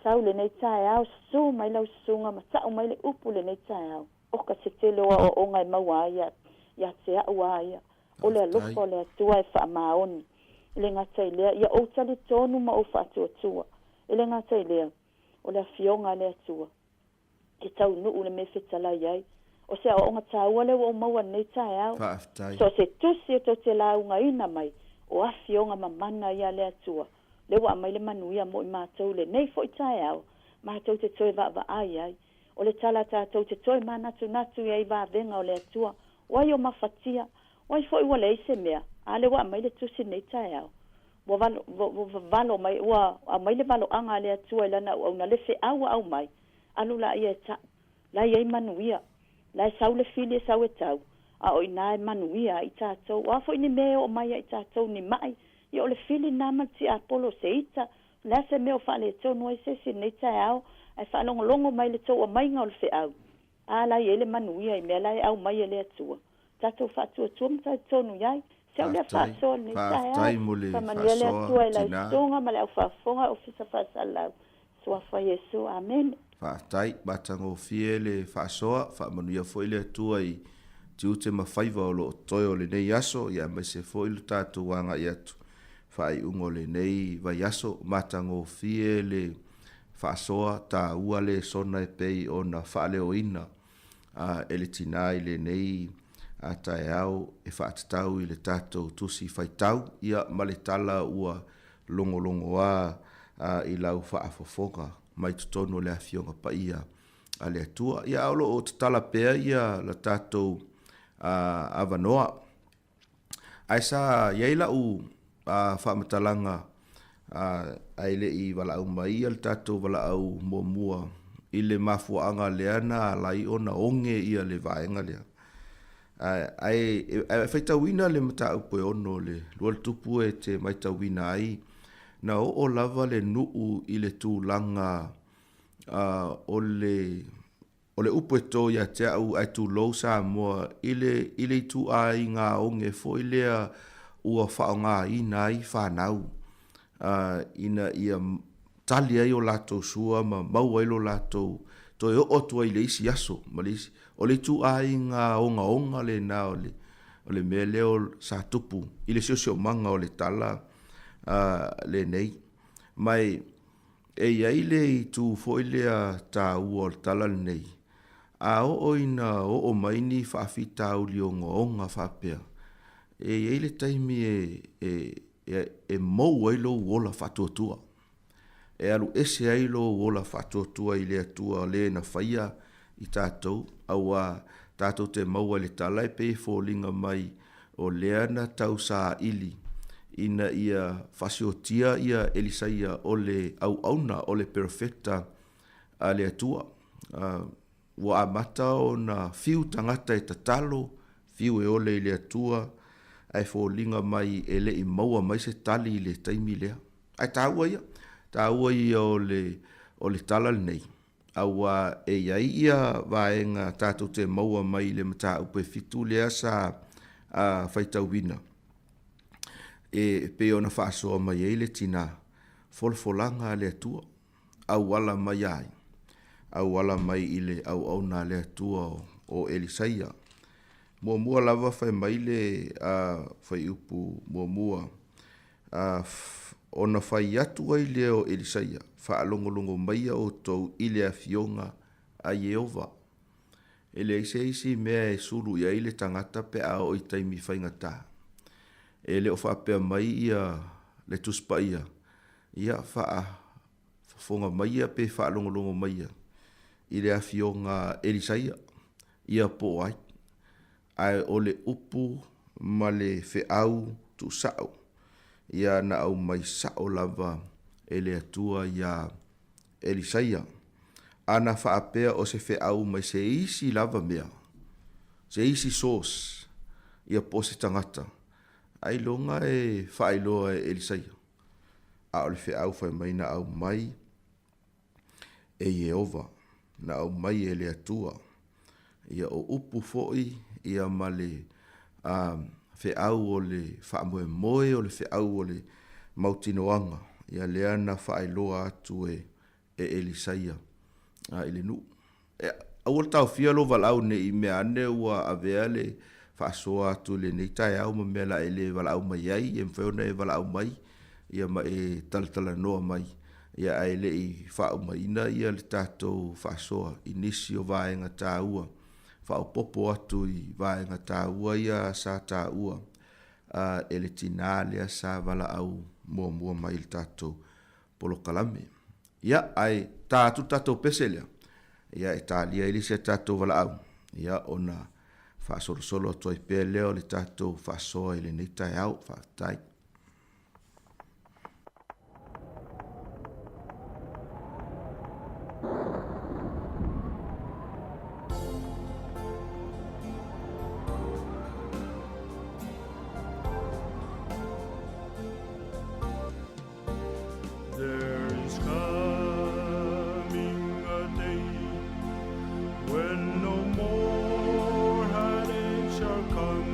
sau lenei taeao, susu mai lau susuga ma ta'u mai le upu lenei taeao. Oka se tele o aoaoga e maua ai ia, ia te a'u a ia. O le alofa o le Atua e faamaoni. E le gata i lea, ia ou talitonu ma ou faatuatua. E le gata i lea, o le Afioga a le Atua e taunuu le mea e fetalai ai. O se aoaoga taua lea ua ou maua i lenei taeao. Faafetai. So o se tusi e tou te laugaina mai, o Afioga mamana ia a le Atua, lea ua aumai le manuia mo i matou i lenei foi taeao, matou te toe vaavaai ai. O le tala tatou te toe manatunatu i ai i vavega o le Atua, o ai o mafatia, o ai foi ua leai se mea, a lea ua aumai le tusi lenei taeao. Ua valo, ua vavalo mai, ua aumai le valoaga a le Atua i lana auauna, le feau ua aumai, alu laia e ta'u, la e i ai manuia, la e sau le fili e sau e tau, a o i ina e manuia ai tatou. O a foi ni mea e oo mai ia i tatou, ni ma'i, ia o le fili lena ma le tiapolo, o se ita, o le a se mea o faaletonu ai se isi i lenei taeao, ae faalogologo mai i le tou aumaiga o le feau, a la e i ai le manuia i mea la e aumai e le Atua. Tatou faatuatua ma talitonu i ai. Se au lea Faafetai. faasoa lenei taeao. Faafetai mo le Faamanuia le faasoa, Atua i lau tinā. susuga ma le au faafofoga Ofisa Faasalalau. Suafa Iesu. Amene. Faafetai, matagofie le faasoa, faamanuia foi le Atua i tiute ma faiva o lo o toe o lenei aso, ia aemaise foi lo tatou agai atu faaiuga o lenei vaiaso. Matagofie le faasoa, taua lesona e pei ona faaleoina e le tinā i lenei taeao e faatatau i le tatou Tusi Faitau, ia ma le tala ua logologoa i lau faafofoga mai totonu o le Afioga Paia a le Atua. Ia, a o lo o tatala pea ia la tatou avanoa. Ae sa i ai lau faamatalaga ae le i valaau mai ia le tatou valaau muamua i le mafuaaga lea na ala ai ona oge ia le vaega lea. Ae e faitauina le mataupu e 6 o le Lua le Tupu e te maitauina ai na oo lava le nuu i le tulaga o le O le upu e tō ia te au ae tulou Samoa i le i le ituaiga oge foi lea ua faaaogaina ai fanau ina ia tali ai o latou sua ma maua ai lo latou toe oo atu ai i le isi aso ma le isi. O le ituaiga ogaoga lena o le o le mea lea sa tupu i le siosiomaga o le tala lenei. Ma e E i ai le itu foi lea taua o le tala lenei, A oo ina oo mai ni faafitauli ogaoga faapea, e i ai le taimi e, e, e, e mou ai lou ola faatuatua. E alu ese ai lou ola faatuatua i le Atua le na faia i tatou, auā tatou te maua i le tala e pei e foliga mai o lea na tausaili ina ia faasiotia ia Elisaia o le auauna o le perofeta a le Atua. Ua amata ona fiu tagata e tatalo, fiu e ole i le Atua, ae foliga mai e le i maua mai se tali i le taimi lea. Ae taua ia, taua ia o le, o le tala lenei, auā e i ai ia vaega tatou te maua mai i le mataupu e fitu lea sa faitauina, e pei ona faasoa mai ai le tinā, folafolaga a le Atua. auala mai ai, auala mai i le auauna a le Atua o Elisaia. Muamua lava fai mai le fuaiupu muamua, ona fai atu ai lea o Elisaia, Faalogologo maia outou i le afioga a Ieova. E leai se isi mea e sulu i ai le tagata pe a oo i taimi faigata. E le o faapea mai ia le Tusi Paia, Ia faafofoga maia pe faalogologo maia i le afioga a Elisaia, ia po o ai, ae o le upu ma le feau tuusao, ia na aumai sao lava e le Atua iā Elisaia. A na faapea o se feau mai se isi lava mea, se isi source, ia po o se tagata, ailoga e faailoa e Elisaia. A o le feau fai mai na aumai e Ieova, na aumai e le Atua. Ia o upu foi ia ma le feau o le faamoemoe o le feau o le mautinoaga, ia lea na faailoa atu e e Elisaia i le nuu. E, aua le taofia lou valaau ne i mea ane ua avea le faasoa atu i lenei taeao ma mea la e le valaau mai ai, e mafai ona e valaau mai ia ma e talatalanoa mai, ia ae le i faaumaina ia le tatou faasoa i nisi o vaega taua, faaopoopo atu i vaega taua ia sa taua e le tinā lea sa valaau muamua mai i le tatou polokalame. Ia, ae ta atu le tatou pese lea, ia e talia ai le isi a tatou valaau, ia ona faasolosolo atu ai pea lea o le tatou faasoa i lenei taeao. Faafetai. There is coming a day when no more heartache shall come,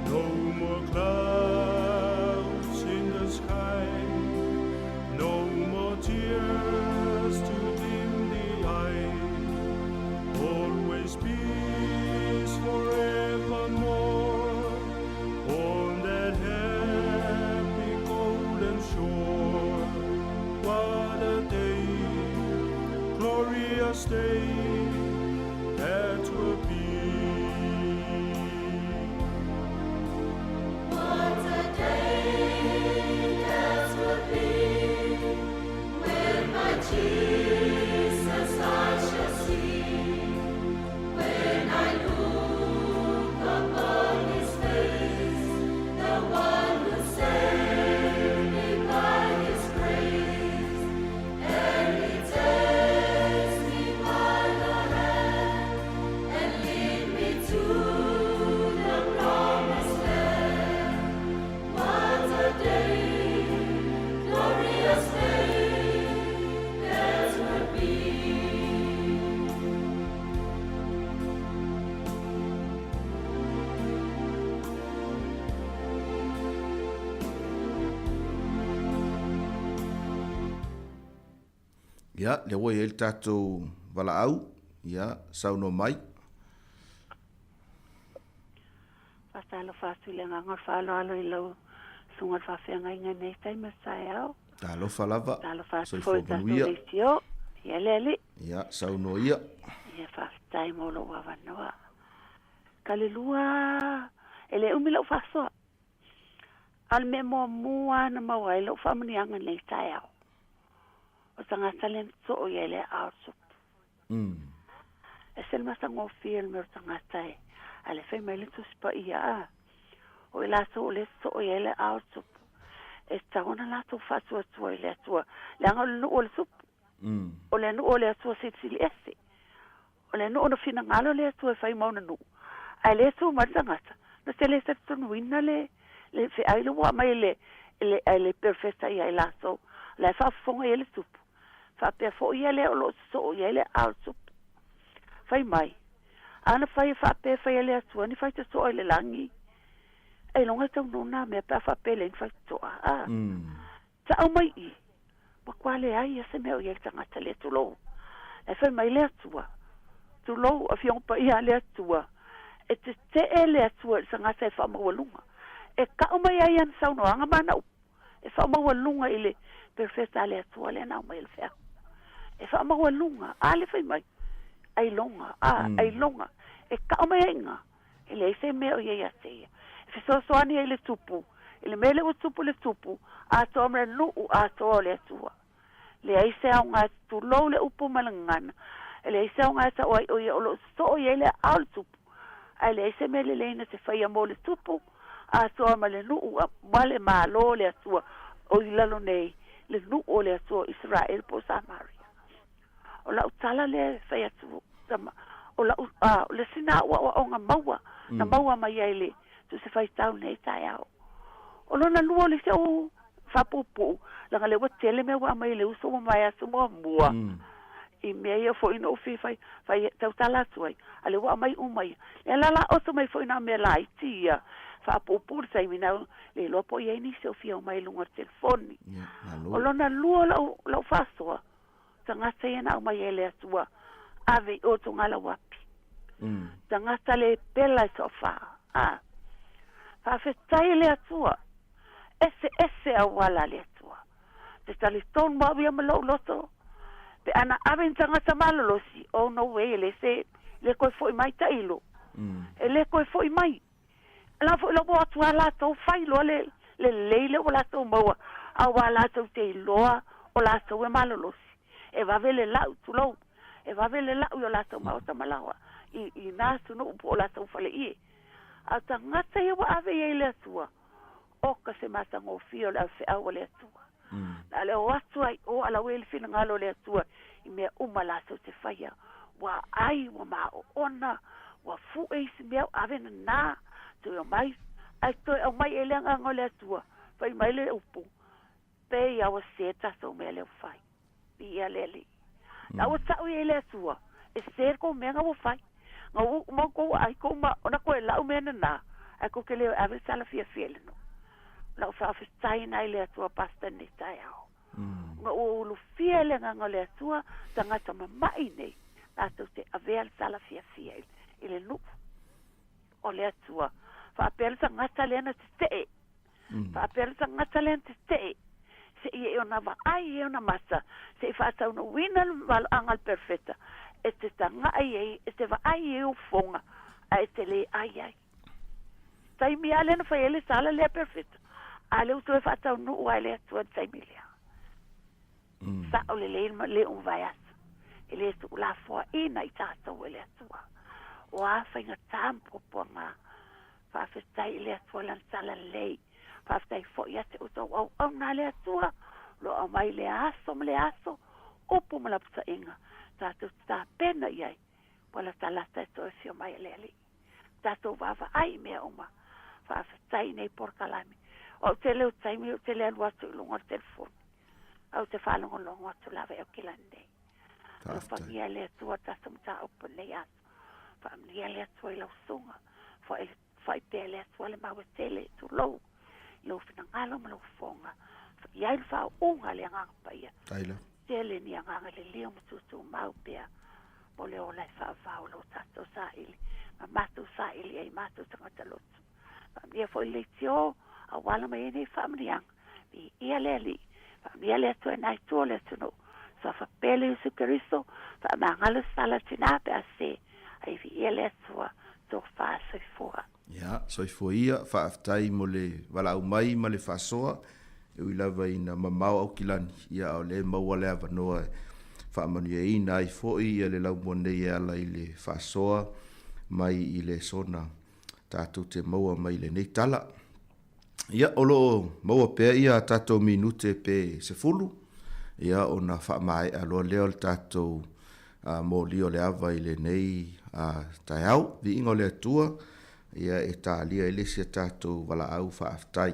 no more clouds in the sky, no more tears to dim the eye, always peace forevermore on that happy golden shore. What a day, glorious day that will be. What a day that will be when my Jesus I shall see. When I look upon his face, the one who saved me by his grace, and he takes me by the hand and lead me to the promised land. What a day, glorious day that will be. Ia, lea ua i ai le tatou valaau, ia, saunoa mai. Faatalofa atu i le agaga o le faaaloalo i lau susuga i le faafeagaiga i lenei taimi o le taeao. Talofa lava. Talofa atu foi i tatou leitio. Ia le alii. Ia, saunoa ia. Ia, faafetai. Faafetai mo lou avanoa. Kalelua e le umi la'u faasoa. A o le mea muamua na maua ai la'u faamuniaga i lenei taeao. O tagata lea na soo i ai le aao o le supu. E se le matagofie le mea o tagata e a le fai mai le Tusi Paia a. O i latou o lea soo i ai le aao o le supu. E tatau ona latou faatuatua i le Atua. Leaga o le nuu o le supu. O le nuu o le Atua Silisili Ese. O le nuu na finagalo le Atua e fai ma ona nuu. Ae le tu mai le tagata. Na te le talitonuina le le feai le ua aumai e le le le perofeta ia i latou. O la e faafofoga i ai le tupu. Faapea foi ia lea o lo o sosoo i ai le aao o le tupu. Fai mai. A na fai e faapea e faia e le Atua ni faitotoa i le lagi. Ailoga e taunuu na mea pe a faapea e leai ni faitotoa. A. Taau mai i. Matua leai ia se mea o i ai le tagata lea tulou. Ae fai mai le Atua, tulou, Afioga Paia a le Atua, e tetee le Atua i le tagata e faamaualuga. E kau mai ai ana saunoaga ma ana upu, e faamaualuga i le perofeta a le Atua lea na aumai e le feau. E faamaualuga, a le fai mai, ailoga, a, ailoga, e kau mai ai i ina, e leai se mea o i ai ia te ia. E fesoasoani ai le tupu, i le mea lea ua tupu i le tupu, atoa ma le nuu atoa o le Atua. Leai se aoga e tulou le upu ma le gagana, e leai se aoga e tau ai o ia o lo o sosoo i ai le aao o le tupu, ae leai se mea lelei na te faia mo le tupu atoa ma le nuu ma le Malo o le Atua o i lalo nei, le nuu o le Atua o Isaraelu po o Samaria. O lau tala lea e fai atu, tama, o lau, a, o le sina aoaoga maua, na maua mai ai le Tusi Faitau i lenei taeao. O lona lua o le isi au faapuupuu, leaga lea ua tele mea ua aumai e le uso ua mavae atu muamua, i mea ia foi na ou fia fai, fai tautala atu ai, a lea ua aumai uma ia. Lea la la oto mai foi nā mea laiti ia, faapuupuu le taimi na le iloa po o i ai nisi o fia omai i luga o le telefoni. O lona lua o lau, lau faasoa, tagata ia na aumai e le Atua, ave i o Togalauapi. Tagata le pela i toafa. A. Faafetai i le Atua. Eseese auala a le Atua. Te talitonu au ia ma lou loto, pe ana ave ni tagata malolosi, oh no way, e le se, le koe foi mai tailo. E le koe foi mai. La foi la ua atu a latou fai loa le lelei lea ua latou maua, aua latou te iloa o latou e malolosi. E vave le lau, tulou, e vave le lau i o latou maota ma laoa i, i nā atunuu po o latou faleie. A o tagata ia ua ave i ai le Atua, oka se matagofie o le avefeau a le Atua. Na o le o atu ai o a la ua i ai le finagalo o le Atua i mea uma latou te faia. Ua ai, ua maoona, ua fue isi mea, ave nanā, toe omai, ae toe aumai e le Agaga o le Atua, fai mai le upu, pei a ua sē tatou mea lea ua fai. Viia le Alii. La ua tau i ai le Atua, e sē le kou mea nga ua fai. Nga ua uma kou ai kou ma ona koe lau mea nanā, ae kou te le ave le tala fiafia i le nuu. Lau faafetai na i le Atua Pastor nei taeao. Ona ua ulufia e le Agaga o le Atua tagata mama'i nei latou te avea le tala fiafia i le nuu o le Atua. Faapea le tagata lea na tetee. Faapea le tagata lea na tetee seia i ona vaai i ona mata, se i faataunuuina le valoaga a le perofeta, e te taga'i ai, e te vaai i ou fofoga, ae e te le ai ai. Taimi lava lea na fai ai le tala lea perofeta, a lea ua toe faataunuu lava e le Atua i le taimi lea. Sao lelei ma le mavae atu, e le tuulafoaiina i tatou e le Atua. O a faigatā ma puapuaga, faafetai i le Atua Lana tala lelei. Faafetai foi ia te outou auauna a le Atua, o lo o aumai lea aso ma lea aso, upu ma lapataiga, tatou te tapena i ai, ua latalata e toe afio mai e le Alii. Tatou vaavaai i mea uma. Faafetai i nei polokalame. O au tele o taimi ou te le alu atu i luga o le telefoni. Ae ou te faalogologo atu lava i au kilani nei. Alofagia e le Atua le tatou mataupu i lenei aso. Faamanuia le Atua i lau susuga. Foai foai pea e le Atua le mau e tele, tulou, i lou finagalo ma lou fofoga. I ai le faauuga a le Agaga Paia. Tele ni agaga lelei ma tutumau pea mo le ola e faavavao lo tatou saili ma matou saili ai matou tagata lotu. Faamanuia foi le leitio auala mai ai nei faamanuiaga. Viia le Alii, faamanuia le Atua i nā itu o le atunuu. Suafa pele Iesu Keriso, faamagalo se tala tina pe a se. Ai viia le Atua, tofa soifua. Ia, soifua ia, faafetai mo le valaau mai ma le faasoa, e ui lava ina mamao Aukilani, ia a o lea e maua le avanoa e faamanuiaina ai foi ia le laumua nei e ala i le faasoa mai i le sona tatou te maua mai i lenei tala. Ia, o lo o maua pea ia a tatou minute pe 10, ia ona faamaea loa lea o le tatou moli o le ava i lenei taeao. Viiga o le Atua, ia e talia ai le isi a tatou valaau faafetai.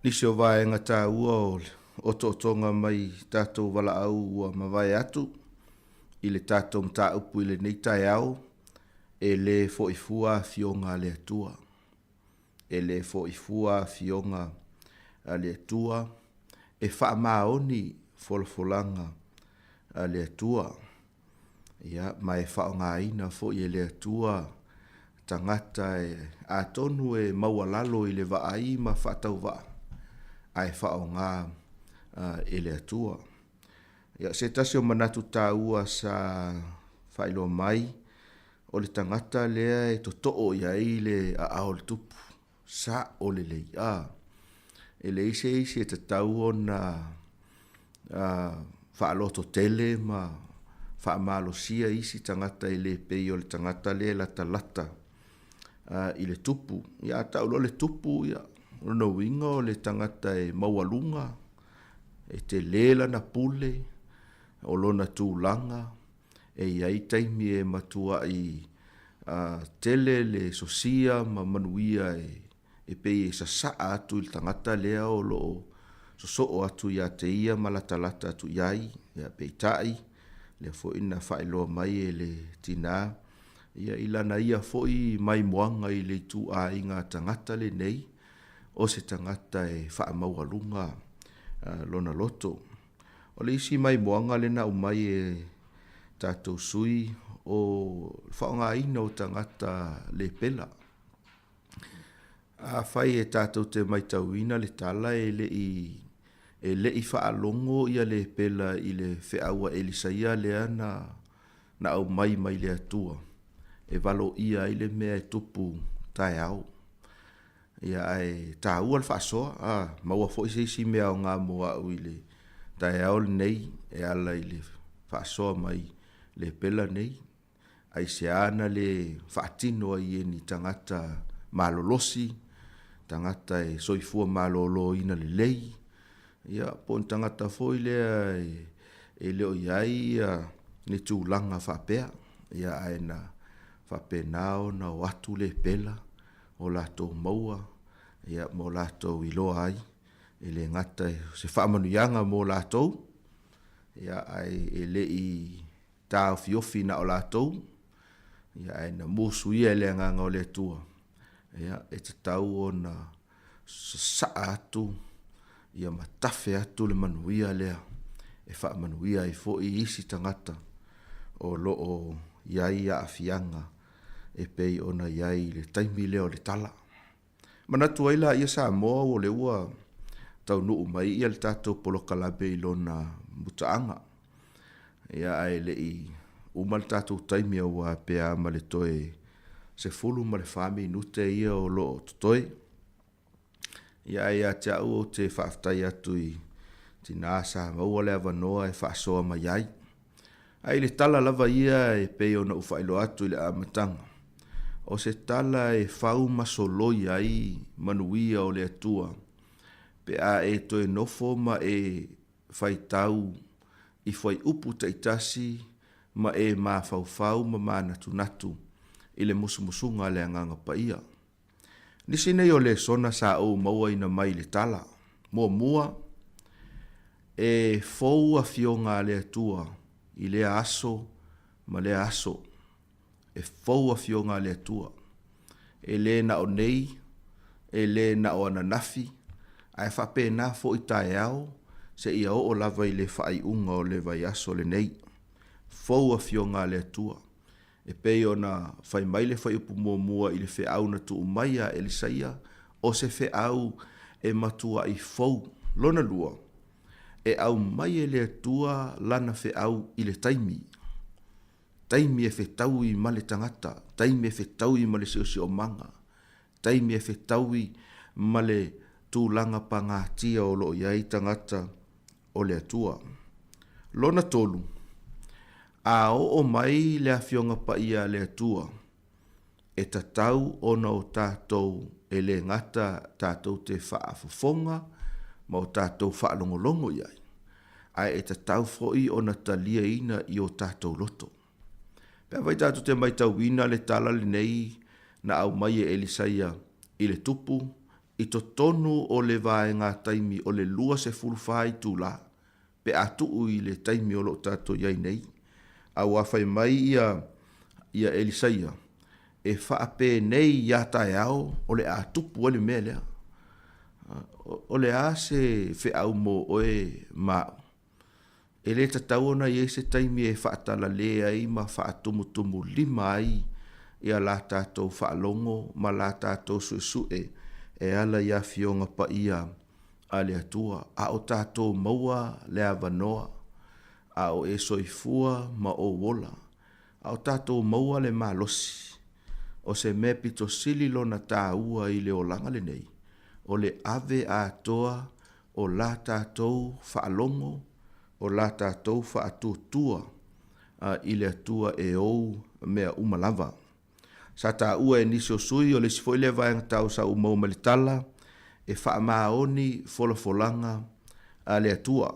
Nisi o vaega taua o le otootoga mai tatou valaau ua mavae atu i le tatou mataupu i lenei taeao, e le foi fua afioga a le Atua. E le foi fua afioga a le Atua, e faamaoni folafolaga a le Atua. Ia, ma e faaaogaina foi e le Atua tagata e, atonu e maualalo i le vaai ma faatauvaa, ae faaaoga e le Atua. Ia, se tasi o manatu taua sa faailoa mai, o le tagata lea e totoo i ai le aao o le tupu, sao lelei. A, e leai se isi e tatau ona faalototele ma faamalosia isi tagata e le pei o le tagata lea e latalata i le tupu. Ia, a tau loa le tupu, ia, o lona uiga o le tagata e maualuga, e tele lana pule, o lona tulaga, e i ai taimi e matuai tele le sosia ma manuia e pei e sasaa atu i le tagata lea o lo o sosoo atu ia te ia ma latalata atu i ai. Ia, peitai, lea foi na faailoa mai e le tinā, ia, i lana ia foi maimoaga i le ituaiga tagata lenei, o se tagata e faamaualuga lona loto. O le isi maimoaga lea na aumai e. tatou sui o le faaaogaina o tagata lepela. Afai e tatou te matauina le tala e le i e le i faalogo ia lepela i le feau a Elisaia lea na na aumai mai le Atua e valoia ai le mea e tupu taeao. Ia ae taua le faasoa, a maua foi se isi mea aoga mo au i le taeao lenei e ala i le faasoa mai lepela nei. Aisea na le faatino ai e ni tagata malolosi, tagata e soifua maloloina lelei, ia, po o ni tagata foi lea e le o i ai ni tulaga faapea, ia, ae na faapena ona o atu lepela o latou maua, ia, ma o latou iloa ai, e le gata o se faamanuiaga mo latou, ia, ae e le i taofiofi na o latou, ia, ae na musuia e le Agaga o le Atua, ia, e tatau ona sasaa atu, ia ma tafe atu le manuia lea e faamanuia ai foi isi tagata o lo o i ai aafiaga e pei ona i ai i le taimi lea o le tala. Manatu ai laia Samoa o lea ua taunuu mai ia le tatou polokalame i lona mutaaga. Ia ae le i uma le tatou taimi aua pe a ma le toe 14 minute ia o lo o totoe. Ia ae ia te au ou te faafetai atu i tinā sa maua le avanoa e faasoa mai ai. Ae i le tala lava ia e pei ona ou faailoa atu i le amataga, o se tala e fau ma soloi ai manuia o le Atua, pe a e toe nofo ma e faitau i fuaiupu taitasi ma e mafaufau ma manatunatu i le musumusuga a le Agaga Paia. Nisi nei o lesona sa ou mauaina mai i le tala. Muamua, e fou afioga a le Atua i lea aso ma lea aso. E fou afioga a le Atua. E le na o nei, e le na o ananafi, ae faapena foi taeao seia oo lava i le faaiuga o le vaiaso lenei. Fou afioga a le Atua. E pei ona fai mai le fuaiupu muamua i le feau na tuu mai ia Elisaia, o se feau e matuai fou. Lona lua, e aumai e le Atua lana feau i le taimi, taimi e fetaui ma le tagata, taimi e fetaui ma le siosiomaga, taimi e fetaui ma le tulaga pagatia o lo o i ai tagata o le Atua. Lona tolu, a oo mai le Afioga Paia a le Atua, e tatau ona o tatou e le gata tatou te faafofoga ma o tatou faalogologo i ai, ae e tatau foi ona taliaina i o tatou loto. Pe afai tatou te matauina le tala lenei na aumai e Elisaia i le tupu i totonu o le vaega taimi o le 24 itula pe a tuu i le taimi o lo o tatou i ai nei, a ua fai mai ia ia Elisaia, e faapenei ia taeao o le a tupu ai le mea lea. O le a se feau mo oe ma au? E le tatau ona i ai se taimi e faatalale ai ma faatumutumulima ai ia la tatou faalogo ma la tatou suesue e ala i Afioga Paia a le Atua, a o tatou maua le avanoa, a o e soifua ma ou ola, a o tatou maua le malosi. O se mea pito sili lona taua i le olaga lenei, o le ave atoa o la tatou faalogo, o la tatou faatuatua i le Atua e ou mea uma lava. Sa taua e nisi o sui o le isi foi lea vaega tau sa ou maua mai le tala, e faamaoni folafolaga a le Atua.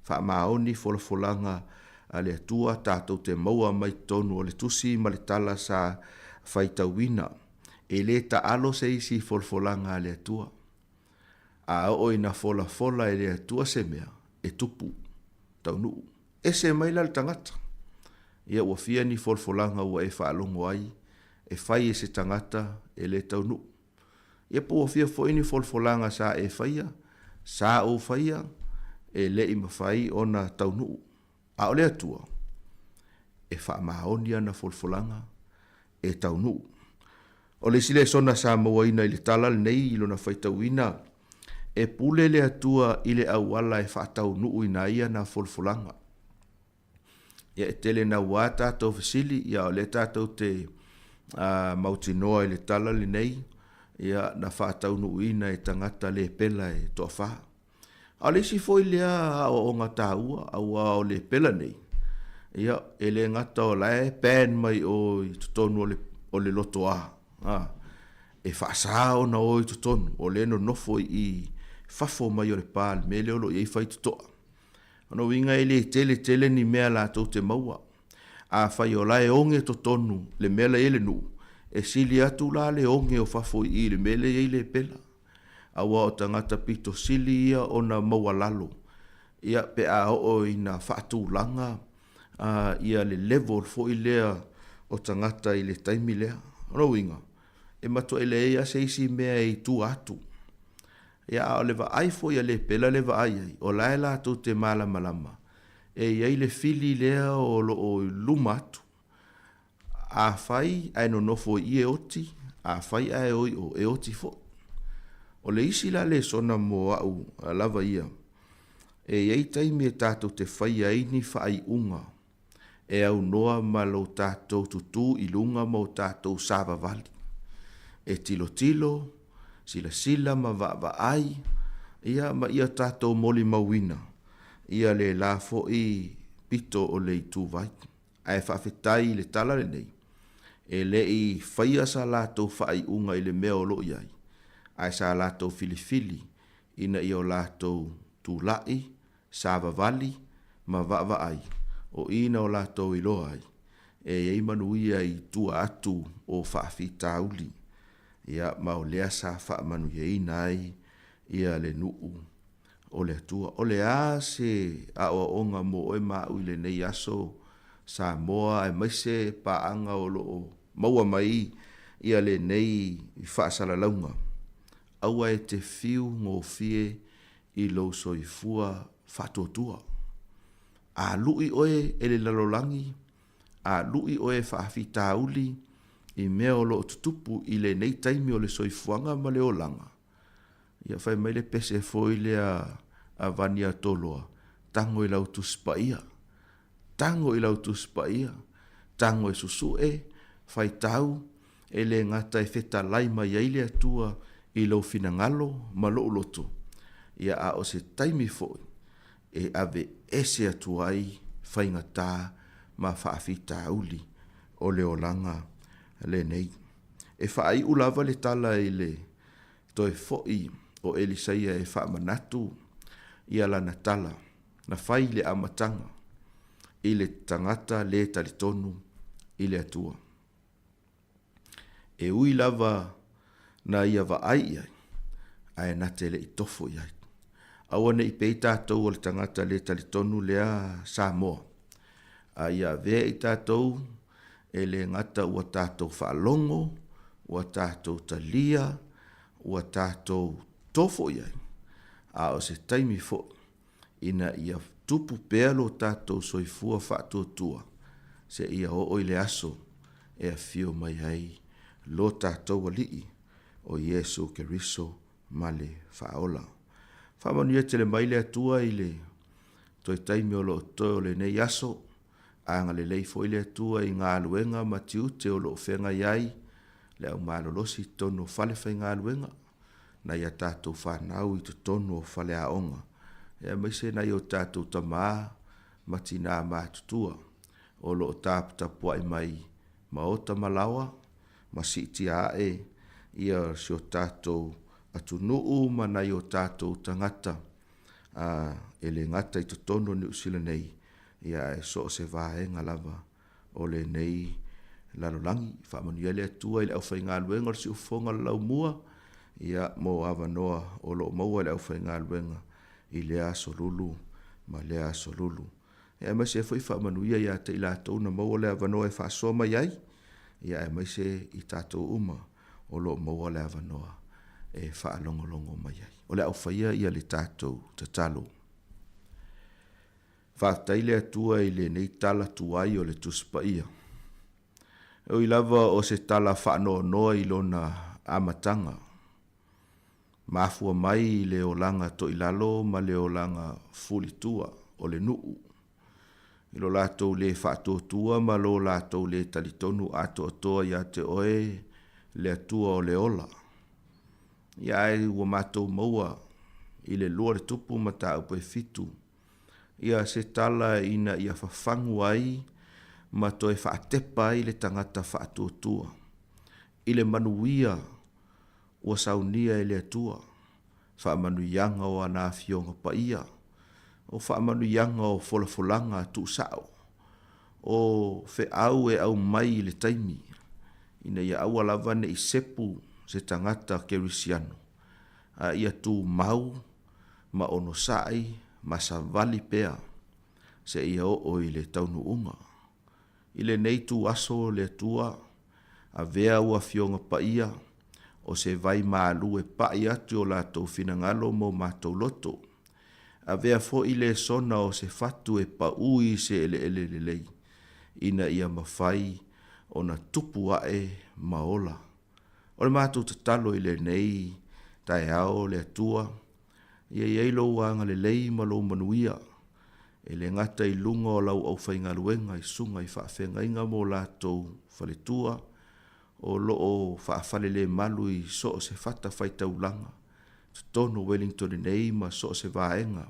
Faamaoni folafolaga a le Atua tatou te maua mai totonu o le tusi ma le tala sa faitauina. E le taalo se isi i folafolaga a le Atua. A oo ina folafola e le Atua se mea, e tupu, taunuu. Ese mai la le tagata. Ia ua fia ni folafolaga ua e faalogo ai e fai e se tagata e le taunuu. Ia po ua fia foi ni folafolaga sa e faia, sa ou faia, e le i mafai ona taunuu. A o le Atua, e faamaoni ana folafolaga e taunuu. O le isi lesona sa mauaina i le tala lenei i lona faitauina, e pule le Atua i le auala e faataunuuina ai ana folafolaga. Ia, e tele naua tatou fesili, ia o lea tatou te mautinoa i le tala lenei, ia na faataunuuina e tagata lepela e toafa. A o le isi foi lea aoaoga taua, aua o lepela nei, ia, e le gata o la e ban mai o i totonu o le, o le lotoa, a, e faasa ona o i totonu, o lea e nonofo i i fafo mai o le pa i le mea lea o lo o i ai faitotoa. O lona uiga e le tele tele ni mea latou te maua. Afai o la e oge totonu le mea la e i ai le nuu, e sili atu la le oge o fafo i i le mea lea e i ai lepela. Aua o tagata pito sili ia ona maualalo ia pe a oo ina faatulaga ia le level foi lea o tagata i le taimi lea. O lona uiga, e matuai leai lava se isi mea i tua atu. Ia, a o le vaai foi a Lepela le vaai ai, o la e latou te malamalama e i ai le fili lea o lo o i luma atu. Afai ae nonofo i i e oti, afai ae o i o, e oti foi. O le isi la lesona mo au lava ia, e i ai taimi e tatou te faia ai ni faaiuga e aunoa ma lo tatou tutū i luga ma o tatou savavali. E tilotilo, silasila ma vaavaai, ia, ma ia tatou molimauina ia le la foi pito o le ituvai. Ae faafetai i le tala lenei, e le i faia sa latou faaiuga i le mea o lo o i ai, ae sa latou filifili ina ia o latou tulai savavali ma vaavaai, o i na o latou iloa ai, e i ai manuia i tua atu o faafitauli, ia, ma o lea sa faamanuiaina ai ia le nuu o le Atua. O le a se aoaoga mo oe ma au i lenei aso, Samoa, aemaise paaga o lo o maua mai ia lenei faasalalauga? Aua e te fiu gofie i lou soifua faatuatua. A luʻi oe e le lalolagi, a luʻi oe e faafitauli i mea o lo o tutupu i lenei taimi o le soifuaga ma le olaga, ia fai mai le pese foi lea a Vaniatoloa, tago i lau Tusi Paia. Tago i lau Tusi Paia, tago e susue, faitau, e le gata e fetalai mai ai le Atua i lou finagalo ma lou loto, ia a o se taimi foi e ave ese atu ai faigata ma faafitauli o le olaga lenei. E faaiu lava le tala i le toe foi o Elisaia e faamanatu ia lana tala na fai i le amataga i le tagata le talitonu i le Atua. E ui lava na ia vaai i ai, ae na te le i tofo i ai. Aua ne i pei tatou o le tagata le talitonu lea Samoa, a ia avea i tatou e le gata ua tatou faalogo, ua tatou talia, ua tatou tofo i ai, a o se taimi foi ina ia tupu pea lo tatou soifua faatuatua seia oo i le aso e afio mai ai lo tatou Alii o Iesu Keriso ma le Faaola. Faamanuia tele mai le Atua i le toe taimi o lo o totoe o lenei aso. Agalelei foi le Atua i galuega ma tiute o lo o feagai ai le aumalolosi i totonu o fale faigaluega. nai a tatou fanau i totonu o faleaoga, aemaise nai o tatou tama ma tinā matutua o lo o taputapuai mai maota ma laoa ma siitia ae ia si o tatou atunuu ma nai o tatou tagata e le gata i totonu o Niu Sila nei, ae so o se vaega lava o lenei lalolagi. Faamanuia le Atua i le aufaigaluega o le Siufofoga o le Laumua, ia, mo avanoa o lo o maua e le aufaigaluega i lea aso lulu ma lea aso lulu. Ia, aemaise ai foi faamanuia ia te i latou na maua le avanoa e faasoa mai ai, ia, aemaise i tatou uma o lo o maua le avanoa e faalogologo mai ai. O le a ou faia ia le tatou tatalo. Faafetai le Atua i lenei tala tuai o le Tusi Paia. E ui lava o se tala faanoanoa i lona amataga, mafua mai i le olaga toilalo ma le olaga fulitua o le nuu, i lo latou lē faatuatua ma lo latou lē talitonu atoatoa ia te oe le Atua o le ola. Ia ae ua matou maua i le lua le tupu mataupu e fitu ia se tala ina ia fafagu ai ma toe faatepa ai le tagata faatuatua i le manuia ua saunia e le Atua, faamanuiaga o ana Afioga Paia, o faamanuiaga o folafolaga tuusao, o feau e aumai i le taimi, ina ia aua lava ne i sepu se tagata kerisiano, a ia tumau ma onosai ma savali pea seia oo i le taunuuga. I lenei itu-aso le Atua, avea ua Afioga Paia o se vai malu e paʻi atu i o latou finagalo ma o matou loto. Avea foi lesona o se fatu e paʻu i se eleele lelei, ina ia mafai ona tupu aʻe ma ola. O le matou tatalo i lenei taeao le Atua, ia i ai lou agalelei ma lou manuia, e le gata i luga o lau aufaigaluega i susuga i faafeagaiga ma o latou faletua, o lo o faafalelemalu i so o se fatafaitaulaga i totonu o Wellington nei ma so o se vaega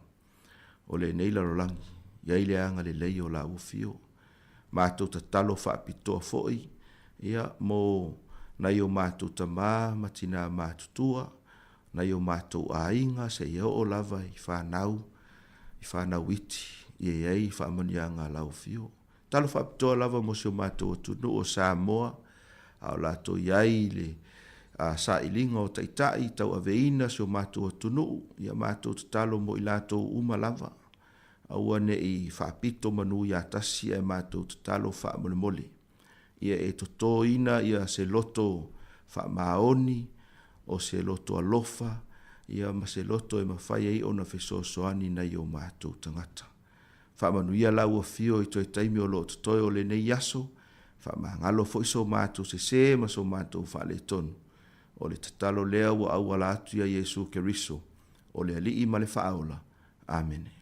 o lenei lalolagi, i ai le agalelei o lau afio. Matou tatalo faapitoa foi, ia, mo nai o matou tama ma tina matutua, nai o matou aiga seia oo lava i fanau, i fanau iti, ia i ai faamanuiaga a lau afio. Talo faapitoa lava mo si o matou atunuu o Samoa, a o latou i ai i le sailiga o taitai tauaveina si o matou atunuu, ia matou tatalo mo i latou uma lava, aua ne i faapito manu ia tasi ae matou tatalo faamolemole. Ia e totoina ia se loto faamaoni, o se loto alofa, ia ma se loto e mafai ai ona fesoasoani nai o matou tagata. Faamanuia lau afio i toe taimi o lo o totoe o lenei aso, faamagalo foi so matou sesē ma so matou faaletonu. O le tatalo lea ua auala atu ia Iesu Keriso, o le Alii ma le Faaola. Amene.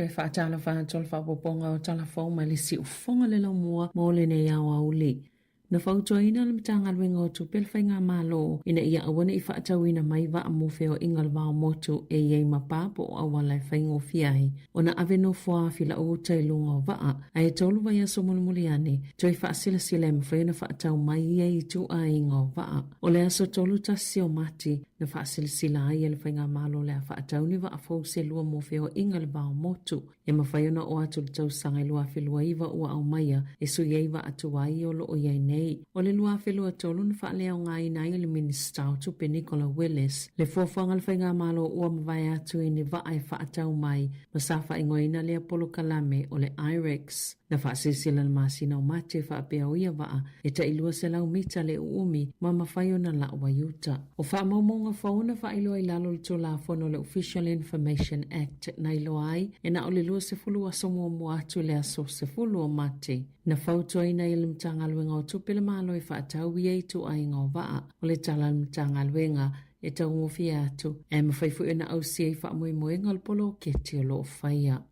Toe faatalofa atu le faaopoopoga o tala fou mai le siufofoga le laumua mo lenei aoauli. Na fautuaina le Matagaluega o Tupe le Faigamalo ina ia aua ne i faatauina mai vaa mo feoaiga le vao motu e i ai ma pa po o auala e faigofie ai ona ave nofoa afilau uta i luga o vaa, ae 3 vaiaso mulimuli ane, toe faasilasila e mafai ona faatau mai ia ituaiga o vaa. O le aso 31 o Mati, na faasilasila ai e le Faigamalo o le a faatau ni vaa fou se lua mo feoaiga le vao motu. E mafai ona oo atu i le tausaga e 2029 ua aumaia e sui ai vaa tuai o lo o i ai nei. O le 2023 na faaleaogaina ai e le Minisita o Tupe Nicola Willis le fuafuaga a le Faigamalo ua mavae atu i ni vaa e faatau mai ma sa faaigoaina lea polokalame o le IREX. Na faasilasila i le masina o Mati faapea o ia vaa e tai 200 mita le uumi ma mafai ona lau ai uta. O faamaumauga fou na faailoa i lalo o le Tulafono o le Official Information Act na iloa ai e na o le 20 aso muamua atu i le aso 10 o Mati. Na fautuaina ai e le Matagaluega o Tupe le Malo e faatau ia ituaiga o vaa. O le tala a le Matagaluega, e taugofie atu, ae mafai foi ona ausia i faamoemoega o le poloketi o lo o faia.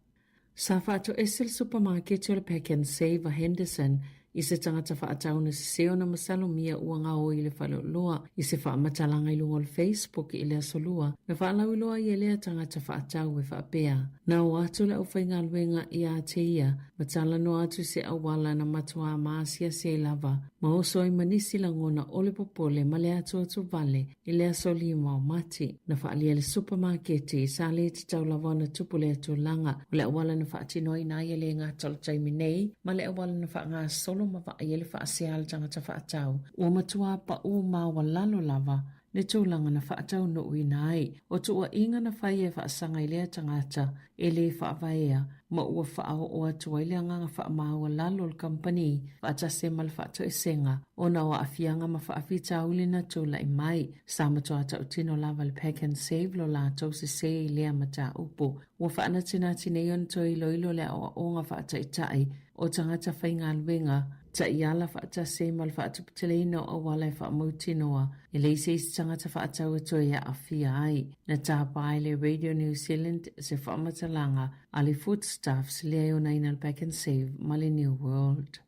Sa faatoese le supamaketi o le Pak'nSave a Henderson i se tagata faatau na sese ona masalomia ua gaoi i le faleoloa. I se faamatalaga i luga o le Facebook i le Aso Lua, na faalauiloa ai e lea tagata faatau e faapea, Na o atu le aufaigaluega ia te ia ma talanoa atu i se auala na matuā maasiasi ai lava ma oso ai ma nisi lagona o le popole ma le atuatu vale I le aso 5 o Mati, na faaalia e le supamaketi sa le tatau lava ona tupu lea tulaga. O le auala na faatinoina ai e le gata o le taimi nei, ma le auala na faagasolo ma vaai ai le faasea a le tagata faatau, ua matua paʻū maualalo lava le tulaga na faataunuuina ai. O tuuaiga na fai e faasaga i lea tagata e lē faavaea ma ua faaoo atu ai le agaga faamaualalo o le kamupani faatasi ai ma le faatoesega ona o aafiaga ma faafitauli na tulai mai. Sa matua tautino lava le Pak'nSave lo latou sesē i lea mataupu. Ua faanatinati nei ona toe iloilo le aoaoga faataitai o tagata faigaluega taiala faatasi ai ma le faatuputeleina o auala e faamautinoa e leai se isi tagata faatau e toe aafia ai. Na tapa ai le Radio New Zealand se faamatalaga a le Foodstuffs lea e onaina le Pak'nSave ma le New World.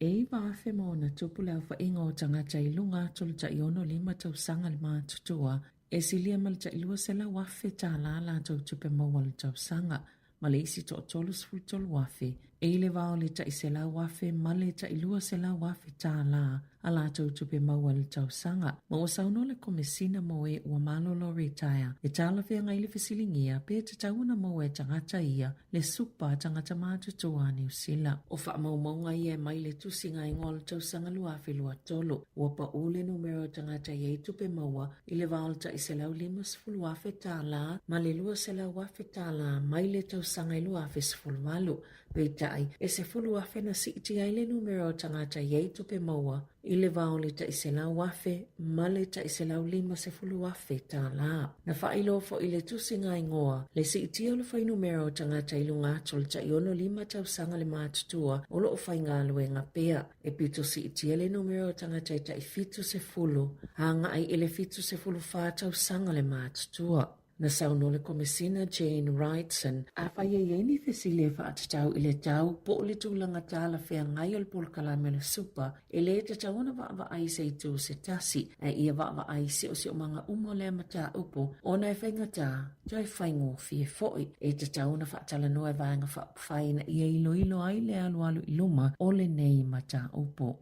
E 9,000+ le aofaiga o tagata i luga atu o le tai 65 tausaga le matutua, e silia ma le tai $200,000 tālā latou tupe maua i le tausaga. ma le isi toa 33,000 e i le va o le tai 100,000 ma le tai 200,000 tālā a latou tupe maua i le tausaga. Ma ua saunoa le Komesina mo e ua malolo retaia e talafeagai le fesiligia pe tatau ona maua e tagata ia le supa tagata matutua a Niu Sila. O faamaumauga ia e mai le tusiga igoa o le tausaga 2023. Ua paʻū le numera o tagata i ai tupe maua i le va o le tai $150,000 tālā ma le $200,000 tālā mai le tausaga e 2018. Peitai, e 10,000 na siitia ai le numera o tagata i ai tupe maua i le va o le tai $100,000 ma le tai $150,000 tālā. Na faailoa foi le tusiga igoa le siitia o le fuainumera o tagata i luga atu o le tai 65 tausaga le matutua o lo o faigaluega pea. E pito siitia le numera o tagata e tai 70 agai i le 74 tausaga le matutua. Na saunoa le Komesina Jane Wrightson, afai e i ai ni fesili e faatatau i le tau po o le tulaga talafeagai o le polokalame o le Supa, e lē tatau ona vaavaai i se itu se tasi, ae ia vaavaai i siosiomaga uma o lea mataupu ona e faigata toe faigofie foi. E tatau ona faatalanoa e Vaega Faaupufai ina ia iloilo ai le alualu i luma o lenei mataupu.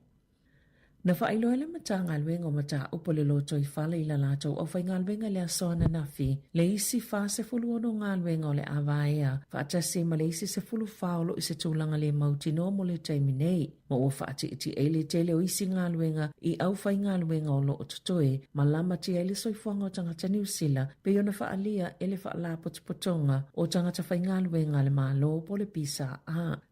Na faailoa e le Matagaluega o Mataupu o le Lotoifale i la latou aufaigaluega i le aso ananafi le isi 46 galuega o le a vaea faatasi ai ma le isi 14 o lo o i se tulaga le mautinoa mo le taimi nei, ma ua faatiatia ai le tele o isi galuega i aufaigaluega o lo o totoe ma lamatia ai le soifuaga o tagata Niu Sila pei ona faaalia e le Faalapotopotoga o Tagata Faigaluega a le Malo po o le PSA.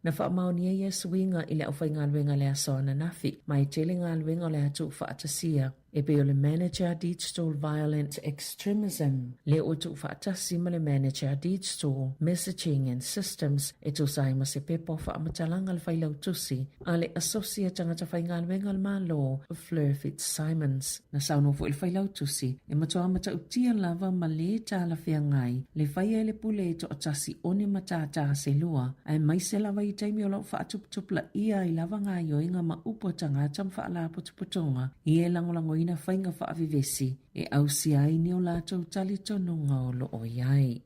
Na faamaonia ia suiga i le aufaigaluega i le aso ananafi, ma e tele galuega o le a tuufaatasia. E pei o le Manager Digital Violent Extremism, lea ua tuufaatasi ma le Manager Digital Messaging and Systems e tusa ai ma se pepa o faamatalaga a le Failautusi a le Asosi a Tagata Faigaluega a le Malo, Fleur Fitzsimons. Na saunoa foi le Failautusi, e matua matautia lava ma lē talafeagai le faia e le pule e toatasi o ni matātā se lua, aemaise lava i taimi o lo o faatuputupulaia ai lava gaoioiga ma upu a tagata ma faalapotopotoga ia e lagolagoina faiga faavevesi e ausia ai ni o latou talitonuga o lo o i ai.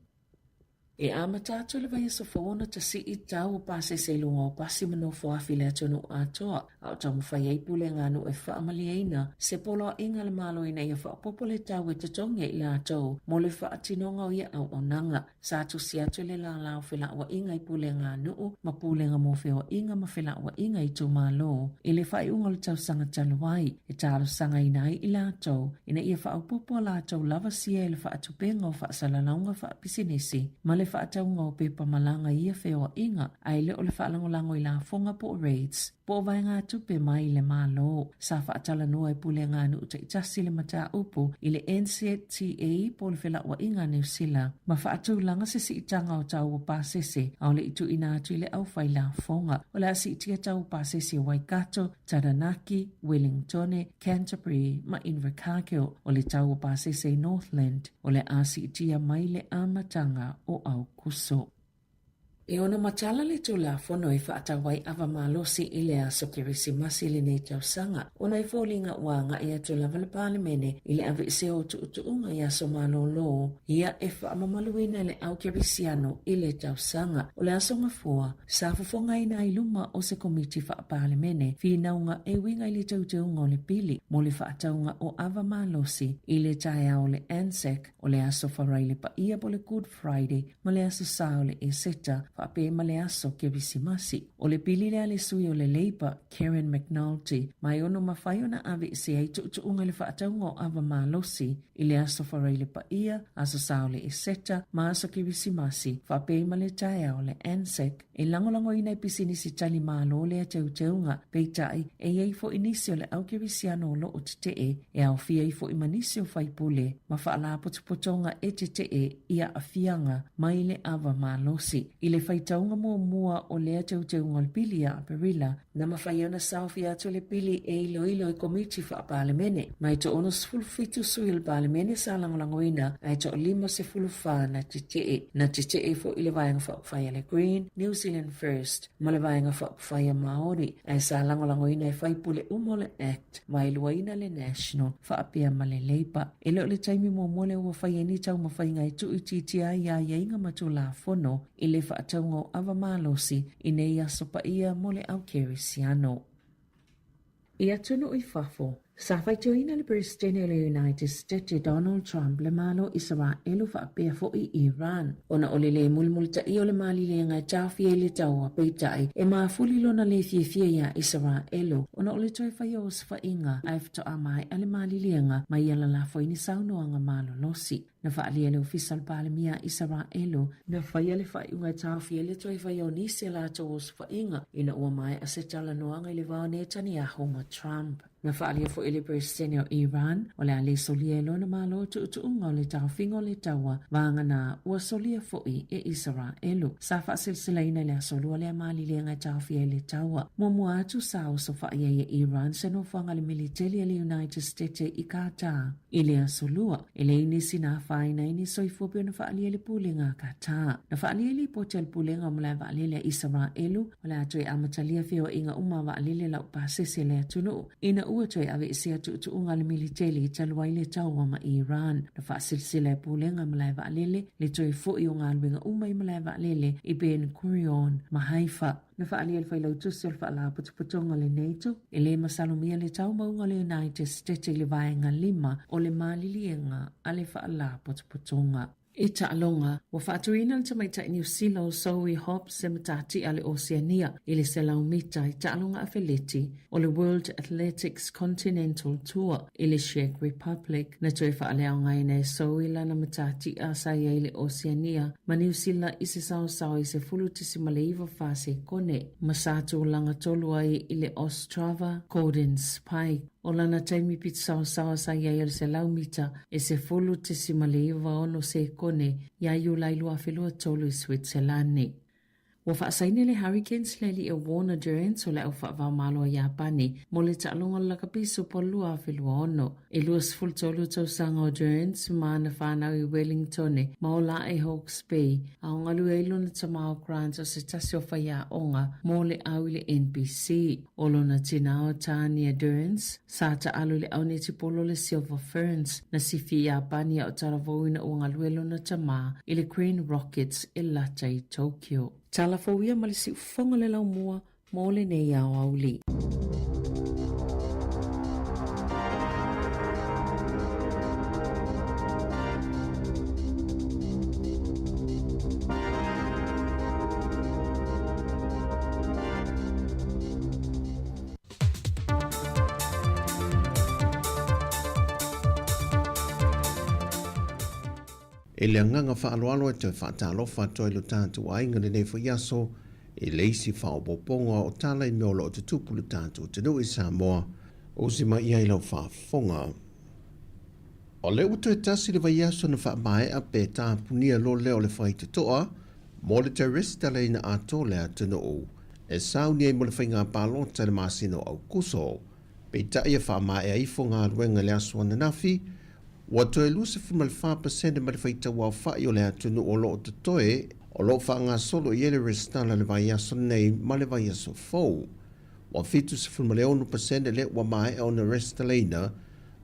E amata atu le vaiaso fou ona tasii tau o pasese i luga o pasi ma nofoafi i le atunuu atoa, a o taumafai ai pulega a nuu e faamalieina se poloaiga a le Malo ina ia faaopoopo le tau e totogi e i latou mo le faatinoga o ia auaunaga. Sa tusi atu le lālā o felauaiga i pulega a nuu ma pulega mo feoaiga ma felauaiga i itumalo i le faaiuga o le tausaga talu ai, e talosagaina ai i latou ina ia faaopoopo a latou lava sia i le faatupega o faasalalauga faapisinisi ma le faatauga o pepa malaga i ia feoaiga, ae le o le faalagolago i lafoga po o rates po o vaegatupe mai le Malo. Sa faatalanoa e Pulega a Nuu Taitasi le mataupu i le NZTA po o le Felauaiga a Niu Sila ma faatulaga se siitaga o tau o pasese a o le i tuuina atu i le aufai lafoga. O le a siitia tau o pasese o Waikato, Taranaki, Wellingtone, Canterbury ma Invercargill. O le tau o pasese i Northland o le a siitia mai le amataga o Aokuso. E ono matala le Tulafono e faatau ai ava malosi i le aso Kerisimasi i lenei tausaga, ona e foliga ua agai atu lava le Palemene i le aveesea o tuutuuga i aso malolo ia e faamamaluina e le au kerisiano i le tausaga. O le aso Gafua, sa fofogaina ai luma o se Komiti Faa-Palemene finauga e uiga i le teuteuga o le pili mo le faatauga o ava malosi i le taeao o le Anzac, o le aso Faraile Paia po o le Good Friday, ma le Aso Sa o le Eseta, faapea ma le Aso Kerisimasi. O le pili lea a le sui o le Labour, Karen McNulty, ma e ono mafai ona aveesea ai tuutuuga i le faatauga o ava malosi i le Aso Faraile Paia, Aso Sa o le Eseta, ma Aso Kerisimasi, faapea ma le taeao o le Anzac. E lagolagoina e pisinisi tali malo lea teuteuga, peitai, e i ai foi nisi o le au kerisiano o lo o tetee, e aofia ai foi ma nisi o faipule ma faalapotopotoga e tetee i aafiaga mai le ava malosi. I le faitauga muamua o lea teuteuga o le pili ia Aperila, na mafai ona saofia atu le pili e iloilo i Komiti Faa-Palemene. Ma e toa-67 sui o le Palemene sa lagolagoina, ae toa-54 na tetee. Na tetee foi le Vaega Faaupufai a le Green, New Zealand First, ma le Vaega Faaupufai a Māori, ae sa lagolagoina e faipule uma o le Act, vaeluaina le National, faapea ma le Labour. E le o le taimi muamua lea ua fai ai ni taumafaiga e tuuitiitia ai aiaiga ma Tulafono i le faatauga o ava malosi i nei aso paia mo le au kerisiano. I atunuu i fafo, sa faitioina le Peresetene o le United States Donald Trump le Malo Isaraelu faapea foi Iran ona o le lē mulimulitaia o le malilega e taofia ai le taua peitai e mafuli lona lē fiafia iā Isaraelu ona o le toe faia o osofaiga ae faatoa maea le malilega ma ia lalafo ai ni saunoaga malolosi. Na faaalia e le Ofisa o le Palemia a Isaraelu, na faia le faaiuga e taofia ai le toe faia o nisi a latou osofaiga ina ua maea se talanoaga i le va o Netanyahu ma Trump. Na faaalia foi e le Peresetene o Iran, o le a le solia e lona malo tuutuuga o le taofiga o le taua vagana ua solia foi e Isaraelu. Sa faaseleselaina i le Aso Lua lea malilega e taofia ai le taua. Muamua atu sa osofai ai e Iran se nofoaga a le militeli a le United States i Qatar. I le Aso Lua, e leai nisi na afaina ai ni soifua pei ona faaalia e le Pulega a Qatar. Na faaalia i lipoti a le Pulega o Malae Vaalele a Isaraelu, o le a toe amatalia feoaiga uma a vaalele laupasese a le atunuu, ina ua toe aveesea tuutuuga a le militeli talu ai le taua ma Iran. Na faasilesila e Pulega a Malae Vaalele le toe foi o galuega uma i malae vaalele i Ben Gurion ma Haifa. Na faaalia e le Failautusi o le Faalapotopotoga o le NATO, e le masalomia le taumauga o le United States i le vaega 5 o le maliliega a le Faalapotopotoga. I taaloga, ua faatuina le tamaitai Niu Sila o Zoe Hobbs e matatia le Oceania i le 100 mita i taaloga afeleti o le World Athletics Continental Tour i le Czech Republic. Na toe faaleaogaina e Zoe lana matatia sa i ai le Oceania ma Niu Sila i se saosao i 10.94 sekone ma sa tulaga tolu ai i le Ostrava Golden Spike. O lana taimi pito saosaoa sa i ai o le 100 mita e 10.96 sekone iā Iulai 2023 i Switzalani. Ua faasaini le Hurricanes le alii o Warner Durance o le au faavaomalo a Iapani mo le taaloga o le Lakapi Super 2026. E 23 tausaga o Durance ma ana whanau i Wellingtone ma ola ae Hawke's Bay, a o galue ai lona tama o Grant o se tasi o faiaoga mo le au i le NPC. O lona tina o Tania Durance, sa taalo i le au netipolo le Silver Ferns, na sifi i Iapani a o talavouina ua galue lona tama i le Green Rockets e lata i Tokyo. Tala fou ia ma le siufofoga le laumua mo lenei aoauli. E le agaga faaaloalo e toe faatalofa atu ai lo tatou aiga lenei foi aso i le isi faaopoopoga o tala i mea o lo o tutupu le tatou atunuu i Samoa. Usi mai i ai lau faafofoga. O lea ua toe tasi le vaiaso na faamaea pe tapunia loa lea o le faitotoa mo le toe resitalaina atoa le atunuu e sauni ai mo le faiga palota i le masina o Aukuso. Peitai e faamaea ifo galuega i le aso ananafi, ua toe 24% ma le faitauaofai o le atunuu o lo o totoe o lo o faagasolo i ai le resitala i le vaiaso nei ma le vaiaso fou. Ua 76% lea ua maea ona resitalaina,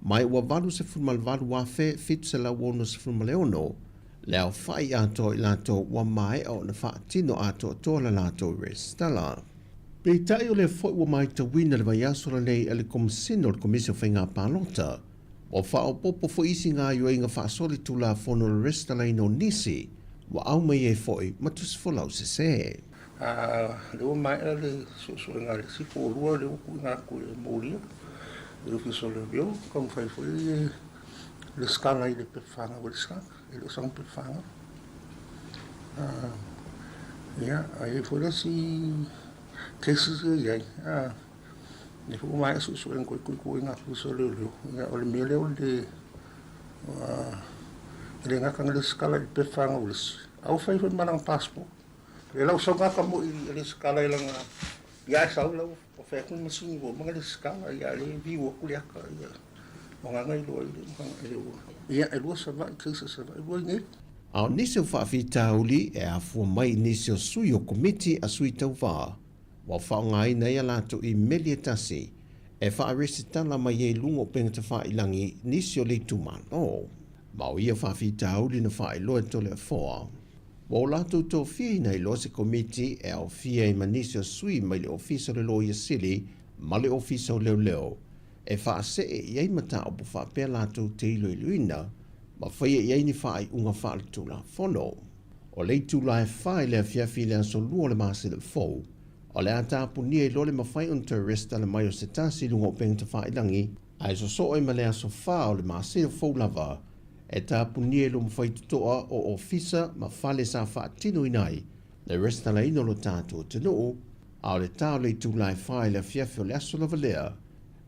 mai ua 88,766 le aofai atoa o i latou ua maea ona faatino atoatoa le latou resitala. Peitai o lea foi ua matauina le vaiaso lenei e le Komesina o le Komisi o Faiga Palota, ua faaopoopo foi isi gaoioiga faasolitulafono o le resitalaina o nisi ua aumai ai foi ma tusifolau sese. A lea ua maea le suesuega a le isi toalua lea ua tuuina atu e molia i le Ofisa o Leoleo, taumafai foi e resitala i le pepa fanau a le isi tagata, e le o sana pepa fanau. Ia, a i ai foi le isi cases ia e i ai, lea foi ua maea suesuega toe tuuina atu i le Ofisa o Leoleo, ia o le mea lea o le e le gata na resitala i le pepa fanau a le isi, a ua fai foi ma lana passport. Le lau sau gata mo i le sikala i langa ia e sau lau o fai atu masini ua uma le sikala ia le viu atu le ata ia o nganga i loa i le nganga le ua ia e lua Savaii cases Savaii lua i nei. A o nisi o faafitauli e afua mai i nisi o sui o komiti a sui tauva ua faaaogaina ai a latou imeli e tasi e faaresitala mai ai i luga o upegatafailagi nisi o le itumalo. Ma o ia faafitauli na faailoa e Toleafoa. Ua o latou tofiaina ai loa se komiti e aofia ai ma nisi o sui mai le Ofisa o le Loia Sili ma le Ofisa o Leoleo e faasee i ai mataupu faapea latou te iloiloina ma faia i ai ni faaiuga faaletulafono. O le itula e fa i le afiafi i le aso lua o le masina fou, o le a tapunia ai loa le mafai ona toe resitala mai o se tasi i luga o upegatafailagi ae sosoo ai ma le aso fa o le masina fou lava e tapunia i luma faitotoa o ofisa ma fale sa faatinoina ai le resitalaina o lo tatou atunuu, a o le ta o le itula e fa i le afiafi o le aso lava lea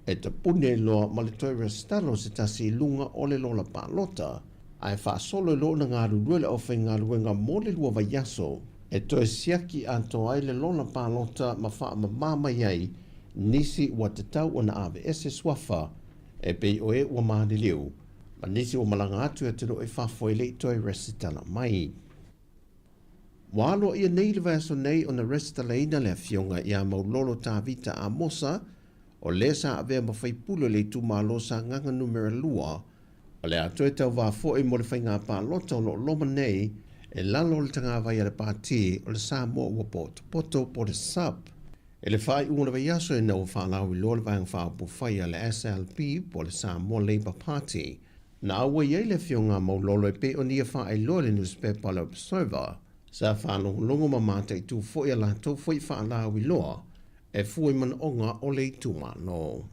e tapuni ai loa ma le toe resitala o se tasi i luga o le lola palota, ae faasolo i loa ona galulue le aufaigaluega mo le lua vaiaso e toe siaki atoa ai le lola palota ma faamama mai ai nisi ua tatau ona aveese suafa e pei o e ua maliliu ma nisi ua malaga atu i atunuu i fafo e le i toe resitala mai. Ua aloaia nei i le vaiaso nei ona resitalaina le afioga ia Maulolo Tavita Amosa, o le sa avea ma faipule o le itumalo Sagaga Numera 2, o le a toe tauvā foi mo le faiga palota o lo o loma nei e lalo o le tagavai a le Pati o le Samoa Ua Potopoto po o le SUPP. I le faaiuga o le vaiaso ina ua faalauiloa le Vaega Faaupufai a le SLP po o le Samoa Labour Party, na auai ai le Afioga a Maulolo e pei ona ia faailoa i le nusipepa o le Observer. Sa faalogologo ma mataitu foi a latou foi faalauiloa e fua i manaoga o le itumalo.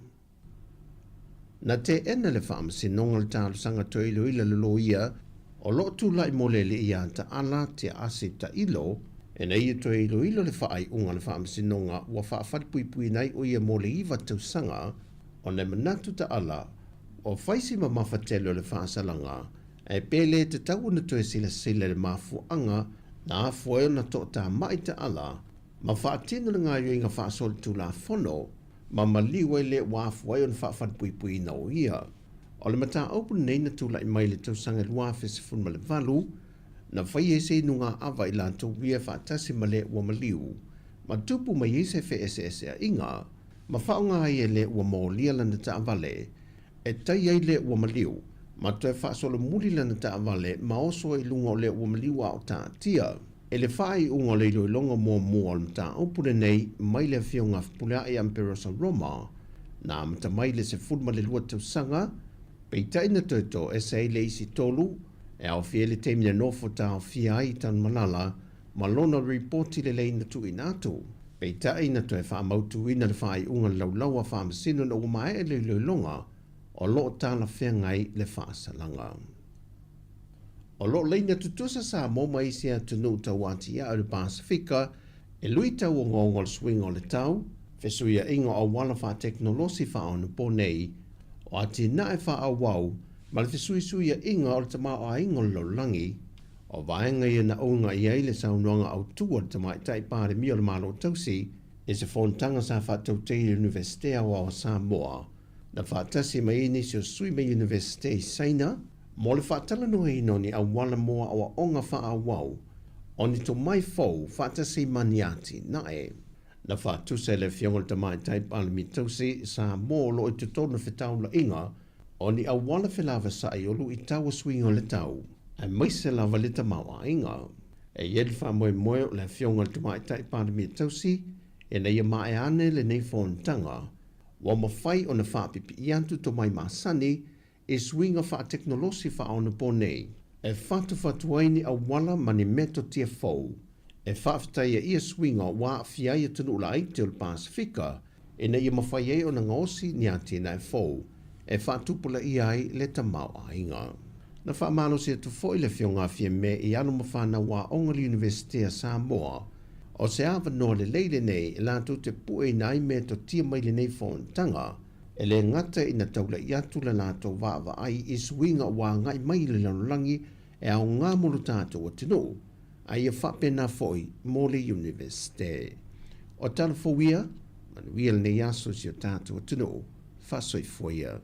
Na teena le Faamasinoga le talosaga toe iloilo le loia o lo o tulai mo le alii ia Taala Tiaasi Tailo ina ia toe iloilo le faaiuga a le Faamasinoga ua faafalepuipuiina ai o ia mo le iva tausaga. Ona e manatu taʻala, ua fai si mamafa tele o le faasalaga, ae pe lē tatau ona toe silasila i le mafuaaga na afua ai ona toʻatamaʻi taʻala ma faatino le gaoioiga faasolitulafono ma maliu ai le ua afua ai ona faafalepuipuiina o ia. O le mataupu lenei na tulaʻi mai i le tausaga 2018, na faia ai se inugaava i latou ia faatasi ma le ua maliu, ma tupu mai ai se feʻeseʻeseaʻiga, ma faaaoga ai e le ua molia lana taavale, e tai ai le ua maliu, ma toe faasolomuli lana taavale ma oso ai i luga o le ua maliu a o taatia. I le faaiuga o le iloiloga muamua o le mataupu lenei mai le Afioga a Fepuleaʻi Amperosa Roma, na amata mai i le 12 tausaga, peitai na toe toese ai le isi tolu, e aofia ai le taimi na nofo taofia ai i Tanumalala ma lona ripoti lelei na tuuina atu. Peitai na toe faamautuina le faaiuga laulau a Faamasino ina ua maea le iloiloga o lo o talafeagai le faasalaga. O lo o laina tutusa Samoa ma isi atunuu tauatiae o le Pasefika e lui tauogaoga o le suiga o le tau, fesuiaʻiga o auala faatekonolosi faaonaponei, o atinae faaauau ma le fesuisuiaʻiga o le tamaoaiga o le lalolagi. O vaega ia na uga i ai le saunoaga autū a le Tamaitai Palemia o le Malo Tausi i se fonotaga sa faatautaia i le Iunivesite Aoao o Samoa, na faatasi mai ai nisi o sui mai Iunivesite i Saina mo le faatalanoaina o ni auala mo aoaoga faaauau o ni tomai fou faatasi ma ni atinae. Na faatusa e le Afioga i le Tamaitai Palemia Tausi Samoa o lo o i totonu o fetaulaiga o ni auala felavasaʻi o luʻitau o suiga o le tau, aemaise lava le tamaoaiga. E i ai le faamoemoe o le Afioga i le Tamaitai Palemia Tausi ina ia maea ane lenei fonotaga, ua mafai ona faapipii atu tomai masani i suiga faatekonolosi faaonaponei, e fatufatu ai ni auala ma ni metotia fou e faafetaia ia suiga ua aafia ai atunuu laiti o le Pasefika ina ia mafai ai ona gaosi ni atinae fou e faatupulaia ai le tamaoaiga. Na faamalosi atu foi le Afioga a Fiame i alo ma fanau aoga le Iunivesite a Samoa, o se avanoa lelei lenei e latou te pueina ai metotia mai lenei fonotaga, e lē gata ina taulaʻi atu le latou vaavaai i suiga ua agaʻi mai i le lalolagi e aogā mo lo tatou atunuu, a ia faapena foi mo le Iunivesite. O tala fou ia, manuia lenei aso i si o tatou atunuu, faasoifua ia.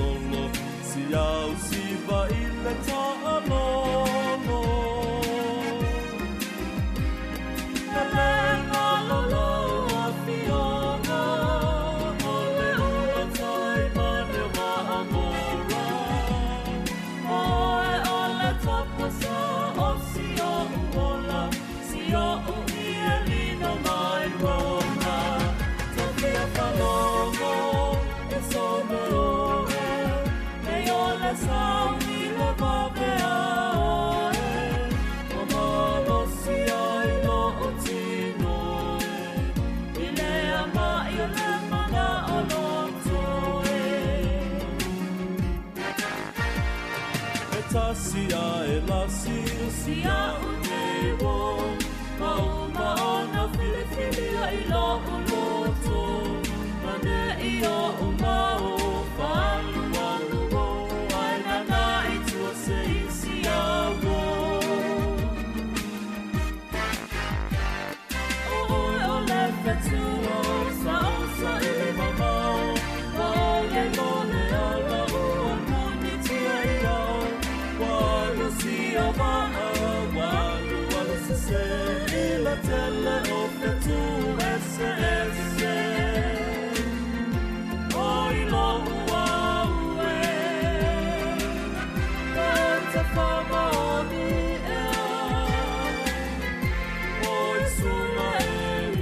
lolo Si au siva i le ta'alolo Lelega lolo afioga O le ula tai ma le waamora Oe o le tapasa o si o'u ola Si o'u ie lino mai rona Tofia falogo e some oe E o le sauni le vavea oe O malosi ai lo o tino e I lea mai o le mana o loto e E tasi a e lasi Si a u nei wo Ma uma ona filifili a i lo o loto Ma ne i o o mao Whalu alu o Ai nana i tua se isi a wo O oe o le whetuo Sa o sa ili mamao Ma o le mo le ala ua muni tia i au Walu si a waa Walu alu se se I la tele o whetu ese ese O i lo ua ue E te whama o ni ea O i suna e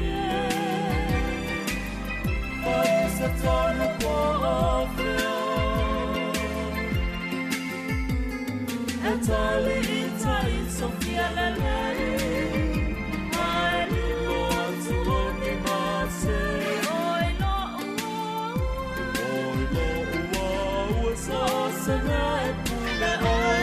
ie Whai se tonu po a whio E tali i tai Sofia lelei Ai lilo atu o ni mase Oi lo ua Oi lo ua ua sa se mea e pule oe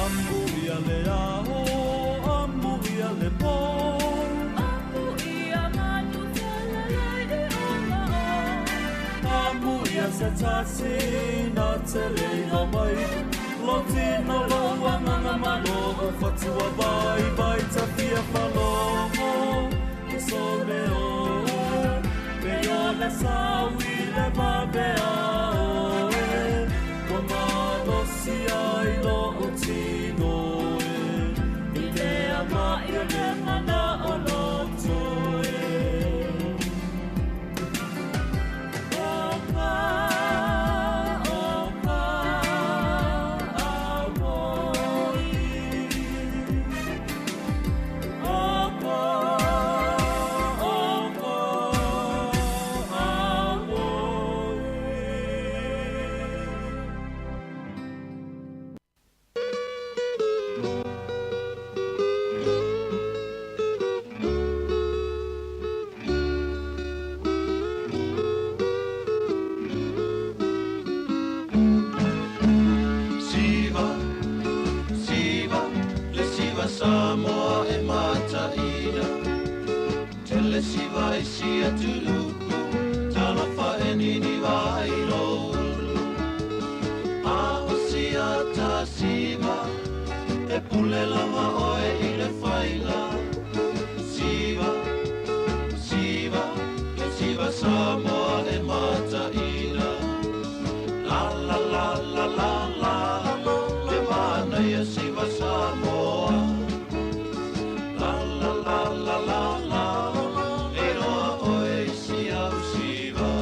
Amu ia le aho, amu ia le pō. Amu ia manu telelei i ola o. Amu ia se tasi na te leina mai. Lo tino lo wanganga malo o fatua vai vai ta fia falogo. E so me o, me o le saui le vavea oe. Ua malosi ai lo o tino e. I lea mai o le mana o loto e. O ka, o ka, a woi. O ka, o ka, a woi. Siva, siva, le siva Samoa e mataina. Tele siva i sia tuluku, talofa e nini vai lolu. A o sia ta siva, e pule lava oe i le whainga. Siva, siva, le siva Samoa e mataina. La la la la la la, le mana ia siva Samoa. La la la la la la, e roa oe i sia u siva.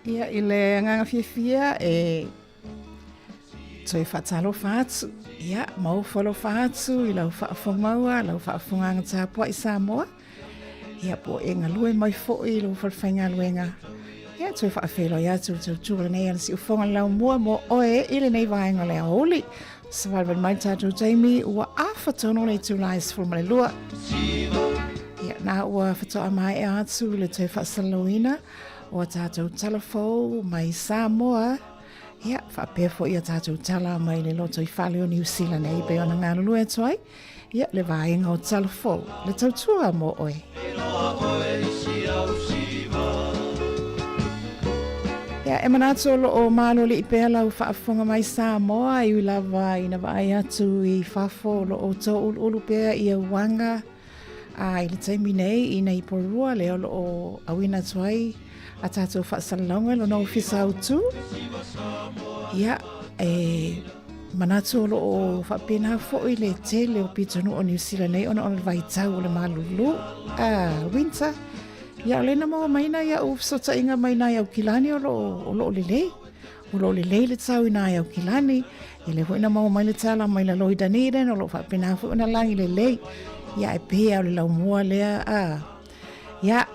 Ia i le agaga fiafia e toe faatalofa atu ia ma ofo alofa atu i lau faafogaua lau faafogaga tapuai Samoa ia po o e galue mai foʻi i lou falefaigaluega ia toe faafeiloai atu le tautua lenei a le siufoga le laumua mo oe i lenei vaega o le aoauli savalivali mai le tatou taimi ua afa tonu le itulā e 12 ia na ua faatoa maea atu le toe faasalalauina o a tatou tala fou mai Samoa ia faapea foʻi a tatou tala mai le loto i fale o Niu Sila nei pei ona galulue atu ai ia le vaega o tala fou le tautua mo oe. Ia Ia, e manatu o loo maloali'i pea lau faafofoga mai Samoa, e ui lava ina vaai atu i fafo o loo tōuluulu pea ia uaga a i le taimi nei ina i Porirua lea o loo auina atu ai a tātou faasalalauga i lona ofisa autū. Ia, e manatu o loo faapena foi le tele o pitonuu o Niu Sila nei ona o le vaitau o le malulu, winter. Ia, o lea na maua mai nai au fesootaiga mai nai Aukilani o loo, o loo lelei. O loo lelei le tau i nai Aukilani. Ia lea foi na maua mai le tala mai lalo i Dunedin, o loo faapena foi ona lagi lelei. Ia, e pei lava o le laumua lea, a. Ia,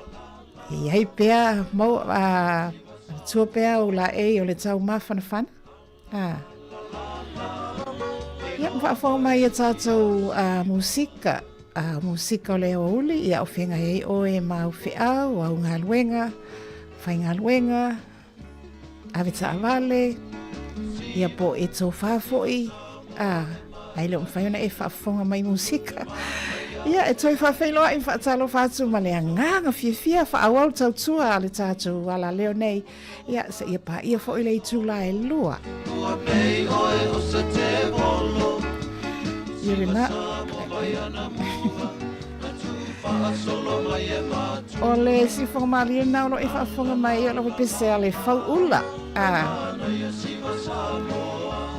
e i ai pea, mau, a, manatua pea au laei o le tau mafanafana. A. Ia, ma faafofoga mai ia tātou musika, musika o le aoauli, ia o feagai ai oe ma au feau, au galuega, faigaluega, ave taavale, ia po o e tofā foi, a, ae le o mafai ona e faafofoga mai musika. Ia, e toe faafeiloai ma faatalofa atu ma le agaga fiafia faaauau le tautua a le tātou alaleo nei. Ia, seia paia foi le itula e 2. Ua pei oe o se tevolo. Ia lena. O le siufofoga malie lena o lo o e faafofoga mai o lo pepese a le Fauula. Ah.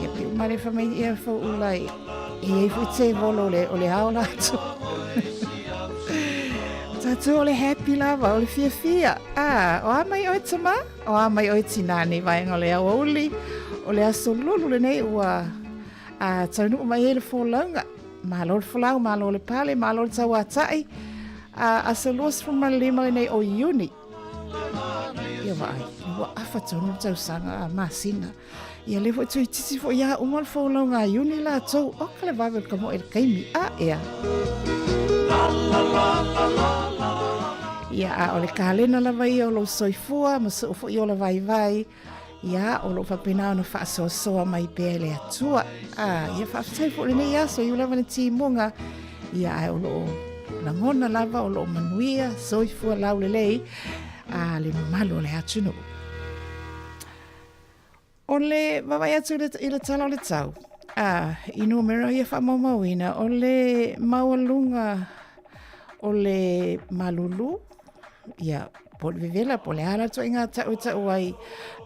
Ia piu mai le whamai ia Fauula i i ei fui tevolo o le ao lātou. Tātou o le happy lava, o le fiafia. Ah, o a mai oe tama? O a mai oe tinā nei vaega o le aoauli, o le aso lulu lenei ua a, taunuu mai ai le folauga. Malo le folau, malo le pale, malo le tauāta'i. A, aso 25 lenei o Iuni. Ia vaai, ua afa tonu le tausaga a masina. Ia lea foi toeitiiti foi ia uma le folauga a Iuni latou. Oka le vave o le kamoe i le taimi. A ea. Ia, a o le kalena lava ia o lou soifua ma sou foi ola vaivai, ia, o loo faapena ona faasoasoa mai pea e le Atua. A, ia faafetai foi i lenei aso, i lava le timuga, ia, ae o loo lagona lava, o loo manuia, soifua laulelei, a le mamalu o le atunuu. O le vaavaai atu i le tala o le tau, a, i numera ia faamaumauina, o le maualuga o le malulu, ia, po o le vevela, po o le a la ituaiga tau e tau ai,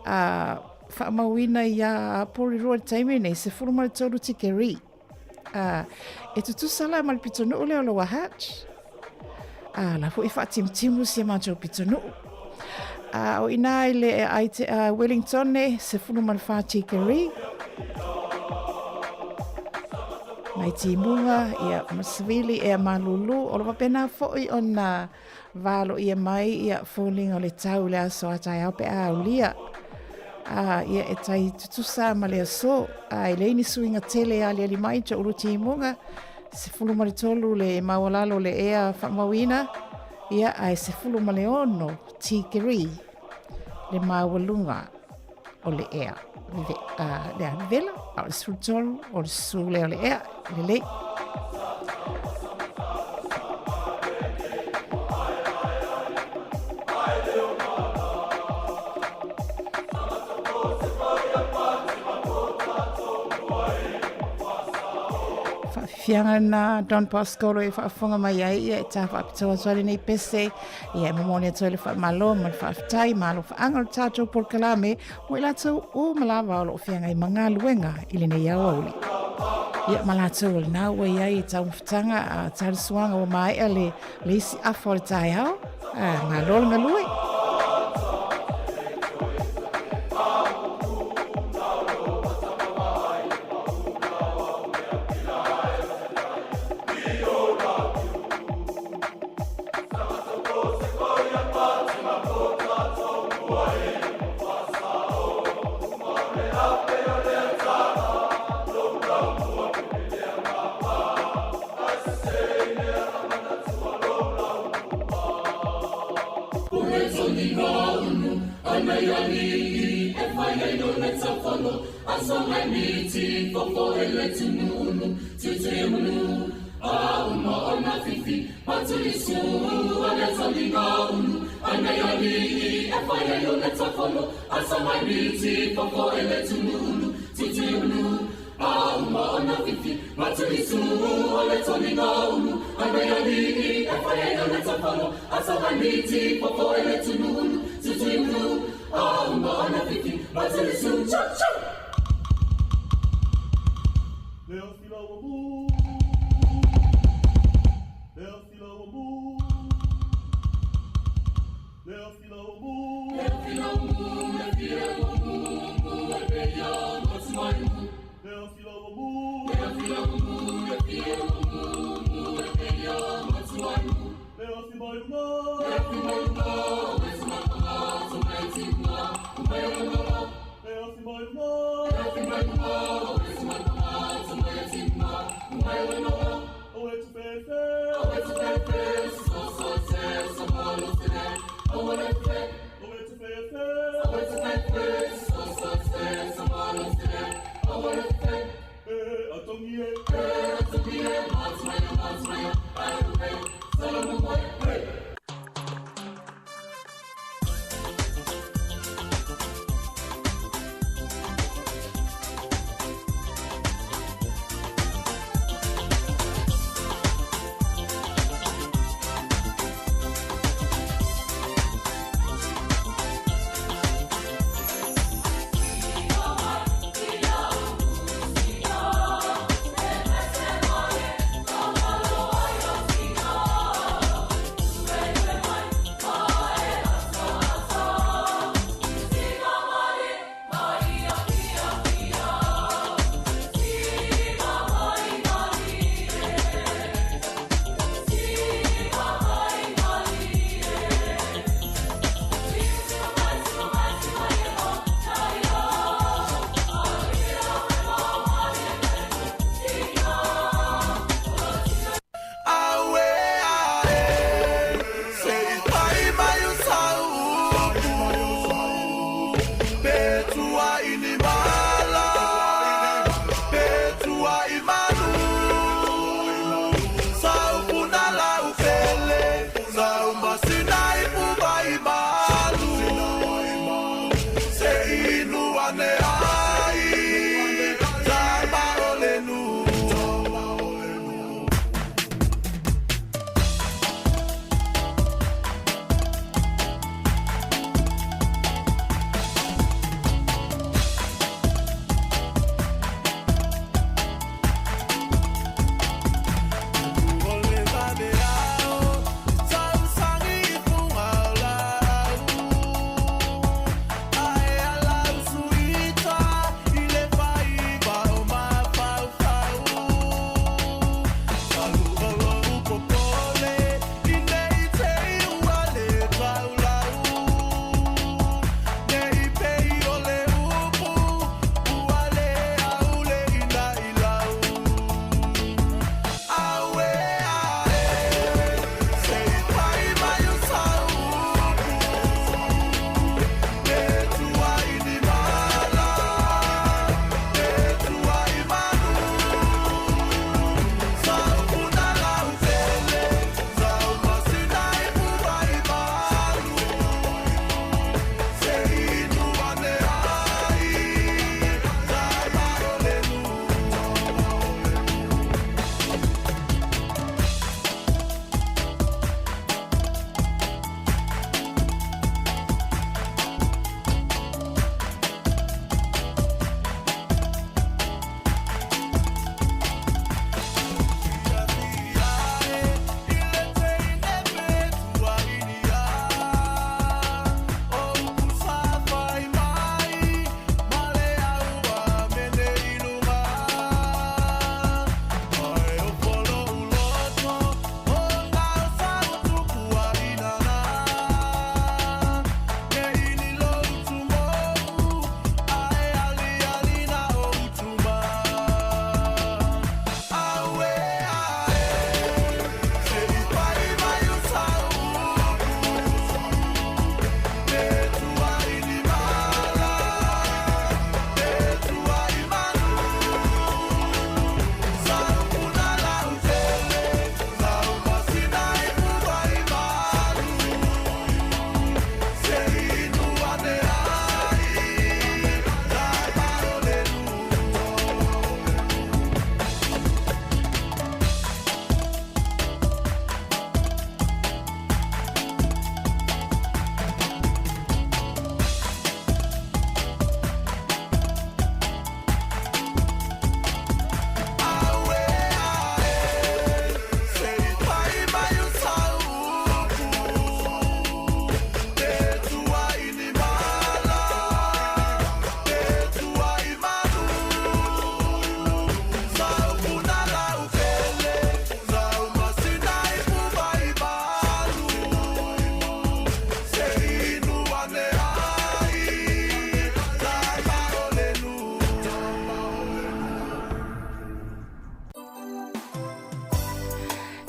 a, faamauina iā Porirua i le taimi lenei, 13 tikeri. A, e tutusa la ma le pitonuu lea o Lower Hutt. A, la foi e faatimutimu si a matou pitonuu. A, o ina i le Wellingtone, 14 tikeri. Mai timuga, ia, ma savili, ea malulu. O lo faapena foi ona valoia mai ia foliga o le tau i le aso a taeao pe a aulia. A, ia e tai tutusa ma le aso, a e leai ni suiga tele e aliali mai i ulu timuga, 13 le maualalo o le ea faamauina, ia ae 16 tikeri le maualuga o le ea. A, le a vevela, a o le 13 o le susu lea o le ea, lelei. Faafiafiaga lena Don Bosco o lo o e faafofoga mai ai, ia e tā faapitoa atu ai lenei pese, ia e momoli atu ai le faamalo ma le faafetai ma alofaaga o le tatou polokalame mo i latou uma lava o lo o feagai ma galuega i lenei aoauli. Ia ma latou o lena ua i ai i taumafataga a talisuaga ua maea le, le isi afa o le taeao. A, malo le galue. Ana ia lii e whai ai o le tafalo Asa mai miti fofo e le tunulu Titi ulu A uma ona fifi Maturisu o le toni ngā ulu Ana ia lii e whai ai o le tafalo Asa mai miti fofo e le tunulu Titi ulu A uma ona fifi Maturisu Chau chau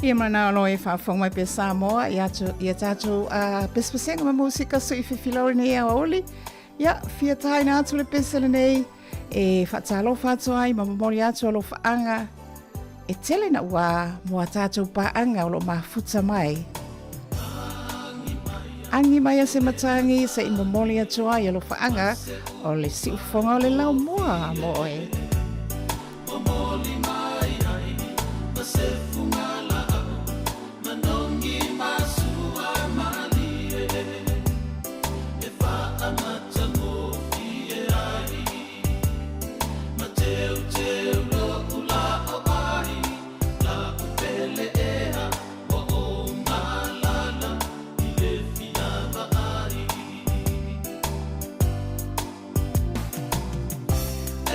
Ia manao loa e faafofoga mai pea Samoa i atu i a tatou pesepesega ma musika sui fifilau lenei aoauli. Ia, fia taina atu le pese lenei e faatalofa atu ai ma momoli atu alofaaga e tele na ua mo a tatou paaga o lo o mafuta mai. Agi mai a se matagi se i momoli atu ai alofaaga o le siufofoga o le laumua mo oe. Momoli mai ai ma se fugalaau manogi ma sua malie e faamatagofie ai ma teuteu lo'u la'o ai la'u pele ea ua ou malala i le fia vaai.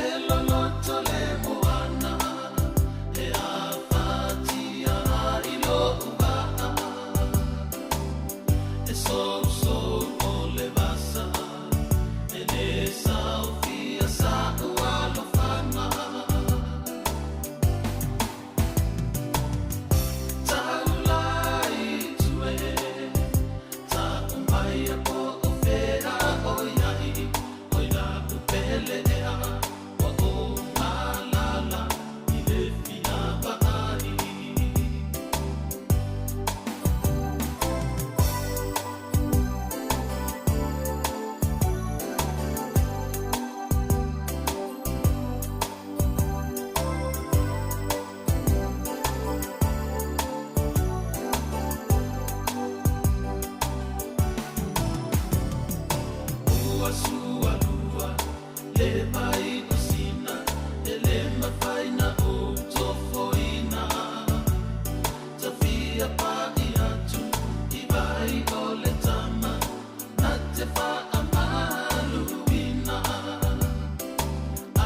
E loloto le moana e afatia ai lo'u vaa E sousou o le vasa e lē saofia sa'u alofaga Taula i tua e Ta'u maia po o fea o i ai Oi la'u pele ea ua ou malala i le fia vaai. Ua sualua le vai o Sina e le mafai na ou tofoina. Tafia pa'i atu i vai o le tama na te faamaluina. A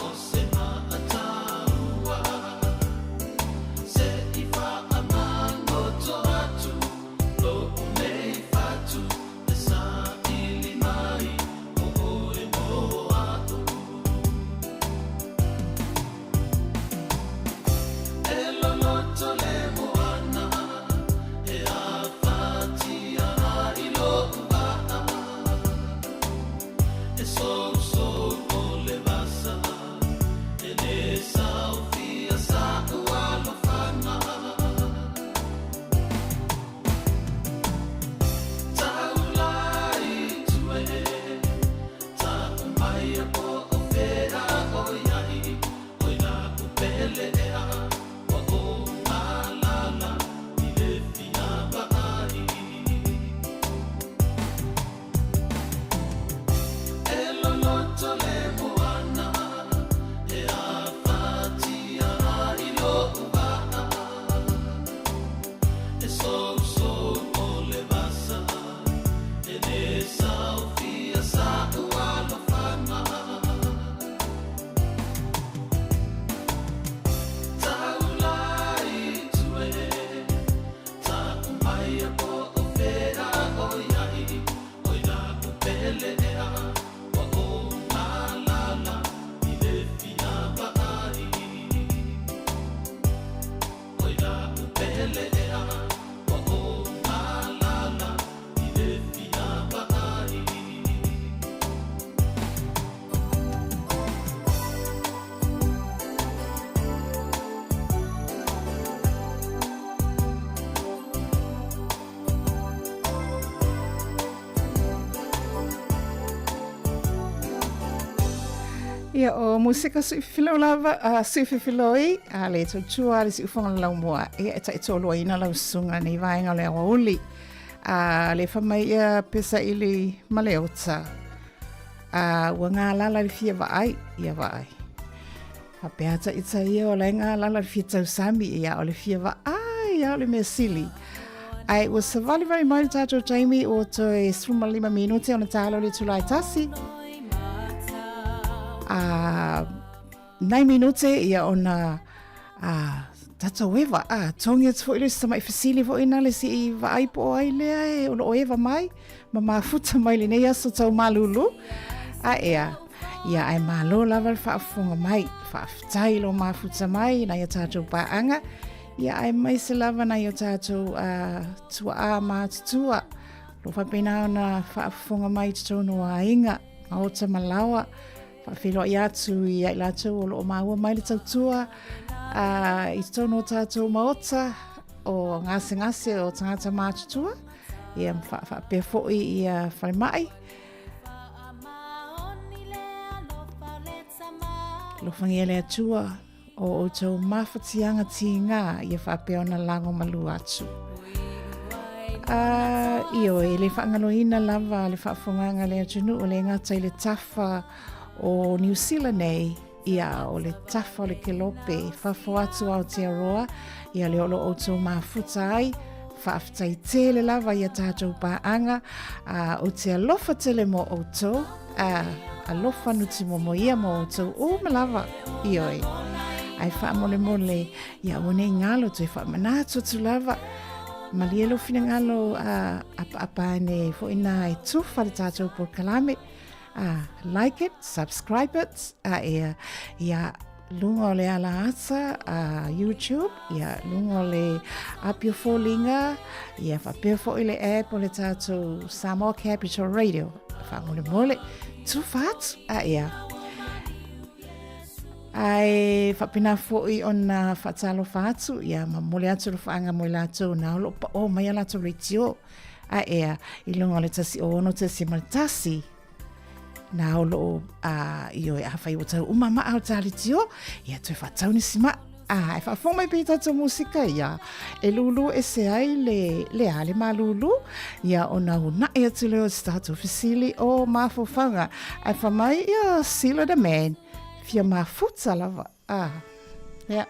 o se maataua se i faamagoto atu lo'u nei fatu e saili mai o oe mo a'u. E loloto le moana e afatia ai lo'u vaa E sousou o le vasa e lē saofia sa'u alofaga. Taula i tua e Ta'u maia po o fea o i ai Oi la'u pele ea ua ou malala i le fia vaai. E loloto le moana e afatia ai lo'u vaa E sousou o le vasa e lē saofia sa'u alofaga. Taula i tua e Ta'u maia po o fea o i ai Oi la'u pele ea ua ou malala i le fia vaai. Oi la'u pele ea ua ou malala i le fia vaai. Ia o musika suififilo lava, suififiloi, a le tautua le siufoga le laumua. Ia e taitoloaina lau susuga nei vaega o le aoauli. A le fa mai ia pesa ili ma le ota. A ua galala le fia vaai, ia vaai. Faapea ata ita ia o la e galala le fia tausami, ia o le fia vaai ia o le mea sili. Ai ua savalivali mai le tatou taimi ua toe 15 minute ona talo le itula e tasi. A nai minute ia ona a tatou eva a togi atu foi le isi tamai fesili foi na le si vaai po o ai lea e o lo o eva mai ma mafuta mai lenei aso tau malulu. A ea, ia ae malo lava le faafofoga mai, faafetai lo mafuta mai nai a tatou paaga. Ia aemaise lava nai o tātou tuaā mātutua lo faapena ona faafofoga mai i totonu o aiga, maota ma laoa, faafeiloai atu ia i latou o lo o maua mai le tautua i totonu o tātou maota o gasegase o tagata mātutua, ia ma faapea foi ia falemai. Alofagia le Atua o outou mafatiaga tigā ia faapea ona lago malū atu. Ioe, e le faagaloina lava le faafofogaga a le atunuu e le gata i le tafa o Niu Sila nei, ia o le tafa o le kelope i fafo atu o Aotearoa, ia lea o lo o outou mafuta ai, faafetai tele lava i a tātou paaga, ou te alofa tele mō outou, alofa nutimomo ia mō outou uma lava, ioe. Ae faamolemole, ia aua nei galo toe faamanatu atu lava, malie lou finagalo apaapa ane foi nā e tufa le tātou polokalame, like it, subscribe it, a ia, ia luga o le ala ata a YouTube, ia luga o le apio foliga, ia faapea foi le app o le tātou Samoa Capital Radio. Faamolemole, tufa atu, a ia. Ae faapena foi ona faatalofa atu, ia momoli atu alofaaga mo i latou na o lo o paoa mai a latou leitio. A ea, i luga o le 106.1, nā o lo o, a, ioe, afai ua tau uma maa o tā leitio, ia toe faatau nisi maa. A, e faafofoga mai pea i tātou musika, ia, e lūlū ese ai le, le a, le malūlū, ia, ona unaʻi atu lea o se tātou fesili o mafaufauga. Ae fai mai, ia, Sila the man, fia mafuta lava. A, ia.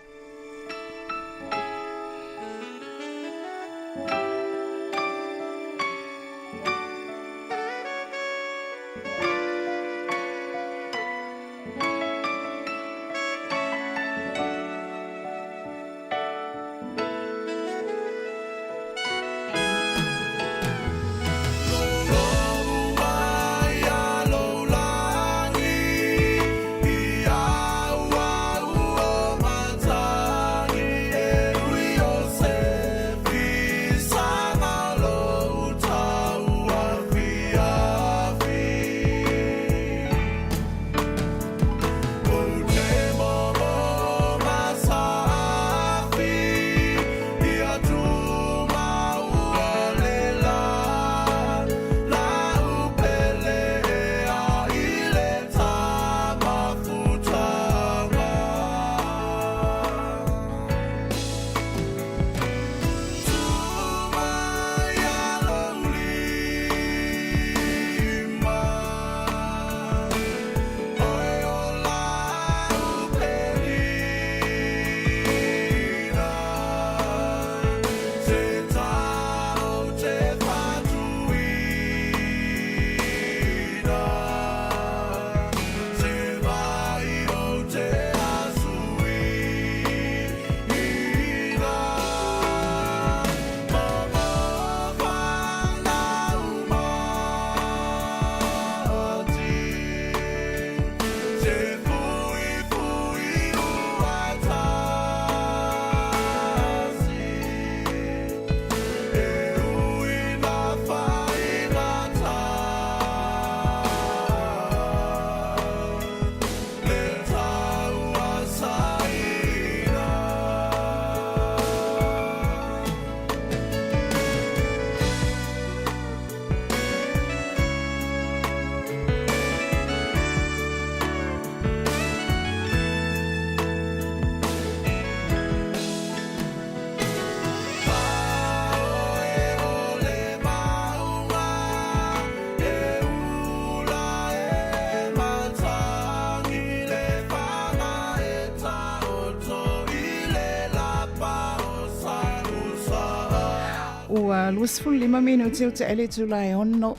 Ua 25 minute o te ele itula e ono,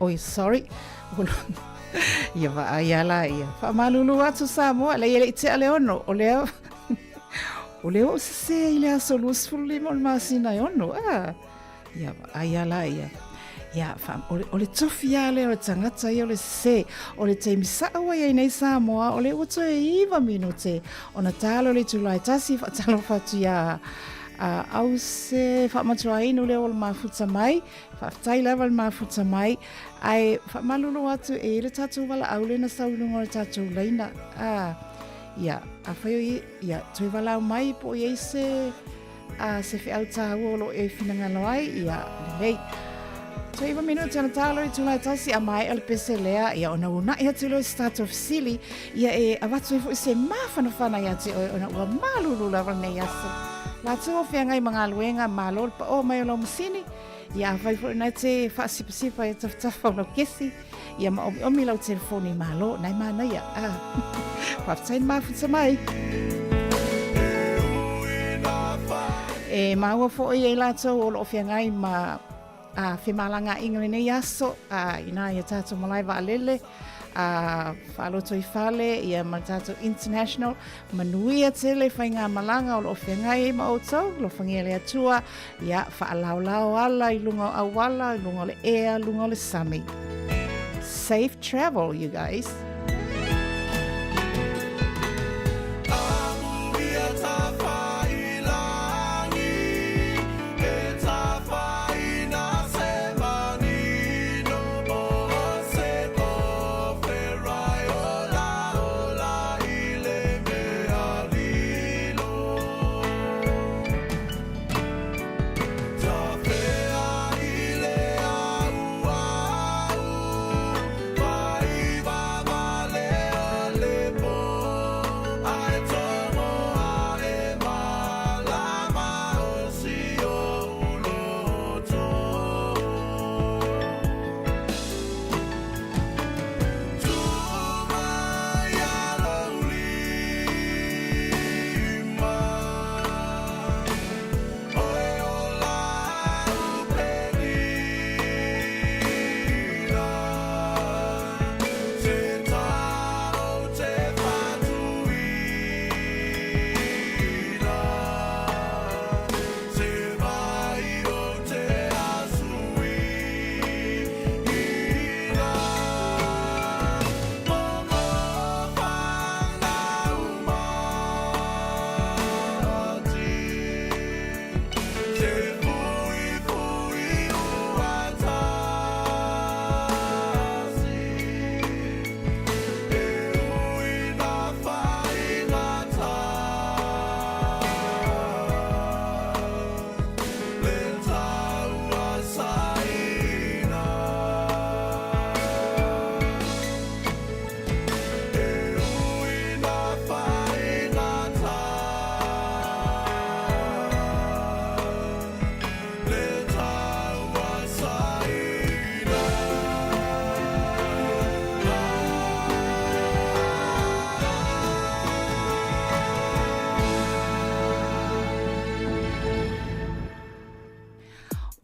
oi, sorry, ia vaai ala ia. Faamalulu atu Samoa, leai e le i tea le ono, o lea, o lea ua ou sese i le aso 25 o le masina e ono, a. Ia vaai ala ia. Ia, wha, o, le, o le tofi a lea o le tangata ia o le sese, o le taimi sa'o ua i ai nei Samoa, o lea ua toe 9 minute ona talo le itula e tasi faatalofa atu iā a Ause Faamatuainu lea ua le mafuta mai, faafetai lava le mafuta mai, ae faamalulu atu e i ai le tatou valaau lea na sau i luga o le tatou laina, a, ia, afai o i, ia, toe valaau mai po o i ai se A se feau tāua o lo o e finagalo ai, ia, lelei. Toe iwa minute ona tālo i tula e tasi, a maea le pese lea, ia ona una'i atu lea o se tātou fesili, ia e avatu ai foi se māfanafana ia te oe ona ua malulu lava lenei aso. Lātou o feagai ma galuega, malo le paoa mai o lau masini, ia afai foi na te faasipasipa i tafatafa o lau kesi, Ia ma omiomi lau telefoni malo, nai manaia. Ah. Faafetai le mafuta mai. E māua foi e lātou o loo feagai ma a femalagaaiga lenei aso a inā ia tātou malae vaalele a faaloto i fale ia ma tātou international manuia tele faigamalaga o loo feagai ai ma outou alofagia le Atua Ia, faalaolao ala i luga o auala, i luga o le ea, luga o le sami. Safe travel, you guys.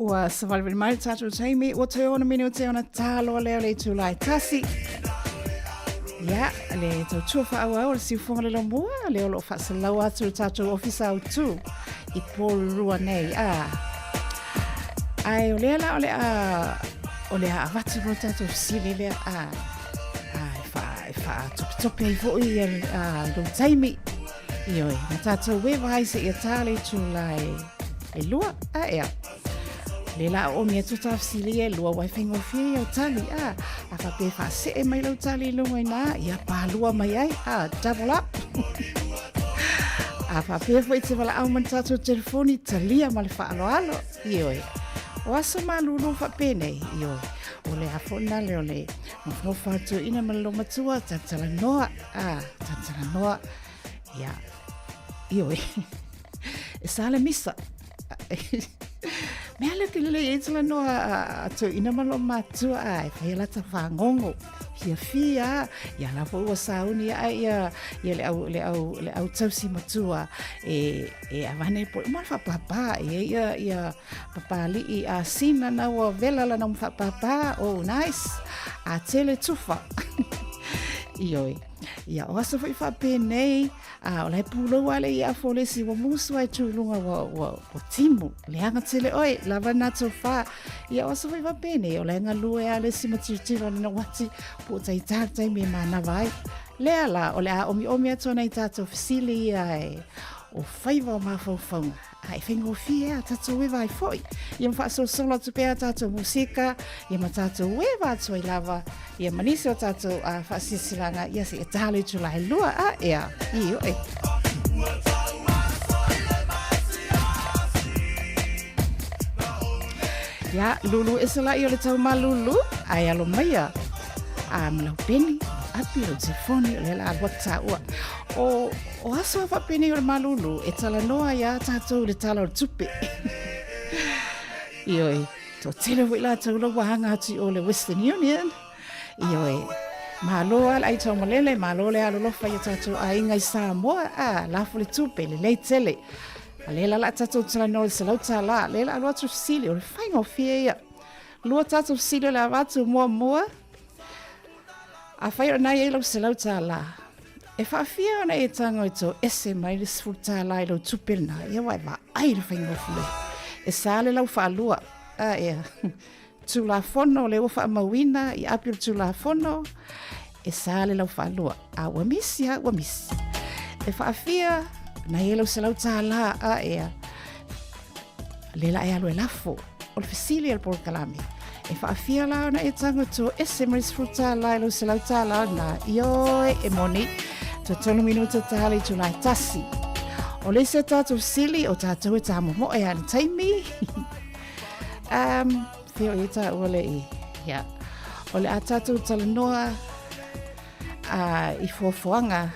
Ua savalivali mai le tatou taimi, ua toe ono minute ona tāloa lea o le itula e tasi. Ia, le tautua faaauau o le siufoga le laumua, le o loo faasalau atu le tatou ofisa autū i Porirua nei. Ah. Ae o lea la o le a o le a avatu mo le tatou fesili lea a a e wha e whaatopetope ai foi ia a lou taimi. Ioe, ma tātou e vai se ia tā le itula e lua a ea. Le la o mi atu tā fesili e lua wai whaingofie i au tali, a, a whape whaasee mai lau tali i lunga i nā, ia pālua mai ai, a, double up. A whapea foi te wala au man tātou telefoni, talia ma le whaaloalo, ioe. O aso malulu whapenei, ioe. O le afona le o le nofonofa atu ina ma le lomatua, tatala noa, a, tatala noa, ia, ioe. E sa le misa. Mea le te lelei e tala noa a toeaina ma lou matua a e fai a lata fagogo. Fiafia ia la foi ua sauni ae ia ia le au le au le au tausi matua e e avane po ma faapāpā e ia ia papali'i a sina na ua vela lana ma faapāpā oh nice a tele tufa. Ioe. Ia, o aso foi faapenei, a o la e pulou a le ia afo le isi ua musu ai tu i luga ua, ua, ua timu, leaga tele oe, lava na tofā. Ia, o aso foi faapenei, o la e galue a le isi ma tilotilo ane na uati, po o taitā le taimi e manava ai. Lea la, o le a omiomi atu ana i tātou fesili ia e o faiva o mafaufauga. A e faigofie a tātou eva ai foi. Ia ma faasolosolo atu pea tātou musika, ia ma tātou eva atu ai lava, ia ma nisi o tātou faasilasilaga, ia seia tā le itula e lua, a ea, ioe. Ia, lulu ese laʻi o le taumalulu, ae alo maia a ma lau peni, lau api, lau telefoni, o lea la alu atu tāua. O, o aso a faapenei o le malulu, e talanoa iā tātou i le Tala o le Tupe. Ioe, toatele foi latou la ua aga atu i o le Western Union. Ioe, malo lava le ai taumalele, malo le alolofa i o tātou aiga i Samoa, a, lafo le tupe, lelei tele. A lea la o le a tatou talanoa i le $100, lea la alu atu fesili, o le faigofie ia. Lua tatou fesili o le avatu muamua, afai o lena e i ai lau $100, e faafia ona e tago e toese mai le $10 i lau tupe lena, ia aua e vaai i le faigofie. E sa le lau faalua, a ea. Tulafono lea ua faamauina i api o le Tulafono, e sa le lau faalua. A ua misi a, ua misi. E faafia, na i ai lau $100 a ea, le la e alu e lafo. O le fesili a le polokalame, e faafia la ona e tago toese mai le $10 i lau $100 na, ioe, e moni, toe tolu minuta ta le itula e tasi. O le isi o tātou fesili, o tātou e tāmomoe a le taimi. Um, whio i tā ua le i. Ia. O le a tātou talanoa i fuafuaga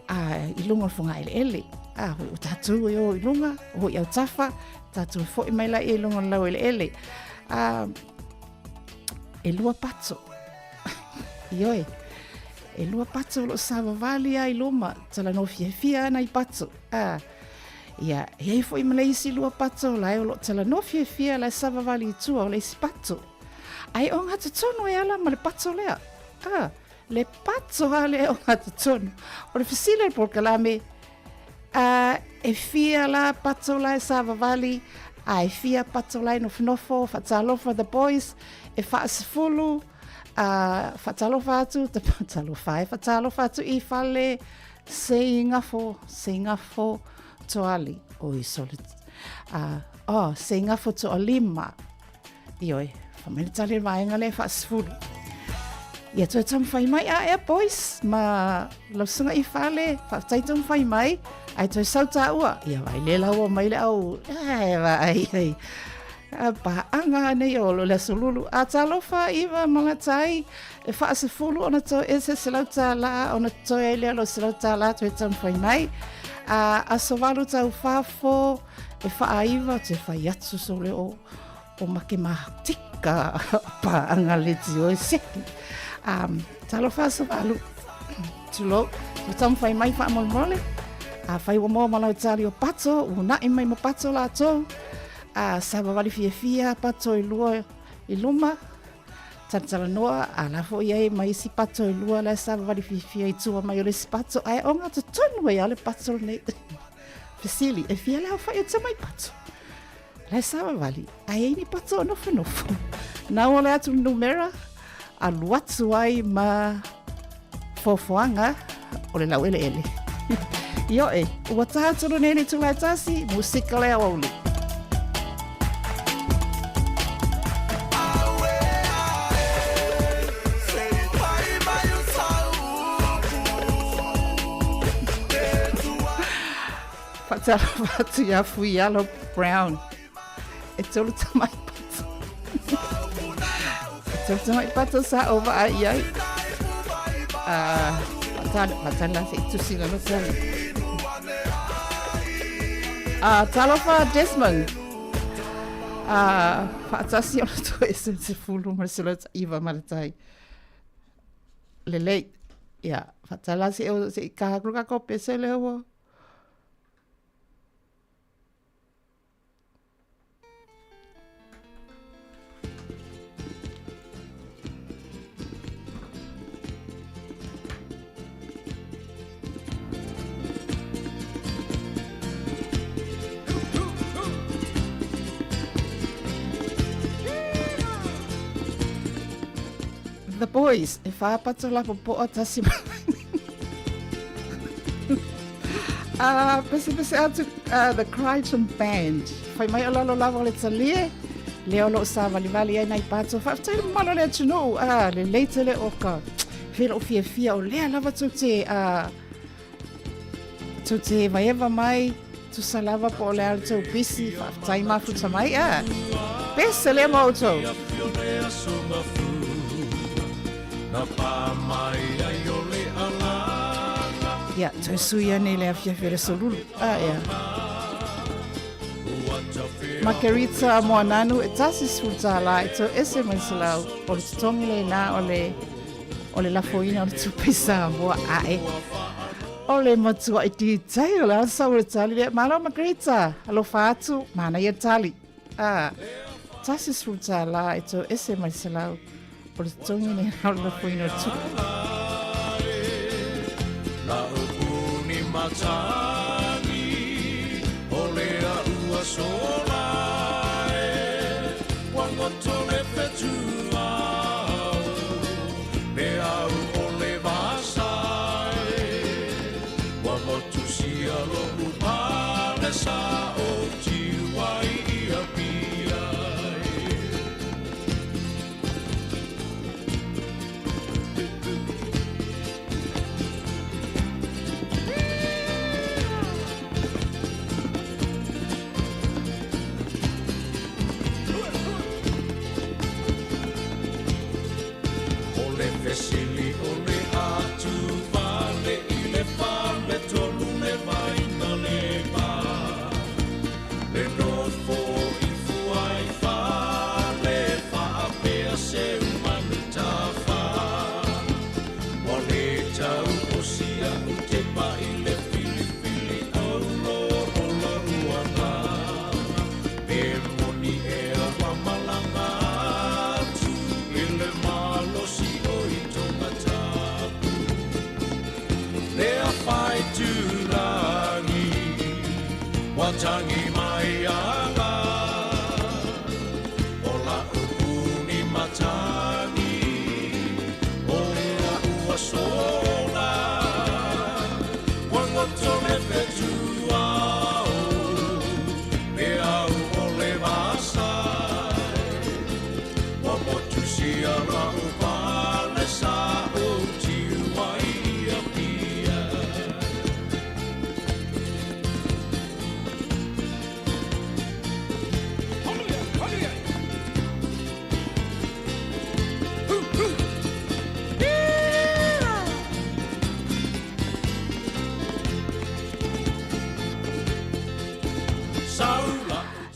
i luga o le fogaeleele. A, hoi o tātou e o i luga, o hoi au tafa, tātou e fo'i mai lai i luga o le laueleele. E lua pato. Ioe. E lua pato o loo savavali a i luma, talanoa fiafia ana i pato. Ia, e i ai foi ma le isi lua pato la e o loo talanoa fiafia la e savavali i tua o le isi pato. Ae o gatotonu e ala ma le pato lea. A, le pato lava lea o gatotonu. O le fesili o le polokalame, a, e fia la pato la e savavali, a e fia pato la e nofonofo, faatalofa the boys, e faasefulu, a, faatalofa atu, talofa e faatalofa atu i fale, Seigafo, Seigafo toali, oi sorry, oh, Seigafo toalima, ioe, wha mai le tali le vaega lea faasefulu. Ia toe taumafai mai a ea boys, ma lau susuga i fale, faafetai taumafai mai, ae toe sau tāua, ia vai le lau o mai le au, e vaai ai. A paaga nei o le aso lulu. A talofa Iva Malatai, e faasefulu ona toe ese $100 ona totoe ai lea o lau $100 toe taumafai mai. A aso valu tau fafo, e faaiva toe fai atu so le o o make matika paaga le tio e seki. Talofa aso valu. Tulou, toe taumafai mai faamolemole. Afai ua moa ma lau tali o pato, uunai mai ma pato latou. A savavali fiafia pato e lua i luma, talatalanoa, a la foi ai ma isi pato e lua la e savavali fiafia i tua mai o le isi pato, ae o gatotonu ai lava le pato lenei. Fesili, e fia le aofai o tamai pato? La e savavali, ae ai ni pato o nofonofo. Na ua le atu le numera, alu atu ai ma foafoaga o le laueleele. Ioe, ua tā tonu nei le itula e tasi, musika le aoauli. Faatalofa atu iā Fuialo Brown. E tolu tamai pato. E tolu tamai pato sa o vaai i ai. Faatali la se i tusi lalo tali. Talofa Desmond. Faatasi ona toe ese le sefulu ma le 19 ma le tai. Lelei. Ia, faatali la se i kaha atu le kākou pese lea ua. Boys, e whā pato lapopoa tasi pese pese atu The Crichton Band. Whai mai o lalo lava o le talie, lea o loo sa valivali ai nai pato. Faafetai le mamalo le atunuu, lelei tele o ka fela o fiafia o lea lava tou te, tou te evaeva mai, tusa lava po o le a le tou pisi, faafetai mafuta mai, Pese lea ma outou. Ia, toe sui ane i le afiafi o le aso Lulu. Ia. Makerita Moananu e $10 e toese mai selau o le totogi lena o le o le lafoina o le tupe i Samoa ae o le matuaʻi titai o le asa o le tali lea. Malo Makerita, alofa atu, manaia tali. $10 e toese mai selau o le totogi lena o le lafoina o le tupe.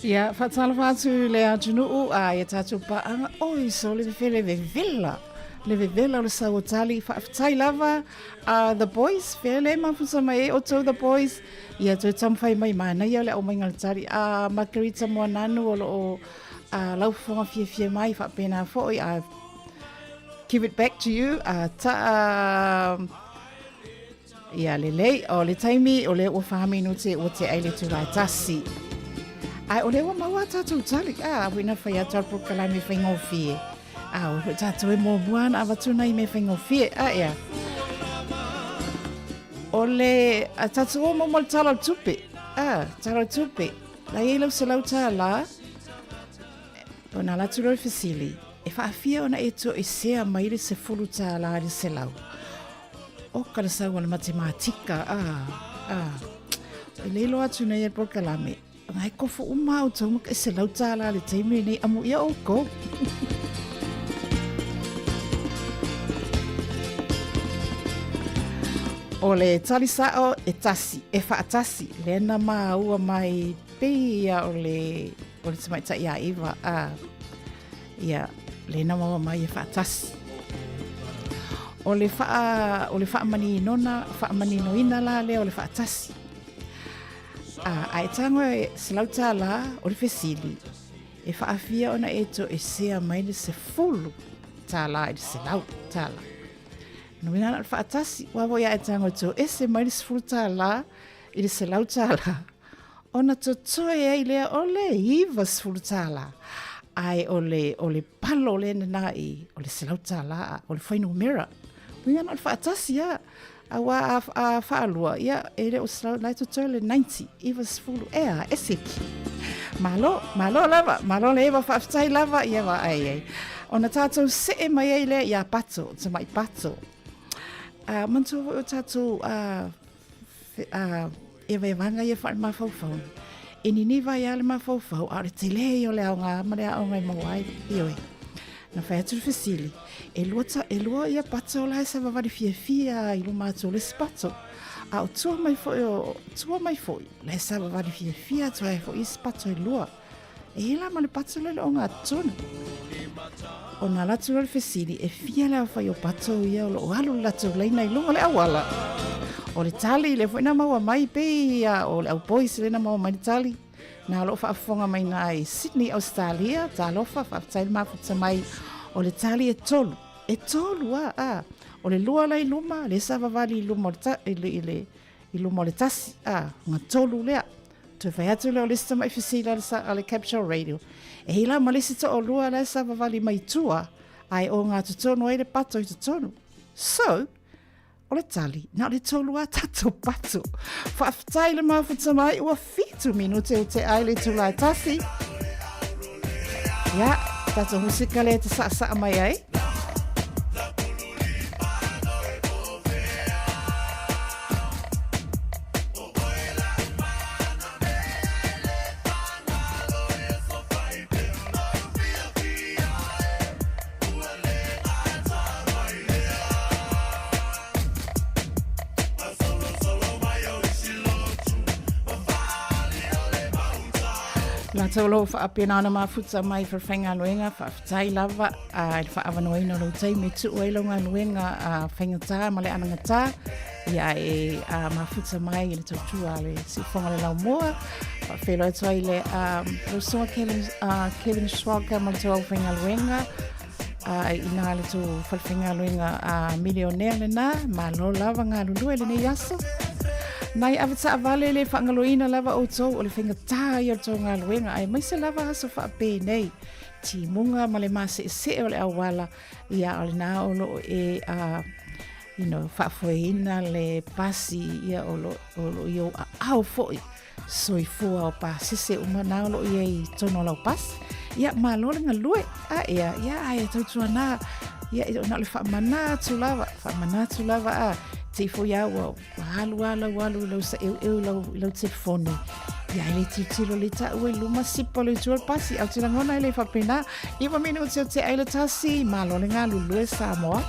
Ia, faatalofa atu le atunuu a ia tatou paaga, oi so le vevela vevela, le vevela o le sau o tali, faafetai lava a The Boys, fea le mafuta mai e outou The Boys, ia toe taumafai mai manaia le aumaiga o le tali, a Margarita Moananu o loo a laufofoga fiafia mai faapena foi, a give it back to you, a ta Ia, lelei, o le taimi, o lea ua whā minute ua te ai le itulā e tasi. Ai, o lea ua maua a tātou tali, a, wina whai atu al polokalame whaingōwhie. A, o hoi tātou e muamua ana avatu nei me whaingōwhie, a, ea. O le, a tātou o momo le tala o tupe, a, tala o tupe, la iei lau se lau tālā, o nā latu rau fesili, e whaafia ona e to e sea mai le $10 i le 100. O ka le sau a le matematika, a, a, e le iloa atu nei e polokalame, ngai kofo uma au tau maka e $100 le taimi nei, amu ia oukou. O le tali sao e tasi, e faatasi, lea na māua mai pei ia o le, o le tamaitai a Eva, a, Ia, le na maua mai e faatasi. O le wha, o le whaamanino whaamaninoina la lea o le faatasi. A, a e tango e $100 o le fesili, e whaafia ona e to e sea mai le $10 i le $100. No wina na le faatasi, wa voi a e tango e to ese mai le $10 i le $100. Ona totoe ai lea o le $90. Ae o le, o le palo lea na i, o le $100 a, o le fuainumera. Uiga na o le faatasi a. Aua a, a faalua, ia, e le o selau, la e totoe le 90, 90, e a, e seki. Malo, malo lava, malo le Eva, faafetai lava, ia vaai ai. Ona tātou see mai ai lea iā Pato, tamai Pato. Manatua foi o tātou evaevaga ia faale-mafaufau. E niniva ai lava le mafaufau, a o le tele ia o le aoga ma le aoga e maua ai. Ioe. Na fai atu le fesili, e lua, ta, e lua ia pato la e savavali fiafia i luma atu o le isi pato. A o tua mai foi o, tua mai foi, la e savavali fiafia atu ai foi isi pato e lua. E i la ma le pato le le ogatotonu. Ona ala atu loa le fesili, e fia le aofai o pato ia o lo o alu le latou laina i luga o le auala? O le tali, lea foi na maua mai pei a o le au boys lea na maua mai le tali. Na o lo o faafofoga mai na i Sydney, Australia, talofa, faafetai le mafuta mai. O le tali e tolu. E tolu a, a. O le lua la i luma, lea savavali i luma o le, ta, i le, i le, i luma o le tasi, a, ona tolu lea. Toe fai atu lea o le isi tamai fesili a le, a le Capital Radio. E i la ma le isi toalua la e savavali mai tua, ae o ngā totonu ai le pato i totonu. So, o le tali, na o le tolu a tatou pato. Faafetai le mafuta mai, ua 7 minute o te ai le itula e tasi. Ia, tatou musika lea te saasaa mai ai. Latou o lo o faapena ona mafuta mai i Falefaigaluega, faafetai lava a i le faaavanoaina o lou taimi e tuu ai lau galuega a faigata ma le anagata. Ia e a mafuta mai i le tautua a le Siufofoga o le Laumua. Faafeiloai atu ai le lau susuga Kevin, Kevin Schwalger ma le tou aufaigaluega. I ina le tou falefaigaluega milionea lena, malo lava galulue lenei aso. Nai avetaavale le faagaloina lava outou o le faigata ia o le tou galuega, aemaise lava aso faapenei, timuga ma le maseesee o le auala, ia o lena o lo o e you know, faafoeina le pasi ia o lo, o lo i ou aao foi soifua o pasese uma na o lo o i ai i totonu o lau pasi. Ia, malo le galue. A ea, ia ai e tautuana. Ia, na o le faamana atu lava, faamana atu lava a. Te ifo ia ua, ua alu a lau alu lau sa eu eu lau, lau telefoni. Ia, e le tilotilo le taua i luma sipa le itu o le pasi. Au te lagona e le faapena. 9 minute o te ai le tasi, malo le galulue Samoa.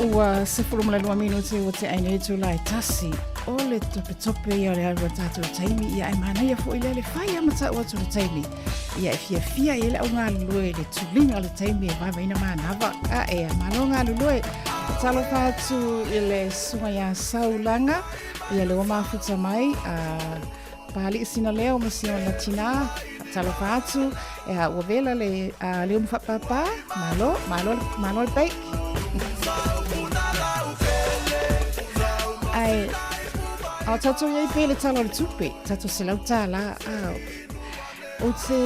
Ua 12 minuti ua te ai nei itula e tasi o le topetope ia o le alu a tatou taimi ia e manaia fo'i lea le fai a ma ta'u atu le taimi ia e fiafia i ai le au galulue i le tuliga o le taimi e vaevaeina manava a e malo galulue. Talofa atu i le susuga iā Saulaga ia le ua mafuta mai a Pali'i sina leo ma si ona tinā. Talofa atu, ea, ua vela le leo ma faapāpā. Malo, malo, malo le bake. Ai, a o tatou iai pea le tala o le tupe, tatou $100, a, o te,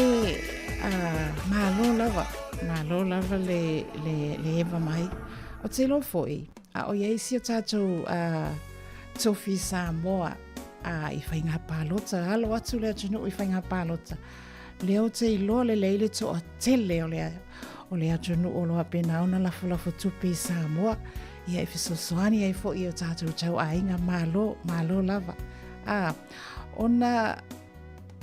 a, malo lava, malo lava le, le, le eva mai. O te iloa foi, a o iai si o tatou, a, tofi Samoa, ā, i faiga palota, alo atu le atunuu i faiga palota, lea ou te iloa lelei le toatele o le, o le atunuu o lo o faapena ona lafolafo tupe i Samoa, ia e fesoasoani ai foi i o tatou tauaiga, malo, malo lava. Ā, ona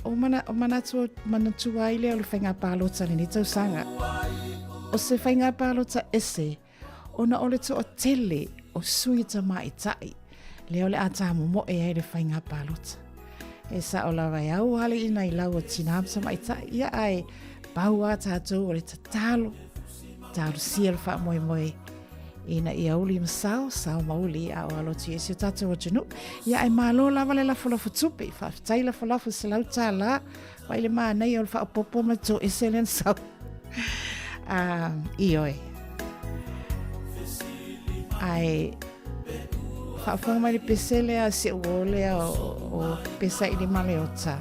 o, mana, o manatu, manatua ai lea o le faiga palota lenei tausaga. O se faiga palota ese, Ona o le toatele o sui tamaitai, lea o le a tāmomoe ai le faiga palota. E sao lava e au ale i nai lau o tinā ma tamaitai, ia ae pau a tātou o le tatalo, talosia le faamoemoe ina ia uli ma sao, sao ma uli a o alo atu i si o tātou atunuu. Ia ae malo lava le lafolafo tupe, faafetai lafolafo $100, Vai le mānaia o le faaopoopo ma le toese lea na sau. Ioe. Ae faafofoga mai le pese lea si ou uo lea o Pesa i le Maleota.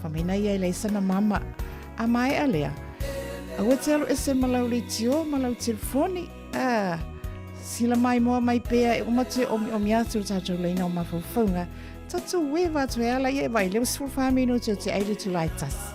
Fai mai ia e leai sana mama. A maea lea, aua e te alu ese ma lau leitio ma lau telefoni. Ah, sila maimoa mai pea e uma toe omiomi atu le tatou laina o mafaufauga. Tatou eva atu e ala ia e vai leo 14 minuti o te ai le itula e tasi.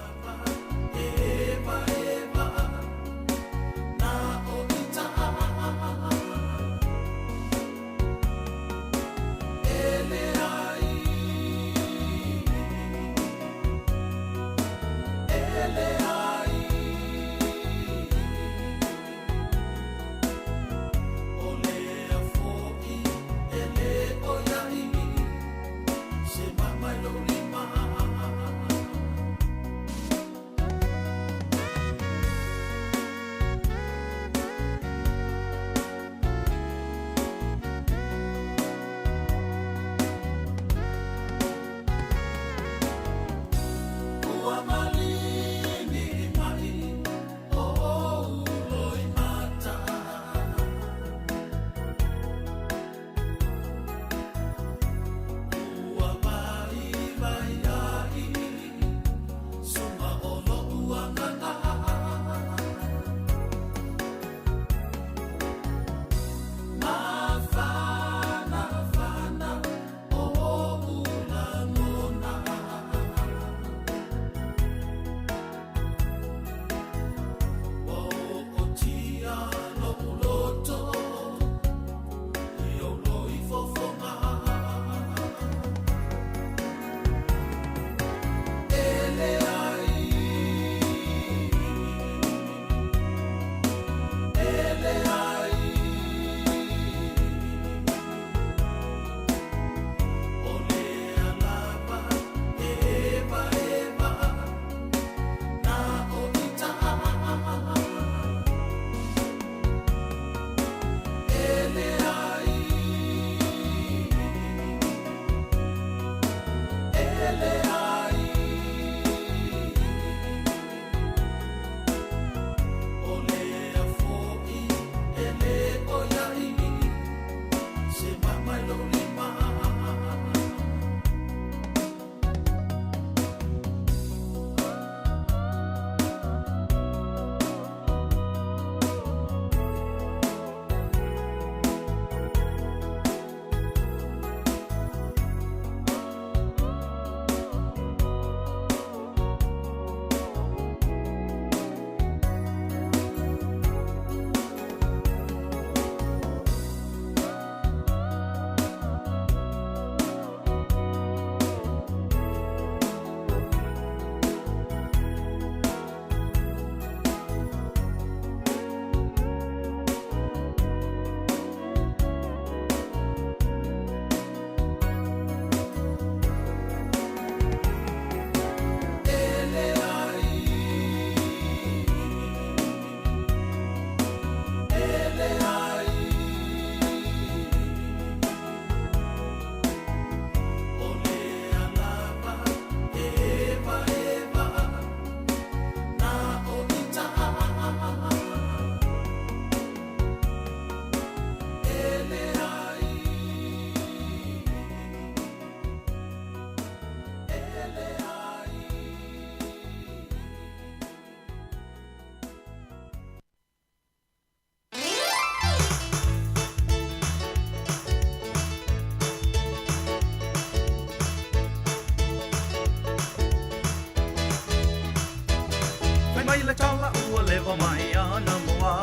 o mai ana moa.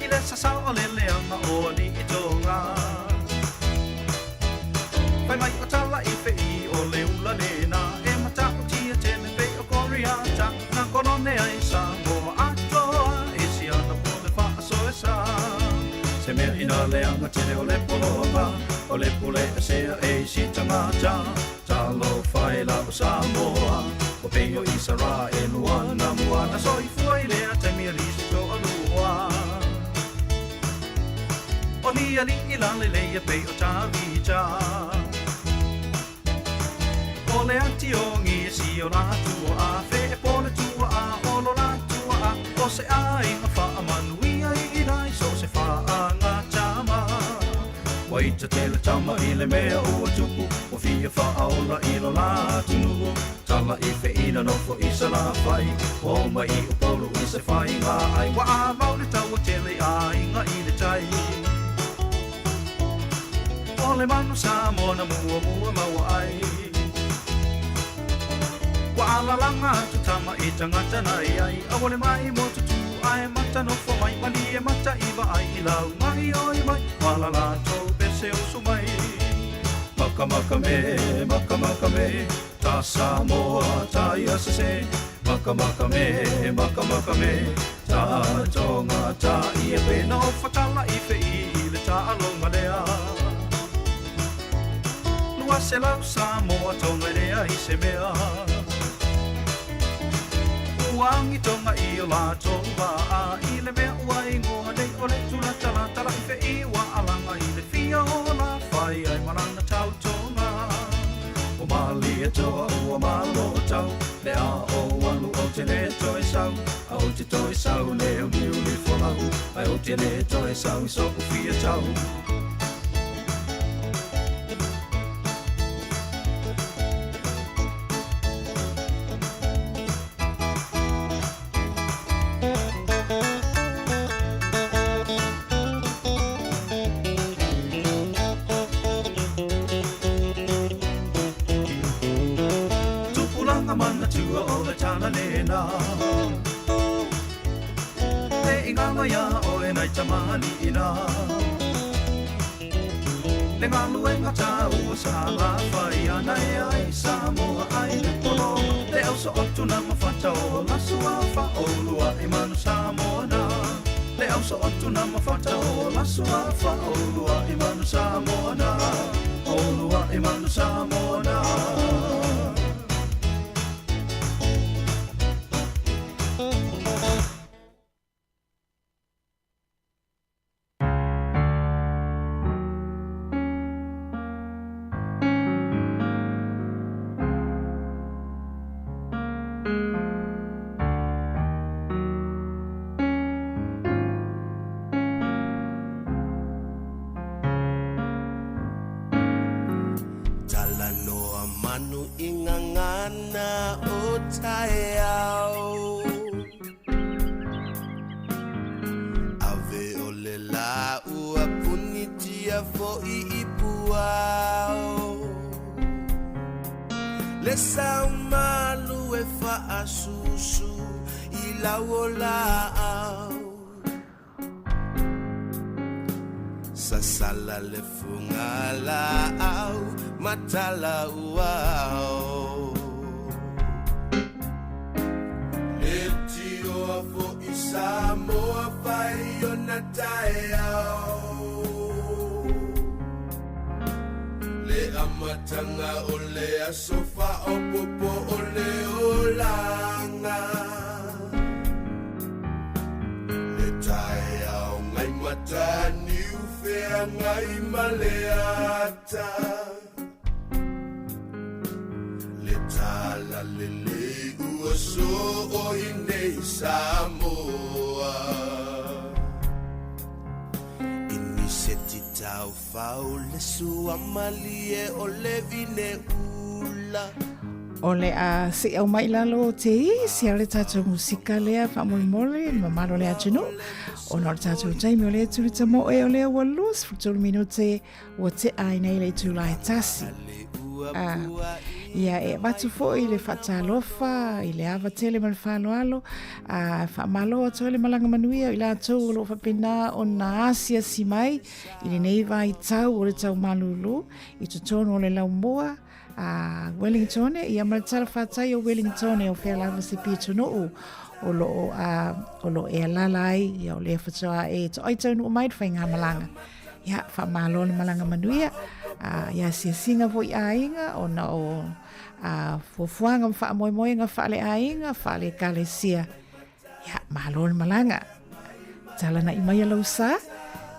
I le sasao o le leanga o ali i tonga. Fai mai o tala i fei o le ula lena e mata o tia tele pe o koriata na kolone ai sa moa atoa e si ana po le wha aso e sa. Se mea ina leanga tele o le pologa o le pule e sea e si tangata talo fai la o Samoa o peio Israel ua mua na soifua i lea taimi ali se to alua. O ni ali i lale leia pei o Tavita. O le ati o ngi e si o la tua a fe e po le tua a o lo la tua a o se a inga wha a manuia i lai so se wha a ngā tama. Waita te le tama i le mea ua tupu o fia wha aola i lo la tunu. Tala i fe ina nofo i sa la whai o mai i o polo i se whai ngā ai. Wa a mau le taua tele a inga i le tai. O le manu Samoa na mua mua maua ai. Wa alalanga atu tama i tangata nai ai. A wale mai mo tutu ai mata nofo mai mali e mata i va ai i lau mai oi mai. Wala la tau pese o su mai. Maka maka me, maka maka me, ta Samoa ta ia se se. Maka maka me, maka maka me, ta tonga ta ia pe no fatala i fe i le ta alonga lea. Lua se lau Samoa tonga lea i se mea. Uangi tonga i o la tonga a i le mea ua ingoa nei o le tula tala tala i fe i wa alanga i le fia o la whai ai maranga tau tonga. O mali e toa ua malo tau, le a o alu o te le toe sau, a o te toe sau le o niu le folau, ai o te le toe sau i so fia tau. Tupulanga mana tua o le tala lena. Le ingalo ia o e nai tamali ina. Le ngalu e ngata ua sa la whai ana e ai Samoa ai le polo. Le au so otu na mawhata o la sua wha o lua i manu Samoa na. Le au so otu na mawhata o la sua wha o lua i manu Samoa na. O lua i manu Samoa na. Talanoa manu i ngangana o taeao. Ave o le la ua puni tia fo'i i puao. Le saumalu e faasusu i lau o laau. Sasala le funga laau matala uao. Le tioa fo'i Samoa fai ona taeao. Le amatanga o le aso faaopopo o le olanga. Le taeao ngai mataniu fea ngai maleata. Le tala lelei ua so o inei Samoa. Ini se ti tau fau le sua malie o le vine ula. O le a se au mai lalo te i si ale tātou musika lea whaamolemole mamalo le atunuu ona o le tātou taimi o le tuli tamo e o lea ua 23 minute ua te ai nei le tū lai tasi. Ia, e avatu foi le faatalofa i le ava tele ma le faaaloalo, a faamalo atu ai le malaga manuia i latou o lo o faapena ona asiasi mai i lenei vaitau o le tau malūlū i totonu o le laumua a Wellingtone, ia ma le talafatai o Wellingtone o fea lava se pitonuu o lo o, a, o lo o e alala ai, ia o lea faatoa e toai taunuu mai le faigamalaga. Ia, faamalo le malaga manuia, a, i asiasiga foi i aiga ona o a, fuafuaga ma faamoemoega faaleaiga, faale-ekalesia. Ia, malo le malaga. Talanai mai lau sa,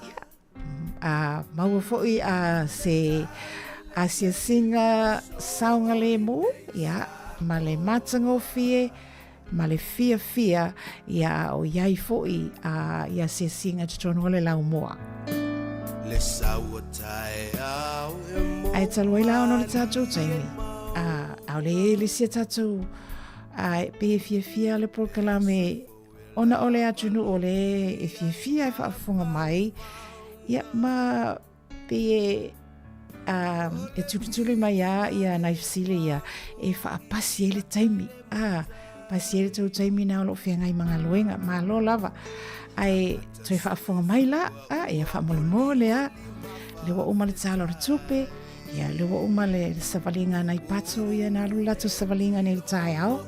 ia, a, maua foi a, se asiasiga saogalemu, ia, ma le matagofie, ma le fiafia ia a o i ai foi a i asiasiga i totonu o le laumua. Le saua taeao e mo Ae talu ai la ona o le tatou taimi, a, ʻaʻole e le isi a tatou, a, pei e fiafia le polokalame ona o le atunuu o lea e fiafia e faafofoga mai, ia, ma Pei e, a, e tulituli mai a ia nai fesili ia e faapasi ai le taimi. A, pasi ai le tou taimi na o loo feagai ma galuega. Malo lava. Ae toe faafofoga mai la, a, ia faamolemole a. Lea ua uma le tala o le tupe, ia lea ua uma le savaliga a nai pato ia na alu le latou savaliga nei i le taeao.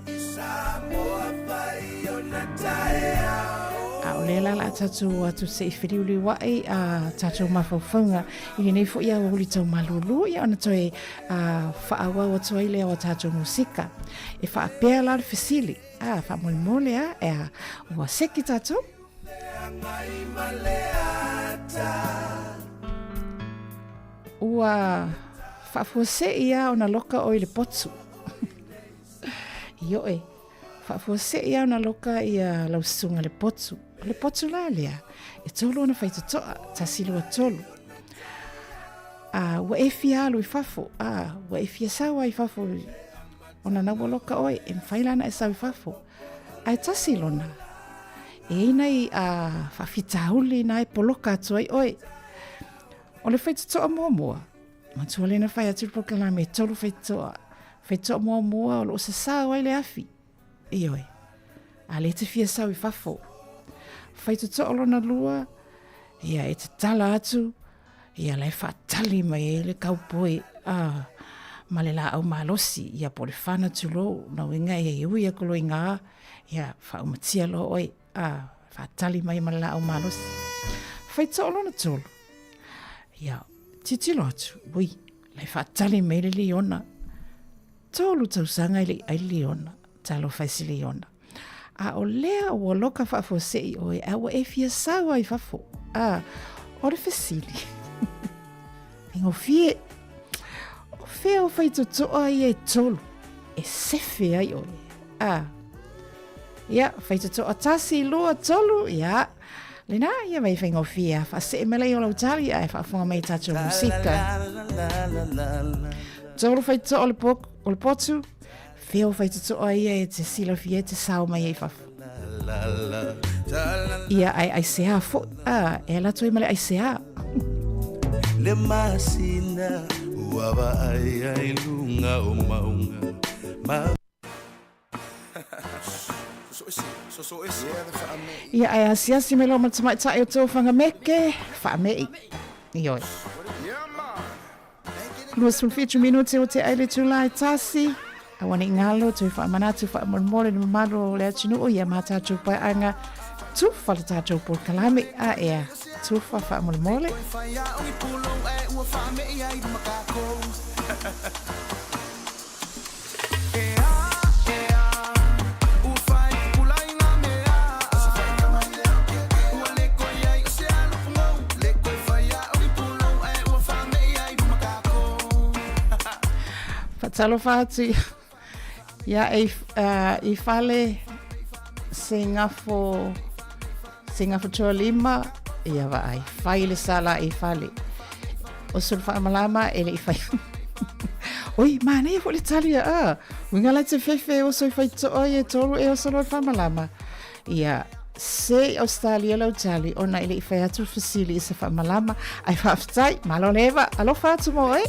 A o lea la la tatou atu se i feliuliuai a tatou mafaufauga i lenei foi aoauli tau malūlū ia ona toe faaauau atu ai lea o tatou musika. E faapea la le fesili, a faamolemole a, ea, ua seki tatou? Ua faafuasei a ona loka ʻoe i le potu. Ioe. Faafuasei lava ona loka ia lau susuga le potu. O le potu la lea, e tolu ona faitotoa, tasi, lua, tolu. A, ua e fia alu i fafo, a, ua e fia sau lava i fafo, ona na ua loka ʻoe, e mafai la ona e sau i fafo. Ae tasi lona, e i ai nai a, faafitauli na e poloka atu ai ʻoe. O le faitotoa muamua, Matua lea na fai atu le polokalame e tolu faitotoa. Faitotoa muamua o loo sasao ai le afi. Ioe. A lea e te fia sau i fafo. Faitotoa lona lua, ia e tatala atu, ia la e faatali mai ai le kaupoi a ma le laau malosi, ia po o le fana tulou, na uiga ia e ui aku loa i gā, ia faaumatia loa oe, a faatali mai ma le laau malosi. Faitotoa lona tolu, ia tilotilo atu, ui, la e faatali mai le liona. Tolu tausaga e le i ai le liona, talofa e se liona. A o lea ua loka faafuasei ʻoe a ua e fia sau lava i fafo. A, o le fesili. Faigofie. O fea o faitotoa ia e tolu e sefe ai ʻoe? A, ia, faitotoa tasi, lua, tolu, ia. Lena, ia mai faigofie a faasee mai lea i o lau tali ae faafofoga mai i tatou musika. Tolu faitotoa o le, po, o le potu, fea o faitotoa ia e te silafia e te sao mai ai fafo. Ia, ai, ai sea fo, a, e ala atu ai ma le aisea. Le masina ua vaai ai luga o mauga ma Ia, ae asiasi mai loa ma le tamaitai o Tofaga Meke, faame'i. Ioe. 27 minute o te ai le itula e tasi. Aua ne i galo, toe faamanatu faamolemole le mamalu o le atunuu ia ma tatou paeaga tufa le tatou polokalame a ea tufa faamolemole. Faatalofa atu ia i, i fale se gafo se gafo tualima ia vaai fai le sala i fale o sulu faamalama e le i fai Oi, manaia foi le tali a. Uiga la te fefe oso i faitoa i e tolu e oso loa le faamalama. Ia, se i Australia lau tali ona e le i fai atu le fesili i se faamalama. Ai faafetai, malo le Eva, alofa atu mo oe.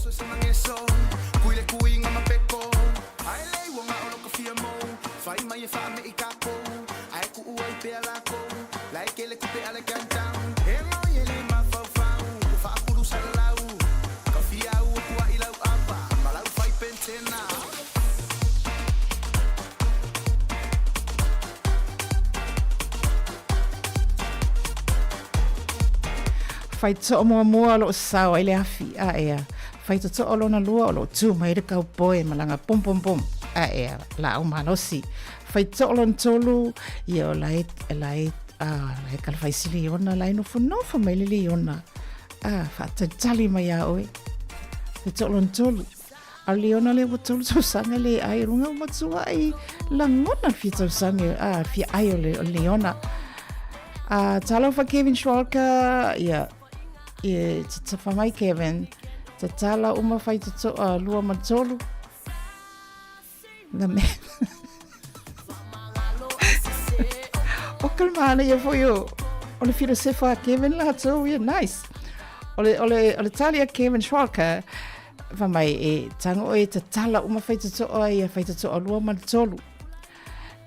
Faitotoa muamua o loo sao ai le afi, a ea. Faitotoa lona lua o loo tu mai le kaupoe ma lana pom pom pom, a ea, laau malosi. Faitotoa lona tolu, ia o lae, lae, a, lae kalafaisi liona, lae nofonofo mai le liona. A, faatalitali mai iā oe. Faitotoa lona tolu. A o le liona lea ua tolu tausaga le ai, luga ua matuai lagona le fia tausaga, a, fia ai o le, o le liona. A, talofa Kevin Schwalka, ia, e, tatafa mai Kevin, tatala uma faitotoa lua ma tolu. Na me... o ka mana ia foi o, o le filosefa a Kevin latou, ia nice. O le, o le, o le tali a Kevin Schwalka, fa mai e tango e tatala uma faitotoa ia faitotoa lua ma le tolu.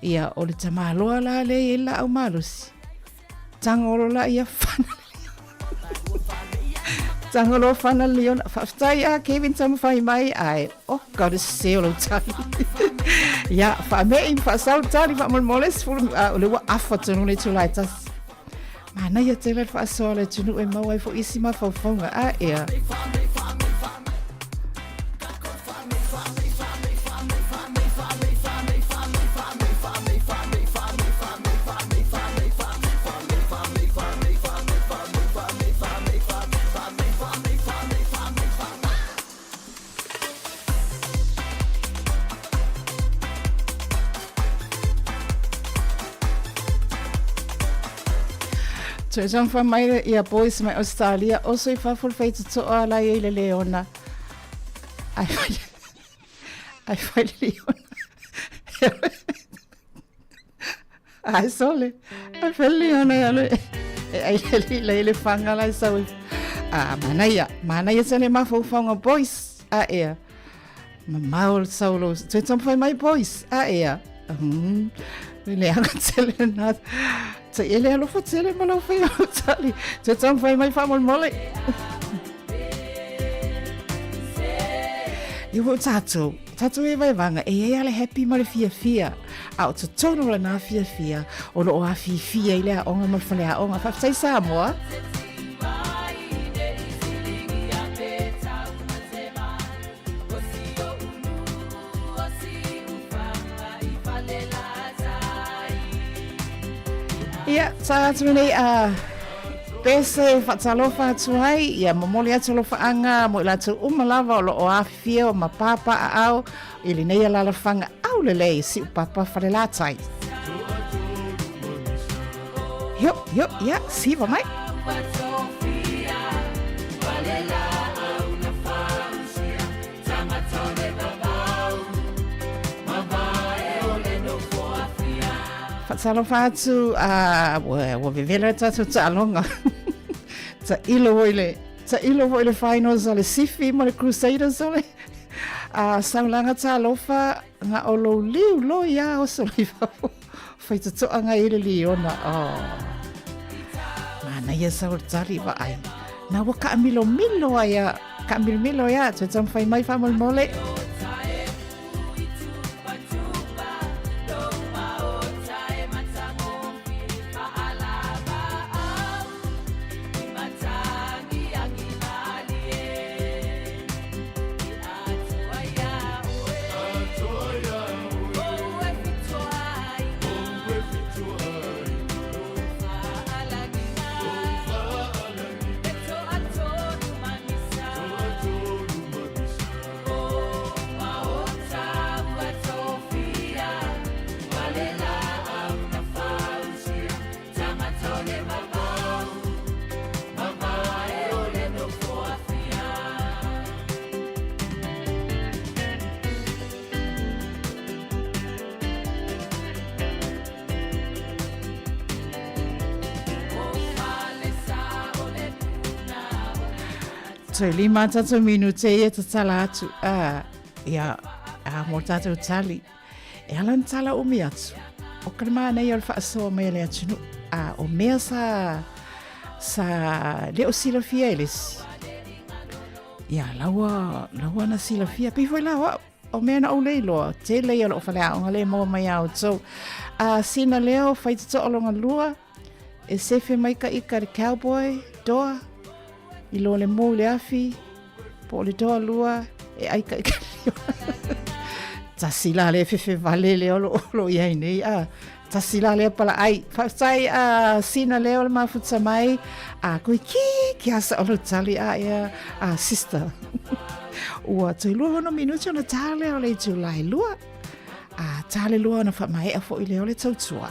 Ia, o le tamaloa la le i laau malosi. Tangolo la ia fana. Tangolo fana liona. Faafetai a Kevin taumafai mai ae oh God se o lou tali. Ia, faamei ma faasau tali faamolemole sefulu o le ua afa tonu le itula e tasi. Manaia tele le faasoa o le atunuu e maua ai foi isi mafaufauga. A ea. Toe taumafai mai ia boys mai Australia, oso i fafo le faitotoa la i le leona. Ai fai, ai fai le leona. Ai sole, ai fai le leona ia le. E ai le li le le fanga lai sau. Ah, manaia, manaia tele mafaufauga boys. A ea. Mamao le sau lou. Toe taumafai mai boys. A ea. Le aga tele na. Ta e le alofa tele ma lau whai au tali. Toe taumafai mai faamolemole. Ia ua tātou, tātou e vaevaga, e iai a le happy ma le fiafia, a o totonu o lena fiafia, o loo afifi ai le aoga ma le faleaoga. Faafetai Samoa. Ia, tā atu nei a Pese whaatalofa atu ai, ia momoli atu alofaanga mo i latou uma lava o loo afifio ma pāpā aao i lenei alalafaga aulelei Siupapa Falelatai. Io, io, ia, siva mai. Faatalofa atu a ua, ua vevela le tatou taaloga. Tailo foi le tailo foi le finals o le Sifi ma le Crusaders o le a saulaga talofa nga o lou liu loi a oso i fafo. Faitotoaga i le liona. Oh. Manaia sa o le tali vaai. Na ua kaamilomilo ai a kaamilomilo ai a toe taumafai mai faamolemole. Toe lima tātou minute ia tatala atu. Ah, ia, ah, mō tātou tali. E ala ni tala umi atu. O ka mānei o le whaasoa mai le atunuu. A o mea sa, sa le o silafia e le isi. Ia, laua, laua na silafia. Pei foi la o au. O mea na ou le iloa. Tele ia o loo faleaoga le maua mai a outou. A sina leo, whai te to'olonga lua, e sefe mai ka ika le cowboy, doa. I lo le mou le afi, po o le toalua, e ai kai Tasi la le fefe vale le olo olo i ai nei a. Tasi la lea pala ai. Faafetai a Sina lea o le mafuta mai. A koe ki ki asa o lo tali a ea a sister. Ua toe 26 minuti ona tā lea o le itulā e lua. A tā le lua ona faamaea foi lea o le tautua.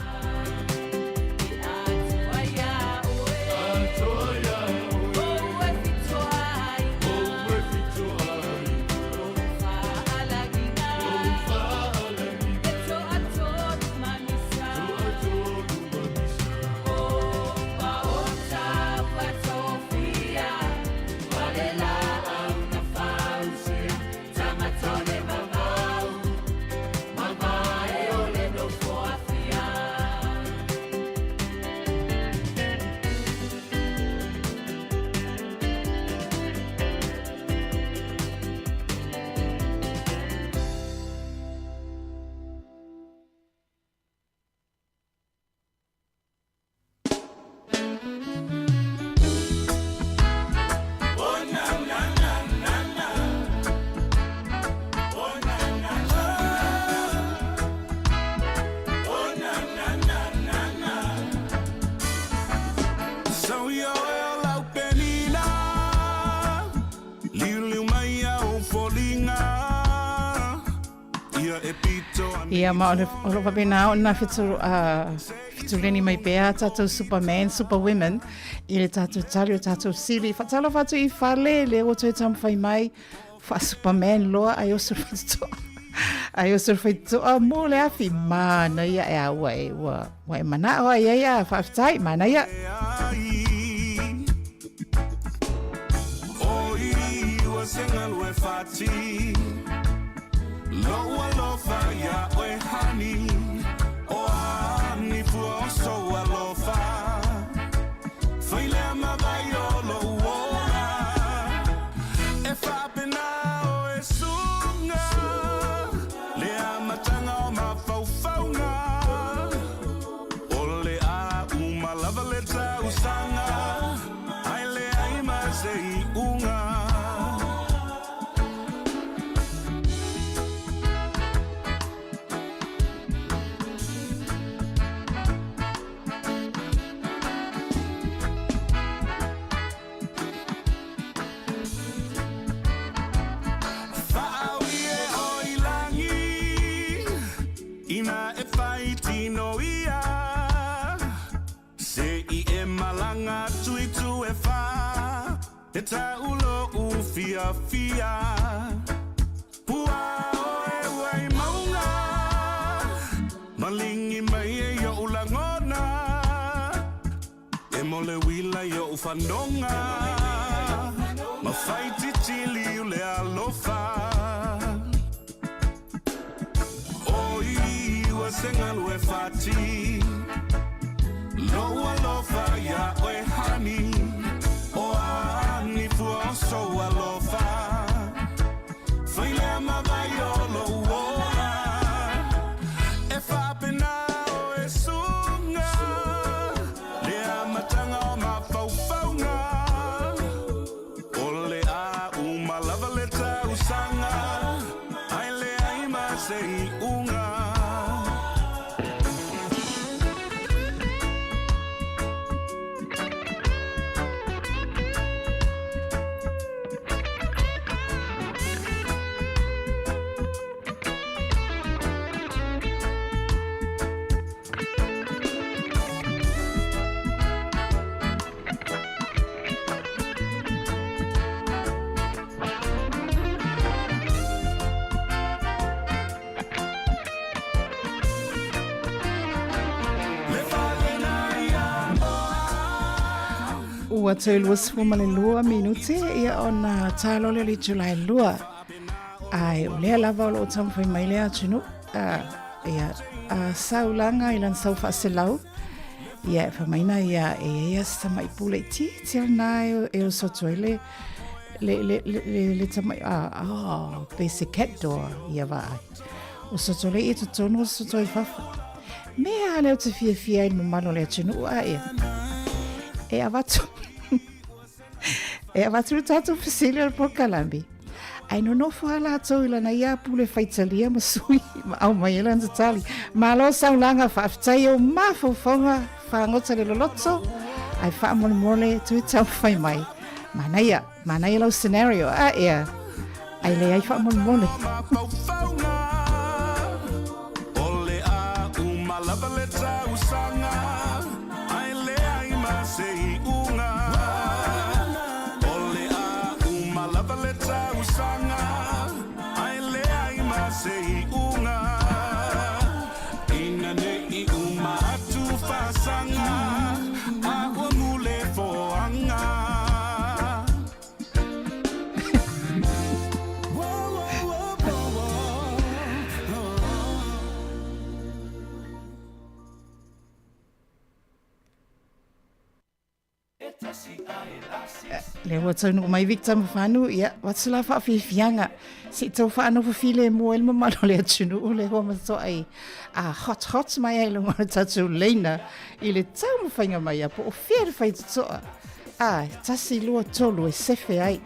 Ia ma o le o lo faapena ona fetu fetuleni mai pea tātou Superman, Superwomen i le tātou tali o tātou sili. Faatalofa atu i fale le ua toe taumafai mai faa-Superman loa ai oso le faitotoa. Ai oso le faitotoa mo le afi manaia e a ua e ua ua e manao ai ai a faafetai manaia. Ua toe 22 minute ia ona tā loa lea o le itula e lua. Ae o lea lava o lo o taumafai mai lea atunuu. Ia, a saulaga i lana sau faaselau, ia e fai mai ia e i ai lava si tamai pule itiiti lena e oso atu ai le le le le le, le tamai a a pe se cat door ia vaai. Oso atu ai le i totonu, oso atu ai i fafo. Mea lea ou te fiafia ai i le mamalu o le atunuu a ia. E avatu. E avatu le tatou fesili o le polokalame. Ae nonofo lava latou i lana ia pule faitalia ma sui ma aumai ai lana tali. Malo saulaga, faafetai i ou mafaufauga fagota le loloto, ae faamolemole toe taumafai mai. Manaia, manaia lau scenario, a ea, ae leai faamolemole. Lea ua taunuu mai Victor Mafanu, ia, what's la whaafiafiaga? Se i tau whaanofo filemu ai le mamalu o le atunuu lea ua matoai a hot hot mai ai luga o le tatou leina i le taumafaiga mai a po o fea le faitotoa. A, 1, 2, 3 e sefe ai.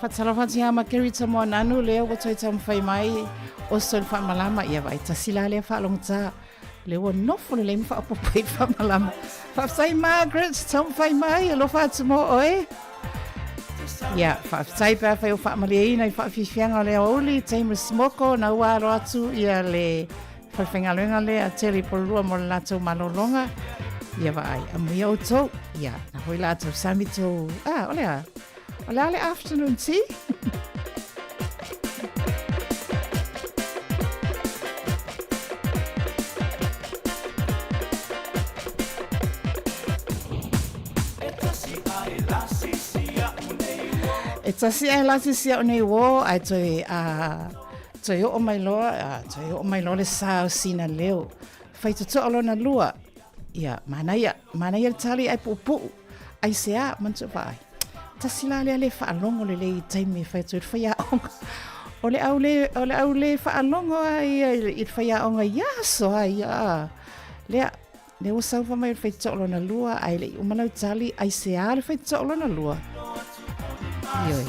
Faatalofa atu ia Margarita Moananu lea ua toe taumafai mai oso i le faamalama ia vaai tasi la lea faalogotā lea ua nofo lelei ma faaopoopo i le faamalama. Faafetai Margaret, taumafai mai, alofa atu mo oe. Ia, faafetai pe afai o faamalieina i faafiafiaga o le aoauli, James Moko, na ua alo atu ia le falefaigaluega lea Tele Pololua mo le latou malologa. Ia vaai, amuia outou. Ia, na foi latou sami tou. Ah, o le a? O le a le afternoon tea? E tasi ae lasisi a'u nei uō ae toe a toe oo mai loa a toe oo mai loa le sa o sina leo. Faitotoa lona lua. Ia, manaia, manaia le tali ae puupuu. Aisea, manatua vaai. Tasi la lea le faalogo lelei i taimi e fai atu ai le faiaoga. O le au le, o le au le faalogo a ia i le faiaoga i aso a ia. Lea, lea ua sau fai mai o le faitotoa lona lua, ae le i uma lau tali, aisea le faitotoa lona lua? Ioe.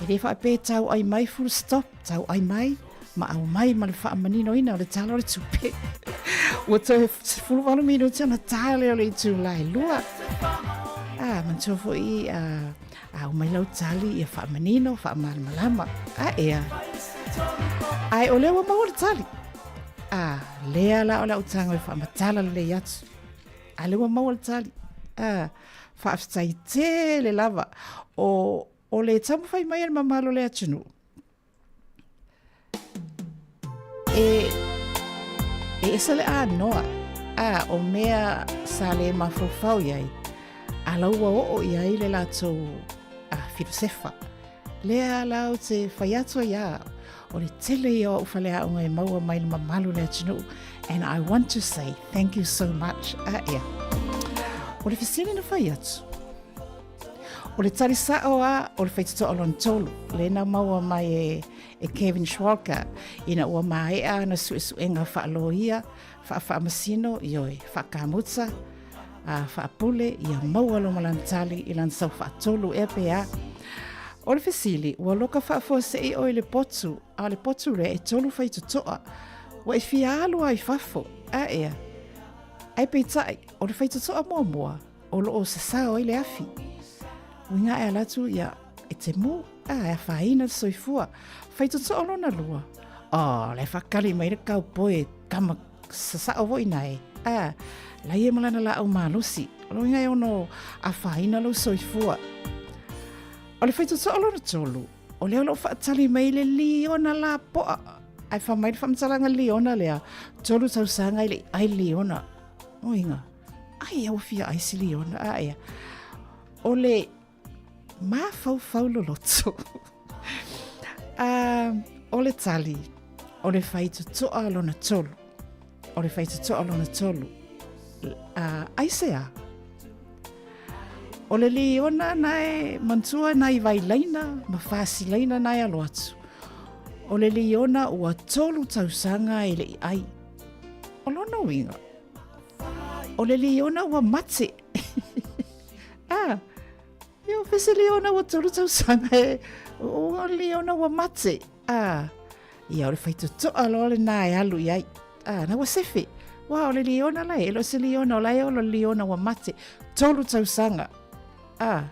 E le faapea e tauai mai full stop, tauai mai ma aumai ma le faamaninoina o le Tala o le Tupe. Ua toe 18 minute ona tā lea o le itula e lua. Ah, manatua foi a aumai lau tali ia faamanino, faamalamalama. A ea. Ae o lea ua maua le tali. Ah, lea la o le au tago e faamatala lelei atu. A lea ua maua le tali. Ah, faafetai tele lava. O, o le taumafai mai a le mamalu o le atunuu. E, e ese le anoa, a o mea sa le mafaufau i ai, a la ua oo i ai le latou a, filosefa. Lea la ou te fai atu ai a, o le tele ia o au faleaoga e maua mai le mamalu o le atunuu, and I want to say thank you so much. A ea. O le fesili na fai atu, O le tali sa'o a o le faitotoa lona tolu, lea na maua mai e, e Kevin Schwalger ina ua maea ana suesuega faaloia, faafaamasino, ioe, faakamuta, a faapule, ia maua loma lana tali i lana sau faatolu ea pe a. O le fesili, ua loka faafuasei oe i le potu, a o le potu lea e tolu faitotoa, ua e fia alu a i fafo, a ea? Ae peitai, o le faitotoa muamua, o lo o sasao ai le afi. Uiga e ala atu ia, e te mū, a e afaina le soifua. Faitotoa lona lua, o le whakali mai le kaupoe tama sasao foi na e. A, lai e malana la au malosi. O lo inga e ono afaina lou soifua. O le faitotoa lona tolu, o lea o lo o faatali mai le liona lapoa. Ae fai mai le faamatalaga liona lea, tolu tausaga e le i ai le liona. Oiga, ai ua fia ai se liona a ea. O le mafaufau loloto. O le tali, o le faitotoa lona tolu. O le faitotoa lona tolu. Aisea? O le liona na e manatua nai vailaina ma fasilaina na e alo atu. O le liona ua tolu tausaga e le i ai. O lona uiga, o le liona ua mate. Ah, ia o fese liona ua tolu tausaga e, o liona ua mate. Ah, ia o le faitotoa loa lena e alu i ai. Ah, na ua sefe. Ua o le liona la e, e le o se liona o la e ola le liona ua mate. Tolu tausaga. Ah,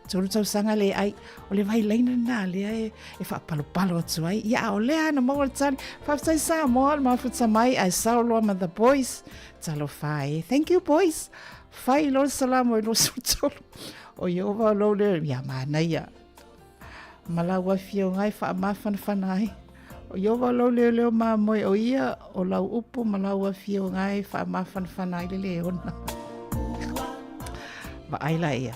tolu tausaga le ai. O le vailaina lena lea e, e faapalopalo atu ai. Ia, a o lea na maua le tali. Faafetai Samoa, le mafuta mai, ae sao loa ma the boys. Talofa e. Thank you boys. Fai loa le Salamo i 23. O Ieova o lou leo, ia manaia. Ma lau afioga e faamafanafana ai. O Ieova o lou leoleo mamoe, o ia o lau upu ma lau afioga e faamafanafana ai le leona. Vaai la ia.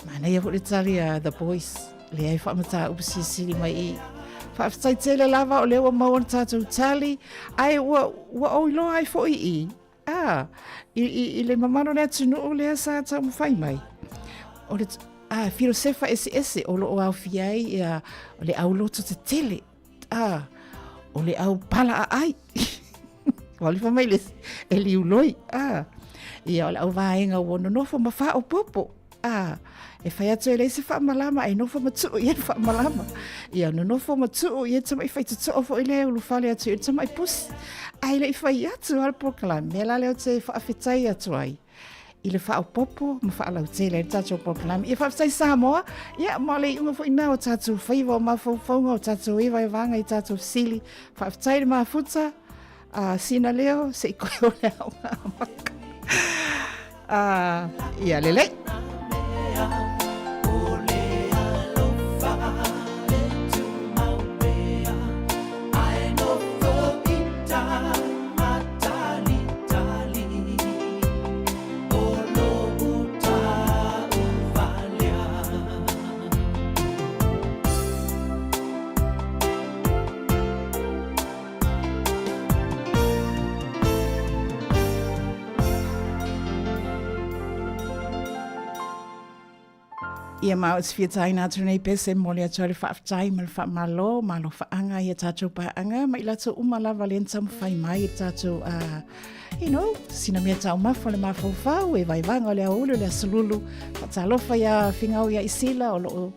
Manaia foi le tali a The Boys. Lea e faamataupu silisili mai i. Faafetai tele lava o lea ua maua le tatou tali, ae ua, ua ou iloa ai foi i. A, i, i, i le mamalu o le atunuu lea sa taumafai mai. O le, a, filosefa eseese o lo o aofia ai ia, o le auloto tetele. A, o le au pala aai. Ua lifa mai le, e liuloi. A, ia o le au vaega ua nonofo ma faaopoopo. A, e fai atu e leai se faamalama, ae nofo ma tuu i ai le faamalama. Ia, nonofo ma tuu i ai le tamai faitotoa foi lea e ulufale atu i le tamai pusi. Ae le i fai atu lava le polokalame, mea la lea ou te faafetai atu ai i le faaopoopo ma faalautele ai le tatou polokalame. Ia faafetai Samoa, ia ma le iuga foi lena o tatou faiva o mafaufauga o tatou evaevaga i tatou fesili. Faafetai le mafuta. A sina leo, se i koe o le aoga amata. A, ia lelei. Ia ma o te fia taina atu nei pese moli atu ai le faafetai ma le faamalo ma alofaaga i a tatou paaga ma i latou uma lava lea na taumafai mai i le tatou you know, sina mea taumafa o le mafaufau e vaivaga o le aoauli o le aso lulu. Faatalofa iā Figao ia Isila o loo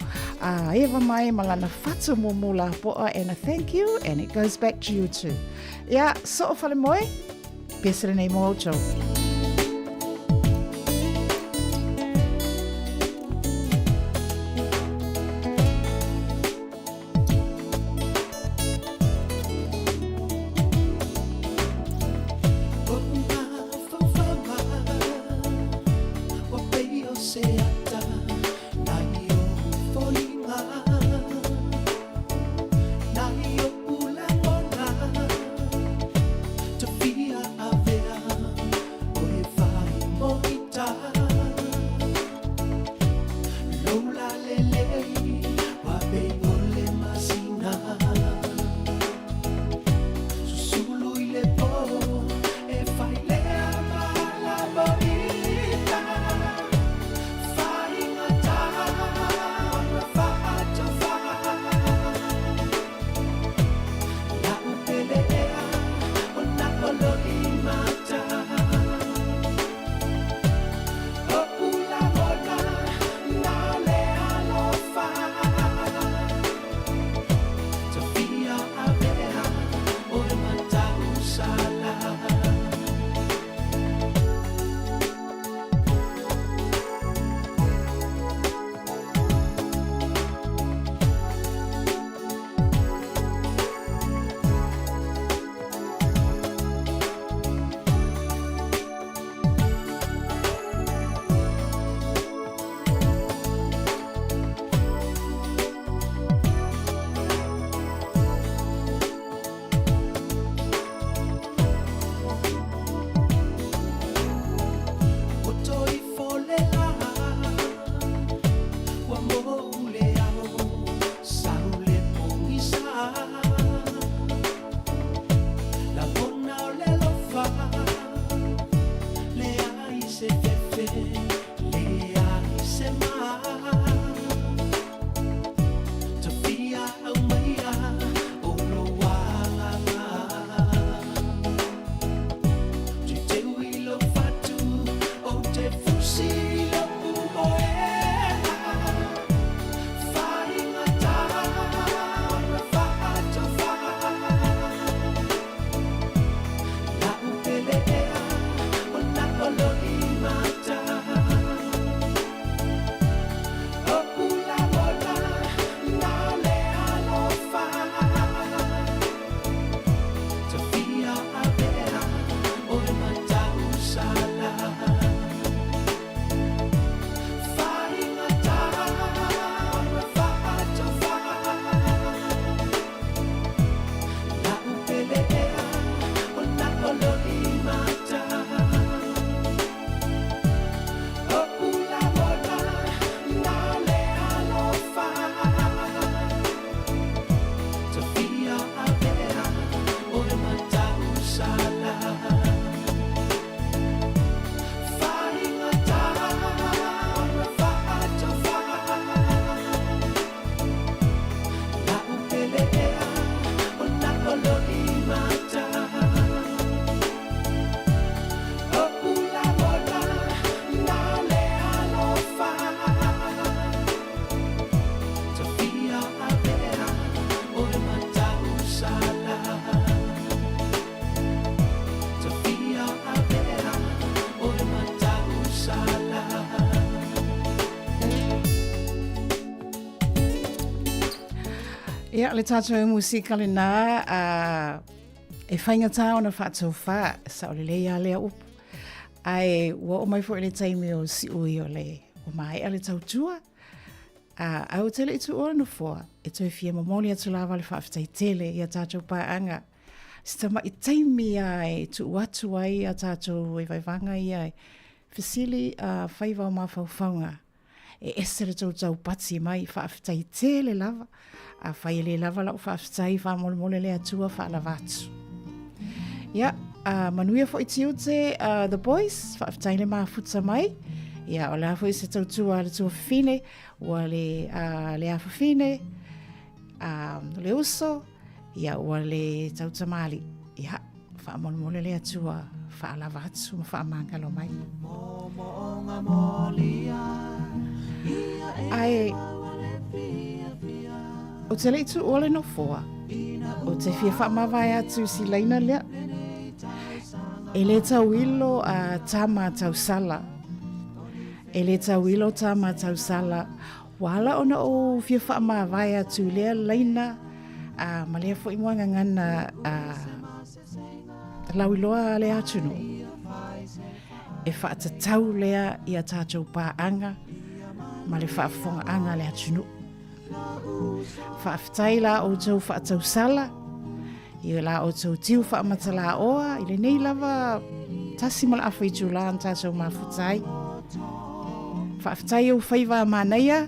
eva mai ma lana fatu mumu lapoa and a thank you and it goes back to you too. Ia, soo falemoe, pese lenei mo outou. Ia, le tātou musika lenā, a, e whaingatā ona whaatauwhā, sa o le lei a lea upu. Ae, ua o mai foi le taimi o si ui o le, o maea le tautua, a, au te le itu o nofoa, e toe fia momoli atu lava le whaafetai tele i a tātou pāanga. Se tama'i taimi a e tuu atu ai a tātou e vaivanga ia e fesili a whaiva o mafaufauga. E ese le tou taupati mai, faafetai tele lava. Afai e le lava lau faafetai, faamolemole le Atua faalava atu. Ia, manuia foi tiute, the boys, faafetai le mafuta mai. Ia, o le a foi se tautua a le tuafafine, ua le, le afafine, le uso, ia, ua le tautamali'i. Ia, faamolemole le Atua faalava atu ma faamagalo mai. Ae, o te lei tuua le nofoa, o te fia faamavae atu si laina lea. E le tauilo a tā mātau sala. E le tauilo tā mātau sala. Ua ala ona ou fia faamavae atu i lea laina a, ma lea foi muagagana a, lauiloa a le atunuu. E faatatau lea i a tātou pāaga ma le faafofogaaga a le atunuu. Faafetai la outou faatausala i la outou tiu faamatalaoa i lenei lava 1.5 itulā na tātou mafuta ai. Faafetai ou faiva a manaia,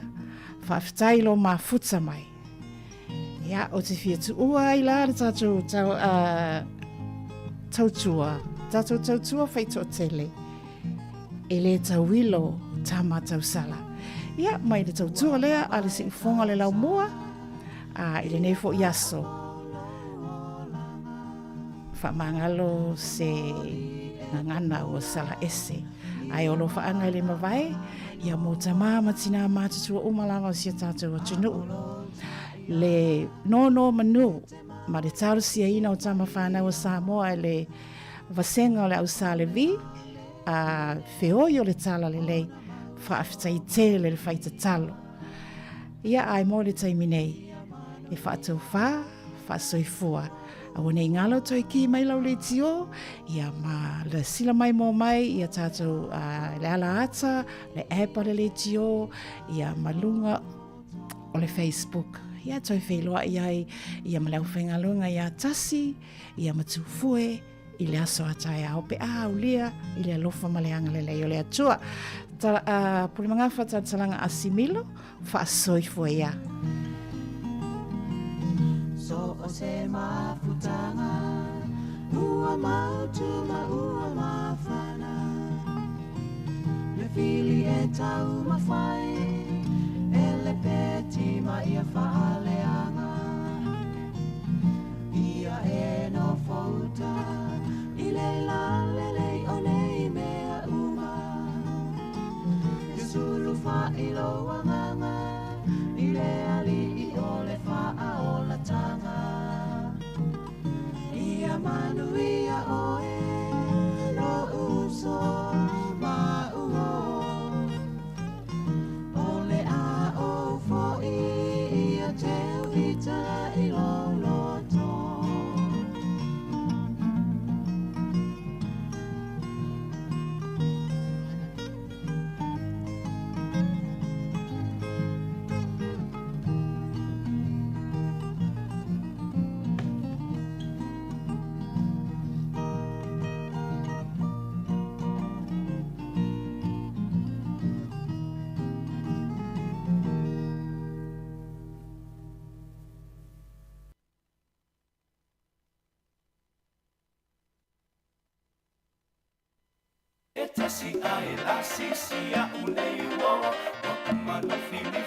faafetai lo mafuta mai. Ia, o te fia tuua ai la le tātou tau, tautua, tātou tautua whaitoatele. E le tauilo tā mātou sala. Ia, mai le tautua lea a le siufoga le laumua, a i lenei fo'i aso. Faamagalo se gagana ua sala ese. Ae o lo faaga i le mavae, ia mō tamā ma tinā mātutua uma lava o si o tātou atunuu. Le nōnō manu ma le talosiaina o tama whānau o Samoa e le Vasega o le Ausalevi, a feoi o le Talalelei, faafetai tele le fai tatalo. Ia ae mo le taimi nei, e faataufa, faasoifua, aua nei galo toe ki mai lau leitio, ia ma le sila mai mo mai ia tātou le ala ata, le app a le leitio, ia ma lunga o le Facebook. Ia toe feiloai ai ia ma le aufaigaluega ia tasi, ia matufue i le aso a taeao pe a aulia i le alofa ma le agalelei o le Atua. Ta, Pule Magafa Talatalaga Asimilo, faasoifua ia. So o se mafutanga ua mautu ma ua mafana Le fili e tau mawhai e le peti ma ia whaaleanga Ia e no fouta i le lalelei o nei mea uma. Fai lo agaga i le alii o le faaolataga. Ia manuia oe lo'u uso ma'uo. O le a ou fo'i ia teu ita i lou loto. E tasi ae la sisi a unei o o manu fili.